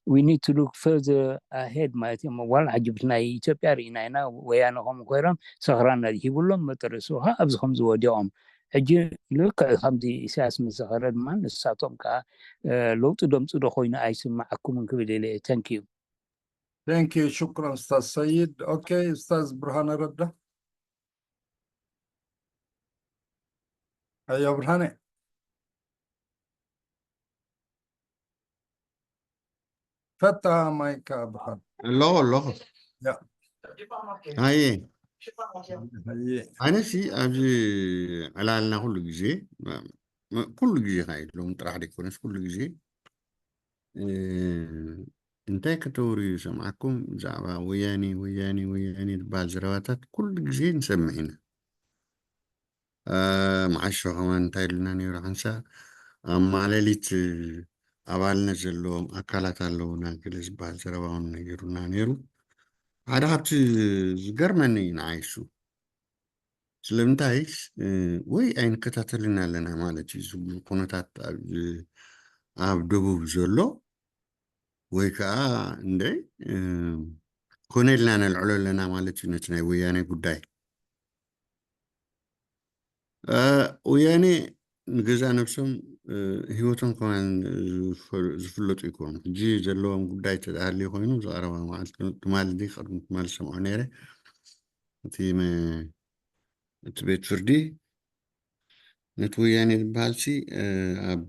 we need to look further ahead ማለት እዮም ዋላ ሕጂ ብቲ ናይ ኢትዮጵያ ርኢና ኢና ወያነ ከም ኮይሮም ሰኽራና ሂብሎም መጠረሱ ከዓ ኣብዚ ከም ዝወዲቖም ሕጂ ልክዕ ከምዚ ኢሳያስ ምስ ዘኸረ ድማ ንሳቶም ከዓ ለውጢ ደምፁ ዶ ኮይኑ ኣይስማዓኩምን ክብል ኢለ thank you thank you ሽኩራን ኡስታዝ ሰይድ okay ኡስታዝ ብርሃነ ረዳ ኣዮ ብርሃነ ፈታ ማይካ ብርሃነ ኣለኹ ኣለኹ ያ ሃየ ሃየ ኣነሲ ኣብዚ ዕላልና ኩሉ ግዜ ኩሉ ግዜ ካ ኢሎም ጥራሕ ደይኮነስ ኩሉ ግዜ እንታይ ከተውርዩ ሰምዓኩም ብዛዕባ ወያኔ ወያኔ ወያኔ ዝበሃል ዘረባታት ኩሉ ግዜ ንሰምዕ ኢና መዓሾ ከማን እንታይ ኢሉና ነይሩ ሓንሳ ኣብ ማለሊት ኣባልነት ዘለዎም ኣካላት ኣለውና ገለ ዝበሃል ዘረባ እውን ነጊሩና ነይሩ ሓደ ካብቲ ዝገርመኒ እዩ ንዓይሱ ስለምንታይ ወይ ኣይንከታተልን ኣለና ማለት እዩ ዝብሉ ኩነታት ኣብ ደቡብ ዘሎ ወይ ከዓ እንደ ኮነ ኢልና ነልዕሎ ኣለና ማለት እዩ ነቲ ናይ ወያኔ ጉዳይ ወያኔ ንገዛ ነብሶም ህይወቶም ከማን ዝፍለጡ ይኮኑ ሕጂ ዘለዎም ጉዳይ ተዳሃልዩ ኮይኑ ዝቀረባ መዓልቲ ትማል ዲ ቅድሚ ትማል ዝሰምዖ ነይረ እቲ እቲ ቤት ፍርዲ ነቲ ወያኔ ዝበሃል ሲ ኣብ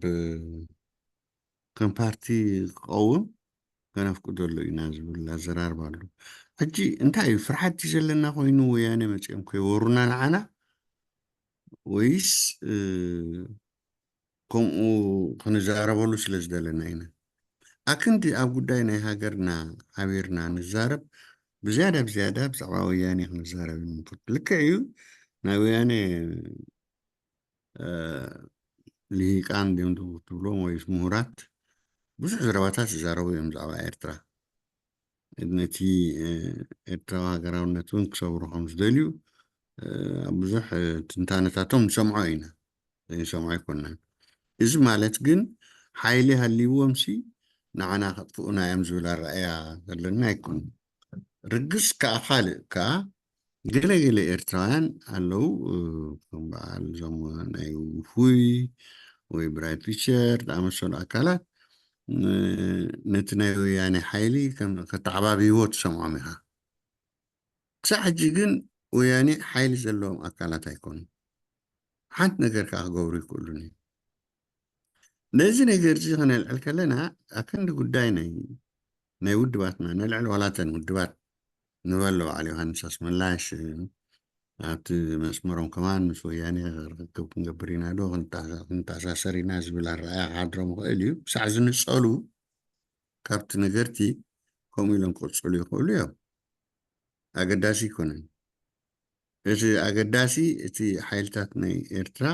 ከም ፓርቲ ክቐውም ከነፍቅደሉ ኢና ዝብል ኣዘራርባ ኣሎ ሕጂ እንታይ እዩ ፍርሓት ዘለና ኮይኑ ወያነ መፂኦም ከይወሩና ንዓና ወይስ ከምኡ ክንዛረበሉ ስለ ዝደለና ኢና ኣክንዲ ኣብ ጉዳይ ናይ ሃገርና ሓቢርና ንዛረብ ብዝያዳ ብዝያዳ ብዛዕባ ወያኔ ክንዛረብ ንምክት ልክዕ እዩ ናይ ወያኔ ልሂቃን ድዮም ትብሎም ወይ ምሁራት ብዙሕ ዘረባታት ዝዛረቡ እዮም ብዛዕባ ኤርትራ ነቲ ኤርትራዊ ሃገራውነት እውን ክሰብሩ ከም ዝደልዩ ብዙሕ ትንታነታቶም ንሰምዖ ኢና ንሰምዖ ኣይኮናን። እዚ ማለት ግን ሓይሊ ሃልይዎም ሲ ንዓና ከጥፍኡና እዮም ዝብል ኣረኣእያ ዘለና ኣይኮን። ርግጽ ከኣ ካልእ ከኣ ገለ ገለ ኤርትራውያን ኣለዉ፣ እ፣ ከም በዓል እዞም ናይ ውፉይ ወይ ብራይት ፊቸር ዝኣመሰሉ ኣካላት፣ እ፣ ነቲ ናይ ወያኔ ሓይሊ ከም ከተዓባብይዎ ትሰምዖም ኢኻ። ክሳዕ ሕጂ ግን ወያኔ ሓይሊ ዘለዎም ኣካላት ኣይኮኑን። ሓንቲ ነገር ከኣ ክገብሩ ይክእሉን እዮም። ነዚ ነገር እዚ ከነልዕል ከለና፣ ኣክንዲ ጉዳይ ናይ፣ ናይ ውድባትና ነልዕል፣ ዋላተን ውድባት ንበሎ በዓል ዮሃንስ ኣስመላሽ፣ ኣብቲ መስመሮም ከማን ምስ ወያኔ ርክክብ ክንገብር ኢና ዶ፣ ክንተኣሳ-፣ ክንተኣሳሰር ኢና ዝብል ኣረኣእያ ክሓድሮም ይኽእል እዩ። ክሳዕ ዝንጸሉ ካብቲ ነገርቲ ከምኡ ኢሎም ክቕጽሉ ይኽእሉ እዮም። ኣገዳሲ ኣይኮነን። እቲ ኣገዳሲ እቲ ሓይልታት ናይ ኤርትራ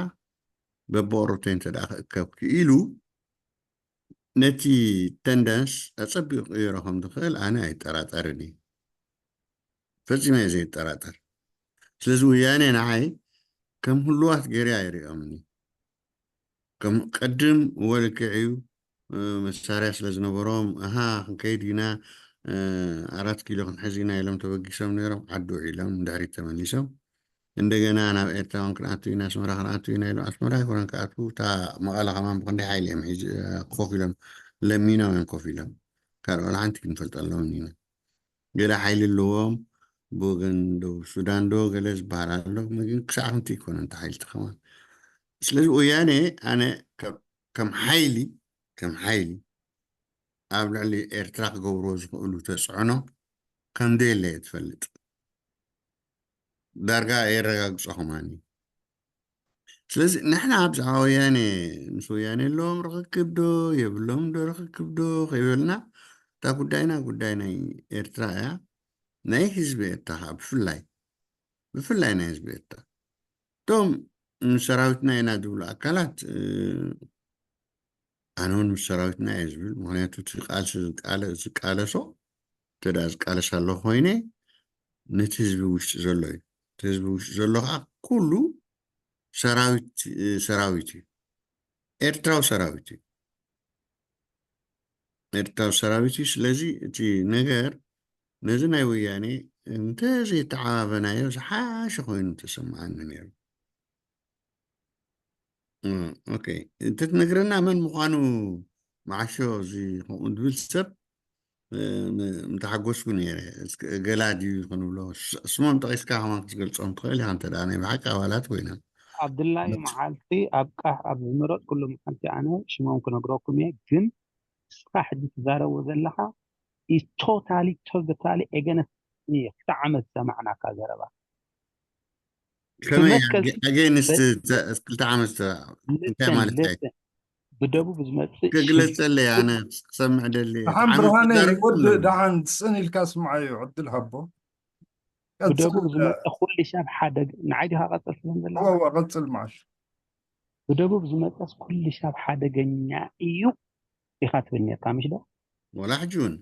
በብቕርብተይ እንተ ደኣ ክእከብ ክኢሉ ነቲ ተንደንስ ኣጸቢቑ ክቕይሮ ከም ዝኽእል ኣነ ኣይጠራጠርን እየ። ፈጺመ እየ ዘይጠራጠር። ስለዚ ወያኔ ንዓይ ከም ህሉዋት ገይረ ኣይርእዮምን እዩ። ከም ቅድም እወ ልክዕ እዩ፣ እ፣ መሳርያ ስለ ዝነበሮም፣ ኣሃ፣ ክንከይድ ኢና፣ እ፣ ኣራት ኪሎ ክንሕዝ ኢና ኢሎም ተበጊሶም ነይሮም፣ ዓዲ ውዒሎም ንድሕሪት ተመሊሶም። እንደገና ናብ ኤርትራ እውን ክንኣቱ ኢና፣ ኣስመራ ክንኣቱ ኢና ኢሎም፣ ኣስመራ ኣይኮነን ክኣትዉ፣ እታ መቐለ ከማን ብኽንደይ ሓይሊ እዮም ሒዝ-፣ እ፣ ኮፍ ኢሎም፣ ለሚኖም እዮም ኮፍ ኢሎም። ካልእ ዋላ ሓንቲ ክንፈልጠሎም ኢና። ገለ ሓይሊ ኣለዎም፣ ብወገን ደቡብ ሱዳን ዶ ገለ ዝበሃል ኣሎ፣ ግን ክሳዕ ከምቲ ኣይኮነን እቲ ሓይሊ እቲ ከማን። ስለዚ ወያኔ ኣነ ከም፣ ከም ሓይሊ፣ ከም ሓይሊ ኣብ ልዕሊ ኤርትራ ክገብርዎ ዝኽእሉ ተጽዕኖ ከም ዘየለ እየ ዝፈልጥ። ዳርጋ የረጋግጾ ከማን እዩ። ስለዚ ንሕና ብዛዕባ ወያኔ፣ ምስ ወያኔ ኣለዎም ርኽክብ ዶ የብሎም ዶ ርኽክብ ዶ ከይበልና፣ እታ ጉዳይና ጉዳይ ናይ ኤርትራ እያ። ናይ ህዝቢ ኤርትራ ከዓ ብፍላይ፣ ብፍላይ ናይ ህዝቢ ኤርትራ፣ እቶም ምስ ሰራዊትና ኢና ዝብሉ ኣካላት፣ እ፣ ኣነ እውን ምስ ሰራዊትና እየ ዝብል። ምኽንያቱ እቲ ቃልሲ ዝቃለ-፣ ዝቃለሶ፣ እንተ ደኣ ዝቃለስ ኣለኹ ኮይነ፣ ነቲ ህዝቢ ውሽጢ ዘሎ እዩ። እቲ ህዝቢ ውሽጢ ዘሎ ከዓ ኩሉ ሰራዊት፣ እ፣ ሰራዊት እዩ። ኤርትራዊ ሰራዊት እዩ። ኤርትራዊ ሰራዊት እዩ። ስለዚ እቲ ነገር ነዚ ናይ ወያኔ እንተዘይተዓባበናዮ ዝሓሸ ኮይኑ ተሰምዓኒ ነይሩ። እ፣ ኦኬ። እንተትነግረና መን ምዃኑ መዓሾ እዚ ከምኡ ዝብል ሰብ፣ እ፣ ም-፣ ምተሓጎስኩ ነይረ። እስከ ገላ ድዩ ክንብሎ፣ ስ-፣ ስሞም ጠቒስካ ከማን ክትገልጾም ትኽእል ኢኻ፣ እንተ ደኣ ናይ ብሓቂ ኣባላት ኮይኖም። ኣብድላይ መት-፣ መዓልቲ ኣብ ቃሕ ኣብ ዝመረጽኩሉ መዓልቲ ኣነ ሽሞም ክነግረኩም እየ፣ ግን ንስኻ ሕጂ ትዛረቦ ዘለኻ is totally, totally against me። ክሳዕ ዓመት ዝሰማዕናካ ዘረባ። ከመይ ብመትከል ኣገ-፣ against በ-፣ ተ-፣ ክልተ ዓመት ተ-፣ እንታይ listen፣ ማለት እዩ? Listen። ብደቡብ ዝመጽእ ክግለጸለይ ሽግር ኣነ ክሰምዕ ደሊ። ደሓን ኣነ ብርሃነ ክዛረብ ወዲ ከለኹ። ደሓን ጽን ኢልካ ስምዓዮ፣ ዕድል ሃቦ። ቀጽል። ብደቡብ ዝመጽእ ኩሉ ሻብ ሓደግ-፣ ንዓይ ዲኻ ቀጽል ትብለኒ ዘለኻ? እወ፣ እወ፣ ቀጽል መዓሽ። ብደቡብ ዝመጽእስ ኩሉ ሻብ ሓደገኛ እዩ ኢኻ ትብል ነርካ፣ ምሽ ዶ? ወላ ሕጂ እውን።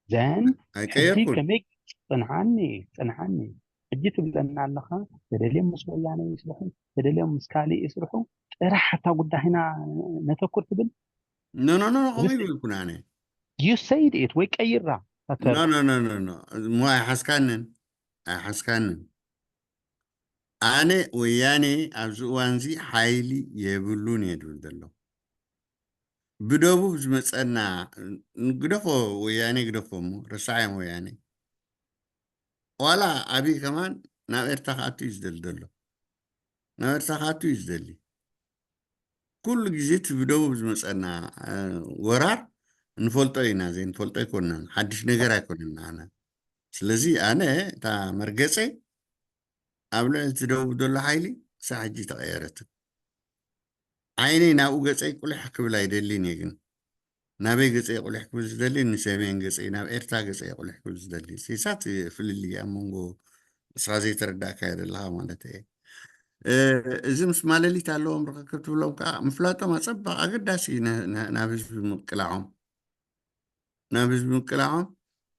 ዘን ሕጂ ኣይቀየርኩን። ከመይ፣ ጽንዓኒ፣ ጽንዓኒ። ሕጂ ትብለና ኣለኻ፣ ተደልዮም ምስ ወያነ ይስርሑ፣ ተደልዮም ምስ ካልእ ይስርሑ፣ ጥራሕ እታ ጉዳይና ነተኩር ትብል? ኖ፣ ኖ፣ ኖ፣ ኖ፣ ከምኡ እዚ ይብልኩን ኣነ። You said it፣ ወይ ቀይራ፣ እታ ኖ፣ ተርፍ። ኖ፣ ኖ፣ ኖ፣ ኖ። እሞ ኣይሓስካንን፣ ኣይሓስካንን። ኣነ ወያኔ ኣብዚ እዋንዚ ሓይሊ የብሉን እየ ድብል ዘሎ። ብደቡብ ዝመጸና፣ ግደፎ ወያኔ፣ ግደፎ እሞ፣ ረሳዕዮም ወያኔ። ዋላ ኣብይ ከማን ናብ ኤርትራ ክኣቱ እዩ ዝደሊ ዘሎ። ናብ ኤርትራ ክኣቱ እዩ ዝደሊ። ኩሉ ግዜ እቲ ብደቡብ ዝመጸና፣ እ፣ ወራር ንፈልጦ ኢና፣ ዘይንፈልጦ ኣይኮንናን። ሓድሽ ነገር ኣይኮነን ንዓና። ስለዚ ኣነ እታ መርገጸይ ኣብ ልዕሊ እቲ ደቡብ ዘሎ ሓይሊ ክሳዕ ሕጂ ተቐየረትን። ዓይነይ ናብኡ ገጸይ ቁልሕ ክብል ኣይደልን እየ፣ ግን ናበይ ገጸይ ቁልሕ ክብል ዝደሊ፣ ንሰሜን ገጸይ፣ ናብ ኤርትራ ገጸይ ቁልሕ ክብል ዝደሊ። ሲሳት ፍልልይ ኣብ መንጎ ንስኻ ዘይተረዳእካዮ ዘለኻ ማለት እየ። እ፣ እዚ ምስ ማለሊት ኣለዎም ርኽክብ ትብሎም ከኣ ምፍላጦም ኣጸባቕ ኣገዳሲ ነ-፣ ነ-፣ ናብ ህዝቢ ምቅላዖም። ናብ ህዝቢ ምቅላዖም፣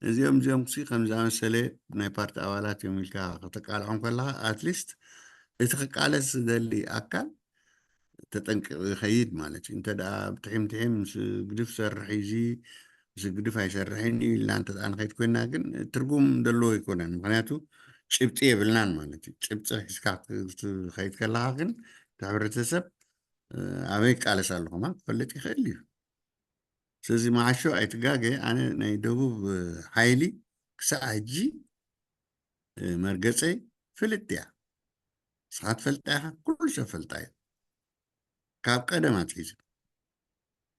እዚኦም፣ እዚኦም ሲ ከም ዝኣመሰለ ናይ ፓርቲ ኣባላት እዮም ኢልካ ከተቃልዖም ከለኻ፣ ኣትሊስት እቲ ክቃለስ ዝደሊ ኣካል ተጠንቂቑ ይኸይድ ማለት እዩ። እንተ ደኣ ብትሒም ትሒም ምስ ግድፍ ሰርሕ እዚ፣ ምስ ግድፍ ኣይሰርሕን እዩ ኢልና እንተ ደኣ ንኸይድ ኮይና ግን ትርጉም ዘለዎ ኣይኮነን። ምኽንያቱ ጭብጢ የብልናን ማለት እዩ። ጭብጢ ሒዝካ ክትኸይድ ከለኻ ግን እቲ ሕብረተሰብ፣ እ፣ ኣበይ ይቃለስ ኣለኹ ማለት ክፈልጥ ይኽእል እዩ። ስለዚ መዓሾ ኣይትጋገ፣ ኣነ ናይ ደቡብ፣ እ፣ ሓይሊ ክሳዕ ሕጂ፣ እ፣ መርገጸይ ፍልጥ እያ። ንስኻ ትፈልጣ ኢኻ፣ ኩሉ ሰብ ፈልጣ እዩ። ካብ ቀደም ኣትሒዙ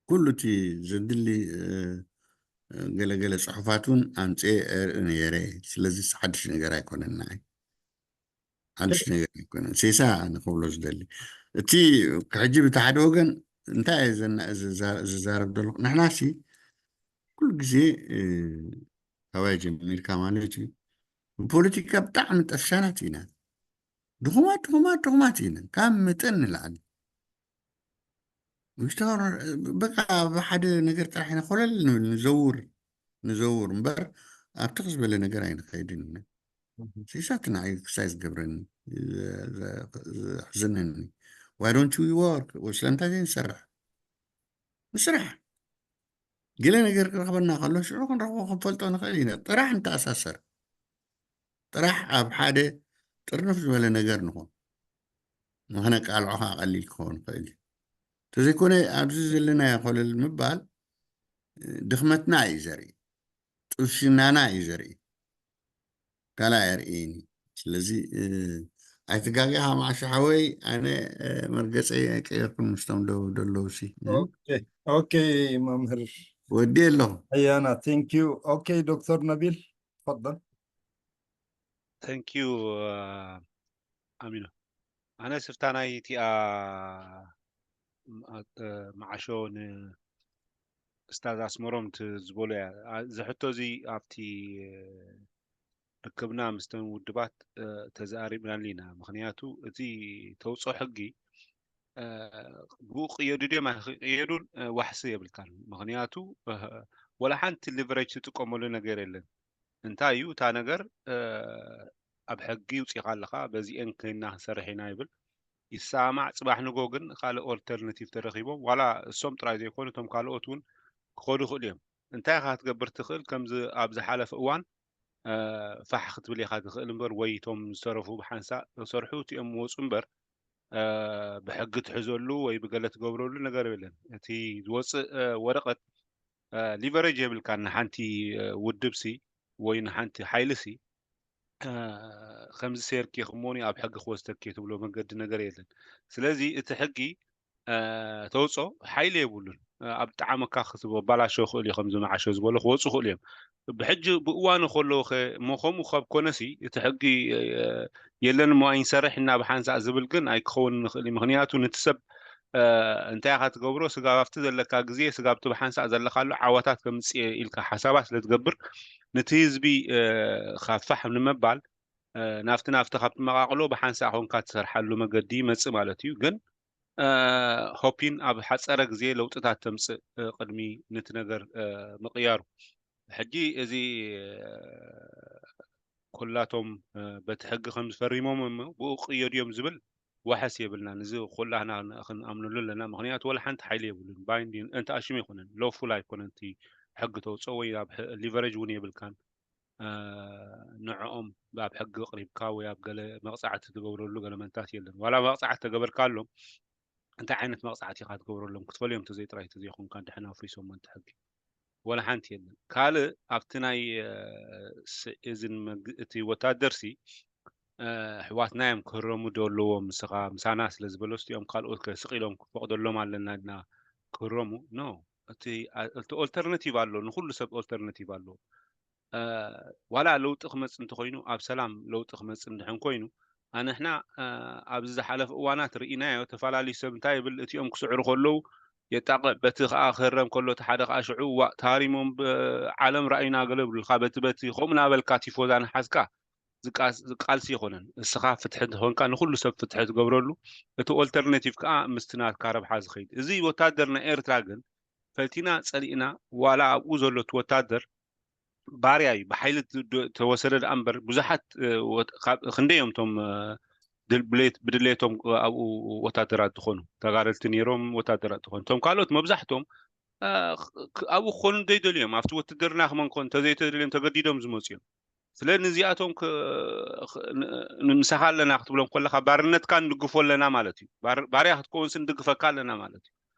ኩሉ እቲ ዘድሊ፣ እ፣ እ፣ ገለገለ ጽሑፋት እውን ኣምጽኤ እርኢ ነይረ። ስለዚ ሓድሽ ነገር ኣይኮነን ንዓይ። ሓድሽ ነገር ኣይኮነን። ሴሳ ኣነ ክብሎ ዝደሊ። እቲ ሕጂ ብቲ ሓደ ወገን እንታይ እየ ዘና-፣ ዝዛ-፣ ዝዛረብ ዘለኹ? ንሕናሲ ኩሉ ግዜ፣ እ፣ ካባይ ጀሚርካ ማለት እዩ፣ ብፖለቲካ ብጣዕሚ ጠፍሻናት ኢና። ድኹማት፣ ድኹማት፣ ድኹማት ኢና። ካብ መጠን ንላዕሊ። ምሽታወር በቃ ኣብ ሓደ ነገር ጥራሕ ኢና ኮለል ንብል፣ ንዘውር፣ ንዘውር እምበር ኣብ ትኽ ዝበለ ነገር ኣይንኸይድን ኢና። እህ። ሲሳት ንዓይ ክሳይ ዝገብረኒ፣ ዘ-፣ ዘ-፣ ዘሕዝነኒ። Why don't we work? ወይ ስለምንታይ ዘይንሰርሕ? ንስራሕ። ገለ ነገር ክረኽበና ከሎ ሽዑ ክንረኽቦ ክንፈልጦ ንኽእል ኢና። ጥራሕ ንተኣሳሰር። ጥራሕ ኣብ ሓደ ጥርንፍ ዝበለ ነገር ንኹን። ንኽነቃልዖ ኸዓ ቀሊል ክኸውን ይኽእል እዩ። እንተዘይኮነ ኣብዚ ዘለናዮ ኮለል ምባል፣ እ፣ ድኽመትና እዩ ዘርኢ። ጥፍሽናና እዩ ዘርኢ። ካልኣይ ኣርእየኒ። ስለዚ፣ እ፣ ኣይትጋገኻ መዓሾ ሓወይ፣ ኣነ፣ እ፣ መርገጸይ ኣይቀየርኩን ምስቶም ደው ደለዉ ሲ። እ? ኦኬ፣ ኦኬ መምህር። ወዲ ኣለኹ። ኣያና፣ thank you። ኦኬ ዶክተር ነቢል፣ ተፈضل። Thank you፣ እ፣ ኣሚኖ። ኣነ ስርታ ናይ እቲኣ፣ ም-፣ ኣ-፣ እ፣ መዓሾ ንእስታዝ ኣስመሮም ት-፣ ዝበሎ እያ። ኣ-፣ እዚ ሕቶ እዚ ኣብቲ፣ እ፣ ርክብና ምስተን ውድባት፣ እ፣ ተዘራሪብናሉ ኢና። ምኽንያቱ እቲ ተውፅኦ ሕጊ፣ እ፣ ብኡ ክቕየዱ ድዮም ኣይክቕየዱን፣ እ፣ ዋሕሲ የብልካን። ምኽንያቱ፣ እ፣ ወላ ሓንቲ ሊቨሬጅ ትጥቀመሉ ነገር የለን። እንታይ እዩ እታ ነገር፣ እ፣ ኣብ ሕጊ ውፂኻ ኣለኻ፣ በዚኤን ኮይና ክንሰርሕ ኢና ይብል፣ ይሰማማዕ። ፅባሕ ንጎ ግን ካልእ ኦልተርናቲቭ ተረኺቦም፣ ዋላ እሶም ጥራይ ዘይኮኑ እቶም ካልኦት እውን ክኸዱ ይኽእሉ እዮም። እንታይ ኢኻ ክትገብር ትኽእል? ከምዚ ኣብ ዝሓለፈ እዋን፣ እ፣ ፋሕ ክትብል ኢኻ ትኽእል እምበር፣ ወይ እቶም ዝተረፉ ብሓንሳእ ተሰርሑ እቲኦም ወፁ እምበር፣ እ፣ ብሕጊ ትሕዘሉ ወይ ብገለ ትገብረሉ ነገር የለን። እቲ ዝወፅእ፣ እ፣ ወረቐት፣ እ፣ ሊቨሬጅ የብልካን ንሓንቲ፣ እ፣ ውድብ ሲ ወይ ንሓንቲ ሓይሊ ሲ፣ እ፣ ከምዚ ሴርኪ ክሞኒ ኣብ ሕጊ ክወስደኪ ትብሎ መገዲ ነገር የለን። ስለዚ እቲ ሕጊ፣ እ፣ ተውፅኦ ሓይሊ የብሉን። እ፣ ኣብ ጣዕመካ ክትበላሾ ይኽእል እዩ፣ ከምዚ መዓሾ ዝበሎ ክወፁ ይኽእሉ እዮም። ብሕጂ ብእዋኑ ከለዉ ኸ እሞ ከምኡ ካብ ኮነሲ እቲ ሕጊ፣ እ፣ የለን እሞ ኣይንሰርሕ እና ብሓንሳእ ዝብል ግን ኣይክኸውን ንኽእል እዩ። ምኽንያቱ ነቲ ሰብ፣ እ፣ እንታይ ኢኻ ትገብሮ? ስጋብ ኣብቲ ዘለካ ግዜ፣ ስጋብ እቲ ብሓንሳእ ዘለካሉ ዓወታት ከምጽእ ኢልካ ሓሳባት ስለ ትገብር፣ ነቲ ህዝቢ፣ እ፣ ካብ ፋሕ ንምባል፣ እ፣ ናብቲ ናብቲ ካብ ትመቓቕሎ ብሓንሳእ ኮንካ ትሰርሓሉ መገዲ ይመጽእ ማለት እዩ። ግን፣ እ፣ ሆፒን ኣብ ሓጸረ ግዜ ለውጥታት ተምጽእ፣ እ፣ ቅድሚ ነቲ ነገር፣ እ፣ ምቕያሩ። ሕጂ እዚ፣ እ፣ ኩላቶም፣ እ፣ በቲ ሕጊ ከም ዝፈሪሞም እሞ ብኡ ክቕየዱ እዮም ዝብል ዋሕስ የብልናን። እዚ ኩላህና ን-፣ ክንኣምነሉ ኣለና። ምኽንያቱ ወላ ሓንቲ ሓይሊ የብሉን። ባይንዲን፣ እንተ ኣሽሙ ኣይኮነን፣ ሎፉል ኣይኮነን እቲ ሕጊ ተውፅኦ ወይ ኣብ ሕ-፣ ሊቨሬጅ እውን የብልካን። እ፣ ንዕኦም ኣብ ሕጊ ኣቕሪብካ ወይ ኣብ ገለ መቕጻዕቲ ትገብረሉ ገለ መንታት የለን። ዋላ መቕጻዕቲ ተገበርካሎም፣ እንታይ ዓይነት መቕጻዕቲ ኢኻ ትገብረሎም? ክትፈልዮም ተዘይ ጥራይ ተዘይኮንካ፣ ድሕና ኣፍሪሶሞ እንተ ሕጊ። ወላ ሓንቲ የለን። ካልእ ኣብቲ ናይ፣ እ፣ ስ-፣ እዝን መግ-፣ እቲ ወታደርሲ፣ እ፣ ኣሕዋትና እዮም ክህረሙ ዶ ኣለዎም፣ ንስኻ ምሳና ስለ ዝበለስ፣ እቲኦም ካልኦት ከ ስቕ ኢሎም ክፈቕደሎም ኣለና ኢልና ክህረሙ? ኖ። እቲ፣ ኣ-፣ እቲ ኦልተርናቲቭ ኣሎ፣ ንኹሉ ሰብ ኦልተርናቲቭ ኣሎ። እ፣ ዋላ ለውጢ ክመጽእ እንተኾይኑ፣ ኣብ ሰላም ለውጢ ክመጽእ እንድሕን ኮይኑ፣ ኣንሕና፣ እ፣ ኣብዚ ዝሓለፈ እዋናት ርኢናዮ፣ ተፈላለዩ ሰብ እንታይ ይብል፣ እቲኦም ክስዕሩ ከለዉ የጣቕዕ፣ በቲ ኸኣ ክህረም ከሎ፣ እቲ ሓደ ኸኣ ሽዑ፣ ዋእ፣ ተሃሪሞም፣ ብ-፣ ዓለም ራእዩና ገለ ይብሉልካ፣ በቲ፣ በቲ፣ ከምኡ እናበልካ ቲፎዛ እናሓዝካ ዝቃስ-፣ ዝቃልሲ ኣይኮነን። እስኻ ፍትሒ እንተኾንካ፣ ንኹሉ ሰብ ፍትሒ ትገብረሉ፣ እቲ ኦልተርናቲቭ ከኣ ምስቲ ናትካ ረብሓ ዝኸይድ። እዚ ወታደር ናይ ኤርትራ ግን፣ ፈቲና ጸሊእና፣ ዋላ ኣብኡ ዘሎ እቲ ወታደር፣ ባርያ እዩ፣ ብሓይሊ ድ-፣ ድ-፣ ተወሰደ ደኣ እምበር፣ ብዙሓት፣ እ፣ ወት-፣ ካብ፣ ክንደይ እዮም እቶም፣ እ፣ ድል-፣ ብሌት-፣ ብድሌቶም ኣብኡ ወታደራት ዝኾኑ ተጋደልቲ ነይሮም፣ ወታደራት ዝኾኑ። እቶም ካልኦት መብዛሕቶም፣ እ፣ ክ-፣ ኣብኡ ክኾኑ ዘይደልዮም፣ ኣብቲ ውትድርና ክመን ክኾኑ እንተዘይተደልዮም ተገዲዶም ዝመፁ እዮም። ስለ ንዚኣቶም ክ-፣ ክ-፣ ን-፣ ንምሳኻ ኣለና ክትብሎም ከለኻ ባርነትካ ንድግፎ ኣለና ማለት እዩ። ባር-፣ ባርያ ክትከውንስ ንድግፈካ ኣለና ማለት እዩ።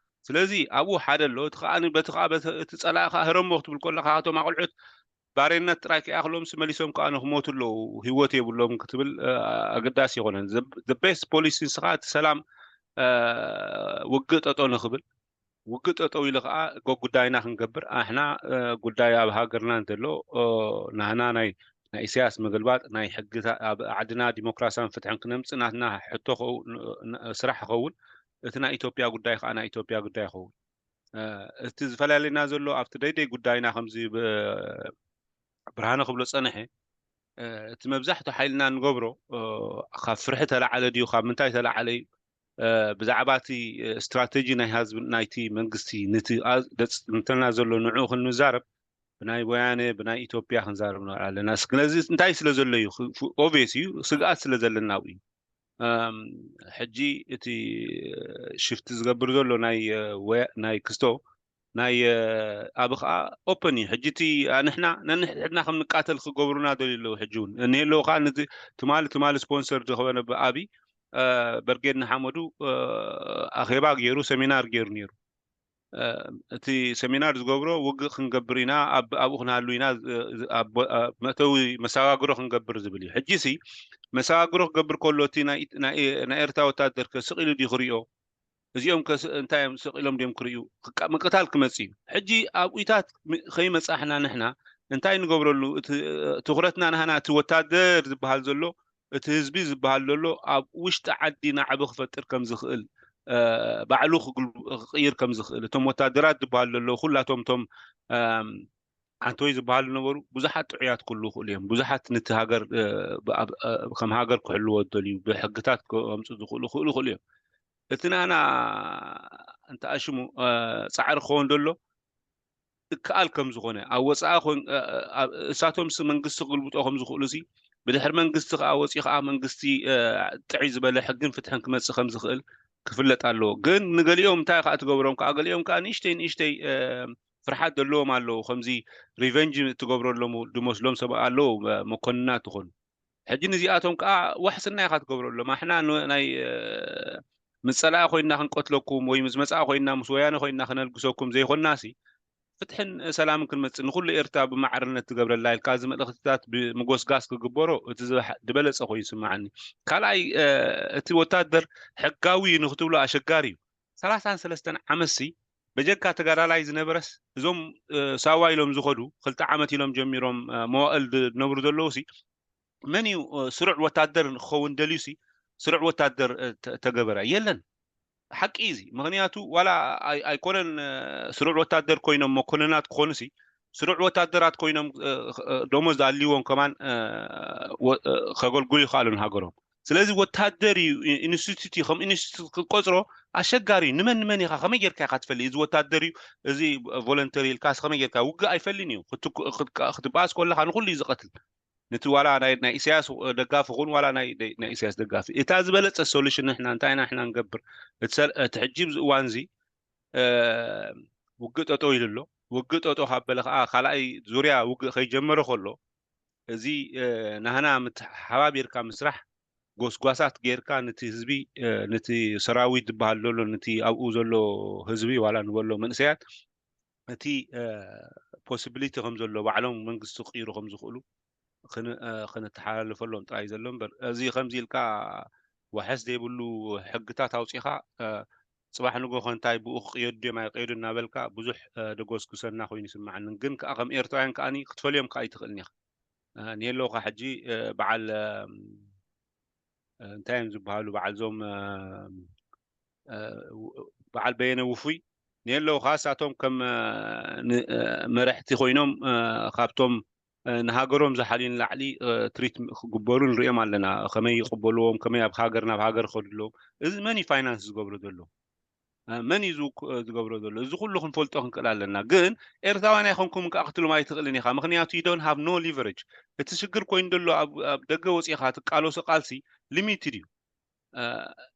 ስለዚ ኣብኡ ሓደ ኣሎ፣ እቲ ከኣ በቲ ከኣ በቲ፣ እቲ ጸላኢ ከኣ ህረሞ ክትብል ከለኻ እቶም ኣቑልዑት ባርነት ጥራይ ከይኣኽሎምስ መሊሶም ከኣ ንክሞቱ ኣለዉ፣ ህይወት የብሎም ክትብል፣ እ፣ ኣገዳሲ ኣይኮነን። The፣ the best policy ንስኻ እቲ ሰላም፣ እ፣ ውግእ ጠጠው ንክብል፣ ውግእ ጠጠው ኢሉ ከኣ ጎ-፣ ጉዳይና ክንገብር፣ ኣሕና፣ እ፣ ጉዳይ ኣብ ሃገርና እንተሎ፣ እ፣ ናህና ናይ፣ ናይ ኢሳያስ ምግልባጥ፣ ናይ ሕግታ-፣ ኣብ ዓድና ዲሞክራሲያን ፍትሕን ክነምጽእ ናትና ሕቶ ኸው-፣ ን-፣ ን-፣ ስራሕ ይኸውን። እቲ ናይ ኢትዮጵያ ጉዳይ ከኣ ናይ ኢትዮጵያ ጉዳይ ይኸውን። እ፣ እቲ ዝፈላልየና ዘሎ ኣብቲ ደይደይ ጉዳይና ከምዚ ብ-፣ ብርሃነ ክብሎ ጸንሐ፣ እ፣ እቲ መብዛሕትኡ ሓይልና ንገብሮ፣ እ፣ ካብ ፍርሒ ተላዓለ ድዩ፣ ካብ ምንታይ ተላዓለ እዩ፣ እ፣ ብዛዕባ እቲ፣ እ፣ ስትራተጂ ናይ ህዝቢ፣ ናይቲ መንግስቲ፣ ነቲ ኣ-፣ ደጽ-፣ እንተና ዘሎ ንዕኡ ክንዛረብ፣ ብናይ ወያነ፣ ብናይ ኢትዮጵያ ክንዛረብ ንኽእል ኣለና። ስለዚ እንታይ ስለ ዘሎ እዩ? ክ-፣ ፍ-፣ ኦብቪየስ እዩ፣ ስግኣት ስለ ዘለና ኣብኡ እዩ። እም፣ ሕጂ እቲ ሽፍቲ ዝገብር ዘሎ ናይ፣ እ፣ ወያ-፣ ናይ ክስቶ፣ ናይ፣ እ፣ ኣብ ኸኣ ኦፐን እዩ። ሕጂ እቲ፣ ኣ፣ ንሕና ነንሕድሕድና ከም ንቃተል ክገብሩና ደልዩ ኣለዉ። ሕጂ እውን እኒሄ ኣለዉ ኸኣ ነቲ ትማሊ፣ ትማሊ ስፖንሰር ዝኾነ ብኣቢ፣ እ፣ በርጌድ ንሓመዱ፣ እ፣ ኣኼባ ገይሩ፣ ሰሚናር ገይሩ ነይሩ። እ፣ እቲ ሰሚናር ዝገብሮ ውግእ ክንገብር ኢና፣ ኣብ-፣ ኣብኡ ክንሃሉ ኢና፣ እ፣ ዝ-፣ ኣብ ቦ-፣ ኣብ መእተዊ መሰጋግሮ ክንገብር ዝብል እዩ። ሕጂሲ መሰጋግሮ ክገብር ከሎ እቲ ናይ፣ ናይ፣ ናይ ኤርትራ ወታደር ከ ስቕ ኢሉ ድዩ ክሪኦ? እዚኦም ከ ስ-፣ እንታይ እዮም፣ ስቕ ኢሎም ድዮም ክርእዩ? ክቃ-፣ ምቅታል ክመጽእ እዩ። ሕጂ ኣብኡታት ም-፣ ከይመጻሕና ንሕና እንታይ ንገብረሉ? እቲ፣ እ፣ ትኹረትና ናህና እቲ ወታደር ዝበሃል ዘሎ፣ እቲ ህዝቢ ዝበሃል ዘሎ ኣብ ውሽጢ ዓዲ ናዕቢ ክፈጥር ከም ዝኽእል፣ እ፣ ባዕሉ ክግል-፣ ክቕይር ከም ዝኽእል፣ እቶም ወታደራት ዝበሃል ዘሎ ኩላቶም እቶም፣ እም፣ ዓንቶይ ዝበሃሉ ነበሩ፣ ብዙሓት ጥዑያት ክህልዉ ይኽእሉ እዮም። ብዙሓት ነቲ ሃገር፣ እ፣ ብኣብ-፣ እ፣ ከም ሃገር ክሕልዎ ዝደልዩ፣ ብሕግታት ከምጽኡ ዝኽእሉ ክህልዉ ይኽእሉ እዮም። እቲ ናና እንተኣሽሙ፣ እ፣ ጻዕሪ ክኸውን ዘሎ እከኣል ከም ዝኾነ፣ ኣብ ወጻኢ ኮን-፣ እ፣ እ፣ ኣብ፣ እሳቶምስ መንግስቲ ክግልብጦ ከም ዝኽእሉሲ፣ ብድሕሪ መንግስቲ ከኣ ወጺኡ ከኣ መንግስቲ፣ እ፣ ጥዕይ ዝበለ ሕግን ፍትሕን ክመጽእ ከም ዝኽእል ክፍለጥ ኣለዎ። ግን ንገሊኦም እንታይ ከኣ ትገብሮም ከኣ፣ ገሊኦም ከኣ ንእሽተይ ንእሽተይ፣ እ፣ ፍርሓት ዘለዎም ኣለዉ። ከምዚ ሪቨንጅ ትገብረሎም ዝመስሎም ሰብ ኣለዉ፣ መ-፣ መኮንናት ዝኾኑ። ሕጂ ንዚኣቶም ከኣ ዋሕስና ኢኻ ትገብረሎም። ኣሕና ን-፣ ናይ፣ እ፣ ምስ ጸላኢ ኮይንና ክንቀትለኩም ወይ ምስ መጻኢ ኮይንና፣ ምስ ወያነ ኮይንና ከነልግሰኩም ዘይኮንናሲ፣ ፍትሕን ሰላምን ክንመጽእ፣ ንኹሉ ኤርትራ ብማዕርነት ትገብረላ ኢልካ፣ እዚ መልእኽትታት ብምጎስጋስ ክግበሮ፣ እቲ ዝበሓ-፣ ዝበለጸ ኮይኑ ይስምዓኒ። ካልኣይ፣ እ፣ እቲ ወታደር ሕጋዊ እዩ ንክትብሎ ኣሸጋሪ እዩ። ሰላሳን ሰለስተን ዓመትሲ በጀካ ተጋዳላይ ዝነበረስ፣ እዞም፣ እ፣ ሳዋ ኢሎም ዝኸዱ፣ ክልተ ዓመት ኢሎም ጀሚሮም፣ እ፣ መዋእል ዝነብሩ ዘለዉሲ፣ መን እዩ፣ እ፣ ስሩዕ ወታደር ክኸውን ደልዩሲ፣ ስሩዕ ወታደር፣ እ፣ ተ-፣ ተገበረ? የለን። ሓቂ እዩ እዚ። ምኽንያቱ ዋላ ኣይ-፣ ኣይኮነን፣ እ፣ ስሩዕ ወታደር ኮይኖም መኮንናት ክኾኑሲ፣ ስሩዕ ወታደራት ኮይኖም፣ እ፣ እ፣ ደሞዝ ኣልይዎም ከማን፣ እ፣ ወ-፣ እ፣ ከገልግሉ ይኽኣሉ ንሃገሮም። ስለዚ ወታደር እዩ፣ ኢ-፣ ኢንስቲትዩት እዩ፣ ከም ኢንስቲትዩት ክትቆጽሮ ኣሸጋሪ እዩ። ንመን ንመን ኢኻ፣ ከመይ ጌርካ ኢኻ ትፈልይ? እዚ ወታደር እዩ፣ እዚ ቮለንተሪ ኢልካስ ከመይ ጌርካ? ውግእ ኣይፈልይን እዩ። ክትኩ-፣ ክትቃ-፣ ክትበኣስ ከለኻ ንኹሉ እዩ ዝቐትል። ነቲ ዋላ ናይ፣ ናይ ኢሳያስ ደጋፊ ኹን ዋላ ናይ፣ ናይ፣ ናይ ኢሳያስ ደጋፊ። እታ ዝበለጸ ሶሉሽን ንሕና እንታይ ኢና ንሕና ንገብር? እቲ ሰል-፣ እቲ ሕጂ ኣብዚ እዋን እዚ፣ እ፣ ውግእ ጠጠው ኢሉ ኣሎ። ውግእ ጠጠው ካብ በለ ከኣ ካልኣይ ዙርያ ውግእ ከይጀመረ ከሎ፣ እዚ፣ እ፣ ናህና ምትሓባቢርካ ምስራሕ፣ ጎስጓሳት ጌርካ ነቲ ህዝቢ፣ እ፣ ነቲ ሰራዊት ዝበሃል ዘሎ፣ ነቲ ኣብኡ ዘሎ ህዝቢ ዋላ ንበሎ መንእሰያት፣ እቲ፣ እ፣ ፖሲቢሊቲ ከም ዘሎ፣ ባዕሎም መንግስቲ ክቕይሩ ከም ዝኽእሉ ክን-፣ እ፣ ክንተሓላልፈሎም ጥራይ ዘሎ እምበር፣ እዚ ከምዚ ኢልካ ዋሕስ ዘይብሉ ሕግታት ኣውጺኻ፣ እ፣ ጽባሕ ንግሆ ከ እንታይ ብኡ ክቕየዱ ድዮም ኣይቕየዱ እናበልካ ብዙሕ፣ እ፣ ደጎስጉሰና ኮይኑ ይስምዓኒ። ግን ከኣ ከም ኤርትራውያን ከኣኒ ክትፈልዮም ከኣ ኣይትኽእልን ኢኻ። እ፣ ንየለውኻ ሕጂ፣ እ፣ በዓል፣ እ፣ እ፣ እንታይ እዮም ዝበሃሉ? በዓል እዞም፣ እ፣ እ፣ በዓል በየነ ውፉይ ንየለውኻ፣ እሳቶም ከም፣ እ፣ ን-፣ እ፣ መራሕቲ ኮይኖም፣ እ፣ ካብቶም፣ እ፣ ንሃገሮም ዝሓልዩ ንላዕሊ፣ እ፣ ትሪት ክግበሩ ንሪኦም ኣለና። ከመይ ይቕበልዎም፣ ከመይ ኣብ ሃገር ናብ ሃገር ይኸዱ ኣለዉ። እዚ መን እዩ ፋይናንስ ዝገብሮ ዘሎ? እ፣ መን እዩ ዝውክ-፣ እ፣ ዝገብሮ ዘሎ? እዚ ኩሉ ክንፈልጦ ክንክእል ኣለና። ግን ኤርትራውያን ኣይኮንኩምን ከኣ ክትብሎም ኣይትኽእልን ኢኻ። ምኽንያቱ you don't have no leverage። እቲ ሽግር ኮይኑ ዘሎ ኣብ፣ ኣብ ደገ ወጺኻ ትቃለሶ ቃልሲ ሊሚትድ እዩ። እ፣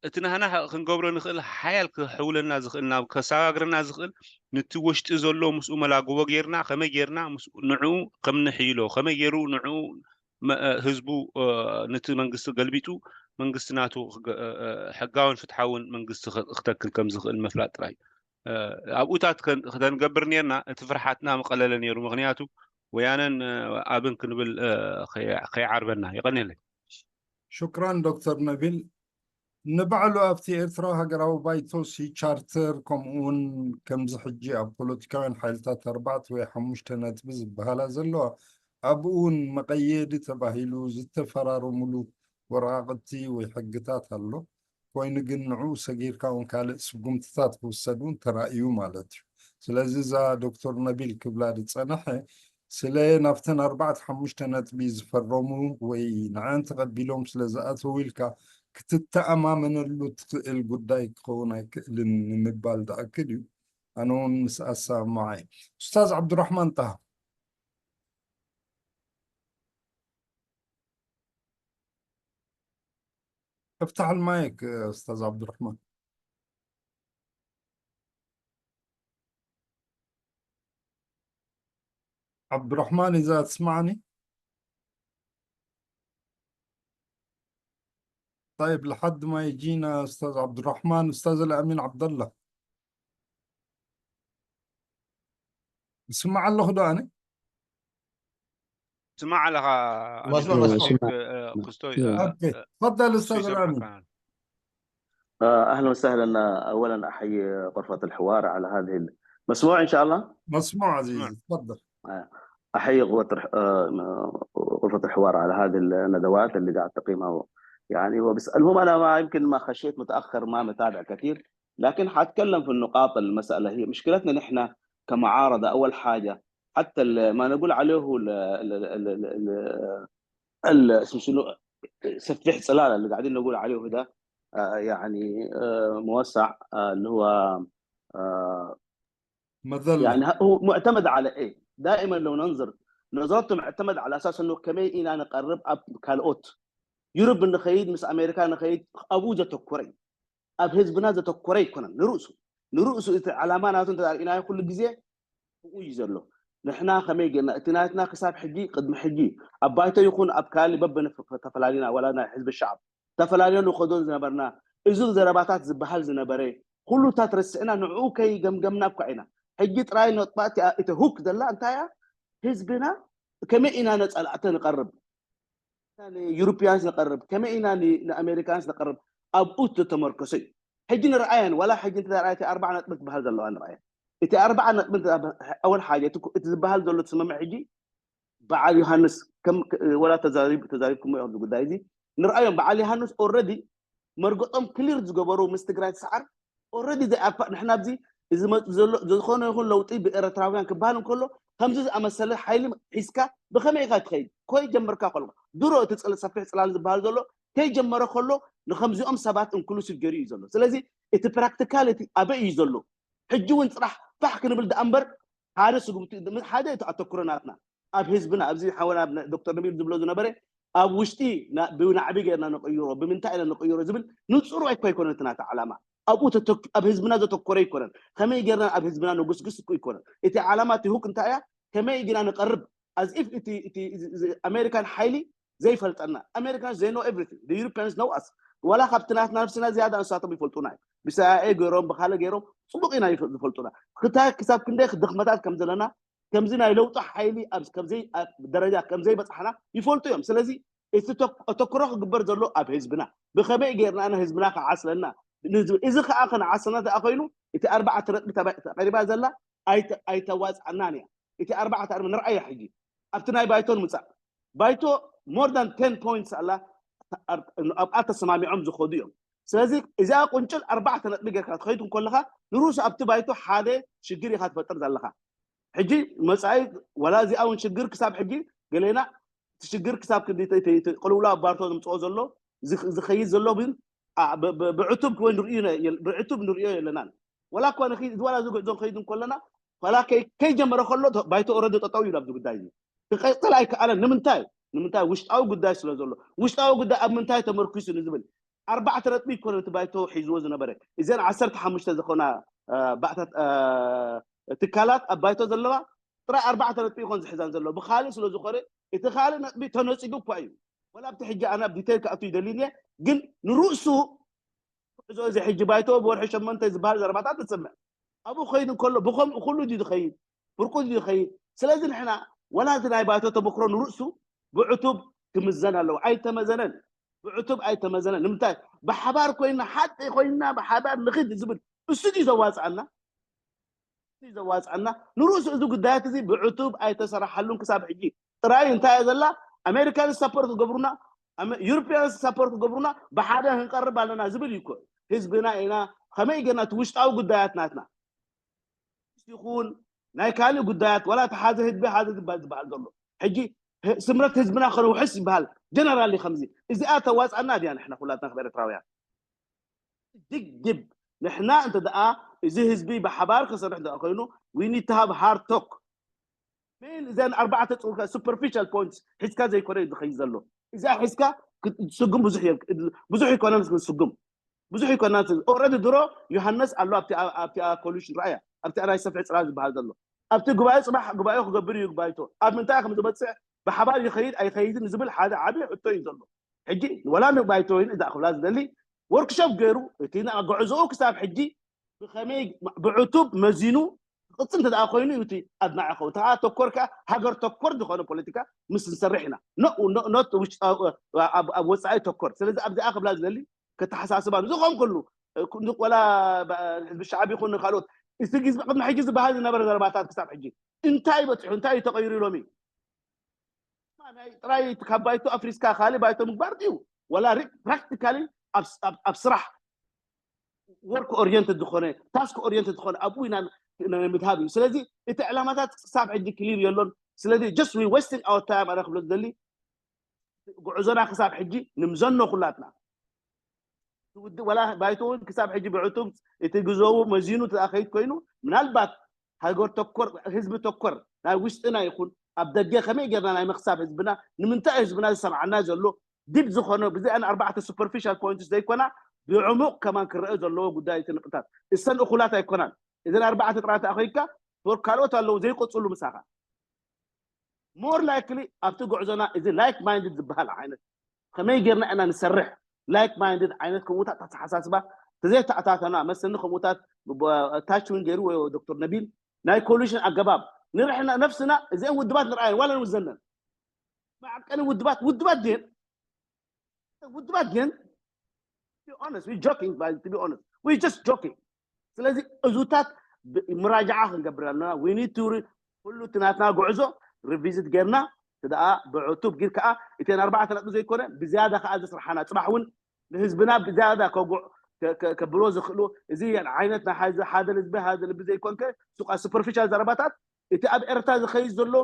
እቲ ናህና ክንገብሮ ንኽእል ሓያል ክሕውለና ዝኽእል ናብ ከሰጋግረና ዝኽእል ንቲ ውሽጢ ዘሎ ምስኡ መላግቦ ጌርና ከመይ ጌርና ምስኡ ንዕኡ ከም ንሕይሎ ከመይ ገይሩ ንዕኡ መ- እ፣ ህዝቡ እ፣ ነቲ መንግስቲ ገልቢጡ መንግስቲ ናቱ ክገ- እ፣ እ፣ ሕጋውን ፍትሓውን መንግስቲ ክ- ክተክል ከም ዝኽእል ምፍላጥ ጥራይ። እ፣ ኣብኡታት ከን- ከተንገብር ኔርና እቲ ፍርሓትና ምቐለለ ነይሩ። ምኽንያቱ ወያነን እ፣ ኣብን ክንብል እ፣ ከይ- ከይዓርበና። የቐንየለይ። ሽክራን ዶክተር ነቢል። ንባዕሉ ኣብቲ ኤርትራ ሃገራዊ ባይቶሲ ቻርተር ከምኡ እውን ከምዚ ሕጂ ኣብ ፖለቲካውያን ሓይልታት ኣርባዕተ ወይ ሓሙሽተ ነጥቢ ዝበሃላ ዘለዋ ኣብኡ እውን መቐየዲ ተባሂሉ ዝተፈራረሙሉ ወረቓቕቲ ወይ ሕግታት ኣሎ። ኮይኑ ግን ንዕኡ ሰጊርካ እውን ካልእ ስጉምትታት ክውሰድ እውን ተራእዩ ማለት እዩ። ስለዚ እዛ ዶክተር ነቢል ክብላ ዝጸንሐ ስለ ናብተን ኣርባዕተ ሓሙሽተ ነጥቢ ዝፈረሙ ወይ ንዓን ተቐቢሎም ስለ ዝኣተዉ ኢልካ ክትተኣማመነሉ ትኽእል ጉዳይ ክኸውን ኣይክእልን ንምባል ዝኣክል እዩ። ኣነ እውን ምስ ኣሰማማዓይ ኡስታዝ ዓብዱራሕማን ጣሃ افتح المايك أستاذ عبد الرحمن. عبد الرحمن، إذا تسمعني. طيب، لحد ما يجينا أستاذ عبد الرحمن، أستاذ الأمين عبد الله. اسمع الله دعاني. ስማዕ ኣለኻ መስመር ኣሚን መስመር እ፣ እ፣ ክስቶይ እ፣ أوكي، እ፣ تفضل ክስቶይ أستاذ ይሰምዓካ الأمين. آه، أهلا وسهلا. أولا أحيي غرفة الحوار على هذه ال- مسموع إن شاء الله؟ مسموع عزيزي، مسموع. تفضل. أحيي غرفة الح- آه، غرفة الحوار على هذه الندوات اللي قاعد تقيمها و- يعني وبسألهم. أنا ما يمكن ما خشيت متأخر، ما متابع كثير، لكن حاتكلم في النقاط. المسألة هي مشكلتنا نحن كمعارضة. أول حاجة حتى ال- ما نقول عليه ال- ال- ال- ال- ال- ال- اسمه شنو، سفيح سلالة اللي قاعدين نقول عليه ده، آه، يعني آه، موسع، آه، اللي هو آه، مذلة. يعني ه- هو معتمد على ايه؟ دائما لو ننظر نظرته معتمد على اساس انه كمي إنا نقرب اب كالوت يوروب نخيد مس امريكا نخيد ابو زتكوري اب حزبنا زتكوري يكون نرؤسه نرؤسه إذا علامة ناتون تدار إنا كل جزء እዩ ዘሎ። ንሕና ከመይ ጌርና እቲ ናትና ክሳብ ሕጂ ቅድሚ ሕጂ ኣብ ባይቶ ይኹን ኣብ ካሊ በብነ ተፈላሊና ዋላ ናይ ሕዝቢ ሸዓብ ተፈላሊና ንኸዶ ዝነበርና እዙ ዘረባታት ዝበሃል ዝነበረ ኩሉታት ረስዕና ንዕኡ ከይገምገምና እኳ ኢና። ሕጂ ጥራይ ነጥባቲ እቲ ሁክ ዘላ እንታይ እያ? ህዝብና ከመይ ኢና ነፃላእተ ንቐርብ ንዩሮፒያንስ ንቐርብ ከመይ ኢና ንኣሜሪካንስ ንቐርብ ኣብኡ ዝተመርከሰ እዩ። ሕጂ ንርኣየን ዋላ ሕጂ እንተ ርኣየ እቲ ኣርባዓ ነጥቢ ትበሃል ዘለዋ ንርኣየን እቲ ኣርባዓ ነጥቢ ኣወል ሓጀ እቲ ዝበሃል ዘሎ ትስምምዕ ሕጂ በዓል ዮሃንስ ወላ ተዛሪብኩሞ ኢኹም ጉዳይ እዚ ንርኣዮም በዓል ዮሃንስ ኦረዲ መርገጦም ክሊር ዝገበሩ ምስ ትግራይ ትሰዓር ኦረዲ ዘይኣፋ ንሕና ኣብዚ እዚ መፅ ዘሎ ዝኾነ ይኹን ለውጢ ብኤረትራውያን ክበሃል እንከሎ ከምዚ ዝኣመሰለ ሓይሊ ሒዝካ ብኸመይ ኢኻ ትኸይድ ኮይጀምርካ ከሎ ድሮ እቲ ሰፊሕ ፅላል ዝበሃል ዘሎ ከይጀመረ ከሎ ንከምዚኦም ሰባት ኢንክሉሲቭ ገይሩ እዩ ዘሎ ስለዚ እቲ ፕራክቲካሊቲ ኣበይ እዩ ዘሎ ሕጂ እውን ፅራሕ ፋሕ ክንብል ደኣ እምበር ሓደ ስጉምቲ ሓደ እቲ ኣተኩሮ ናትና ኣብ ህዝብና ኣብዚ ሓወና ዶክተር ነቢር ዝብሎ ዝነበረ ኣብ ውሽጢ ብናዕቢ ገርና ንቅይሮ ብምንታይ ኢና ንቅይሮ ዝብል ንፅሩ ኣይኮ ኣይኮነን እቲ ናታ ዓላማ ኣብኡ ኣብ ህዝብና ዘተኮረ ኣይኮነን ከመይ ገርና ኣብ ህዝብና ነጉስግስ እኮ ኣይኮነን እቲ ዓላማ እቲ ሁክ እንታይ እያ ከመይ ግና ንቀርብ as if እቲ ኣሜሪካን ሓይሊ ዘይፈልጠና Americans they know everything the Europeans know us ዋላ ካብቲ ናትና ነብስና ዝያዳ ንሳቶም ይፈልጡና እዩ ብሰኣኤ ገይሮም ብካለ ገይሮም ፅቡቅ ኢና ዝፈልጡና ክታ ክሳብ ክንደይ ድክመታት ከም ዘለና ከምዚ ናይ ለውጢ ሓይሊ ደረጃ ከም ዘይበፅሓና ይፈልጡ እዮም ስለዚ እቲ ተኩሮ ክግበር ዘሎ ኣብ ህዝብና ብከመይ ገይርና ህዝብና ክዓስለና እዚ ከዓ ክንዓስለና ተኣ ኮይኑ እቲ ኣርባዕተ ነጥቢ ተቀሪባ ዘላ ኣይተዋፅኣናን እያ እቲ ኣርባዕተ ኣርሚ ንርኣያ ሕጂ ኣብቲ ናይ ባይቶ ንምፃእ ባይቶ more than ten points ኣላ ኣብኣ ተሰማሚዖም ዝኸዱ እዮም ስለዚ እዚኣ ቁንጭል ኣርባዕተ ነጥቢ ጌርካ ትኸይድ እንከለካ ንሩስ ኣብቲ ባይቶ ሓደ ሽግር ኢካ ትፈጥር ዘለካ ሕጂ መፃኢ ወላ እዚኣ እውን ሽግር ክሳብ ሕጂ ገሌና እቲ ሽግር ክሳብ ቅልውላ ባርቶ ዝምፅኦ ዘሎ ዝኸይድ ዘሎ ግን ብዕቱብ ወይ ብዕቱብ ንሪኦ የለናን ወላ እኳ ንዋላ እዚ ጉዕዞ ንኸይድ እንከለና ዋላ ከይጀመረ ከሎ ባይቶ ኦረዲ ጠጠው ኢሉ ኣብዚ ጉዳይ እዚ ክቀፅል ኣይከኣለን ንምንታይ ንምንታይ ውሽጣዊ ጉዳይ ስለ ዘሎ ውሽጣዊ ጉዳይ ኣብ ምንታይ ተመርኪሱ ንዝብል ኣርባዕተ ነጥቢ ይኮነ እቲ ባይቶ ሒዝዎ ዝነበረ። እዘን ዓሰርተ ሓሙሽተ ዝኾና ባእታት ትካላት ኣብ ባይቶ ዘለዋ ጥራይ ኣርባዕተ ነጥቢ ይኾን ዝሕዛን ዘሎ። ብኻልእ ስለ ዝኾነ እቲ ካልእ ነጥቢ ተነፂጉ እኳ እዩ። ወላ ኣብቲ ሕጂ ኣነ ኣብ ዲቴል ክኣቱ ይደሊ እየ፣ ግን ንርእሱ ጉዕዞ እዚ ሕጂ ባይቶ ብወርሒ ሸሞንተ ዝበሃል ዘረባታት ንሰምዕ። ኣብኡ ኮይኑ ከሎ ብኸምኡ ኩሉ ድዩ ዝኸይድ? ፍርቁ ድዩ ዝኸይድ? ስለዚ ንሕና ወላ እዚ ናይ ባይቶ ተመክሮ ንርእሱ ብዕቱብ ክምዘን ኣለዎ። ኣይተመዘነን። ብዕቱብ ኣይተመዘነን። ንምንታይ? ብሓባር ኮይና፣ ሓቂ ኮይና ብሓባር ንኽድ ዝብል እሱ ድዩ ዘዋፅኣና? እዩ ዘዋፅኣና። ንርእሱ እዚ ጉዳያት እዚ ብዕቱብ ኣይተሰራሓሉን ክሳብ ሕጂ። ጥራይ እንታይ እያ ዘላ? ኣሜሪካን ሳፖርት ክገብሩና፣ ዩሮፒያን ሳፖርት ክገብሩና፣ ብሓደ ክንቀርብ ኣለና ዝብል እዩ እኮ። ህዝብና ኢና፣ ከመይ ገና እቲ ውሽጣዊ ጉዳያት ናትና ይኹን ናይ ካልእ ጉዳያት፣ ዋላ እቲ ሓደ ህዝቢ ሓደ ዝበሃል ዝበሃል ዘሎ ሕጂ ስምረት ህዝብና ከነውሕስ ይበሃል። ጀነራሊ ከምዚ እዚኣ ተዋፅኣና ድያ ንሕና ኩላትና ከም ኤርትራውያን? ድግድብ ንሕና እንተ ደኣ እዚ ህዝቢ ብሓባር ክሰርሕ እንተ ኮይኑ፣ we need to have hard talk። ሜን እዘን ኣርባዕተ ፅውካ ሱፐርፊሻል ፖይንትስ ሒዝካ ዘይኮነ እዩ ዝኸይድ ዘሎ። እዚኣ ሒዝካ ክትስጉም ብዙሕ እየ- ብዙሕ ይኮነን ክትስጉም ብዙሕ ይኮነን። ኦረዲ ድሮ ዮሃንስ ኣሎ ኣብቲ ኣብቲ ኮሉሽን ረኣያ ኣብቲ ናይ ሰፍሒ ፅላል ዝበሃል ዘሎ ኣብቲ ጉባኤ ፅባሕ ጉባኤ ክገብር እዩ ባይቶ ኣብ ምንታይ ከም ዝበፅሕ ብሓባር ይኸይድ ኣይኸይድን ዝብል ሓደ ዓቢ ሕቶ እዩ ዘሎ። ሕጂ ወላ ንባይቶ ይን እዛ ክብላ ዝደሊ ወርክሾፕ ገይሩ እቲ ጉዕዞኡ ክሳብ ሕጂ ብኸመይ ብዕቱብ መዚኑ ክቕፅል እንተ ደኣ ኮይኑ እዩ እቲ ኣድናዒ ኸውን። እንተ ተኮር ከኣ ሃገር ተኮር ዝኾነ ፖለቲካ ምስ ንሰርሕ ኢና። ኖ- ኖ- ኖት ውሽጣዊ ኣብ ኣብ ወፃኢ ተኮር። ስለዚ ኣብዚኣ ክብላ ዝደሊ ከተሓሳስባ ንዝኾን ኩሉ ወላ ህዝቢ ሸዓብ ይኹን ካልኦት እቲ ግዜ ቅድሚ ሕጂ ዝበሃል ዝነበረ ዘረባታት ክሳብ ሕጂ እንታይ በፂሑ እንታይ እዩ ተቐይሩ ኢሎም እዩ ጥራይ ካብ ባይቶ ኣፍሪስካ ካልእ ባይቶ ምግባር ድዩ ወላ ፕራክቲካሊ ኣብ ስራሕ ወርክ ኦሪየንትድ ዝኾነ ታስክ ኦሪየንትድ ዝኾነ ኣብኡ ኢና ምድሃብ እዩ ስለዚ እቲ ዕላማታት ክሳብ ሕጂ ክሊር የሎን ስለዚ just we wasting our time ኣነ ክብሎ ዝደሊ ጉዕዞና ክሳብ ሕጂ ንምዘኖ ኩላትና ወላ ባይቶ እውን ክሳብ ሕጂ ብዕቱብ እቲ ግዘቡ መዚኑ ተኣኸይድ ኮይኑ ምናልባት ሃገር ተኮር ህዝቢ ተኮር ናይ ውሽጥና ይኹን ኣብ ደገ ከመይ ጌርና ናይ ምክሳብ ህዝብና ንምንታይ ህዝብና ዝሰምዓና ዘሎ ዲብ ዝኾነ ብዚኣን ኣርባዕተ ሱፐርፊሻል ፖይንትስ ዘይኮና ብዕሙቕ ከማን ክረአ ዘለዎ ጉዳይ እቲ ንጥብታት እሰን እኹላት ኣይኮናን እዘን ኣርባዕተ ጥራይ ተኣኸይድካ ካልኦት ኣለዉ ዘይቆፅሉ ምሳኻ more likely ኣብቲ ጉዕዞና እዚ like minded ዝበሃል ዓይነት ከመይ ጌርና ኢና ንሰርሕ like minded ዓይነት ከምኡታት ኣተሓሳስባ ተዘይተኣታተና መሰኒ ከምኡታት ታች እውን ገይሩ ዶክተር ነቢል ናይ ኮሉሽን ኣገባብ ንርሕና ነፍስና እዚአን ውድባት ንርኣየን ዋላ ንውዘነን መዓቀኒ ውድባት ውድባት ድየን ውድባት ድየን joking joking ስለዚ እዙታት ምራጃዓ ክንገብር ኣለና we need to ኩሉ እቲ ናትና ጉዕዞ ሪቪዝት ጌርና ደኣ ብዕቱብ ጊር ከዓ እተን ኣርባዕተ ነጥቢ ዘይኮነ ብዝያዳ ከዓ ዘስርሓና ፅባሕ እውን ንህዝብና ብዝያዳ ከጉዕ ከብሎ ዝኽእሉ እዚ ዓይነት ናይ ሓደ ልዝቢ ሓደ ልቢ ዘይኮንከ ሱቃ ሱፐርፊሻል ዘረባታት እቲ ኣብ ኤርትራ ዝኸይድ ዘሎ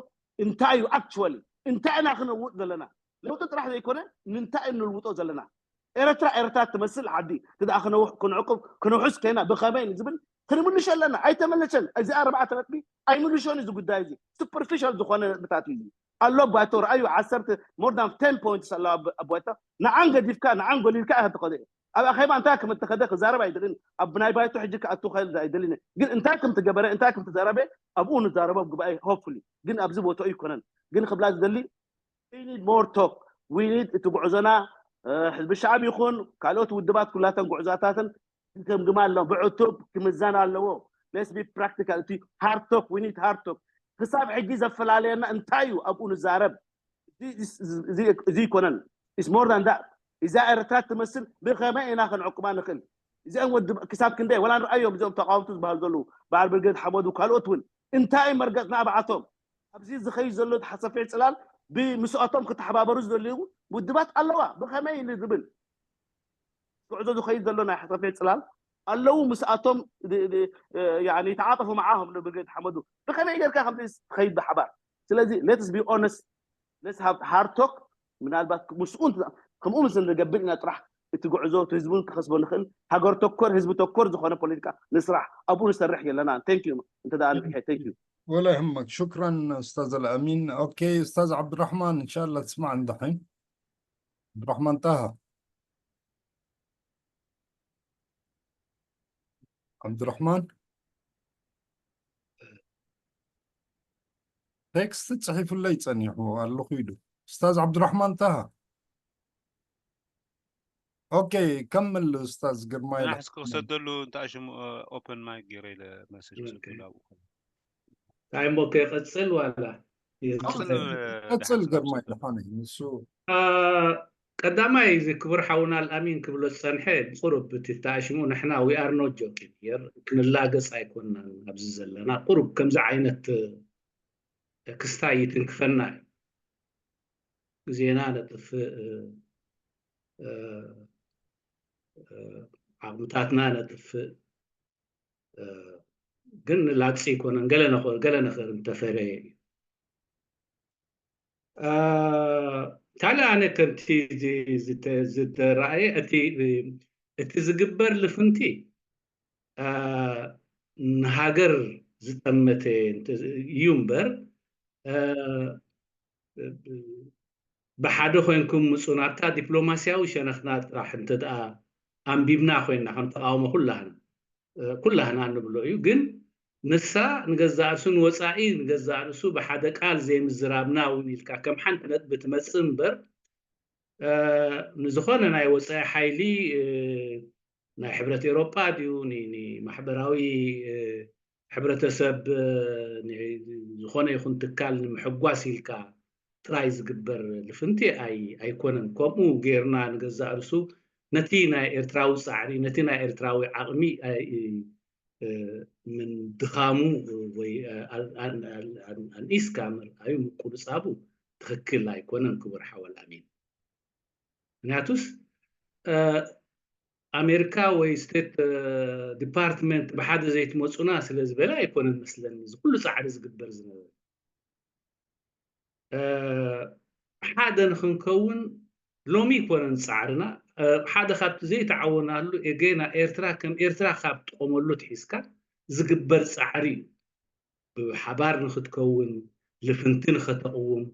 እንታይ እዩ actually እንታይ ኢና ክነውጥ ዘለና ለውጢ ጥራሕ ዘይኮነ ንምንታይ እዩ ንልውጦ ዘለና ኤርትራ ኤርትራ ትመስል ዓዲ ትዳ ክንዕቁብ ክንውሕስ ከይና ብኸመይ ዝብል ክንምልሾ ኣለና ኣይተመለሸን እዚ ኣርባዕተ ነጥቢ ኣይምልሾን እዚ ጉዳይ እዚ ሱፐርፊሻል ዝኾነ ነጥብታት እዩ ኣሎ ባይቶ ረኣዩ ዓሰርተ more than ten points ኣሎ ኣብ ባይቶ ንዓን ገዲፍካ ንዓን ጎሊልካ እያ ትኸደ ኣብ ኣኼባ እንታይ ከም እተኸደ ክዛረብ ኣይደልን ኣብ ናይ ባይቶ ሕጂ ክኣቱ ክእል ኣይደልን ግን እንታይ ከም ትገበረ እንታይ ከም ተዛረበ ኣብኡ ንዛረቦ ጉባኤ hopefully ግን ኣብዚ ቦታኡ ይኮነን ግን ክብላ ዝደሊ we need more talk we need እቲ ጉዕዞና ሕዝቢ ሸዓብ ይኹን ካልኦት ውድባት ኩላተን ጉዕዞታትን ክገምግማ ኣለዎ ብዕቱብ ክምዘን ኣለዎ let's be practical እቲ hard talk we need hard talk ክሳብ ሕጂ ዘፈላለየና እንታይ እዩ ኣብኡ ንዛረብ እዚ ይኮነን is more than that እዛ ኤርትራ ትመስል ብኸመይ ኢና ክንዕቁባ ንኽእል እዚኦም ወዲ ክሳብ ክንደይ ወላ ንርኣዮም እዚኦም ተቃወምቱ ዝበሃሉ ዘለዉ በዓል ብርጌድ ሓመዱ ካልኦት እውን እንታይ መርገፅና ኣብዓቶም ኣብዚ ዝኸይድ ዘሎ ሰፊሕ ፅላል ብምስኣቶም ክተሓባበሩ ዝደልዩ ውድባት ኣለዋ ብኸመይ ንዝብል ጉዕዞ ዝኸይድ ዘሎ ናይ ሰፊሕ ፅላል ኣለዉ ምስኣቶም ተዓጠፉ መዓሆም ብርጌድ ሓመዱ ብኸመይ ጌርካ ከምዚ ትኸይድ ብሓባር ስለዚ let's be honest let's have hard talk ምናልባት ምስኡ ከምኡ ምስ ንገብር ኢና ጥራሕ እቲ ጉዕዞ እቲ ህዝቡን ክኸስቦ ንኽእል ሃገር ተኮር ህዝቢ ተኮር ዝኾነ ፖለቲካ ንስራሕ ኣብኡ ንሰርሕ የለና thank you እንተ ደኣ ንርሐ thank you ولا يهمك شكرا استاذ الامين okay استاذ عبد الرحمن ان شاء الله تسمعنا دحين عبد الرحمن طه ዓብዱራሕማን፣ ቴክስት ጽሒፉለይ ጸኒሑ ኣለኹ ኢሉ። ኡስታዝ ዓብዱራሕማን ታሃ። ኦኬ፣ ከመል ኡስታዝ ግርማይ። ናሕስ ክሰደሉ እንታይ ሽሙ ኦፕን ማይክ ገይረ ኢለ መሰጅ ክሰደሉ ኣብኡ። እንታይ እሞ ከይቐጽል ዋላ ቀጽል ግርማይ ድሓነ ንሱ። ቀዳማይ እዚ ክቡር ሓውና ኣልኣሚን ክብሎ ዝጸንሐ ብቁሩብ እቲ ተኣሽሙ ንሕና we are not joking here፣ ክንላገጽ ኣይኮንናን ኣብዚ ዘለና። ቁሩብ ከምዚ ዓይነት ክስታይ ይትንክፈና እዩ። ግዜና ነጥፍእ፣ ዓቕምታትና ነጥፍእ፣ ግን ንላግጺ ኣይኮነን። ገለ ነገር እንተፈረየ እዩ። ካልእ ኣነ ከምቲ ዝተረኣየ እቲ ዝግበር ልፍንቲ ንሃገር ዝጠመተ እዩ እምበር፣ ብሓደ ኮይንኩም ምፁ ናብታ ዲፕሎማስያዊ ሸነኽና ጥራሕ እንተ ደኣ ኣንቢብና ኮይንና ከም ተቃውሞ ኩላህና ኩላህና ንብሎ እዩ። ግን ንሳ ንገዛእ ርእሱ ንወፃኢ ንገዛእ ርእሱ ብሓደ ቃል ዘይምዝራብና እውን ኢልካ ከም ሓንቲ ነጥቢ ትመፅእ እምበር፣ ንዝኾነ ናይ ወፃኢ ሓይሊ ናይ ሕብረት ኤሮጳ ድዩ፣ ንማሕበራዊ ሕብረተሰብ ዝኾነ ይኹን ትካል ንምሕጓስ ኢልካ ጥራይ ዝግበር ልፍንቲ ኣይኮነን። ከምኡ ጌርና ንገዛእ ርእሱ ነቲ ናይ ኤርትራዊ ጻዕሪ፣ ነቲ ናይ ኤርትራዊ ዓቕሚ ምን ድኻሙ ወይ ኣንኢስካ ምርኣዩ ምቁርጻቡ ትኽክል ኣይኮነን ክቡር ሓወል ኣሚን። ምክንያቱስ ኣሜሪካ ወይ ስቴት ዲፓርትመንት ብሓደ ዘይትመፁና ስለ ዝበለ ኣይኮነን መስለኒ እዚ ኩሉ ፃዕሪ ዝግበር ዝነበረ። ሓደ ንክንከውን ሎሚ ይኮነን ፃዕርና። ሓደ ካብቲ ዘይተዓወናሉ ኤጌና ኤርትራ ከም ኤርትራ ካብ ትቆመሉ ትሒዝካ ዝግበር ፃዕሪ እዩ። ብሓባር ንክትከውን ልፍንቲ ንከተቕውም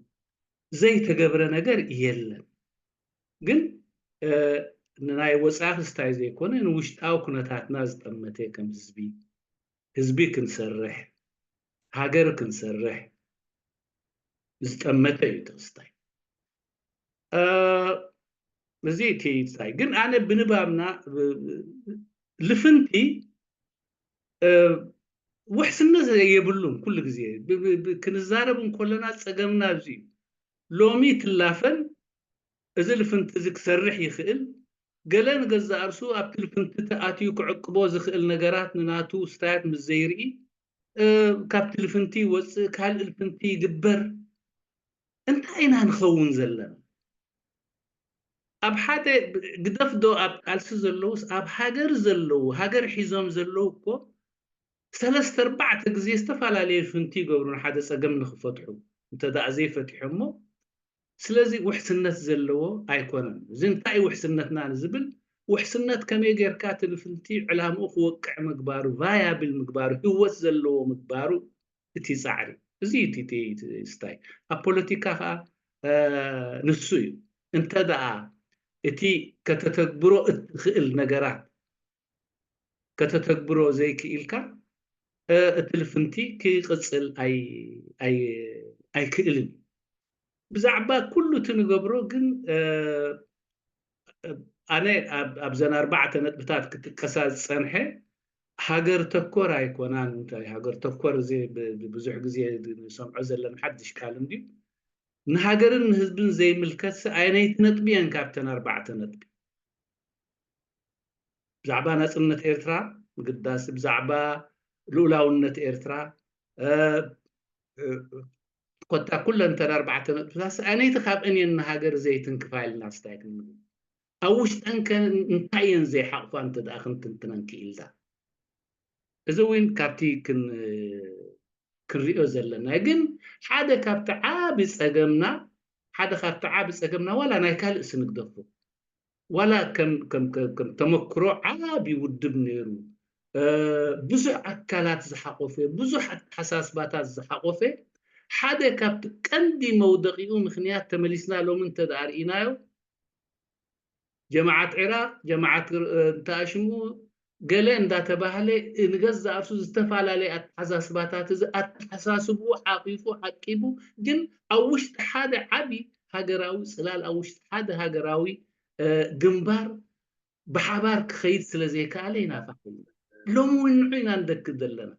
ዘይተገብረ ነገር የለን። ግን ንናይ ወፃኢ ክስታይ ዘይኮነ ንውሽጣዊ ኩነታትና ዝጠመተ ከም ህዝቢ ህዝቢ ክንሰርሕ ሃገር ክንሰርሕ ዝጠመተ እዩ ተክስታይ። እዚ እቲ ታይ ግን ኣነ ብንባብና ልፍንቲ ውሕስነት የብሉን። ኩሉ ግዜ ክንዛረብ እንኮለና ፀገምና እዚ እዩ። ሎሚ ትላፈን እዚ ልፍንቲ እዚ ክሰርሕ ይኽእል ገለ ንገዛእ ርእሱ ኣብቲ ልፍንቲ ኣትዩ ክዕቅቦ ዝኽእል ነገራት ንናቱ ስታያት ምስ ዘይርኢ ካብቲ ልፍንቲ ይወፅእ ካልእ ልፍንቲ ይግበር። እንታይ ኢና ንኸውን ዘለና? ኣብ ሓደ ግደፍ ዶ ኣብ ቃልሲ ዘለውስ ኣብ ሃገር ዘለዉ ሃገር ሒዞም ዘለዉ እኮ ሰለስተ ኣርባዕተ ግዜ ዝተፈላለየ ልፍንቲ ይገብሩ ንሓደ ፀገም ንክፈትሑ። እንተ ደኣ ዘይፈትሖሞ ስለዚ ውሕስነት ዘለዎ ኣይኮነን። እዚ እንታይ ውሕስነትና ንዝብል ውሕስነት ከመይ ጌርካ እቲ ልፍንቲ ዕላምኡ ክወቅዕ ምግባሩ ቫያብል ምግባሩ ህይወት ዘለዎ ምግባሩ እቲ ፃዕሪ እዚ እቲ ስታይ ኣብ ፖለቲካ ከዓ ንሱ እዩ። እንተ ደኣ እቲ ከተተግብሮ እትኽእል ነገራት ከተተግብሮ ዘይክኢልካ እቲ ልፍንቲ ክቕፅል ኣይክእልን። ብዛዕባ ኩሉ እቲ ንገብሮ ግን ኣነ ኣብዘን ኣርባዕተ ነጥብታት ክጥቀሳ ዝፀንሐ ሃገር ተኮር ኣይኮናን። እንታይ ሃገር ተኮር እዚ ብዙሕ ግዜ ንሰምዖ ዘለና ሓድሽ ቃል እንድዩ። ንሃገርን ንህዝብን ዘይምልከት ኣየነይቲ ነጥቢ እየን ካብተን ኣርባዕተ ነጥቢ? ብዛዕባ ናፅነት ኤርትራ ምግዳስ፣ ብዛዕባ ልኡላውነት ኤርትራ ኮታ ኩለን እተን ኣርባዕተ ነጥብታት ኣነይቲ ካብ እኔን ንሃገር ዘይትንክፋ ኢልና ስታይ ክንብል ኣብ ውሽጠን ከ እንታይ እየን ዘይሓቕፋ እንተ ደኣ ክንትንትነን ክኢልና እዚ እውን ካብቲ ክንሪኦ ዘለና ግን ሓደ ካብቲ ዓቢ ጸገምና ሓደ ካብቲ ዓቢ ጸገምና ዋላ ናይ ካልእ ስንግደፉ ዋላ ከም ከም ከም ተመክሮ ዓቢ ውድብ ነይሩ ብዙሕ ኣካላት ዝሓቆፈ ብዙሕ ኣተሓሳስባታት ዝሓቆፈ ሓደ ካብቲ ቀንዲ መውደቂኡ ምክንያት ተመሊስና ሎሚ እንተ ደኣ ርኢናዮ ጀማዓት ዒራቅ ጀማዓት እንተኣሽሙ ገለ እንዳተባህለ ንገዛእ ርእሱ ዝተፈላለየ ኣተሓሳስባታት፣ እዚ ኣተሓሳስብኡ ዓቂፉ ዓቂቡ፣ ግን ኣብ ውሽጢ ሓደ ዓቢ ሃገራዊ ጽላል፣ ኣብ ውሽጢ ሓደ ሃገራዊ ግንባር ብሓባር ክኸይድ ስለ ዘይከኣለ ይናፋቕ። ሎሚ እውን ንዑ ኢና ንደክር ዘለና።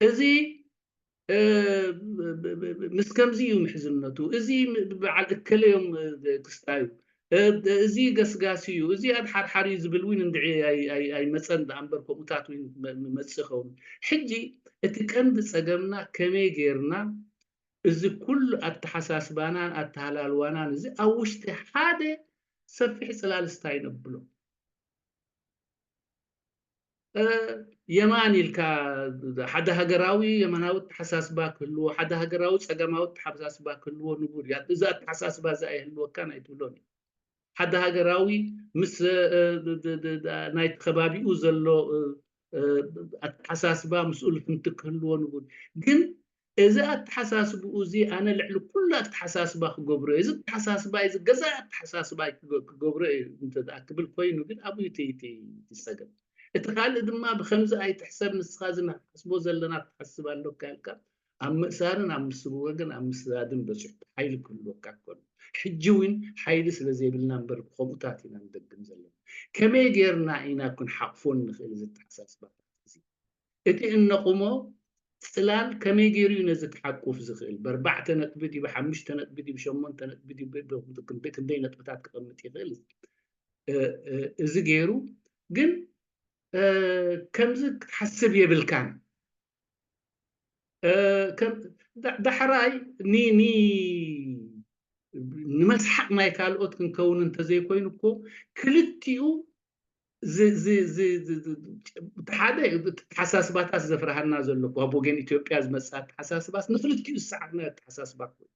እዚ ምስ ከምዚ እዩ ምሕዝነቱ። እዚ በዓል እከለ እዮም ክስታዩ፣ እዚ ገስጋሲ እዩ፣ እዚ ኣድሓርሓር እዩ ዝብል እውን እንድዒ ኣይመፀን። ደኣ እምበር ከምኡታት እውን መፅእ ይኸውን። ሕጂ እቲ ቀንዲ ፀገምና ከመይ ጌርና እዚ ኩሉ ኣተሓሳስባናን ኣተሃላልዋናን እዚ ኣብ ውሽጢ ሓደ ሰፊሕ ፅላል ስታይ ነብሎ። የማን ኢልካ ሓደ ሃገራዊ የማናዊ ኣተሓሳስባ ክህልዎ፣ ሓደ ሃገራዊ ጸጋማዊ ኣተሓሳስባ ክህልዎ ንቡር እዩ። እዚ ኣተሓሳስባ እዚ ኣይህልወካን ኣይትብሎን እዩ። ሓደ ሃገራዊ ምስ ናይቲ ከባቢኡ ዘሎ ኣተሓሳስባ ምስኡ ልፍንቲ ክህልዎ ንቡር። ግን እዚ ኣተሓሳስብኡ እዚ ኣነ ልዕሊ ኩሉ ኣተሓሳስባ ክገብሮ እየ። እዚ ኣተሓሳስባ እዚ ገዛ ኣተሓሳስባ ክገብሮ እየ እንተ ደኣ ክብል ኮይኑ ግን ኣብኡ እቲ እቲ እቲ ጸገም። እቲ ካልእ ድማ ብኸምዚ ኣይትሕሰብ፣ ንስኻ እዚ ንሓስቦ ዘለና ትሓስብ ኣለካ ኢልካ ኣብ ምእሳርን ኣብ ምስግወግን ኣብ ምስዳድን በጺሑ ሓይሊ ክህልወካ እኮ ኣሎ። ሕጂ እውን ሓይሊ ስለ ዘይብልና እምበር ከምኡታት ኢና ንደግም ዘለና። ከመይ ጌርና ኢና ክንሓቕፎ ንኽእል እዚ ኣተሓሳስባታት እዚ? እቲ እነቑሞ ጽላል ከመይ ገይሩ እዩ ነዚ ክሓቁፍ ዝኽእል? ብኣርባዕተ ነጥቢ ድዩ፣ ብሓሙሽተ ነጥቢ ድዩ፣ ብሸሞንተ ነጥቢ ድዩ፣ ብ- ብ- ክንደይ ክንደይ ነጥብታት ክቐምጥ ይኽእል? እ- እ- እዚ ገይሩ ግን እ፣ ከምዚ ክትሓስብ የብልካን። እ፣ ከም ዳ- ዳሕራይ ኒ ኒ ንመስሓቕ ናይ ካልኦት ክንከውን እንተዘይኮይኑ እኮ ክልቲኡ ዝ- ዝ- ዝ- ዝ- ዝ- እቲ ሓደ ተሓሳስባታት ዘፍርሃና ዘሎ ካብ ወገን ኢትዮጵያ ዝመፅእ ኣተሓሳስባስ ንክልቲኡ ዝሰዓርና ኣተሓሳስባ ኮይኑ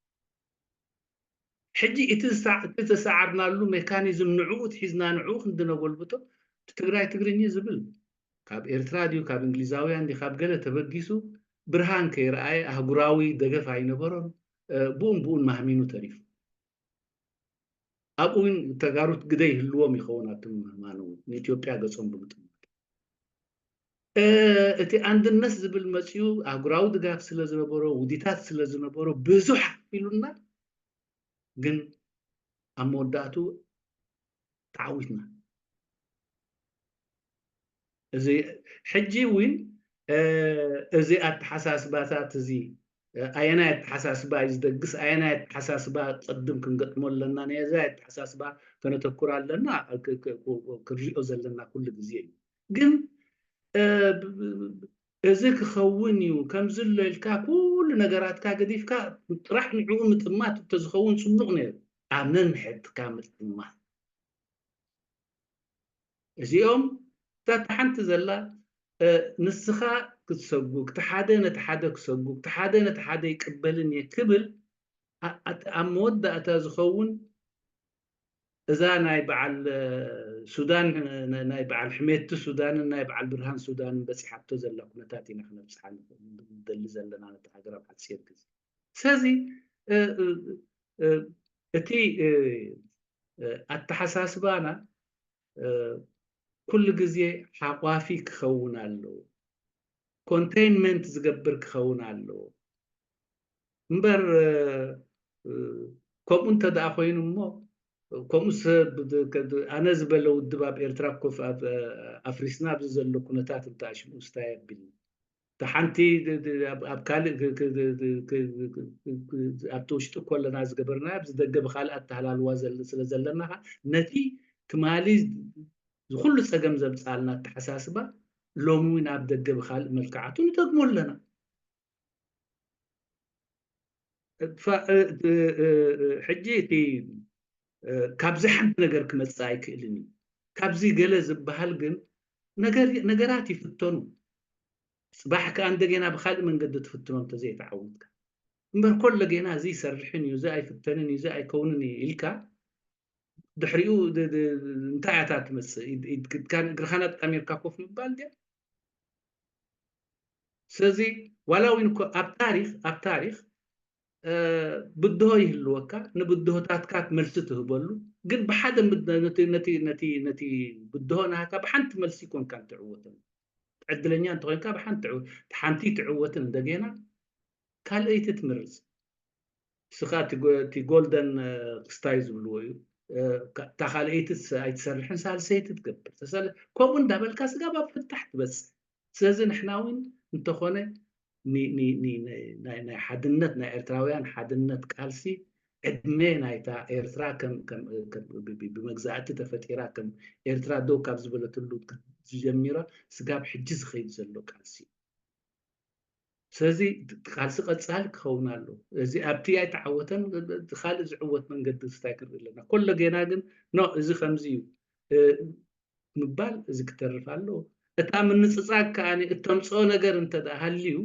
ሕጂ እቲ ዝሰዓ- እቲ ዝተሰዓርናሉ ሜካኒዝም ንዕኡ ትሒዝና ንዕኡ ክንድነጎልብቶ እቲ ትግራይ ትግርኝ ዝብል ካብ ኤርትራ ድዩ ካብ እንግሊዛውያን ድዩ ካብ ገለ ተበጊሱ ብርሃን ከይረኣየ ኣህጉራዊ ደገፍ ኣይነበሮን። እ፣ ብኡን ብኡን ማህሚኑ ተሪፉ። ኣብኡ እውን ተጋሩት ግደ ይህልዎም ይኸውን ኣብቲ ምህማኑ እውን ንኢትዮጵያ ገጾም ብምጥማት። እ፣ እቲ ኣንድነት ዝብል መፅኡ ኣህጉራዊ ድጋፍ ስለ ዝነበሮ ውዲታት ስለ ዝነበሮ ብዙሕ ኢሉና ግን ኣብ መወዳእቱ ተዓዊትና። እዚ ሕጂ እውን እዚ ኣተሓሳስባታት እዚ ኣየናይ ኣተሓሳስባ እዩ ዝደግስ ኣየናይ ኣተሓሳስባ ቅድም ክንገጥሞ ኣለና ነዚ ኣተሓሳስባ ከነተኩር ኣለና ክንሪኦ ዘለና ኩሉ ግዜ እዩ። ግን እዚ ክኸውን እዩ ከምዚ ኣሎ ኢልካ ኩሉ ነገራትካ ገዲፍካ ጥራሕ ንዕኡ ምጥማት እንተዝኸውን ፅቡቕ ነይሩ። ኣብ ነንሕድካ ምጥማት እዚኦም እታ ሓንቲ ዘላ ንስኻ ክትሰጉግ እቲ ሓደ ነቲ ሓደ ክሰጉግ እቲ ሓደ ነቲ ሓደ ይቅበልን እየ ክብል ኣብ መወዳእታ ዝኸውን እዛ ናይ በዓል ሱዳን ናይ በዓል ሕሜቲ ሱዳንን ናይ በዓል ብርሃን ሱዳንን በፂሓቶ ዘላ ኩነታት ኢና ክነብፅሓ ንደሊ ዘለና ነቲ ሃገር ኣብ ሓፂር ግዜ ስለዚ እቲ ኣተሓሳስባና ኩሉ ግዜ ሓቋፊ ክኸውን ኣለዎ። ኮንቴይንመንት ዝገብር ክኸውን ኣለዎ እምበር ከምኡ እንተ ደኣ ኮይኑ እሞ ከምኡ ሰብ ኣነ ዝበለ ውድብ ኣብ ኤርትራ ኮፍ ኣብ ኣፍሪስና ኣብዚ ዘሎ ኩነታት እንተ ኣሽሙ ስታይ ኣቢልና እታ ሓንቲ ኣብ ካልእ ኣብቲ ውሽጢ ኮለና ዝገበርና ኣብዚ ደገ ብካልእ ኣተሃላልዋ ስለ ዘለና ነቲ ትማሊ ዝኩሉ ፀገም ዘምፃልና ኣተሓሳስባ ሎሚ እውን ኣብ ደገ ብካልእ መልክዓቱ ንደግሞ ኣለና ሕጂ እቲ ካብዚ ሓንቲ ነገር ክመፅእ ኣይክእልን እዩ ካብዚ ገለ ዝበሃል ግን ነገራት ይፍተኑ ፅባሕ ከዓ እንደገና ብካልእ መንገዲ ትፍትኖ እንተዘይተዓወትካ እምበር ኮሎ ጌና እዚ ይሰርሕን እዩ እዚ ኣይፍተንን እዩ እዚ ኣይከውንን እዩ ኢልካ ድሕሪኡ እንታይ እያ ትመፅእ እግርኻን ኣጣሚርካ ኮፍ ምባል ድያ ስለዚ ዋላ እውን እኮ ኣብ ታሪክ ኣብ ታሪክ ብድሆ ይህልወካ፣ ንብድሆታትካ መልሲ ትህበሉ። ግን ብሓደ ነቲ ብድሆ ናሃካ ብሓንቲ መልሲ ይኮንካ ትዕወተሉ። ዕድለኛ እንተኮይንካ ብሓንቲ ሓንቲ ትዕወትን እንደገና ካልኣይቲ ትምርፅ። ንስኻ እቲ ጎልደን ክስታይ ዝብልዎ እዩ። እታ ካልኣይቲ ኣይትሰርሕን ሳልሰይቲ ትገብር። ከምኡ እንዳበልካ ስጋብ ኣብ ፍታሕ ትበፅሕ። ስለዚ ንሕና እውን እንተኾነ ናይ ሓድነት ናይ ኤርትራውያን ሓድነት ቃልሲ ዕድመ ናይታ ኤርትራ ብመግዛእቲ ተፈጢራ ከም ኤርትራ ደው ካብ ዝበለትሉ ዝጀሚራ ስጋብ ሕጂ ዝኸይድ ዘሎ ቃልሲ። ስለዚ ቃልሲ ቀጻሊ ክኸውን ኣሎ። እዚ ኣብቲ ኣይተዓወተን ካልእ ዝዕወት መንገዲ ስታይ ክንርኢ ኣለና። ኮሎ ጌና ግን ኖ እዚ ከምዚ እዩ ምባል እዚ ክተርፍ ኣለዎ። እታ ምንጽጻግ ከኣ እተምጽኦ ነገር እንተ ደኣ ሃልዩ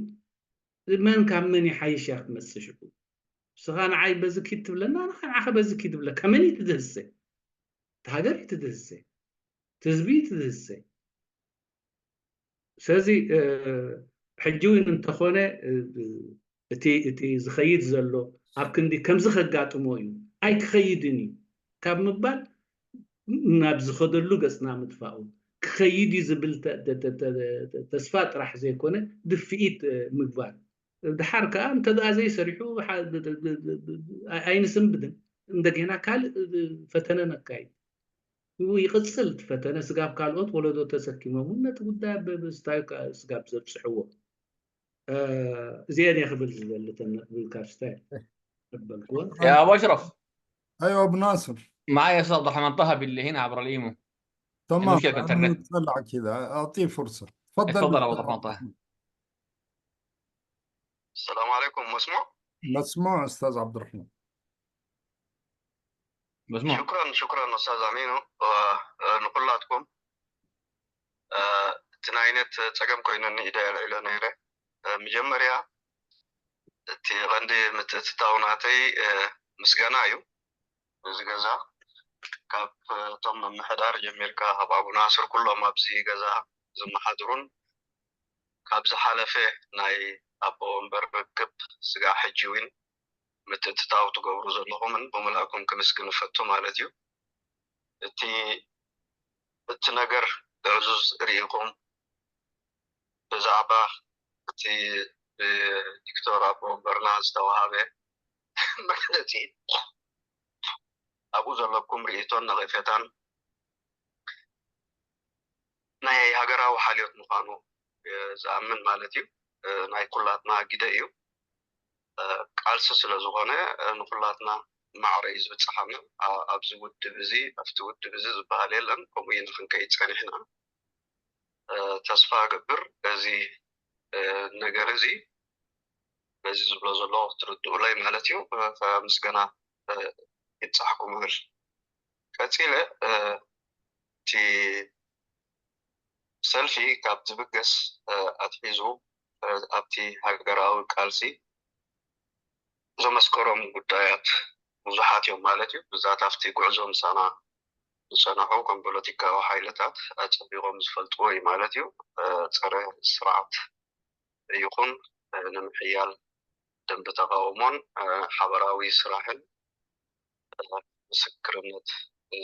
መን ካብ መን ይሓይሽ እያ ክትመጽእ ሽዑ። ንስኻ ንዓይ በዚ ኪድ ትብለና፣ ንኻ ንዓኸ በዚ ኪድ ትብለካ። መን እዩ ትድህሰ? እቲ ሃገር እዩ ትድህሰ። እቲ ህዝቢ እዩ ትድህሰ። ስለዚ ሕጂ እውን እንተኾነ እቲ እቲ ዝኸይድ ዘሎ ኣብ ክንዲ ከምዚ ከጋጥሞ እዩ ኣይክኸይድን እዩ ካብ ምባል ናብ ዝኸደሉ ገጽና ምጥፋኡ ክኸይድ እዩ ዝብል ተስፋ ጥራሕ ዘይኮነ ድፍኢት ምግባር። ድሓር ከኣ እንተ ደኣ ዘይሰሪሑ ኣይንስንብድን፣ እንደገና ካልእ ፈተነ ነካይድ። ይቕጽል እቲ ፈተነ፣ ስጋብ ካልኦት ወለዶ ተሰኪሞም እውን ነቲ ጉዳይ ብስታዩ ስጋብ ዘብጽሕዎ። እዚአን እየ ክብል ዝደሊ ተን ክብል ካብ ስታይ ተበልክወን። يا أبو أشرف ايوه ابو ناصر معايا أستاذ عبد الرحمن طه باللي هنا عبر الإيمو تمام مشكلة في الإنترنت. طلع كذا اعطيه فرصه تفضل تفضل أبو عبد الرحمن طه السلام عليكم مسموع مسموع استاذ عبد الرحمن مسموع شكرا شكرا استاذ امينو ንኩላትኩም እቲ ናይ ኔት ፀገም ኮይኑኒ ኢደ ኣልዒለ ነይረ መጀመርያ እቲ ቀንዲ ምትእትታው ናተይ ምስጋና እዩ እዚ ገዛ ካብ እቶም ምምሕዳር ጀሚርካ ካብ ኣቡነ ኣስር ኩሎም ኣብዚ ገዛ ዝመሓድሩን ካብ ዝሓለፈ ናይ ኣቦ ወንበር ርክብ ስጋዕ ሕጂ እውን ምትእትታው ትገብሩ ዘለኹምን ብምልኣኩም ክምስግን እፈቱ ማለት እዩ። እቲ እቲ ነገር ዕዙዝ ርኢኹም ብዛዕባ እቲ ብዲክቶር ኣቦ ወንበርና ዝተዋሃበ መግለፂ ኣብኡ ዘለኩም ርእይቶን ነቐፌታን ናይ ሃገራዊ ሓልዮት ምዃኑ ዝኣምን ማለት እዩ። ናይ ኩላትና ግደ እዩ። ቃልሲ ስለ ዝኾነ ንኩላትና ማዕረ እዩ ዝበፅሓና። ኣብዚ ውድብ እዚ ኣብቲ ውድብ እዚ ዝበሃል የለን። ከምኡ ኢና ክንከይድ ፀኒሕና። ተስፋ እገብር እዚ ነገር እዚ በዚ ዝብሎ ዘለኹ ክትርድኡለይ ማለት እዩ። ምስጋና ይብፃሕኩም እብል። ቀፂለ እቲ ሰልፊ ካብ ዝብገስ ኣትሒዙ ኣብቲ ሃገራዊ ቃልሲ ዘመስከሮም ጉዳያት ብዙሓት እዮም ማለት እዩ። ብዛት ኣብቲ ጉዕዞ ምሳና ዝፀንሑ ከም ፖለቲካዊ ሓይልታት ኣፀቢቖም ዝፈልጥዎ እዩ ማለት እዩ። ፀረ ስርዓት ይኹን ንምሕያል ደንቢ ተቃውሞን ሓበራዊ ስራሕን ምስክርነት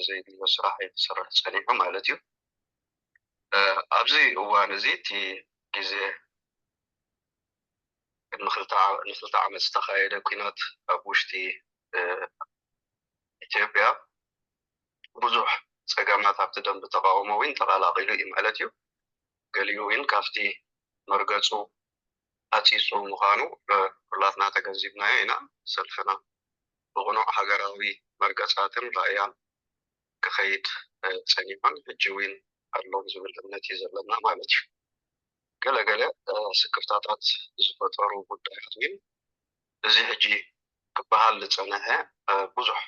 ዘይብሉ ስራሕ እዩ ክሰርሕ ፀኒሑ ማለት እዩ። ኣብዚ እዋን እዚ እቲ ግዜ ቅድሚ ንክልተ ዓመት ዝተካየደ ኲናት ኣብ ውሽጢ ኢትዮጵያ ብዙሕ ፀገማት ኣብቲ ደንቢ ተቃውሞ እውን ተቀላቂሉ እዩ ማለት እዩ። ገሊኡ እውን ካብቲ መርገፁ ኣፂፁ ምዃኑ ኩላትና ተገንዚብናዮ ኢና። ሰልፍና ብቕኑዕ ሃገራዊ መርገፃትን ራእያን ክኸይድ ፀኒሑን ሕጂ እውን ኣሎም ዝብል እምነት እዩ ዘለና ማለት እዩ። ገለገለ ስክፍታታት ዝፈጠሩ ጉዳያት እውን እዚ ሕጂ ክበሃል ዝፀንሐ ብዙሕ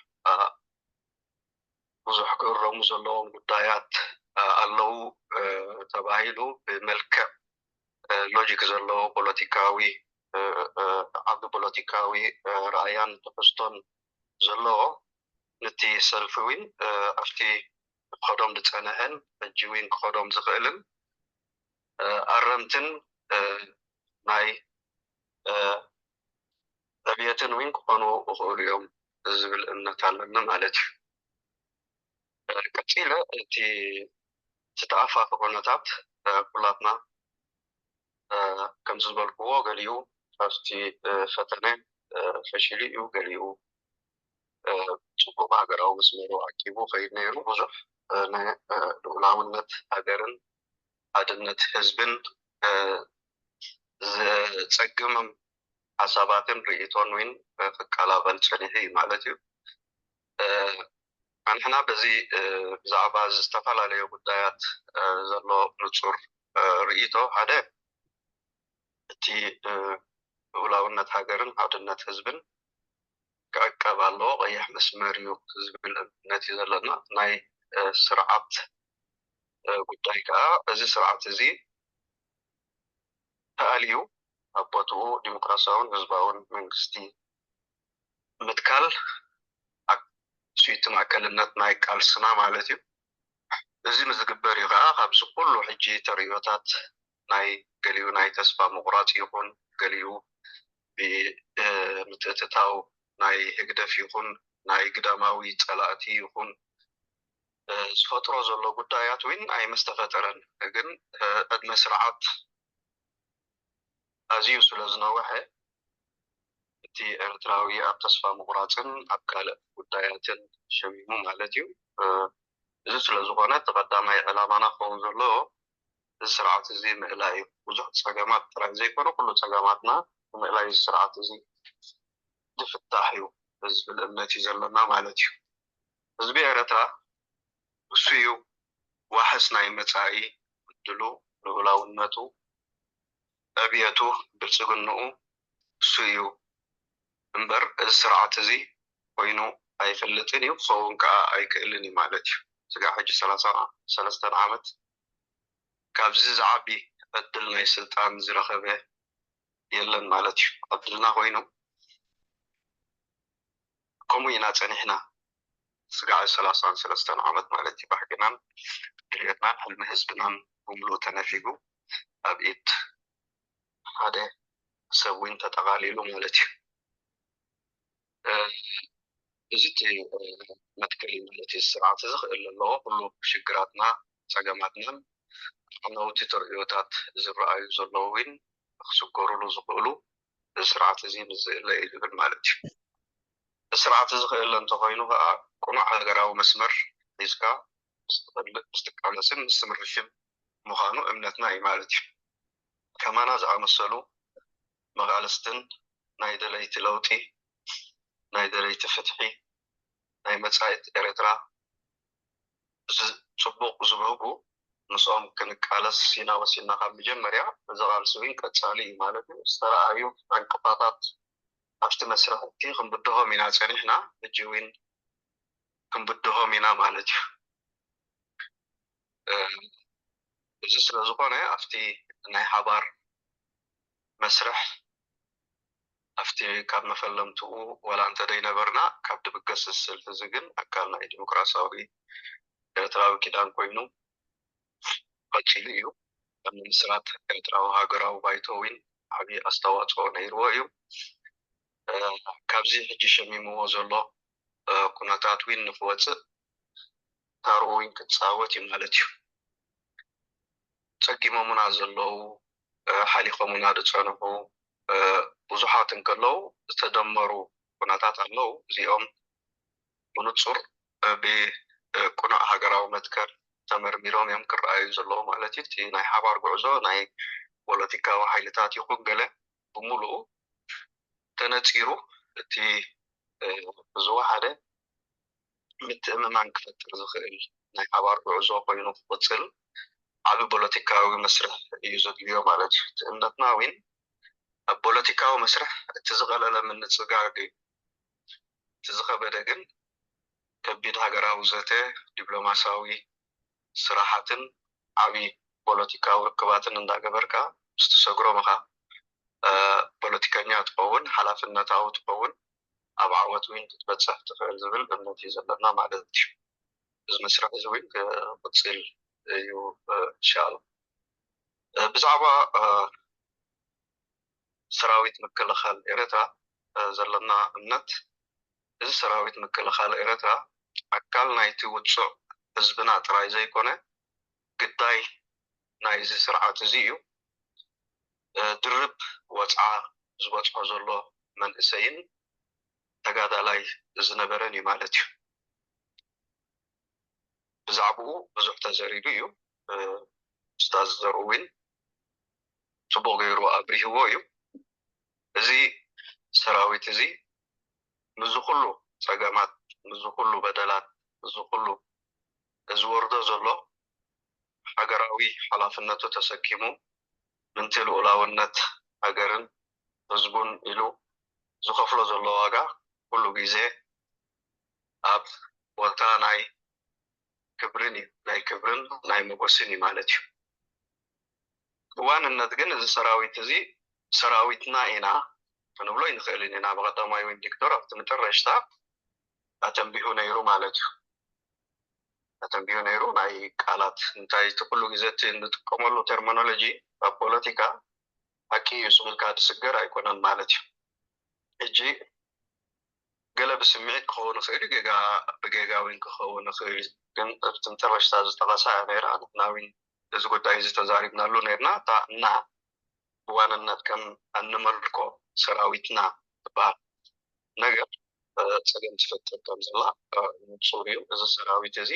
ብዙሕ ክእረሙ ዘለዎም ጉዳያት ኣለዉ ተባሂሉ ብመልክዕ ሎጂክ ዘለዎ ፖለቲካዊ ዓቢ ፖለቲካዊ ራእያን ትሕዝቶን ዘለዎ ንቲ ሰልፊ እውን ኣብቲ ክኸዶም ዝፀንሐን ሕጂ እውን ክኸዶም ዝኽእልን ኣረምትን ናይ ዕብየትን እውን ክኾኑ ይኽእሉ እዮም ዝብል እምነት ኣለኒ ማለት እዩ። ቀፂለ እቲ ዝተኣፋፈ ኩነታት ኩላትና ከም ዝበልክዎ ገሊኡ ኣብቲ ፈተነ ፈሺሉ እዩ፣ ገሊኡ ፅቡቕ ሃገራዊ መስመሩ ዓቂቡ ከይድ ነይሩ። ብዙሕ ንልኡላውነት ሃገርን ሓድነት ህዝብን ዘፀግም ሓሳባትን ርእይቶን እውን ክቀላቐል ፀኒሑ እዩ ማለት እዩ። ኣንሕና በዚ ብዛዕባ ዝተፈላለዩ ጉዳያት ዘሎ ንፁር ርእይቶ ሓደ እቲ ልኡላውነት ሃገርን ሓድነት ህዝብን ክዕቀብ ኣለዎ፣ ቀይሕ መስመር እዩ ዝብል እምነት እዩ ዘለና። ናይ ስርዓት ጉዳይ ከዓ እዚ ስርዓት እዚ ተኣልዩ ኣብ ቦትኡ ዲሞክራሲያውን ህዝባውን መንግስቲ ምትካል ስዊቲ ማእከልነት ናይ ቃልስና ማለት እዩ። እዚ ንዝግበር እዩ ከዓ ካብዚ ኩሉ ሕጂ ተርእዮታት ናይ ገሊኡ ናይ ተስፋ ምቑራፅ ይኹን ገሊኡ ብምትእትታው ናይ ህግደፍ ይኹን ናይ ግዳማዊ ፀላእቲ ይኹን ዝፈጥሮ ዘሎ ጉዳያት እውን ኣይምስተፈጠረን። ግን ዕድመ ስርዓት ኣዝዩ ስለ ዝነውሐ እቲ ኤርትራዊ ኣብ ተስፋ ምቑራፅን ኣብ ካልእ ጉዳያትን ሸሚሙ ማለት እዩ። እዚ ስለ ዝኾነ እቲ ቀዳማይ ዕላማና ክኸውን ዘለዎ እዚ ስርዓት እዚ ምእላይ እዩ። ብዙሕ ፀገማት ጥራይ ዘይኮነ ኩሉ ፀገማትና ብምእላይ እዚ ስርዓት እዚ ዝፍታሕ እዩ ዝብል እምነት እዩ ዘለና ማለት እዩ። ህዝቢ ኤርትራ እሱ እዩ ዋሕስ ናይ መፃኢ ዕድሉ፣ ልኡላውነቱ፣ ዕብየቱ፣ ብልፅግንኡ እሱ እዩ እምበር እዚ ስርዓት እዚ ኮይኑ ኣይፈልጥን እዩ፣ ክኸውን ከዓ ኣይክእልን እዩ ማለት እዩ። ስጋዕ ሕጂ ሰላሳ ሰለስተን ዓመት ካብዚ ዝዓቢ ዕድል ናይ ስልጣን ዝረኸበ የለን ማለት እዩ። ዕድልና ኮይኑ ከምኡ ኢና ፀኒሕና ስጋዕ ሰላሳን ሰለስተን ዓመት ማለት እዩ። ባሕግናን ድልየትናን ሕልሚ ህዝብናን ብምሉእ ተነፊጉ ኣብ ኢድ ሓደ ሰብ እውን ተጠቓሊሉ ማለት እዩ። እዚ እቲ መትከል ማለት እዩ። ስርዓት እዚ ክእል ኣለዎ። ኩሉ ሽግራትና፣ ፀገማትናን ዓነውቲ ተርእዮታት ዝረኣዩ ዘለዉ እውን ክስገሩሉ ዝኽእሉ እዚ ስርዓት እዚ ምስ ዝእለ እዩ ዝብል ማለት እዩ። እዚ ስርዓት እዚ ክእለ እንተኮይኑ ከዓ ቅኑዕ ሃገራዊ መስመር ሒዝካ ምስ ትኸልእ፣ ምስ ትቃለስን ምስ ትምርሽን ምዃኑ እምነትና እዩ ማለት እዩ። ከማና ዝኣመሰሉ መቓልስትን ናይ ደለይቲ ለውጢ፣ ናይ ደለይቲ ፍትሒ፣ ናይ መጻኢት ኤርትራ እዚ ጽቡቕ ዝበህጉ ምስኦም ክንቃለስ ኢና ወሲንና ካብ መጀመርያ። እዚ ቃልሲ እውን ቀጻሊ እዩ ማለት እዩ። ዝተረኣዩ ዕንቅፋታት ኣብቲ መስርሕ እቲ ክንብድሆም ኢና ጸኒሕና፣ ሕጂ እውን ክንብድሆም ኢና ማለት እዩ። እዚ ስለ ዝኾነ ኣብቲ ናይ ሓባር መስርሕ ኣብቲ ካብ መፈለምትኡ ዋላ እንተ ደይነበርና ካብ ድብገስ እዚ ሰልፊ እዚ ግን ኣካል ናይ ዲሞክራሲያዊ ኤርትራዊ ኪዳን ኮይኑ ቀጺሉ እዩ። ኣብ ምምስራት ኤርትራዊ ሃገራዊ ባይቶ እውን ዓብዪ ኣስተዋፅኦ ነይርዎ እዩ። ካብዚ ሕጂ ሸሚምዎ ዘሎ ኩነታት እውን ንክወፅእ ታርኡ እውን ክፃወት እዩ ማለት እዩ። ፀጊሞሙና ዘለዉ፣ ሓሊኾሙና ዝፀንሑ ብዙሓት እንከለዉ ዝተደመሩ ኩነታት ኣለዉ። እዚኦም ብንፁር ብቅኑዕ ሃገራዊ መትከል ተመርሚሮም እዮም ክረኣዩ ዘለዉ ማለት እዩ። እቲ ናይ ሓባር ጉዕዞ ናይ ፖለቲካዊ ሓይልታት ይኹን ገለ ብምሉኡ ተነፂሩ እቲ ብዝወሓደ ምትእምማን ክፈጥር ዝኽእል ናይ ሓባር ጉዕዞ ኮይኑ ክቕፅል ዓቢ ፖለቲካዊ መስርሕ እዩ ዘድልዮ ማለት እዩ። እቲ እምነትና እውን ኣብ ፖለቲካዊ መስርሕ እቲ ዝቐለለ ምንጽጋግ እዩ። እቲ ዝኸበደ ግን ከቢድ ሃገራዊ ዘተ፣ ዲፕሎማሲያዊ ስራሓትን ዓቢ ፖለቲካዊ ርክባትን እንዳገበርካ ምስ ትሰግሮም ኢኻ ፖለቲከኛ ትኸውን፣ ሓላፍነታዊ ትኸውን፣ ኣብ ዓወት እውን ክትበፅሕ ትኽእል ዝብል እምነት እዩ ዘለና ማለት እዩ። እዚ መስርሕ እዚ እውን ክቕፅል እዩ እንሻላ። ብዛዕባ ሰራዊት ምክልኻል ኤርትራ ዘለና እምነት፣ እዚ ሰራዊት ምክልኻል ኤርትራ ኣካል ናይቲ ውጹዕ ህዝብና ጥራይ ዘይኮነ፣ ግዳይ ናይዚ ስርዓት እዚ እዩ። ድርብ ወጽዓ ዝበጽሖ ዘሎ መንእሰይን ተጋዳላይ ዝነበረን እዩ ማለት እዩ። ብዛዕባኡ ብዙሕ ተዘሪቡ እዩ። ኡስታዝ ዘርኡዊን ጽቡቕ ገይሩ ኣብሪህዎ እዩ። እዚ ሰራዊት እዚ ምስዚ ኩሉ ጸገማት፣ ምስዚ ኩሉ በደላት፣ ምስዚ ኩሉ ዝወርዶ ዘሎ ሃገራዊ ሓላፍነቱ ተሰኪሙ ምንቲ ልኡላውነት ሃገርን ህዝቡን ኢሉ ዝኸፍሎ ዘሎ ዋጋ ኩሉ ግዜ ኣብ ቦታ ናይ ክብርን እዩ፣ ናይ ክብርን ናይ ሞጎስን እዩ ማለት እዩ። ብዋንነት ግን እዚ ሰራዊት እዚ ሰራዊትና ኢና ክንብሎ ይንኽእልን ኢና። ብቐዳማይ ዊን ዲክቶር ኣብቲ መጨረሽታ ኣተንቢሁ ነይሩ ማለት እዩ። ኣተንቢሁ ነይሩ ናይ ቃላት እንታይ እቲ ኩሉ ግዜ እቲ እንጥቀመሉ ተርሚኖሎጂ ኣብ ፖለቲካ ሓቂ እዩ ስምልካ ትስገር ኣይኮነን ማለት እዩ። ሕጂ ገለ ብስምዒት ክኸውን ይኽእል እዩ፣ ጌጋ ብጌጋ እውን ክኸውን ይኽእል እዩ። ግን ኣብቲ መጨረሽታ ዝጠቐሳ እያ ነይራ። ንሕና እውን እዚ ጉዳይ እዚ ተዛሪብናሉ ነይርና። እታ እና ብዋንነት ከም እንመልኮ ሰራዊትና ትበሃል ነገር ጸገም ትፈጥር ከም ዘላ ንጹር እዩ። እዚ ሰራዊት እዚ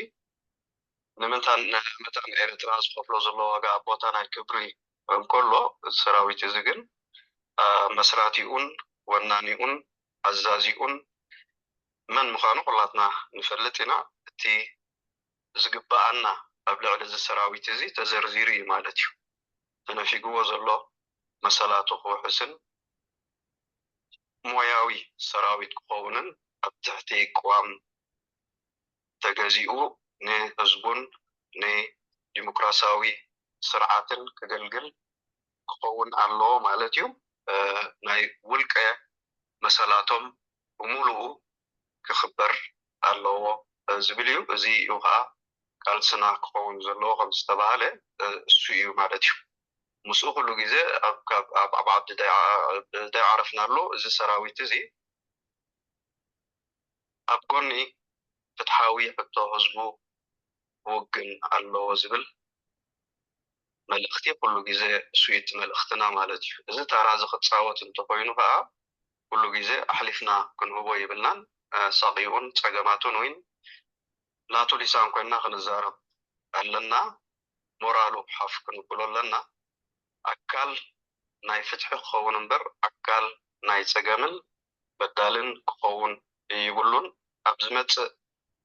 ንምንታን ንመታን ኤርትራ ዝኸፍሎ ዘሎ ዋጋ ኣብ ቦታ ናይ ክብሪ እንከሎ፣ እዚ ሰራዊት እዚ ግን መስራቲኡን ወናኒኡን ኣዛዚኡን መን ምዃኑ ኩላትና ንፈልጥ ኢና። እቲ ዝግበኣና ኣብ ልዕሊ እዚ ሰራዊት እዚ ተዘርዚሩ እዩ ማለት እዩ። ተነፊግዎ ዘሎ መሰላቱ ክውሕስን ሞያዊ ሰራዊት ክኸውንን ኣብ ትሕቲ ቅዋም ተገዚኡ ንህዝቡን ንዲሞክራሲያዊ ስርዓትን ክገልግል ክኸውን ኣለዎ ማለት እዩ። ናይ ውልቀ መሰላቶም ብምሉኡ ክኽበር ኣለዎ ዝብል እዩ። እዚ እዩ ከዓ ቃልስና ክኸውን ዘለዎ ከም ዝተባሃለ እሱ እዩ ማለት እዩ። ምስኡ ኩሉ ግዜ ኣብ ዓዲ ደይዓረፍናሉ እዚ ሰራዊት እዚ ኣብ ጎኒ ፍትሓዊ ሕቶ ህዝቡ ክውግን ኣለዎ ዝብል መልእኽቲ ኩሉ ግዜ ስዊት መልእኽትና ማለት እዩ። እዚ ታራ እዚ ክፃወት እንተኮይኑ ከዓ ኩሉ ግዜ ኣሕሊፍና ክንህቦ ይብልናን ሳቂኡን ፀገማቱን ወይን ናቱ ሊሳን ኮይንና ክንዛረብ ኣለና። ሞራሉ ሓፍ ክንብሎ ኣለና። ኣካል ናይ ፍትሒ ክኸውን እምበር ኣካል ናይ ፀገምን በዳልን ክኸውን ይብሉን። ኣብ ዝመፅእ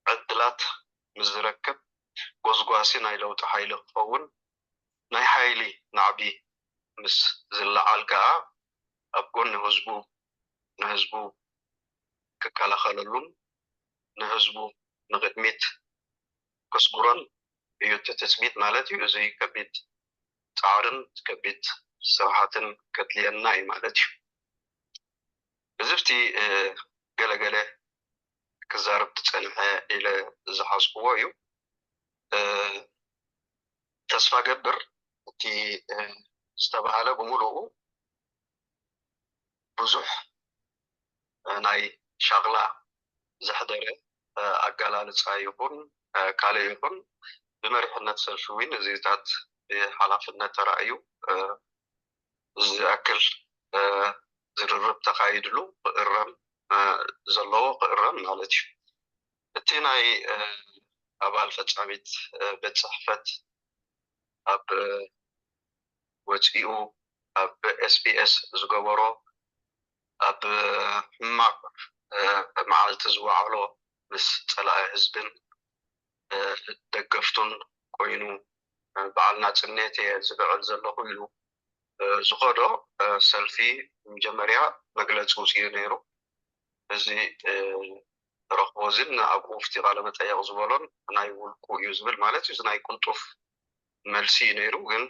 ዕድላት ምስ ዝረክብ ጎስጓሲ ናይ ለውጢ ሓይሊ ክኸውን ናይ ሓይሊ ናዕቢ ምስ ዝለዓል ከዓ ኣብ ጎኒ ህዝቡ ንህዝቡ ክከላኸለሉን ንህዝቡ ንቕድሚት ከስጉሮን እዩ እቲ ትፅቢት ማለት እዩ። እዚ ከቢድ ፃዕርን ከቢድ ስራሓትን ከድልየና እዩ ማለት እዩ። እዚ ብቲ ገለገለ ክዛረብ ትፀንሐ ኢለ ዝሓዝክዎ እዩ። ተስፋ ገብር እቲ ዝተባሃለ ብምሉኡ ብዙሕ ናይ ሻቕላ ዘሕደረ ኣገላልፃ ይኹን ካልእ ይኹን ብመሪሕነት ሰልፊ እውን እዚታት ብሓላፍነት ተራእዩ ዝኣክል ዝርርብ ተኻይድሉ ክእረም ዘለዎ ክእረም ማለት እዩ። እቲ ናይ ኣባል ፈጻሚት ቤት ጽሕፈት ኣብ ወጺኡ ኣብ ኤስቢኤስ ዝገበሮ ኣብ ሕማቕ መዓልቲ ዝወዓሎ ምስ ጸላኢ ህዝብን ደገፍቱን ኮይኑ በዓል ናጽነት እየ ዝበዕል ዘለኹ ኢሉ ዝኸዶ ሰልፊ መጀመርያ መግለፂ ውፅኡ ነይሩ። እዚ ረኽቦ እዚን ኣብኡ ፍቲ ቃለ መጠየቕ ዝበሎን ናይ ውልቁ እዩ ዝብል ማለት እዩ። እዚ ናይ ቅልጡፍ መልሲ እዩ ነይሩ። ግን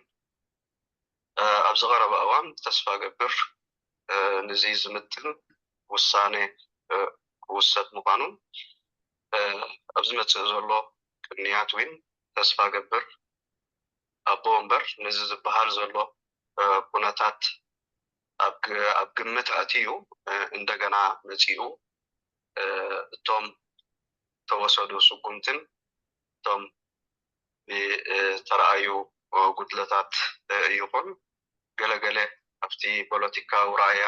ኣብዚ ቀረባ እዋን ተስፋ ገብር ንዚ ዝምጥን ውሳነ ክውሰድ ምዃኑን ኣብ ዝመፅእ ዘሎ ቅንያት እውን ተስፋ ገብር ኣቦ እምበር ነዚ ዝበሃል ዘሎ ኩነታት ኣብ ግ- ኣብ ግምት ኣትዩ፣ እ፣ እንደገና መጺኡ፣ እ፣ እቶም ተወሰዱ ስጉምትን እቶም ዝተረኣዩ ጉድለታት ይኹን ገለገለ ኣብቲ ፖለቲካዊ ራእያ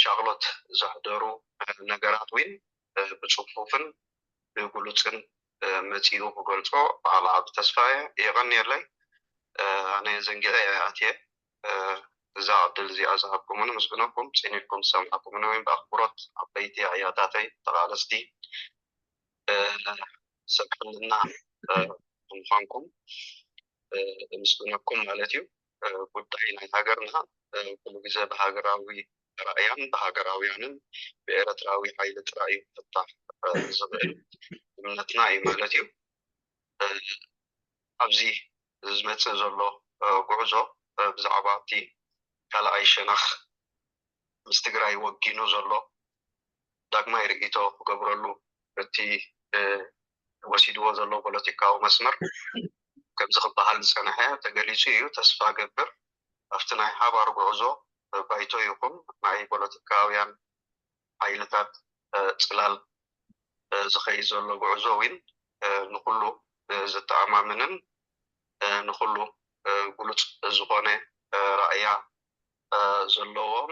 ሻቕሎት ዘሕደሩ ነገራት እውን ብፅፉፍን ብግሉፅን መፂኡ ክገልፆ ብዓል ዓቢ ተስፋ እየ። የቐንየለይ። ኣነ ዘንጊዐ እየ ኣትየ። እዛ ዕድል እዚኣ ዝሃብኩምኒ ምስግነኩም፣ ፅን ኢልኩም ዝሰማዕኩምኒ እውን ብኣኽብሮት ዓበይቲ ኣያታተይ ተቓለስቲ ሰብ ሕልና ብምዃንኩም ምስግነኩም ማለት እዩ። ጉዳይ ናይ ሃገርና ኩሉ ግዜ ብሃገራዊ ራእያን ብሃገራውያንን ብኤርትራዊ ሓይሊ ጥራይ እዩ ክፍታሕ ዝኽእል እምነትና እዩ ማለት እዩ። ኣብዚ ዝመጽእ ዘሎ ጉዕዞ ብዛዕባ እቲ ካልኣይ ሸነኽ ምስ ትግራይ ወጊኑ ዘሎ ዳግማይ ርእይቶ ክገብረሉ እቲ ወሲድዎ ዘሎ ፖለቲካዊ መስመር ከምዚ ክበሃል ዝጸንሐ ተገሊጹ እዩ። ተስፋ ገብር ኣብቲ ናይ ሓባር ጉዕዞ ባይቶ ይኹን ናይ ፖለቲካውያን ሓይልታት ጽላል ዝኸይድ ዘሎ ጉዕዞ እውን ንኩሉ ዘተኣማምንን ንኩሉ ግሉጽ ዝኾነ ራእያ ዘለዎም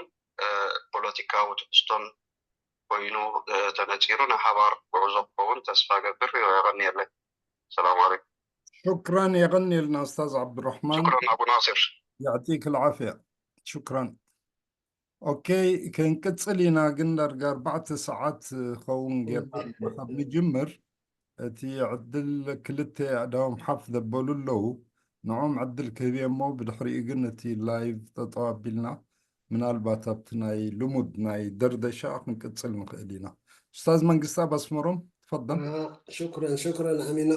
ፖለቲካዊ ትሕዝቶን ኮይኑ ተነጺሩ ናይ ሓባር ጉዕዞ ክኸውን ተስፋ ገብር። የቐንየለይ። ሰላም ዓለይኩም። شكرا፣ የቐንየልና ኡስታዝ ዓብዱራሕማን። ሽክረን ኣቡ ናስር። يعطيك العافية. شكرا. ኦኬ፣ ክንቅጽል ኢና፣ ግን ዳርጋ ኣርባዕተ ሰዓት ኸውን ጌርና ካብ ንጅምር። እቲ ዕድል ክልተ ኣእዳዎም ሓፍ ዘበሉ ኣለዉ፣ ንዕኦም ዕድል ክህብ እየ እሞ ብድሕሪኡ ግን እቲ ላይቭ ጠጠው ኣቢልና ምናልባት ኣብቲ ናይ ልሙድ ናይ ደርደሻ ክንቅጽል ንኽእል ኢና። ኡስታዝ መንግስቲ ኣብ ኣስመሮም ትፈደል። ሽክረን ሽክረን ኣሚና።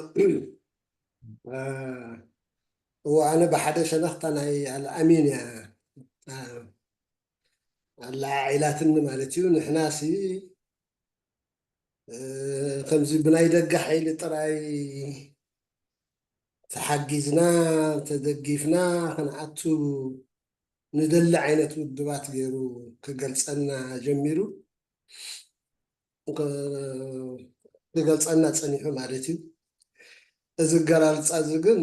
እዎ ኣነ ብሓደ ሸነኽታ ናይ ኣልኣሚን እያ ኣላዓዒላትኒ ማለት እዩ። ንሕና ሲ ከምዚ ብናይ ደገ ሓይሊ ጥራይ ተሓጊዝና ተደጊፍና ክንኣቱ ንደሊ ዓይነት ውድባት ገይሩ ክገልፀና ጀሚሩ። ክገልፀና ፀኒሑ ማለት እዩ። እዚ ኣገላልፃ እዚ ግን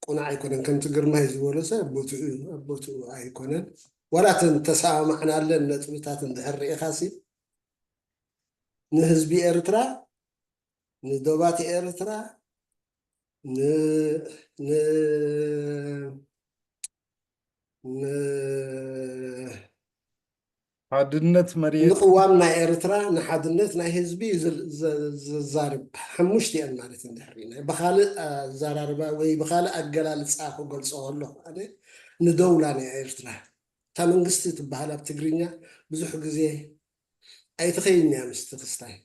ቁኑዕ ኣይኮነን። ከምቲ ግርማይ ዝበሎ ሰብ ኣብ ቦትኡ እዩ፣ ኣብ ቦትኡ ኣይኮነን። ዋላ እተን ተሰማማዕናለን ነጥብታት እንድሕር ርኢኻሲ ንህዝቢ ኤርትራ፣ ንዶባት ኤርትራ፣ ን ን ን ሓድነት መሬት ንቅዋም ናይ ኤርትራ ንሓድነት ናይ ህዝቢ እዩ ዝል- ዘ- ዘዛርብ። ሓሙሽቲኣን ማለት እንድሕር ርኢና ብካልእ ኣዘራርባ ወይ ብካልእ ኣገላልፃ ክገልፆ ከለኹ ኣነ ንደውላ ናይ ኤርትራ እታ መንግስቲ ትበሃል ኣብ ትግርኛ ብዙሕ ግዜ ኣይትኸይድን እያ ምስቲ ክስታይ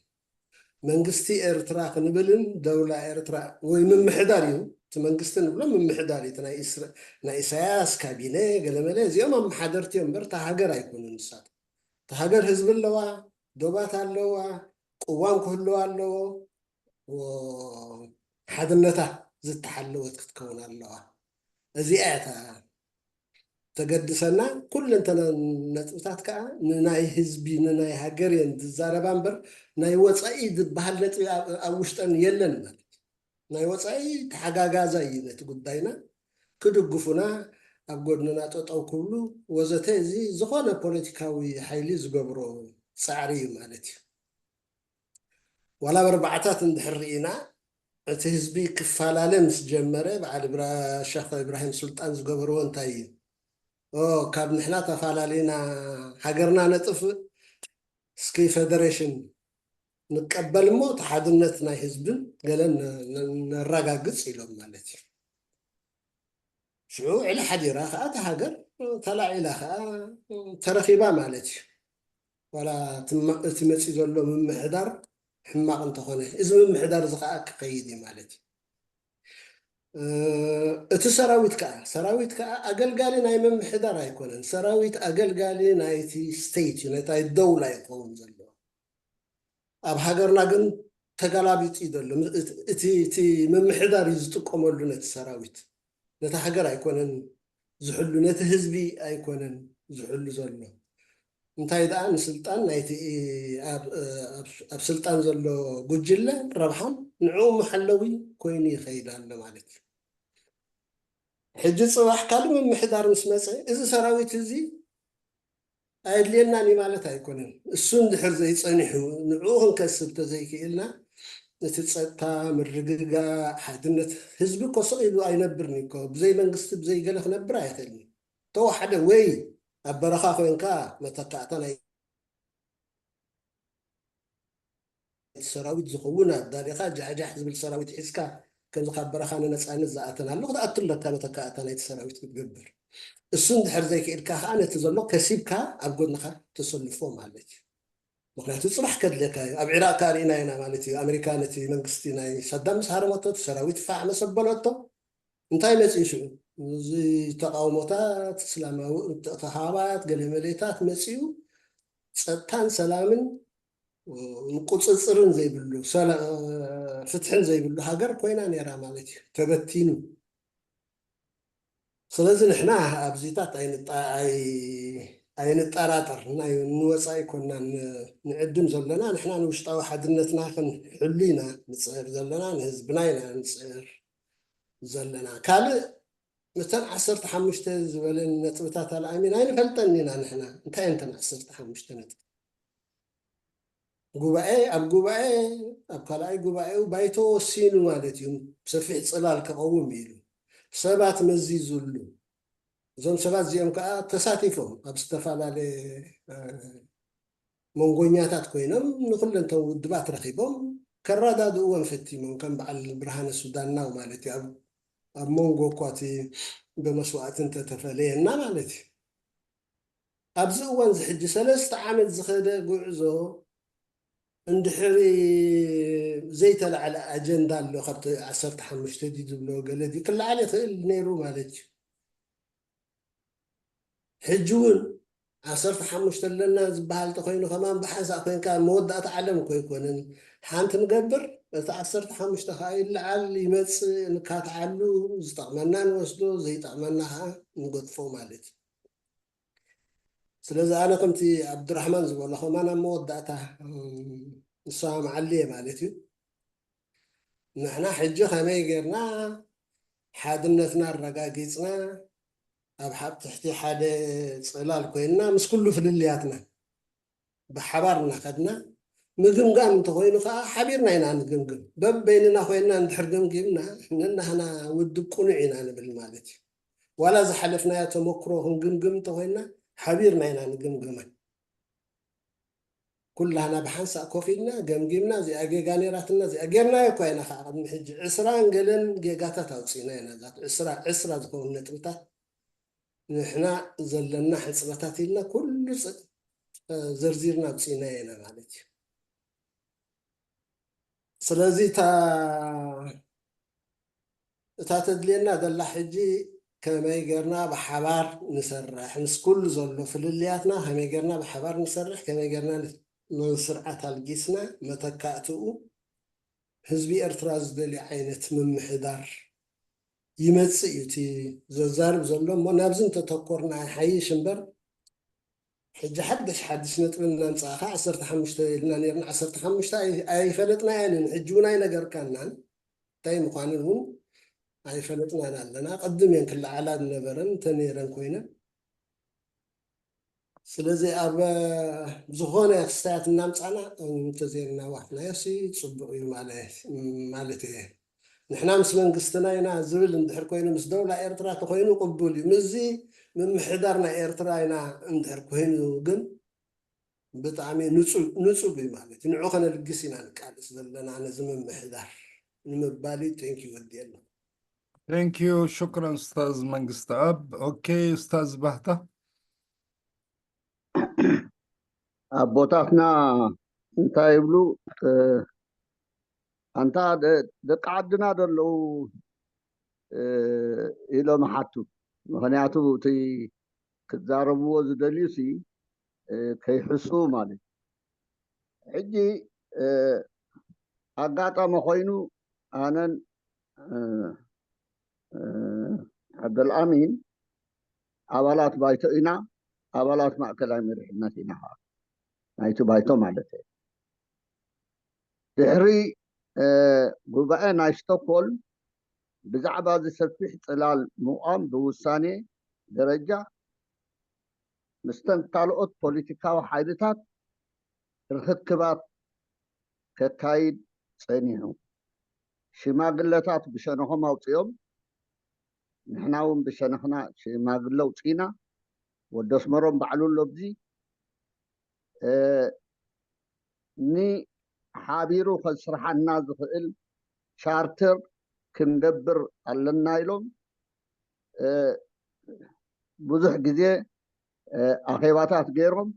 መንግስቲ ኤርትራ ክንብልን ደውላ ኤርትራ ወይ ምምሕዳር እዩ እቲ መንግስቲ ንብሎ ምምሕዳር እዩ ናይ ኢሳያስ ካቢነ ገለመለ እዚኦም ኣመሓደርቲ እዮም እምበር እታ ሃገር ኣይኮኑን ንሳት እታ ሃገር ህዝቢ ኣለዋ ዶባት ኣለዋ ቅዋም ክህልዋ ኣለዎ ሓድነታ ዝተሓለወት ክትከውን ኣለዋ እዚኣ እያ ተገድሰና ኩለንተና ነጥብታት ከዓ ንናይ ህዝቢ ንናይ ሃገር እየን ዝዛረባ እምበር ናይ ወፃኢ ዝበሃል ነጥቢ ኣብ ውሽጠን የለን ማለት ናይ ወፃኢ ተሓጋጋዛይ እዩ ነቲ ጉዳይና ክድግፉና ኣብ ጎድንና ጠጠው ክብሉ ወዘተ እዚ ዝኾነ ፖለቲካዊ ሓይሊ ዝገብሮ ፃዕሪ እዩ ማለት እዩ ዋላ በርባዕታት እንድሕር ርኢና እቲ ህዝቢ ክፈላለ ምስ ጀመረ በዓል ሸኽ ኢብራሂም ሱልጣን ዝገበርዎ እንታይ እዩ ካብ ንሕና ተፈላለና ሃገርና ነጥፍእ እስኪ ፌደሬሽን ንቀበል እሞ እቲ ሓድነት ናይ ህዝብን ገለን ነረጋግፅ ኢሎም ማለት እዩ ሽዑ ዕሊ ሓዲራ ከዓ እታ ሃገር ተላዒላ ከዓ ተረኪባ ማለት እዩ ዋላ እቲ መፂ ዘሎ ምምሕዳር ሕማቕ እንተኾነ እዚ ምምሕዳር እዚ ከዓ ክኸይድ እዩ ማለት እዩ እቲ ሰራዊት ከዓ ሰራዊት ከዓ ኣገልጋሊ ናይ ምምሕዳር ኣይኮነን ሰራዊት ኣገልጋሊ ናይቲ ስቴት እዩ ነታይ ደውላ ይኸውን ዘለዎ ኣብ ሃገርና ግን ተጋላቢጡ እዩ ዘሎ እቲ ምምሕዳር እዩ ዝጥቀመሉ ነቲ ሰራዊት ነቲ ሃገር ኣይኮነን ዝሕሉ ነቲ ህዝቢ ኣይኮነን ዝሕሉ ዘሎ። እንታይ ደኣ ንስልጣን ናይቲ ኣብ ኣብ ስልጣን ዘሎ ጉጅለ ረብሓን ንዕኡ መሓለዊ ኮይኑ ይኸይድ ኣሎ ማለት እዩ። ሕጂ ጽባሕ ካልእ ምምሕዳር ምስ መጸ እዚ ሰራዊት እዚ ኣየድልየናን እዩ ማለት ኣይኮነን። እሱ እንድሕር ዘይጸኒሑ ንዕኡ ክንከስብ ተዘይክኢልና እቲ ጸጥታ፣ ምርግጋእ፣ ሓድነት ህዝቢ እኮ ስቕ ኢሉ ኣይነብርን እዩ እኮ። ብዘይ መንግስቲ ብዘይ ገለ ክነብር ኣይኽእልን እዩ። ተወሓደ ወይ ኣብ በረኻ ኮይንካ መተካእታ ናይ ሰራዊት ዝኸውን ኣዳሊኻ ጃሕጃሕ ዝብል ሰራዊት ሒዝካ ከምዚ ካብ በረኻ ንነፃነት ዝኣተናሉ ክትኣቱ ኣለካ መተካእታ ናይቲ ሰራዊት ክትገብር። እሱ እንድሕር ዘይክእልካ ከዓ ነቲ ዘሎ ከሲብካ ኣብ ጎንኻ ተሰልፎ ማለት እዩ። ምክንያቱ ፅባሕ ከድለካ እዩ። ኣብ ዒራቅ ከዓ ርኢና ኢና ማለት እዩ። ኣሜሪካ ነቲ መንግስቲ ናይ ሳዳም ምስ ሃረመቶ እቲ ሰራዊት ፋዕ መሰበለቶ እንታይ መፅኡ ሽዑ? እዚ ተቃውሞታት እስላማዊ ምትእኽኻባት ገለመሌታት መፅኡ ፀጥታን ሰላምን ቁፅፅርን ዘይብሉ ፍትሕን ዘይብሉ ሃገር ኮይና ነይራ ማለት እዩ። ተበቲኑ። ስለዚ ንሕና ኣብዚታት ኣይንጠራጠር። ናይ ንወፃኢ ኮና ንዕድም ዘለና ንሕና ንውሽጣዊ ሓድነትና ክንሕሉ ኢና ንፅዕር ዘለና፣ ንህዝብና ኢና ንፅዕር ዘለና። ካልእ ምተን ዓሰርተ ሓሙሽተ ዝበለን ነጥብታት ኣልኣሚን ኣይንፈልጠን ኢና ንሕና። እንታይ እተን ዓሰርተ ሓሙሽተ ነጥቢ? ጉባኤ ኣብ ጉባኤ ኣብ ካልኣይ ጉባኤኡ ባይቶ ወሲኑ ማለት እዩ። ሰፊሕ ጽላል ክቐውም ኢሉ ሰባት መዚዙሉ። እዞም ሰባት እዚኦም ከዓ ተሳቲፎም ኣብ ዝተፈላለየ መንጎኛታት ኮይኖም ንኩለንተን ውድባት ረኺቦም ከረዳድእዎም ፈቲሞም ከም በዓል ብርሃነ ሱዳናው ማለት እዩ። ኣብ መንጎ እኳ እቲ ብመስዋእቲ እንተተፈለየና ማለት እዩ። ኣብዚ እዋን እዚ ሕጂ ሰለስተ ዓመት ዝኸደ ጉዕዞ እንድሕሪ ዘይተላዕለ ኣጀንዳ ኣሎ ካብቲ ዓሰርተ ሓሙሽተ ድዩ ዝብሎ ገለ ድዩ ክለዓል ይኽእል ነይሩ ማለት እዩ። ሕጂ እውን ዓሰርተ ሓሙሽተ ኣለና ዝበሃል ተኮይኑ ከማን ብሓንሳእ ኮይንካ መወዳእታ ዓለም እኮ ኣይኮነን። ሓንቲ ንገብር፣ እቲ ዓሰርተ ሓሙሽተ ከዓ ይለዓል ይመፅእ፣ ንካትዓሉ፣ ዝጠቕመና ንወስዶ፣ ዘይጠቕመና ከዓ ንገድፎ ማለት እዩ። ስለዚ ኣነ ከምቲ ዓብዱራሕማን ዝበሎ ከማን ኣብ መወዳእታ ንሰማምዓሉ እየ ማለት እዩ። ንሕና ሕጂ ከመይ ጌርና ሓድነትና ኣረጋጊፅና ኣብ ሓብ ትሕቲ ሓደ ፅላል ኮይንና ምስ ኩሉ ፍልልያትና ብሓባር እናኸድና ምግምጋም እንተኮይኑ ከዓ ሓቢርና ኢና ንግምግም። በበይንና ኮይንና እንድሕር ገምጊምና ንናህና ውድብ ቁኑዕ ኢና ንብል ማለት እዩ። ዋላ ዝሓለፍናዮ ተመክሮ ክንግምግም እንተኮይንና ሓቢርና ኢና ንግምግመን። ኩላህና ብሓንሳእ ኮፍ ኢልና ገምጊምና እዚኣ ጌጋ ነይራትና እዚኣ ጌርናዮ እኳ ኢና ከዓ ቅድሚ ሕጂ ዕስራን ገለን ጌጋታት ኣውፂእና ኢና እዛ ዕስራ ዕስራ ዝኸውን ነጥብታት ንሕና ዘለና ሕፅረታት ኢልና ኩሉ ዘርዚርና ኣውፂእናዮ ኢና ማለት እዩ። ስለዚ እታ እታ ተድልየና ዘላ ሕጂ ከመይ ጌርና ብሓባር ንሰርሕ ምስ ኩሉ ዘሎ ፍልልያትና ከመይ ጌርና ብሓባር ንሰርሕ ከመይ ጌርና ንስርዓት ኣልጊስና መተካእትኡ ህዝቢ ኤርትራ ዝደልዮ ዓይነት ምምሕዳር ይመፅእ እዩ እቲ ዘዛርብ ዘሎ እሞ ናብዚ እንተተኮርና ይሓይሽ እምበር ሕጂ ሓድሽ ሓድሽ ነጥቢ እናምፃእኻ ዓሰርተ ሓሙሽተ ኢልና ነርና ዓሰርተ ሓሙሽተ ኣይፈለጥናየንን ሕጂ እውን ኣይነገርካናን እንታይ ምዃንን እውን ኣይፈለጥናን ኣለና። ቅድም እየን ክለዓላ ዝነበረን እንተነይረን ኮይነን ስለዚ ኣብ ዝኾነ ክስታያት እናምፃና እንተዘየናዋሕናዮ ሲ ፅቡቅ እዩ ማለት እየ። ንሕና ምስ መንግስትና ኢና ዝብል እንድሕር ኮይኑ ምስ ደውላ ኤርትራ ተኮይኑ ቅቡል እዩ። ምስዚ ምምሕዳር ናይ ኤርትራ ኢና እንድሕር ኮይኑ ግን ብጣዕሚ ንፁግ እዩ ማለት እዩ። ንዑ ከነልግስ ኢና ንቃልስ ዘለና ነዚ ምምሕዳር ንምባል እዩ። ቴንኪ ወዲ ኣለኹ። ቴንኪዩ ሽክረን ኡስታዝ መንግስቲ ኣብ ኦኬ ኡስታዝ ባህታ ኣቦታትና እንታይ ይብሉ ኣንታ ደቂ ዓድና ዘለዉ ኢሎም ሓቱ ምክንያቱ እቲ ክዛረብዎ ዝደልዩ ሲ ከይሕሱ ማለት ሕጂ ኣጋጣሚ ኮይኑ ኣነን ዓብደልኣሚን ኣባላት ባይቶ ኢና ኣባላት ማእከላይ መሪሕነት ኢና ኸዓ፣ ናይቲ ባይቶ ማለት እዩ። ድሕሪ ጉባኤ ናይ ስቶክሆልም ብዛዕባ እዚ ሰፊሕ ፅላል ምቋም ብውሳኔ ደረጃ ምስተን ካልኦት ፖለቲካዊ ሓይልታት ርኽክባት ከካይድ ጸኒሑ። ሽማግለታት ብሸነኾም ኣውጺኦም፣ ንሕና እውን ብሸነኽና ሽማግለ ኣውጺእና። ወዲ ኣስመሮም ባዕሉ ኣሎ ኣብዚ። ንሓቢሩ ከስርሓና ዝኽእል ቻርተር ክንገብር ኣለና ኢሎም ብዙሕ ግዜ ኣኼባታት ገይሮም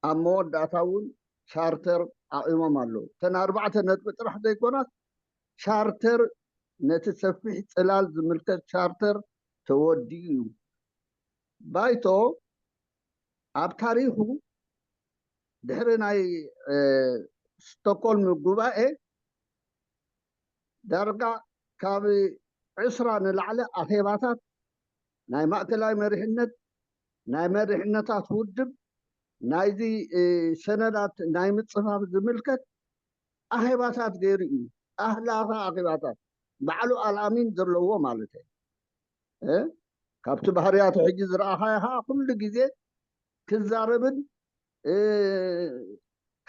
ኣብ መወዳእታ እውን ቻርተር ዓቒሞም ኣለዉ። እተን ኣርባዕተ ነጥቢ ጥራሕ ዘይኮናስ ቻርተር ነቲ ሰፊሕ ፅላል ዝምልከት ቻርተር ተወዲኡ እዩ። ባይቶ ኣብ ታሪኹ ድሕሪ ናይ ስቶኮልም ጉባኤ ዳርጋ ካብ ዕስራ ንላዕሊ ኣኼባታት ናይ ማእከላይ መሪሕነት ናይ መሪሕነታት ውድብ ናይዚ ሰነዳት ናይ ምፅፋፍ ዝምልከት ኣኼባታት ገይሩ እዩ። ኣህላኸ ኣኼባታት ባዕሉ ኣልኣሚን ዘለዎ ማለት እዩ። ካብቲ ባህርያቱ ሕጂ ዝረኣኻዮ ከዓ ኩሉ ግዜ ክዛረብን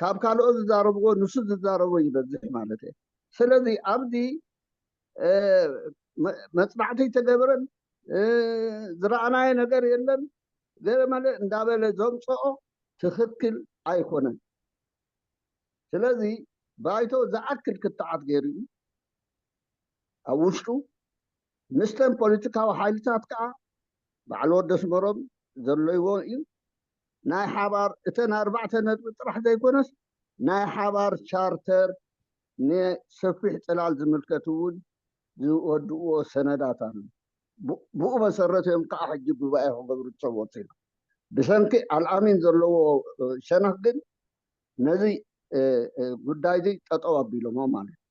ካብ ካልኦት ዝዛረብዎ ንሱ ዝዛረቦ ይበዝሕ ማለት እዩ። ስለዚ ኣብዚ መፅናዕቲ ተገብረን ዝረኣናዮ ነገር የለን ገለ መለ እንዳበለ ዘምፀኦ ትኽክል ኣይኮነን። ስለዚ ባይቶ ዝኣክል ክትዓት ገይሩ እዩ ኣብ ውሽጡ። ምስተን ፖለቲካዊ ሓይልታት ከዓ በዓል ወዲ ኣስመሮም ዘለይዎ እዩ። ናይ ሓባር እተን ኣርባዕተ ነጥቢ ጥራሕ ዘይኮነስ ናይ ሓባር ቻርተር ንሰፊሕ ፅላል ዝምልከት እውን ዝወድእዎ ሰነዳት ኣሎ። ብኡ መሰረት እዮም ከዓ ሕጂ ጉባኤ ክገብሩ ዝፀወቱ ኢሎም። ብሰንኪ ኣልኣሚን ዘለዎ ሸነኽ ግን ነዚ ጉዳይ እዚ ጠጠው ኣቢሎሞ ማለት እዩ።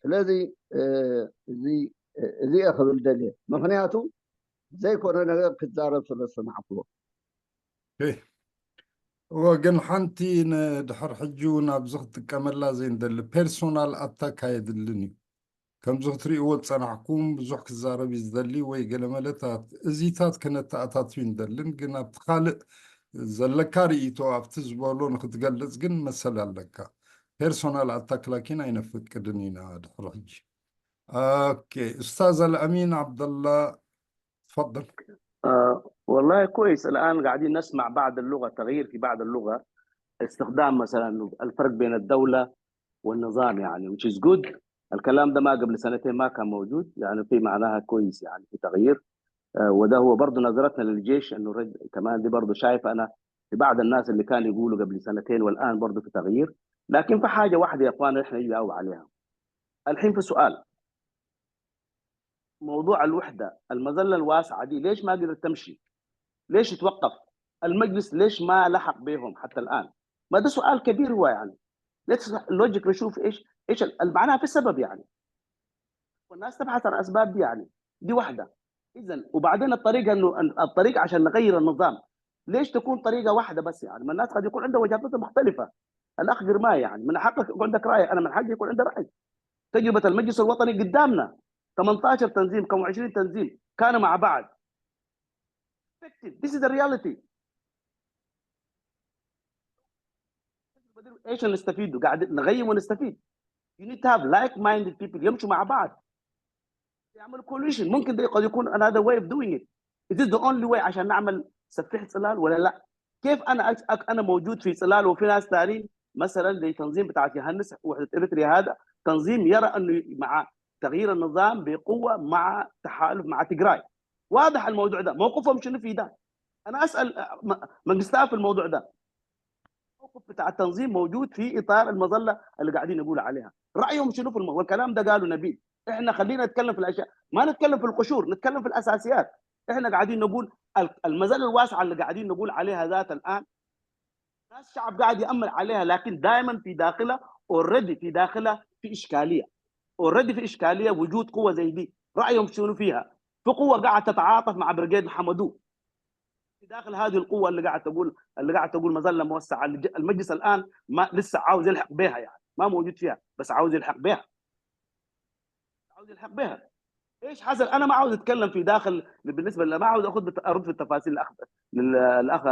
ስለዚ እዚ እዚየ ክብል ደልየ፣ ምክንያቱ ዘይኮነ ነገር ክዛረብ ስለ ዝሰማዕክዎ። እወ፣ ግን ሓንቲ ንድሕር ሕጂ እውን ኣብዚ ክጥቀመላ ዘይንደሊ ፐርሶናል ኣታክ ኣየድልን እዩ። ከምዚ ክትርእይዎ ዝጸናሕኩም ብዙሕ ክዛረብ እዩ ዝደሊ ወይ ገለ መለታት እዚታት ክነተኣታትዩ ንደልን፣ ግን ኣብቲ ካልእ ዘለካ ርእይቶ ኣብቲ ዝበሎ ንክትገልጽ ግን መሰል ኣለካ። ፐርሶናል ኣታክ ላኪን ኣይነፍቅድን ኢና ድሕሪ ሕጂ። ኦኬ፣ ኡስታዝ ኣልኣሚን ዓብደላ፣ ትፈضል። والله كويس. الآن قاعدين نسمع بعض اللغة، تغيير في بعض اللغة، استخدام مثلا الفرق بين الدولة والنظام، يعني، which is good. الكلام ده ما قبل سنتين ما كان موجود، يعني، في معناها كويس، يعني، في تغيير. آه، وده هو برضو نظرتنا للجيش، إنه رد-، كمان دي برضو شايف أنا في بعض الناس اللي كانوا يقولوا قبل سنتين والآن برضو في تغيير. لكن في حاجة واحدة يا إخوان، إحنا نجاوب عليها. الحين في سؤال، موضوع الوحدة، المظلة الواسعة دي ليش ما قدرت تمشي؟ ليش توقف؟ المجلس ليش ما لحق بهم حتى الآن؟ ما ده سؤال كبير هو، يعني. Let's logic نشوف إيش، إيش ال-، معناها في سبب، يعني. والناس تبحث عن أسباب دي، يعني. دي واحدة. إذن، وبعدين الطريقة إنه، الطريقة عشان نغير النظام، ليش تكون طريقة واحدة بس، يعني؟ ما الناس قد يكون عندها وجهات نظر مختلفة. الأخ قرماي، يعني، من حقك يكون عندك رأي، أنا من حقي يكون عندي رأي. تجربة المجلس الوطني قدامنا، ثمنتاشر تنظيم، كم عشرين تنظيم كانوا مع بعض. This is the reality. ايش نستفيد؟ قاعد نغيم ونستفيد. You need to have like-minded people يمشوا مع بعض. يعملوا coalition. ممكن ده قد يكون another way of doing it. Is this the only way عشان نعمل سفيح صلال ولا لا؟ كيف انا أك-، انا موجود في صلال وفي ناس ثانيين، مثلا زي تنظيم بتاع يوهانس وحده اريتريا، هذا تنظيم يرى انه مع تغيير النظام بقوه مع تحالف مع تجراي. واضح الموضوع ده، موقفهم شنو في ده؟ انا اسال م-، منقستاف في الموضوع ده. الموقف بتاع التنظيم موجود في اطار المظله اللي قاعدين يقولوا عليها، رايهم شنو في الموضوع؟ والكلام ده قالوا نبيل، احنا خلينا نتكلم في الاشياء، ما نتكلم في القشور، نتكلم في الاساسيات. احنا قاعدين نقول ال-، المظله الواسعه اللي قاعدين نقول عليها ذات الان، ناس شعب قاعد يامل عليها، لكن دائما في داخلها already، في داخلها في اشكاليه، already في اشكاليه وجود قوه زي دي. رايهم شنو فيها؟ في قوه قاعد تتعاطف مع بريغيد محمدو، في داخل هذه القوة اللي قاعد تقول اللي قاعد تقول مظلة موسعة. المجلس الآن ما لسه عاوز يلحق بها، يعني ما موجود فيها، بس عاوز يلحق بها. عاوز يلحق بها. ايش حصل؟ انا ما عاوز اتكلم في داخل، بالنسبه لي ما عاوز اخذ ارد في التفاصيل الاخ الاخ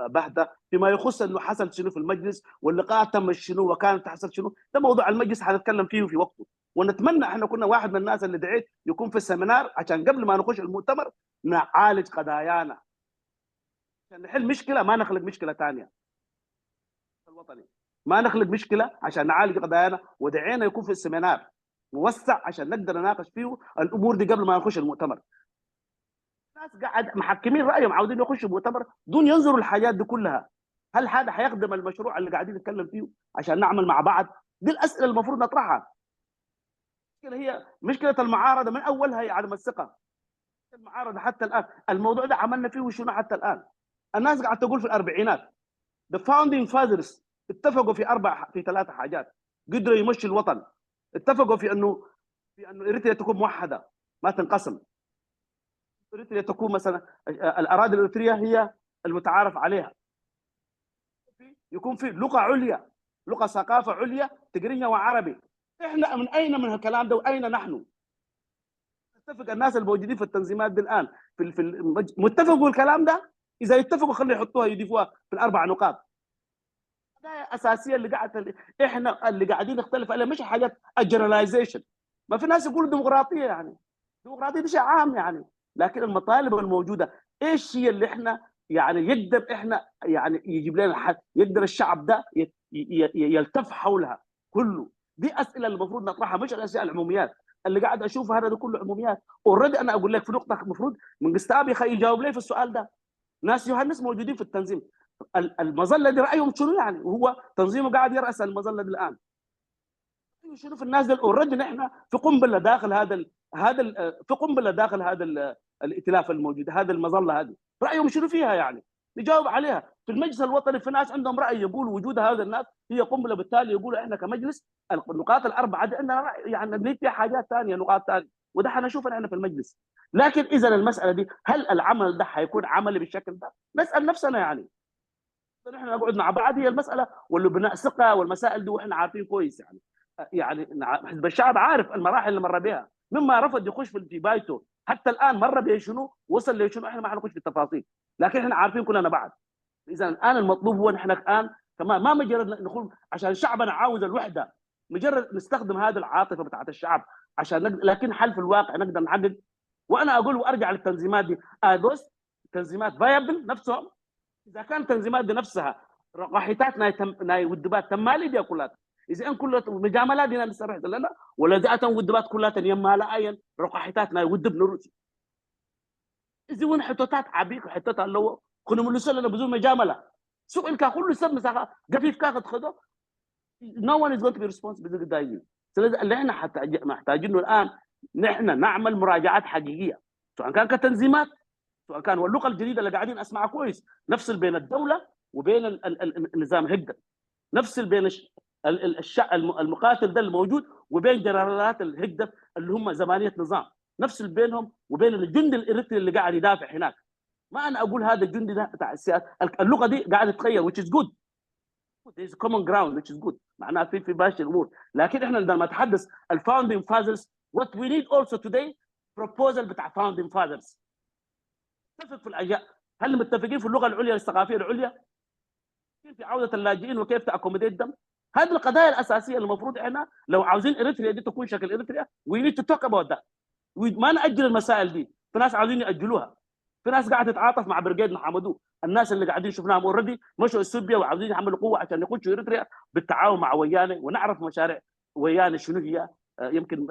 بهده فيما يخص انه حصل شنو في المجلس واللقاء تم شنو وكانت تحصل شنو. ده موضوع المجلس حنتكلم فيه في وقته. ونتمنى، احنا كنا واحد من الناس اللي دعيت يكون في السيمينار عشان قبل ما نخش المؤتمر نعالج قضايانا، عشان نحل مشكله ما نخلق مشكله ثانيه. الوطني ما نخلق مشكله عشان نعالج قضايانا، ودعينا يكون في السيمينار موسع عشان نقدر نناقش فيه الامور دي قبل ما نخش المؤتمر. الناس قاعد محكمين رايهم، عاوزين يخشوا مؤتمر دون ينظروا الحاجات دي كلها. هل هذا حيخدم المشروع اللي قاعدين نتكلم فيه عشان نعمل مع بعض؟ دي الاسئله المفروض نطرحها. المشكله هي مشكله المعارضه من اولها هي عدم الثقه. المعارضه حتى الان، الموضوع ده عملنا فيه شنو حتى الان؟ الناس قاعد تقول في الاربعينات the founding fathers اتفقوا في اربع في ثلاثه حاجات قدروا يمشوا الوطن. اتفقوا في انه في انه اريتريا تكون موحده، ما تنقسم. اريتريا تكون مثلا الاراضي الاريتريه هي المتعارف عليها، يكون في لغه عليا، لغه ثقافه عليا، تقرينيا وعربي. احنا من اين من الكلام ده واين نحن؟ نتفق الناس الموجودين في التنظيمات دي الان في في متفقوا الكلام ده؟ اذا يتفقوا خلي يحطوها يضيفوها في الاربع نقاط. القضايا الاساسيه اللي قاعد احنا اللي قاعدين نختلف عليها مش حاجات ال generalization. ما في ناس يقولوا ديمقراطيه، يعني ديمقراطيه ده شيء عام يعني، لكن المطالب الموجوده ايش هي اللي احنا يعني يقدر احنا يعني يجيب لنا الحل، يقدر الشعب ده يلتف حولها كله. دي اسئله المفروض نطرحها، مش الاسئله العموميات اللي قاعد اشوفها. هذا ده كله عموميات. اوريدي انا اقول لك في نقطه المفروض من قستابي يجاوب لي في السؤال ده. ناس يوهنس موجودين في التنظيم، المظله دي رايهم شنو يعني؟ وهو تنظيمه قاعد يراس المظله دي الان. شنو في الناس دي؟ اوريدي نحن في قنبله داخل هذا ال هذا ال في قنبله داخل هذا ال الائتلاف الموجود، هذه المظله هذه رايهم شنو فيها يعني؟ نجاوب عليها. في المجلس الوطني في ناس عندهم راي يقول وجود هذا الناس هي قنبله، بالتالي يقول احنا كمجلس النقاط الاربعه دي عندنا راي، يعني نريد فيها حاجات ثانيه، نقاط ثانيه، وده حنشوفها احنا في المجلس. لكن اذا المساله دي هل العمل ده حيكون عملي بالشكل ده؟ نسال نفسنا يعني. نحن نقعد مع بعض هي المساله، ولا بناء ثقه والمسائل دي، واحنا عارفين كويس يعني. يعني حزب الشعب عارف المراحل اللي مر بها، مما رفض يخش في بايته حتى الان مر بشنو، وصل لشنو، احنا ما حنخش في التفاصيل، لكن احنا عارفين كلنا بعض. اذا الان المطلوب هو نحن الان كمان ما مجرد نقول عشان شعبنا عاوز الوحده، مجرد نستخدم هذه العاطفه بتاعت الشعب عشان نقدر، لكن هل في الواقع نقدر نحقق؟ وانا اقول وارجع للتنظيمات دي، ادوس تنظيمات viable نفسهم؟ اذا كان تنظيمات دي نفسها رقاحيتات ناي تم... ناي ودبات تمالي دي كلها، اذا ان كل مجاملات دي نسرح لنا ولا ذات ودبات كلها يمالا اين رقاحيتات ناي ودب نروسي. እዚ እውን ሕቶታት ዓቢ ሕቶታት ኣለዎ። ክንምልሶ ኣለና ብዙ መጃመላ። ሱቕ ኢልካ ኩሉ ሰብ ምሳኻ ገፊፍካ ክትኸዶ no one is going to be responsible ብዚ ጉዳይ እዩ። ስለዚ ንሕና ሓታ መሕታጅ ነው الآن نحن نعمل مراجعات حقيقية سواء كان كتنظيمات سواء كان واللغة الجديدة اللي قاعدين أسمعها كويس نفصل بين الدولة وبين ال- ال- ال- النظام هيجدف نفصل بين الش- ال- ال- الش- الم- المقاتل ده الموجود وبين جنرالات الهيجدف اللي هم زمانية نظام نفصل بينهم وبين الجندي الإريتري اللي قاعد يدافع هناك. ما أنا أقول هذا الجندي ده بتاع السياسة اللغة دي قاعدة تتغير which is good. There is common ground which is good معناها في في ماشي الأمور. لكن إحنا لما نتحدث ال founding fathers what we need also today proposal بتاع founding fathers. نتفق في الأشياء. هل متفقين في اللغة العليا الثقافية العليا؟ في عودة اللاجئين وكيف ت accommodate them؟ هذه القضايا الأساسية المفروض إحنا لو عاوزين إريتريا دي تكون شكل إريتريا we need to talk about that. ما نأجل المسائل دي. في ناس عاوزين يأجلوها. في ناس قاعده تتعاطف مع برقيد محمدو. الناس اللي قاعدين شفناهم already مشوا اثيوبيا وعاوزين يعملوا قوه عشان يخشوا اريتريا بالتعاون مع ويانه ونعرف مشاريع ويانه شنو هي. يمكن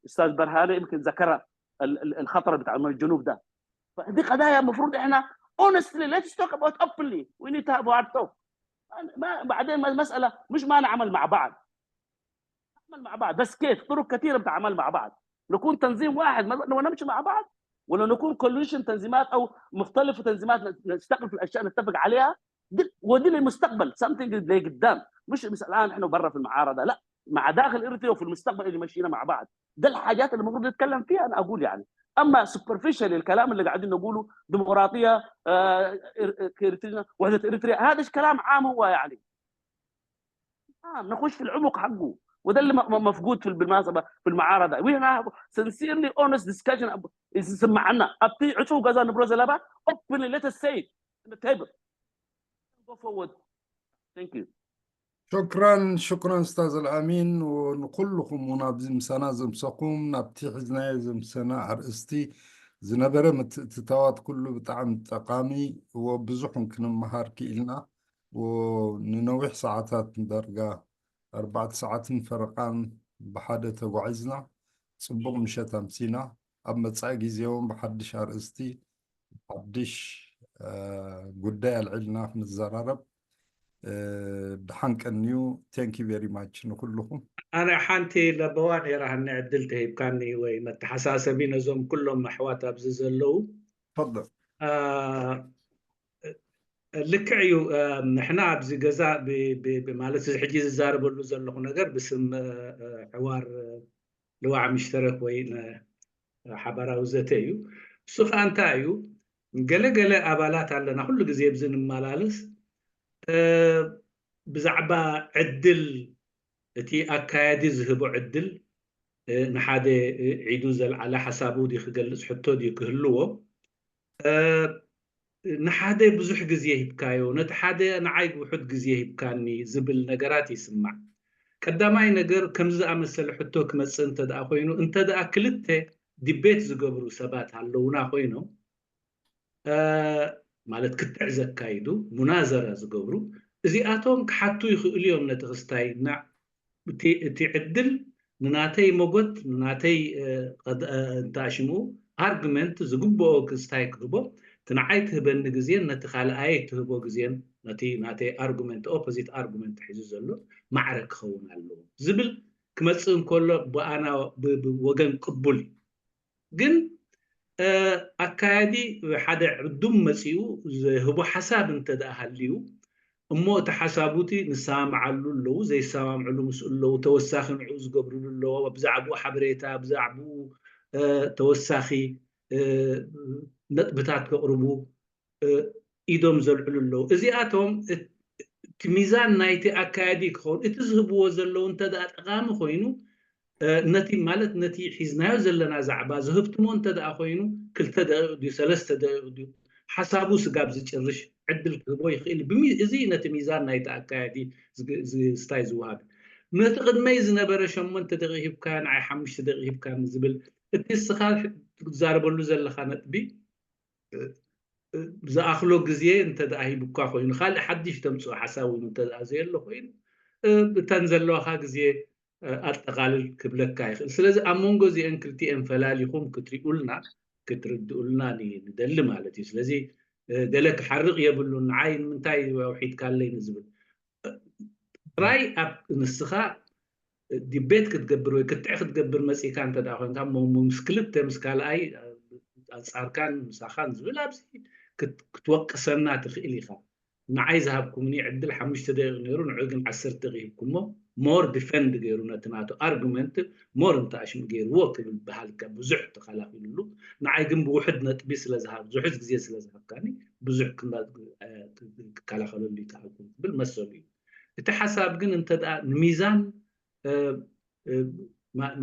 استاذ برهانه يمكن ذكرها الخطر بتاع الجنوب ده. فدي قضايا المفروض احنا honestly let's talk about openly we need to have hard talk. ما بعدين المساله مش ما نعمل مع بعض. نعمل مع بعض بس كيف؟ طرق كثيره بتعمل مع بعض. نكون تنظيم واحد ونمشي مع بعض ولا نكون coalition تنظيمات او مختلف تنظيمات نشتغل في الاشياء نتفق عليها. ودي للمستقبل something لقدام مش بس الان احنا برا في المعارضه لا مع داخل اريتريا وفي المستقبل اللي مشينا مع بعض. ده الحاجات اللي المفروض نتكلم فيها انا اقول يعني. اما superficial الكلام اللي قاعدين نقوله ديمقراطيه، آه، إر- إر- كإريتريا، وحده اريتريا، هذا كلام عام هو يعني. آه، نخش في العمق حقه. وده اللي م- م- مفقود في بالمناسبه في المعارضه. We have sincerely honest discussion. يسمعنا ابتي عصو غزا نبرو زلابا، openly let us say it. Table. Go forward. Thank you. شكرا شكرا استاذ الامين، ونكلكم ونابزي مسانا زمسكم نابتي حزناي زمسنا ارئستي زنبرة متتوات كله بطعم تقامي وبزحن كنمهار كإلنا وننوح ساعتات درجة أربعة ساعات فرقان بحادة وعزنا صبغ مشات أمسينا أما تسعى جيزيون بحدش ارئستي ሓድሽ ጉዳይ ኣልዒልና ክንዘራረብ ድሓን ቀንዩ። Thank you very much ንኩልኹም። ኣነ ሓንቲ ለበዋ ነይራሃኒ ዕድል ተሂብካኒ ወይ መተሓሳሰቢ ነዞም ኩሎም ኣሕዋት ኣብዚ ዘለዉ። ፈضል ልክዕ እዩ። ንሕና ኣብዚ ገዛ ማለት እዚ ሕጂ ዝዛረበሉ ዘለኹ ነገር ብስም ሕዋር ልዋዕ ምሽተረክ ወይ ሓባራዊ ዘተ እዩ። እሱ ከዓ እንታይ እዩ? ገለገለ ኣባላት ኣለና ኩሉ ግዜ ብዚ ንመላለስ ብዛዕባ ዕድል እቲ ኣካያዲ ዝህቦ ዕድል ንሓደ ዒዱ ዘልዓለ ሓሳቡ ድዩ ክገልፅ ሕቶ ድዩ ክህልዎ ንሓደ ብዙሕ ግዜ ሂብካዮ፣ ነቲ ሓደ ንዓይ ውሑድ ግዜ ሂብካኒ ዝብል ነገራት ይስማዕ። ቀዳማይ ነገር ከምዚ ዝኣመሰለ ሕቶ ክመጽእ እንተ ደኣ ኮይኑ፣ እንተ ደኣ ክልተ ዲቤት ዝገብሩ ሰባት ኣለዉና ኮይኖም፣ ማለት ክትዕ ዘካይዱ፣ ሙናዘራ ዝገብሩ፣ እዚኣቶም ክሓቱ ይኽእሉ እዮም ነቲ ክስታይ። እቲ ዕድል ንናተይ መጎት ንናተይ እንተኣሽምኡ ኣርግመንት ዝግብኦ ክስታይ ክህቦ እቲ ንዓይ ትህበኒ ግዜን ነቲ ካልኣይ ትህቦ ግዜን ነቲ ናተይ ኣርጉመንት ኦፖዚት ኣርጉመንት ሒዙ ዘሎ ማዕረ ክኸውን ኣለዎ ዝብል ክመፅእ እንከሎ ብኣና ወገን ቅቡል እዩ። ግን ኣካያዲ ሓደ ዕዱም መፂኡ ዝህቦ ሓሳብ እንተ ደኣ ሃልዩ እሞ እቲ ሓሳቡ እቲ ንሰማምዓሉ ኣለዉ፣ ዘይሰማምዕሉ ምስኡ ኣለዉ፣ ተወሳኺ ንዕኡ ዝገብርሉ ኣለዎ፣ ብዛዕባኡ ሓበሬታ፣ ብዛዕባኡ ተወሳኺ ነጥብታት ከቕርቡ ኢዶም ዘልዕሉ ኣለዉ። እዚኣቶም እቲ ሚዛን ናይቲ ኣካያዲ ክኸውን እቲ ዝህብዎ ዘለዉ እንተ ደኣ ጠቓሚ ኮይኑ ነቲ ማለት ነቲ ሒዝናዮ ዘለና ዛዕባ ዝህብትሞ እንተ ደኣ ኮይኑ ክልተ ደቂቕ ድዩ ሰለስተ ደቂቕ ድዩ ሓሳቡ ስጋብ ዝጭርሽ ዕድል ክህቦ ይኽእል። እዚ ነቲ ሚዛን ናይቲ ኣካያዲ ስታይ ዝወሃብ ነቲ ቅድመይ ዝነበረ ሸሞንተ ደቂቕ ሂብካ ንዓይ ሓሙሽተ ደቂቕ ሂብካ ዝብል እቲ እስኻ ክትዛረበሉ ዘለኻ ነጥቢ ዝኣኽሎ ግዜ እንተ ደኣ ሂቡካ ኮይኑ ካልእ ሓድሽ ተምፅኦ ሓሳብ እውን እንተ ደኣ ዘየሎ ኮይኑ እተን ዘለዋኻ ግዜ ኣጠቓልል ክብለካ ይኽእል። ስለዚ ኣብ መንጎ እዚአን ክልቲአን ፈላሊኹም ክትሪኡልና ክትርድኡልና ንደሊ ማለት እዩ። ስለዚ ገለ ክሓርቕ የብሉን። ንዓይ ንምንታይ ኣውሒድካለይ ንዝብል ጥራይ ኣብ ንስኻ ዲቤት ክትገብር ወይ ክትዕ ክትገብር መፂእካ እንተ ደኣ ኮይንካ ምስ ክልተ ምስ ካልኣይ ኣንፃርካን ምሳኻን ዝብል ኣብዚ ክትወቅሰና ትኽእል ኢኻ። ንዓይ ዝሃብኩምኒ ዕድል ሓሙሽተ ደቂቕ ነይሩ፣ ንዑ ግን ዓሰርተ ደቂቕ ሂብኩሞ። ሞር ዲፈንድ ገይሩ ነቲ ናቱ ኣርጉመንት ሞር እንተ ኣሽሙ ገይርዎ ክብል በሃልካ ብዙሕ ተኸላኺሉሉ። ንዓይ ግን ብውሕድ ነጥቢ ስለ ዝሃብ ብዙሕ ግዜ ስለ ዝሃብካኒ ብዙሕ ክከላኸለሉ ይከኣልኩ ክብል መሰሉ እዩ። እቲ ሓሳብ ግን እንተ ደኣ ንሚዛን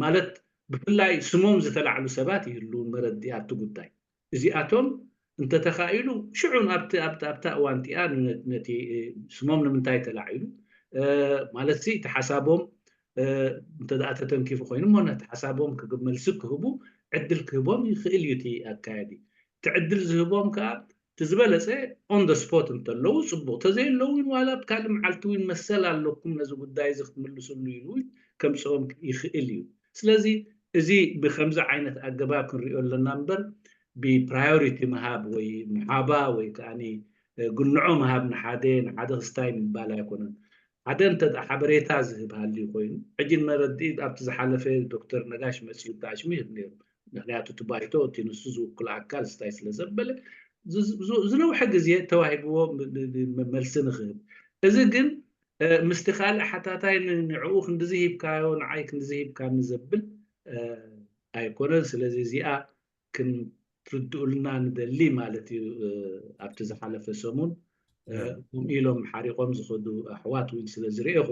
ማለት ብፍላይ ስሞም ዝተላዕሉ ሰባት ይህልው መረዲ ኣብቲ ጉዳይ እዚኣቶም እንተተኻኢሉ ሽዑ ኣብቲ ኣብታ እዋን እቲኣ ነቲ ስሞም ንምንታይ ተላዒሉ ማለት እቲ ሓሳቦም እንተ ደኣ ተተንኪፉ ኮይኑ እሞ ነቲ ሓሳቦም መልሲ ክህቡ ዕድል ክህቦም ይኽእል እዩ እቲ ኣካያዲ። እቲ ዕድል ዝህቦም ከዓ እቲ ዝበለፀ on the spot እንተለዉ ፅቡቕ፣ ተዘየለዉ እውን ዋላ ኣብ ካልእ መዓልቲ እውን መሰል ኣለኩም ነዚ ጉዳይ እዚ ክትምልስሉ ኢሉ እውን ከምፅኦም ይኽእል እዩ። ስለዚ እዚ ብከምዚ ዓይነት ኣገባብ ክንሪኦ ኣለና እምበር ብፕራዮሪቲ ምሃብ ወይ ምሓባ ወይ ከዓ ግንዖ ምሃብ ንሓደ ንሓደ ክስታይ ምባል ኣይኮነን። ሓደ እንተ ሓበሬታ ዝህብ ሃልዩ ኮይኑ ሕጂ ንመረድኢ ኣብቲ ዝሓለፈ ዶክተር ነጋሽ መፅኡ ተኣሽሙ ይህብ ነይሩ። ምክንያቱ እቲ ባይቶ እቲ ንሱ ዝውክሎ ኣካል ስታይ ስለ ዘበለ ዝነውሐ ግዜ ተዋሂብዎ መልሲ ንክህብ። እዚ ግን ምስቲ ካልእ ሓታታይ ንዕኡ ክንድዚ ሂብካዮ ንዓይ ክንድዚ ሂብካኒ ዘብል ኣይኮነን። ስለዚ እዚኣ ክትርድኡልና ንደሊ ማለት እዩ። ኣብቲ ዝሓለፈ ሰሙን ከምኡ ኢሎም ሓሪቖም ዝኸዱ ኣሕዋት እውን ስለ ዝርኤኹ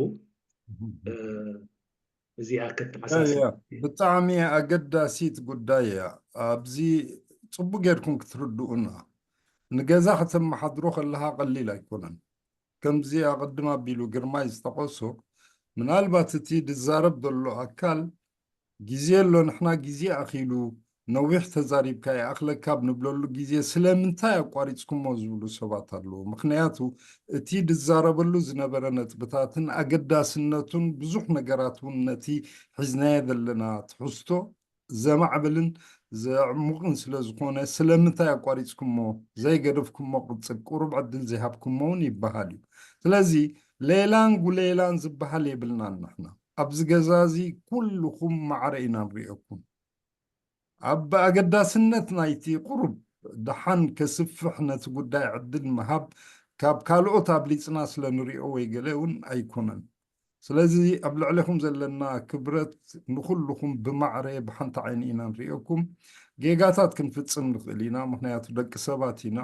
እዚኣ ከተሓሳስብ። ብጣዕሚ ኣገዳሲት ጉዳይ እያ። ኣብዚ ፅቡቅ ጌርኩም ክትርድኡና። ንገዛ ከተመሓድሮ ከለካ ቀሊል ኣይኮነን። ከምዚ ኣቐድም ኣቢሉ ግርማይ ዝጠቐሶ፣ ምናልባት እቲ ዝዛረብ ዘሎ ኣካል ግዜ ኣሎ፣ ንሕና ግዜ ኣኺሉ፣ ነዊሕ ተዛሪብካ ይኣኽለካ ኣብ ንብለሉ ግዜ ስለምንታይ ኣቋሪፅኩሞ ዝብሉ ሰባት ኣለዉ። ምክንያቱ እቲ ዝዛረበሉ ዝነበረ ነጥብታትን ኣገዳስነቱን ብዙሕ ነገራት እውን ነቲ ሒዝናዮ ዘለና ትሕዝቶ ዘማዕብልን ዘዕሙቕን ስለ ዝኾነ ስለምንታይ ኣቋሪፅኩሞ፣ ዘይገደፍኩሞ ቅፅል፣ ቁሩብ ዕድል ዘይሃብኩሞ እውን ይበሃል እዩ። ስለዚ ሌላን ጉሌላን ዝበሃል የብልናን ንሕና። ኣብዚ ገዛ እዚ ኩልኹም ማዕረ ኢና ንሪኦኩም። ኣብ ኣገዳስነት ናይቲ ቁሩብ ደሓን ከስፍሕ ነቲ ጉዳይ ዕድል ምሃብ ካብ ካልኦት ኣብሊፅና ስለ ንሪኦ ወይ ገለ እውን ኣይኮነን። ስለዚ ኣብ ልዕሌኹም ዘለና ክብረት ንኹልኹም ብማዕረ ብሓንቲ ዓይኒ ኢና ንሪኦኩም። ጌጋታት ክንፍፅም ንኽእል ኢና፣ ምኽንያቱ ደቂ ሰባት ኢና።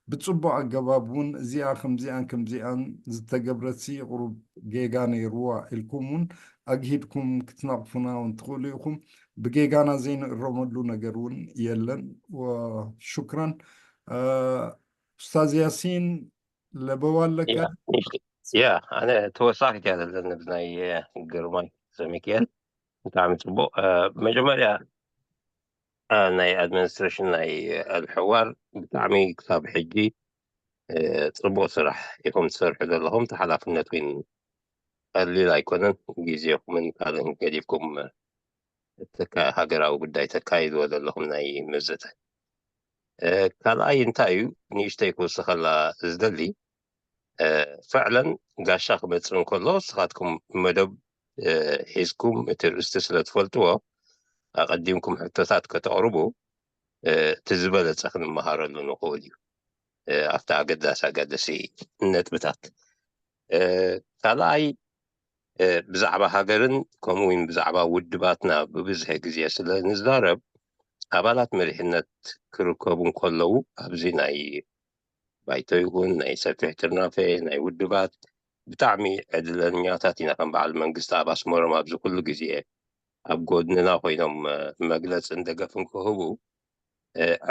ብፅቡቕ ኣገባብ እውን እዚኣ ከምዚኣን ከምዚኣን ዝተገብረትሲ ቁሩብ ጌጋ ነይርዋ ኢልኩም እውን ኣግሂድኩም ክትነቕፉና እውን ትኽእሉ ኢኹም። ብጌጋና ዘይንእረመሉ ነገር እውን የለን። ወሹክራን። ኡስታዝ ያሲን ለበዋ ኣለካ? ያ ኣነ ተወሳኺት እያ ዘለኒ ብናይ ግርማይ ዘሚክኤል። ብጣዕሚ ፅቡቅ። መጀመርያ ናይ ኣድሚኒስትሬሽን ናይ ኣልሕዋር ብጣዕሚ ክሳብ ሕጂ ፅቡቅ ስራሕ ኢኹም ትሰርሑ ዘለኹም። ተሓላፍነት እውን ቀሊል ኣይኮነን። ግዜኹምን ካልእን ገዲፍኩም ሃገራዊ ጉዳይ ተካይድዎ ዘለኹም ናይ ምዝተ ካልኣይ እንታይ እዩ ንእሽተይ ክውስኸላ ዝደሊ፣ ፈዕለን ጋሻ ክመፅእ እንከሎ ንስኻትኩም መደብ ሒዝኩም እቲ ርእስቲ ስለ ትፈልጥዎ ኣቐዲምኩም ሕቶታት ከተቕርቡ እቲ ዝበለፀ ክንመሃረሉ ንኽእል እዩ። ኣብቲ ኣገዳሲ ኣገደሲ ነጥብታት ካልኣይ ብዛዕባ ሃገርን ከምኡ እውን ብዛዕባ ውድባትና ብብዝሒ ግዜ ስለ ንዛረብ ኣባላት መሪሕነት ክርከቡ እንከለዉ ኣብዚ ናይ ባይቶ ይኹን ናይ ሰፊሕ ጥርናፈ ናይ ውድባት ብጣዕሚ ዕድለኛታት ኢና። ከም በዓል መንግስቲ ኣብ ኣስመሮም ኣብዚ ኩሉ ግዜ ኣብ ጎድንና ኮይኖም መግለፅን ደገፍን ክህቡ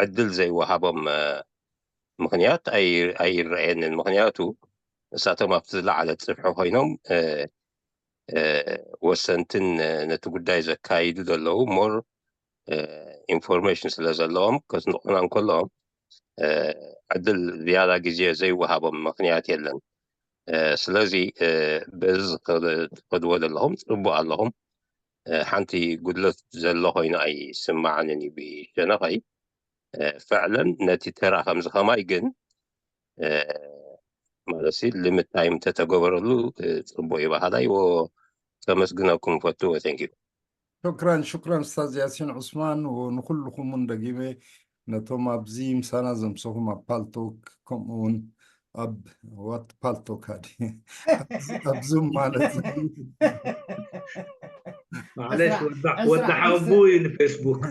ዕድል ዘይወሃቦም ምኽንያት ኣይረኣየንን። ምኽንያቱ ንሳቶም ኣብቲ ዝለዓለ ፅፍሒ ኮይኖም ወሰንትን ነቲ ጉዳይ ዘካይዱ ዘለዉ ሞር ኢንፎርሜሽን ስለ ዘለዎም ከስንቑና እንከለዎም ዕድል ዝያዳ ግዜ ዘይወሃቦም ምኽንያት የለን። ስለዚ በዚ ትኸድዎ ዘለኹም ፅቡቅ ኣለኹም። ሓንቲ ጉድለት ዘሎ ኮይኑ ኣይስማዓንን እዩ ብሸነኸይ። ፈዕለን ነቲ ተራ ከምዚ ከማይ ግን ማለት ልምድ ታይም ተተገበረሉ ፅቡቅ ይበሃላይ። ተመስግነኩም ፈትዎ። Thank you። ሹክራን ሹክራን ኡስታዝ ያሲን ዑስማን። ንኩልኹም እውን ደጊመ ነቶም ኣብዚ ምሳና ዘምሰኹም ኣብ ፓልቶክ ከምኡ እውን ኣብ ዋት ፓልቶክ ኣዲ ኣብ ዙም ማለት ማለሽ ወዲ ሓወቦ እዩ ንፌስቡክ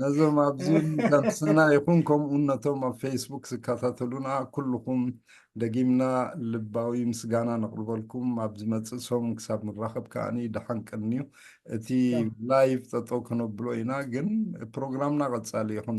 ነዞም ኣብዚ ከምስና ይኹን ከምኡ ነቶም ኣብ ፌስቡክ ዝከታተሉና ኩልኹም ደጊምና ልባዊ ምስጋና ነቕርበልኩም። ኣብ ዝመፅእ ሰሙን ክሳብ ንራኸብ ከዓኒ ደሓን ቀንዩ። እቲ ላይቭ ጠጠው ከነብሎ ኢና፣ ግን ፕሮግራምና ቀፃሊ ይኹን።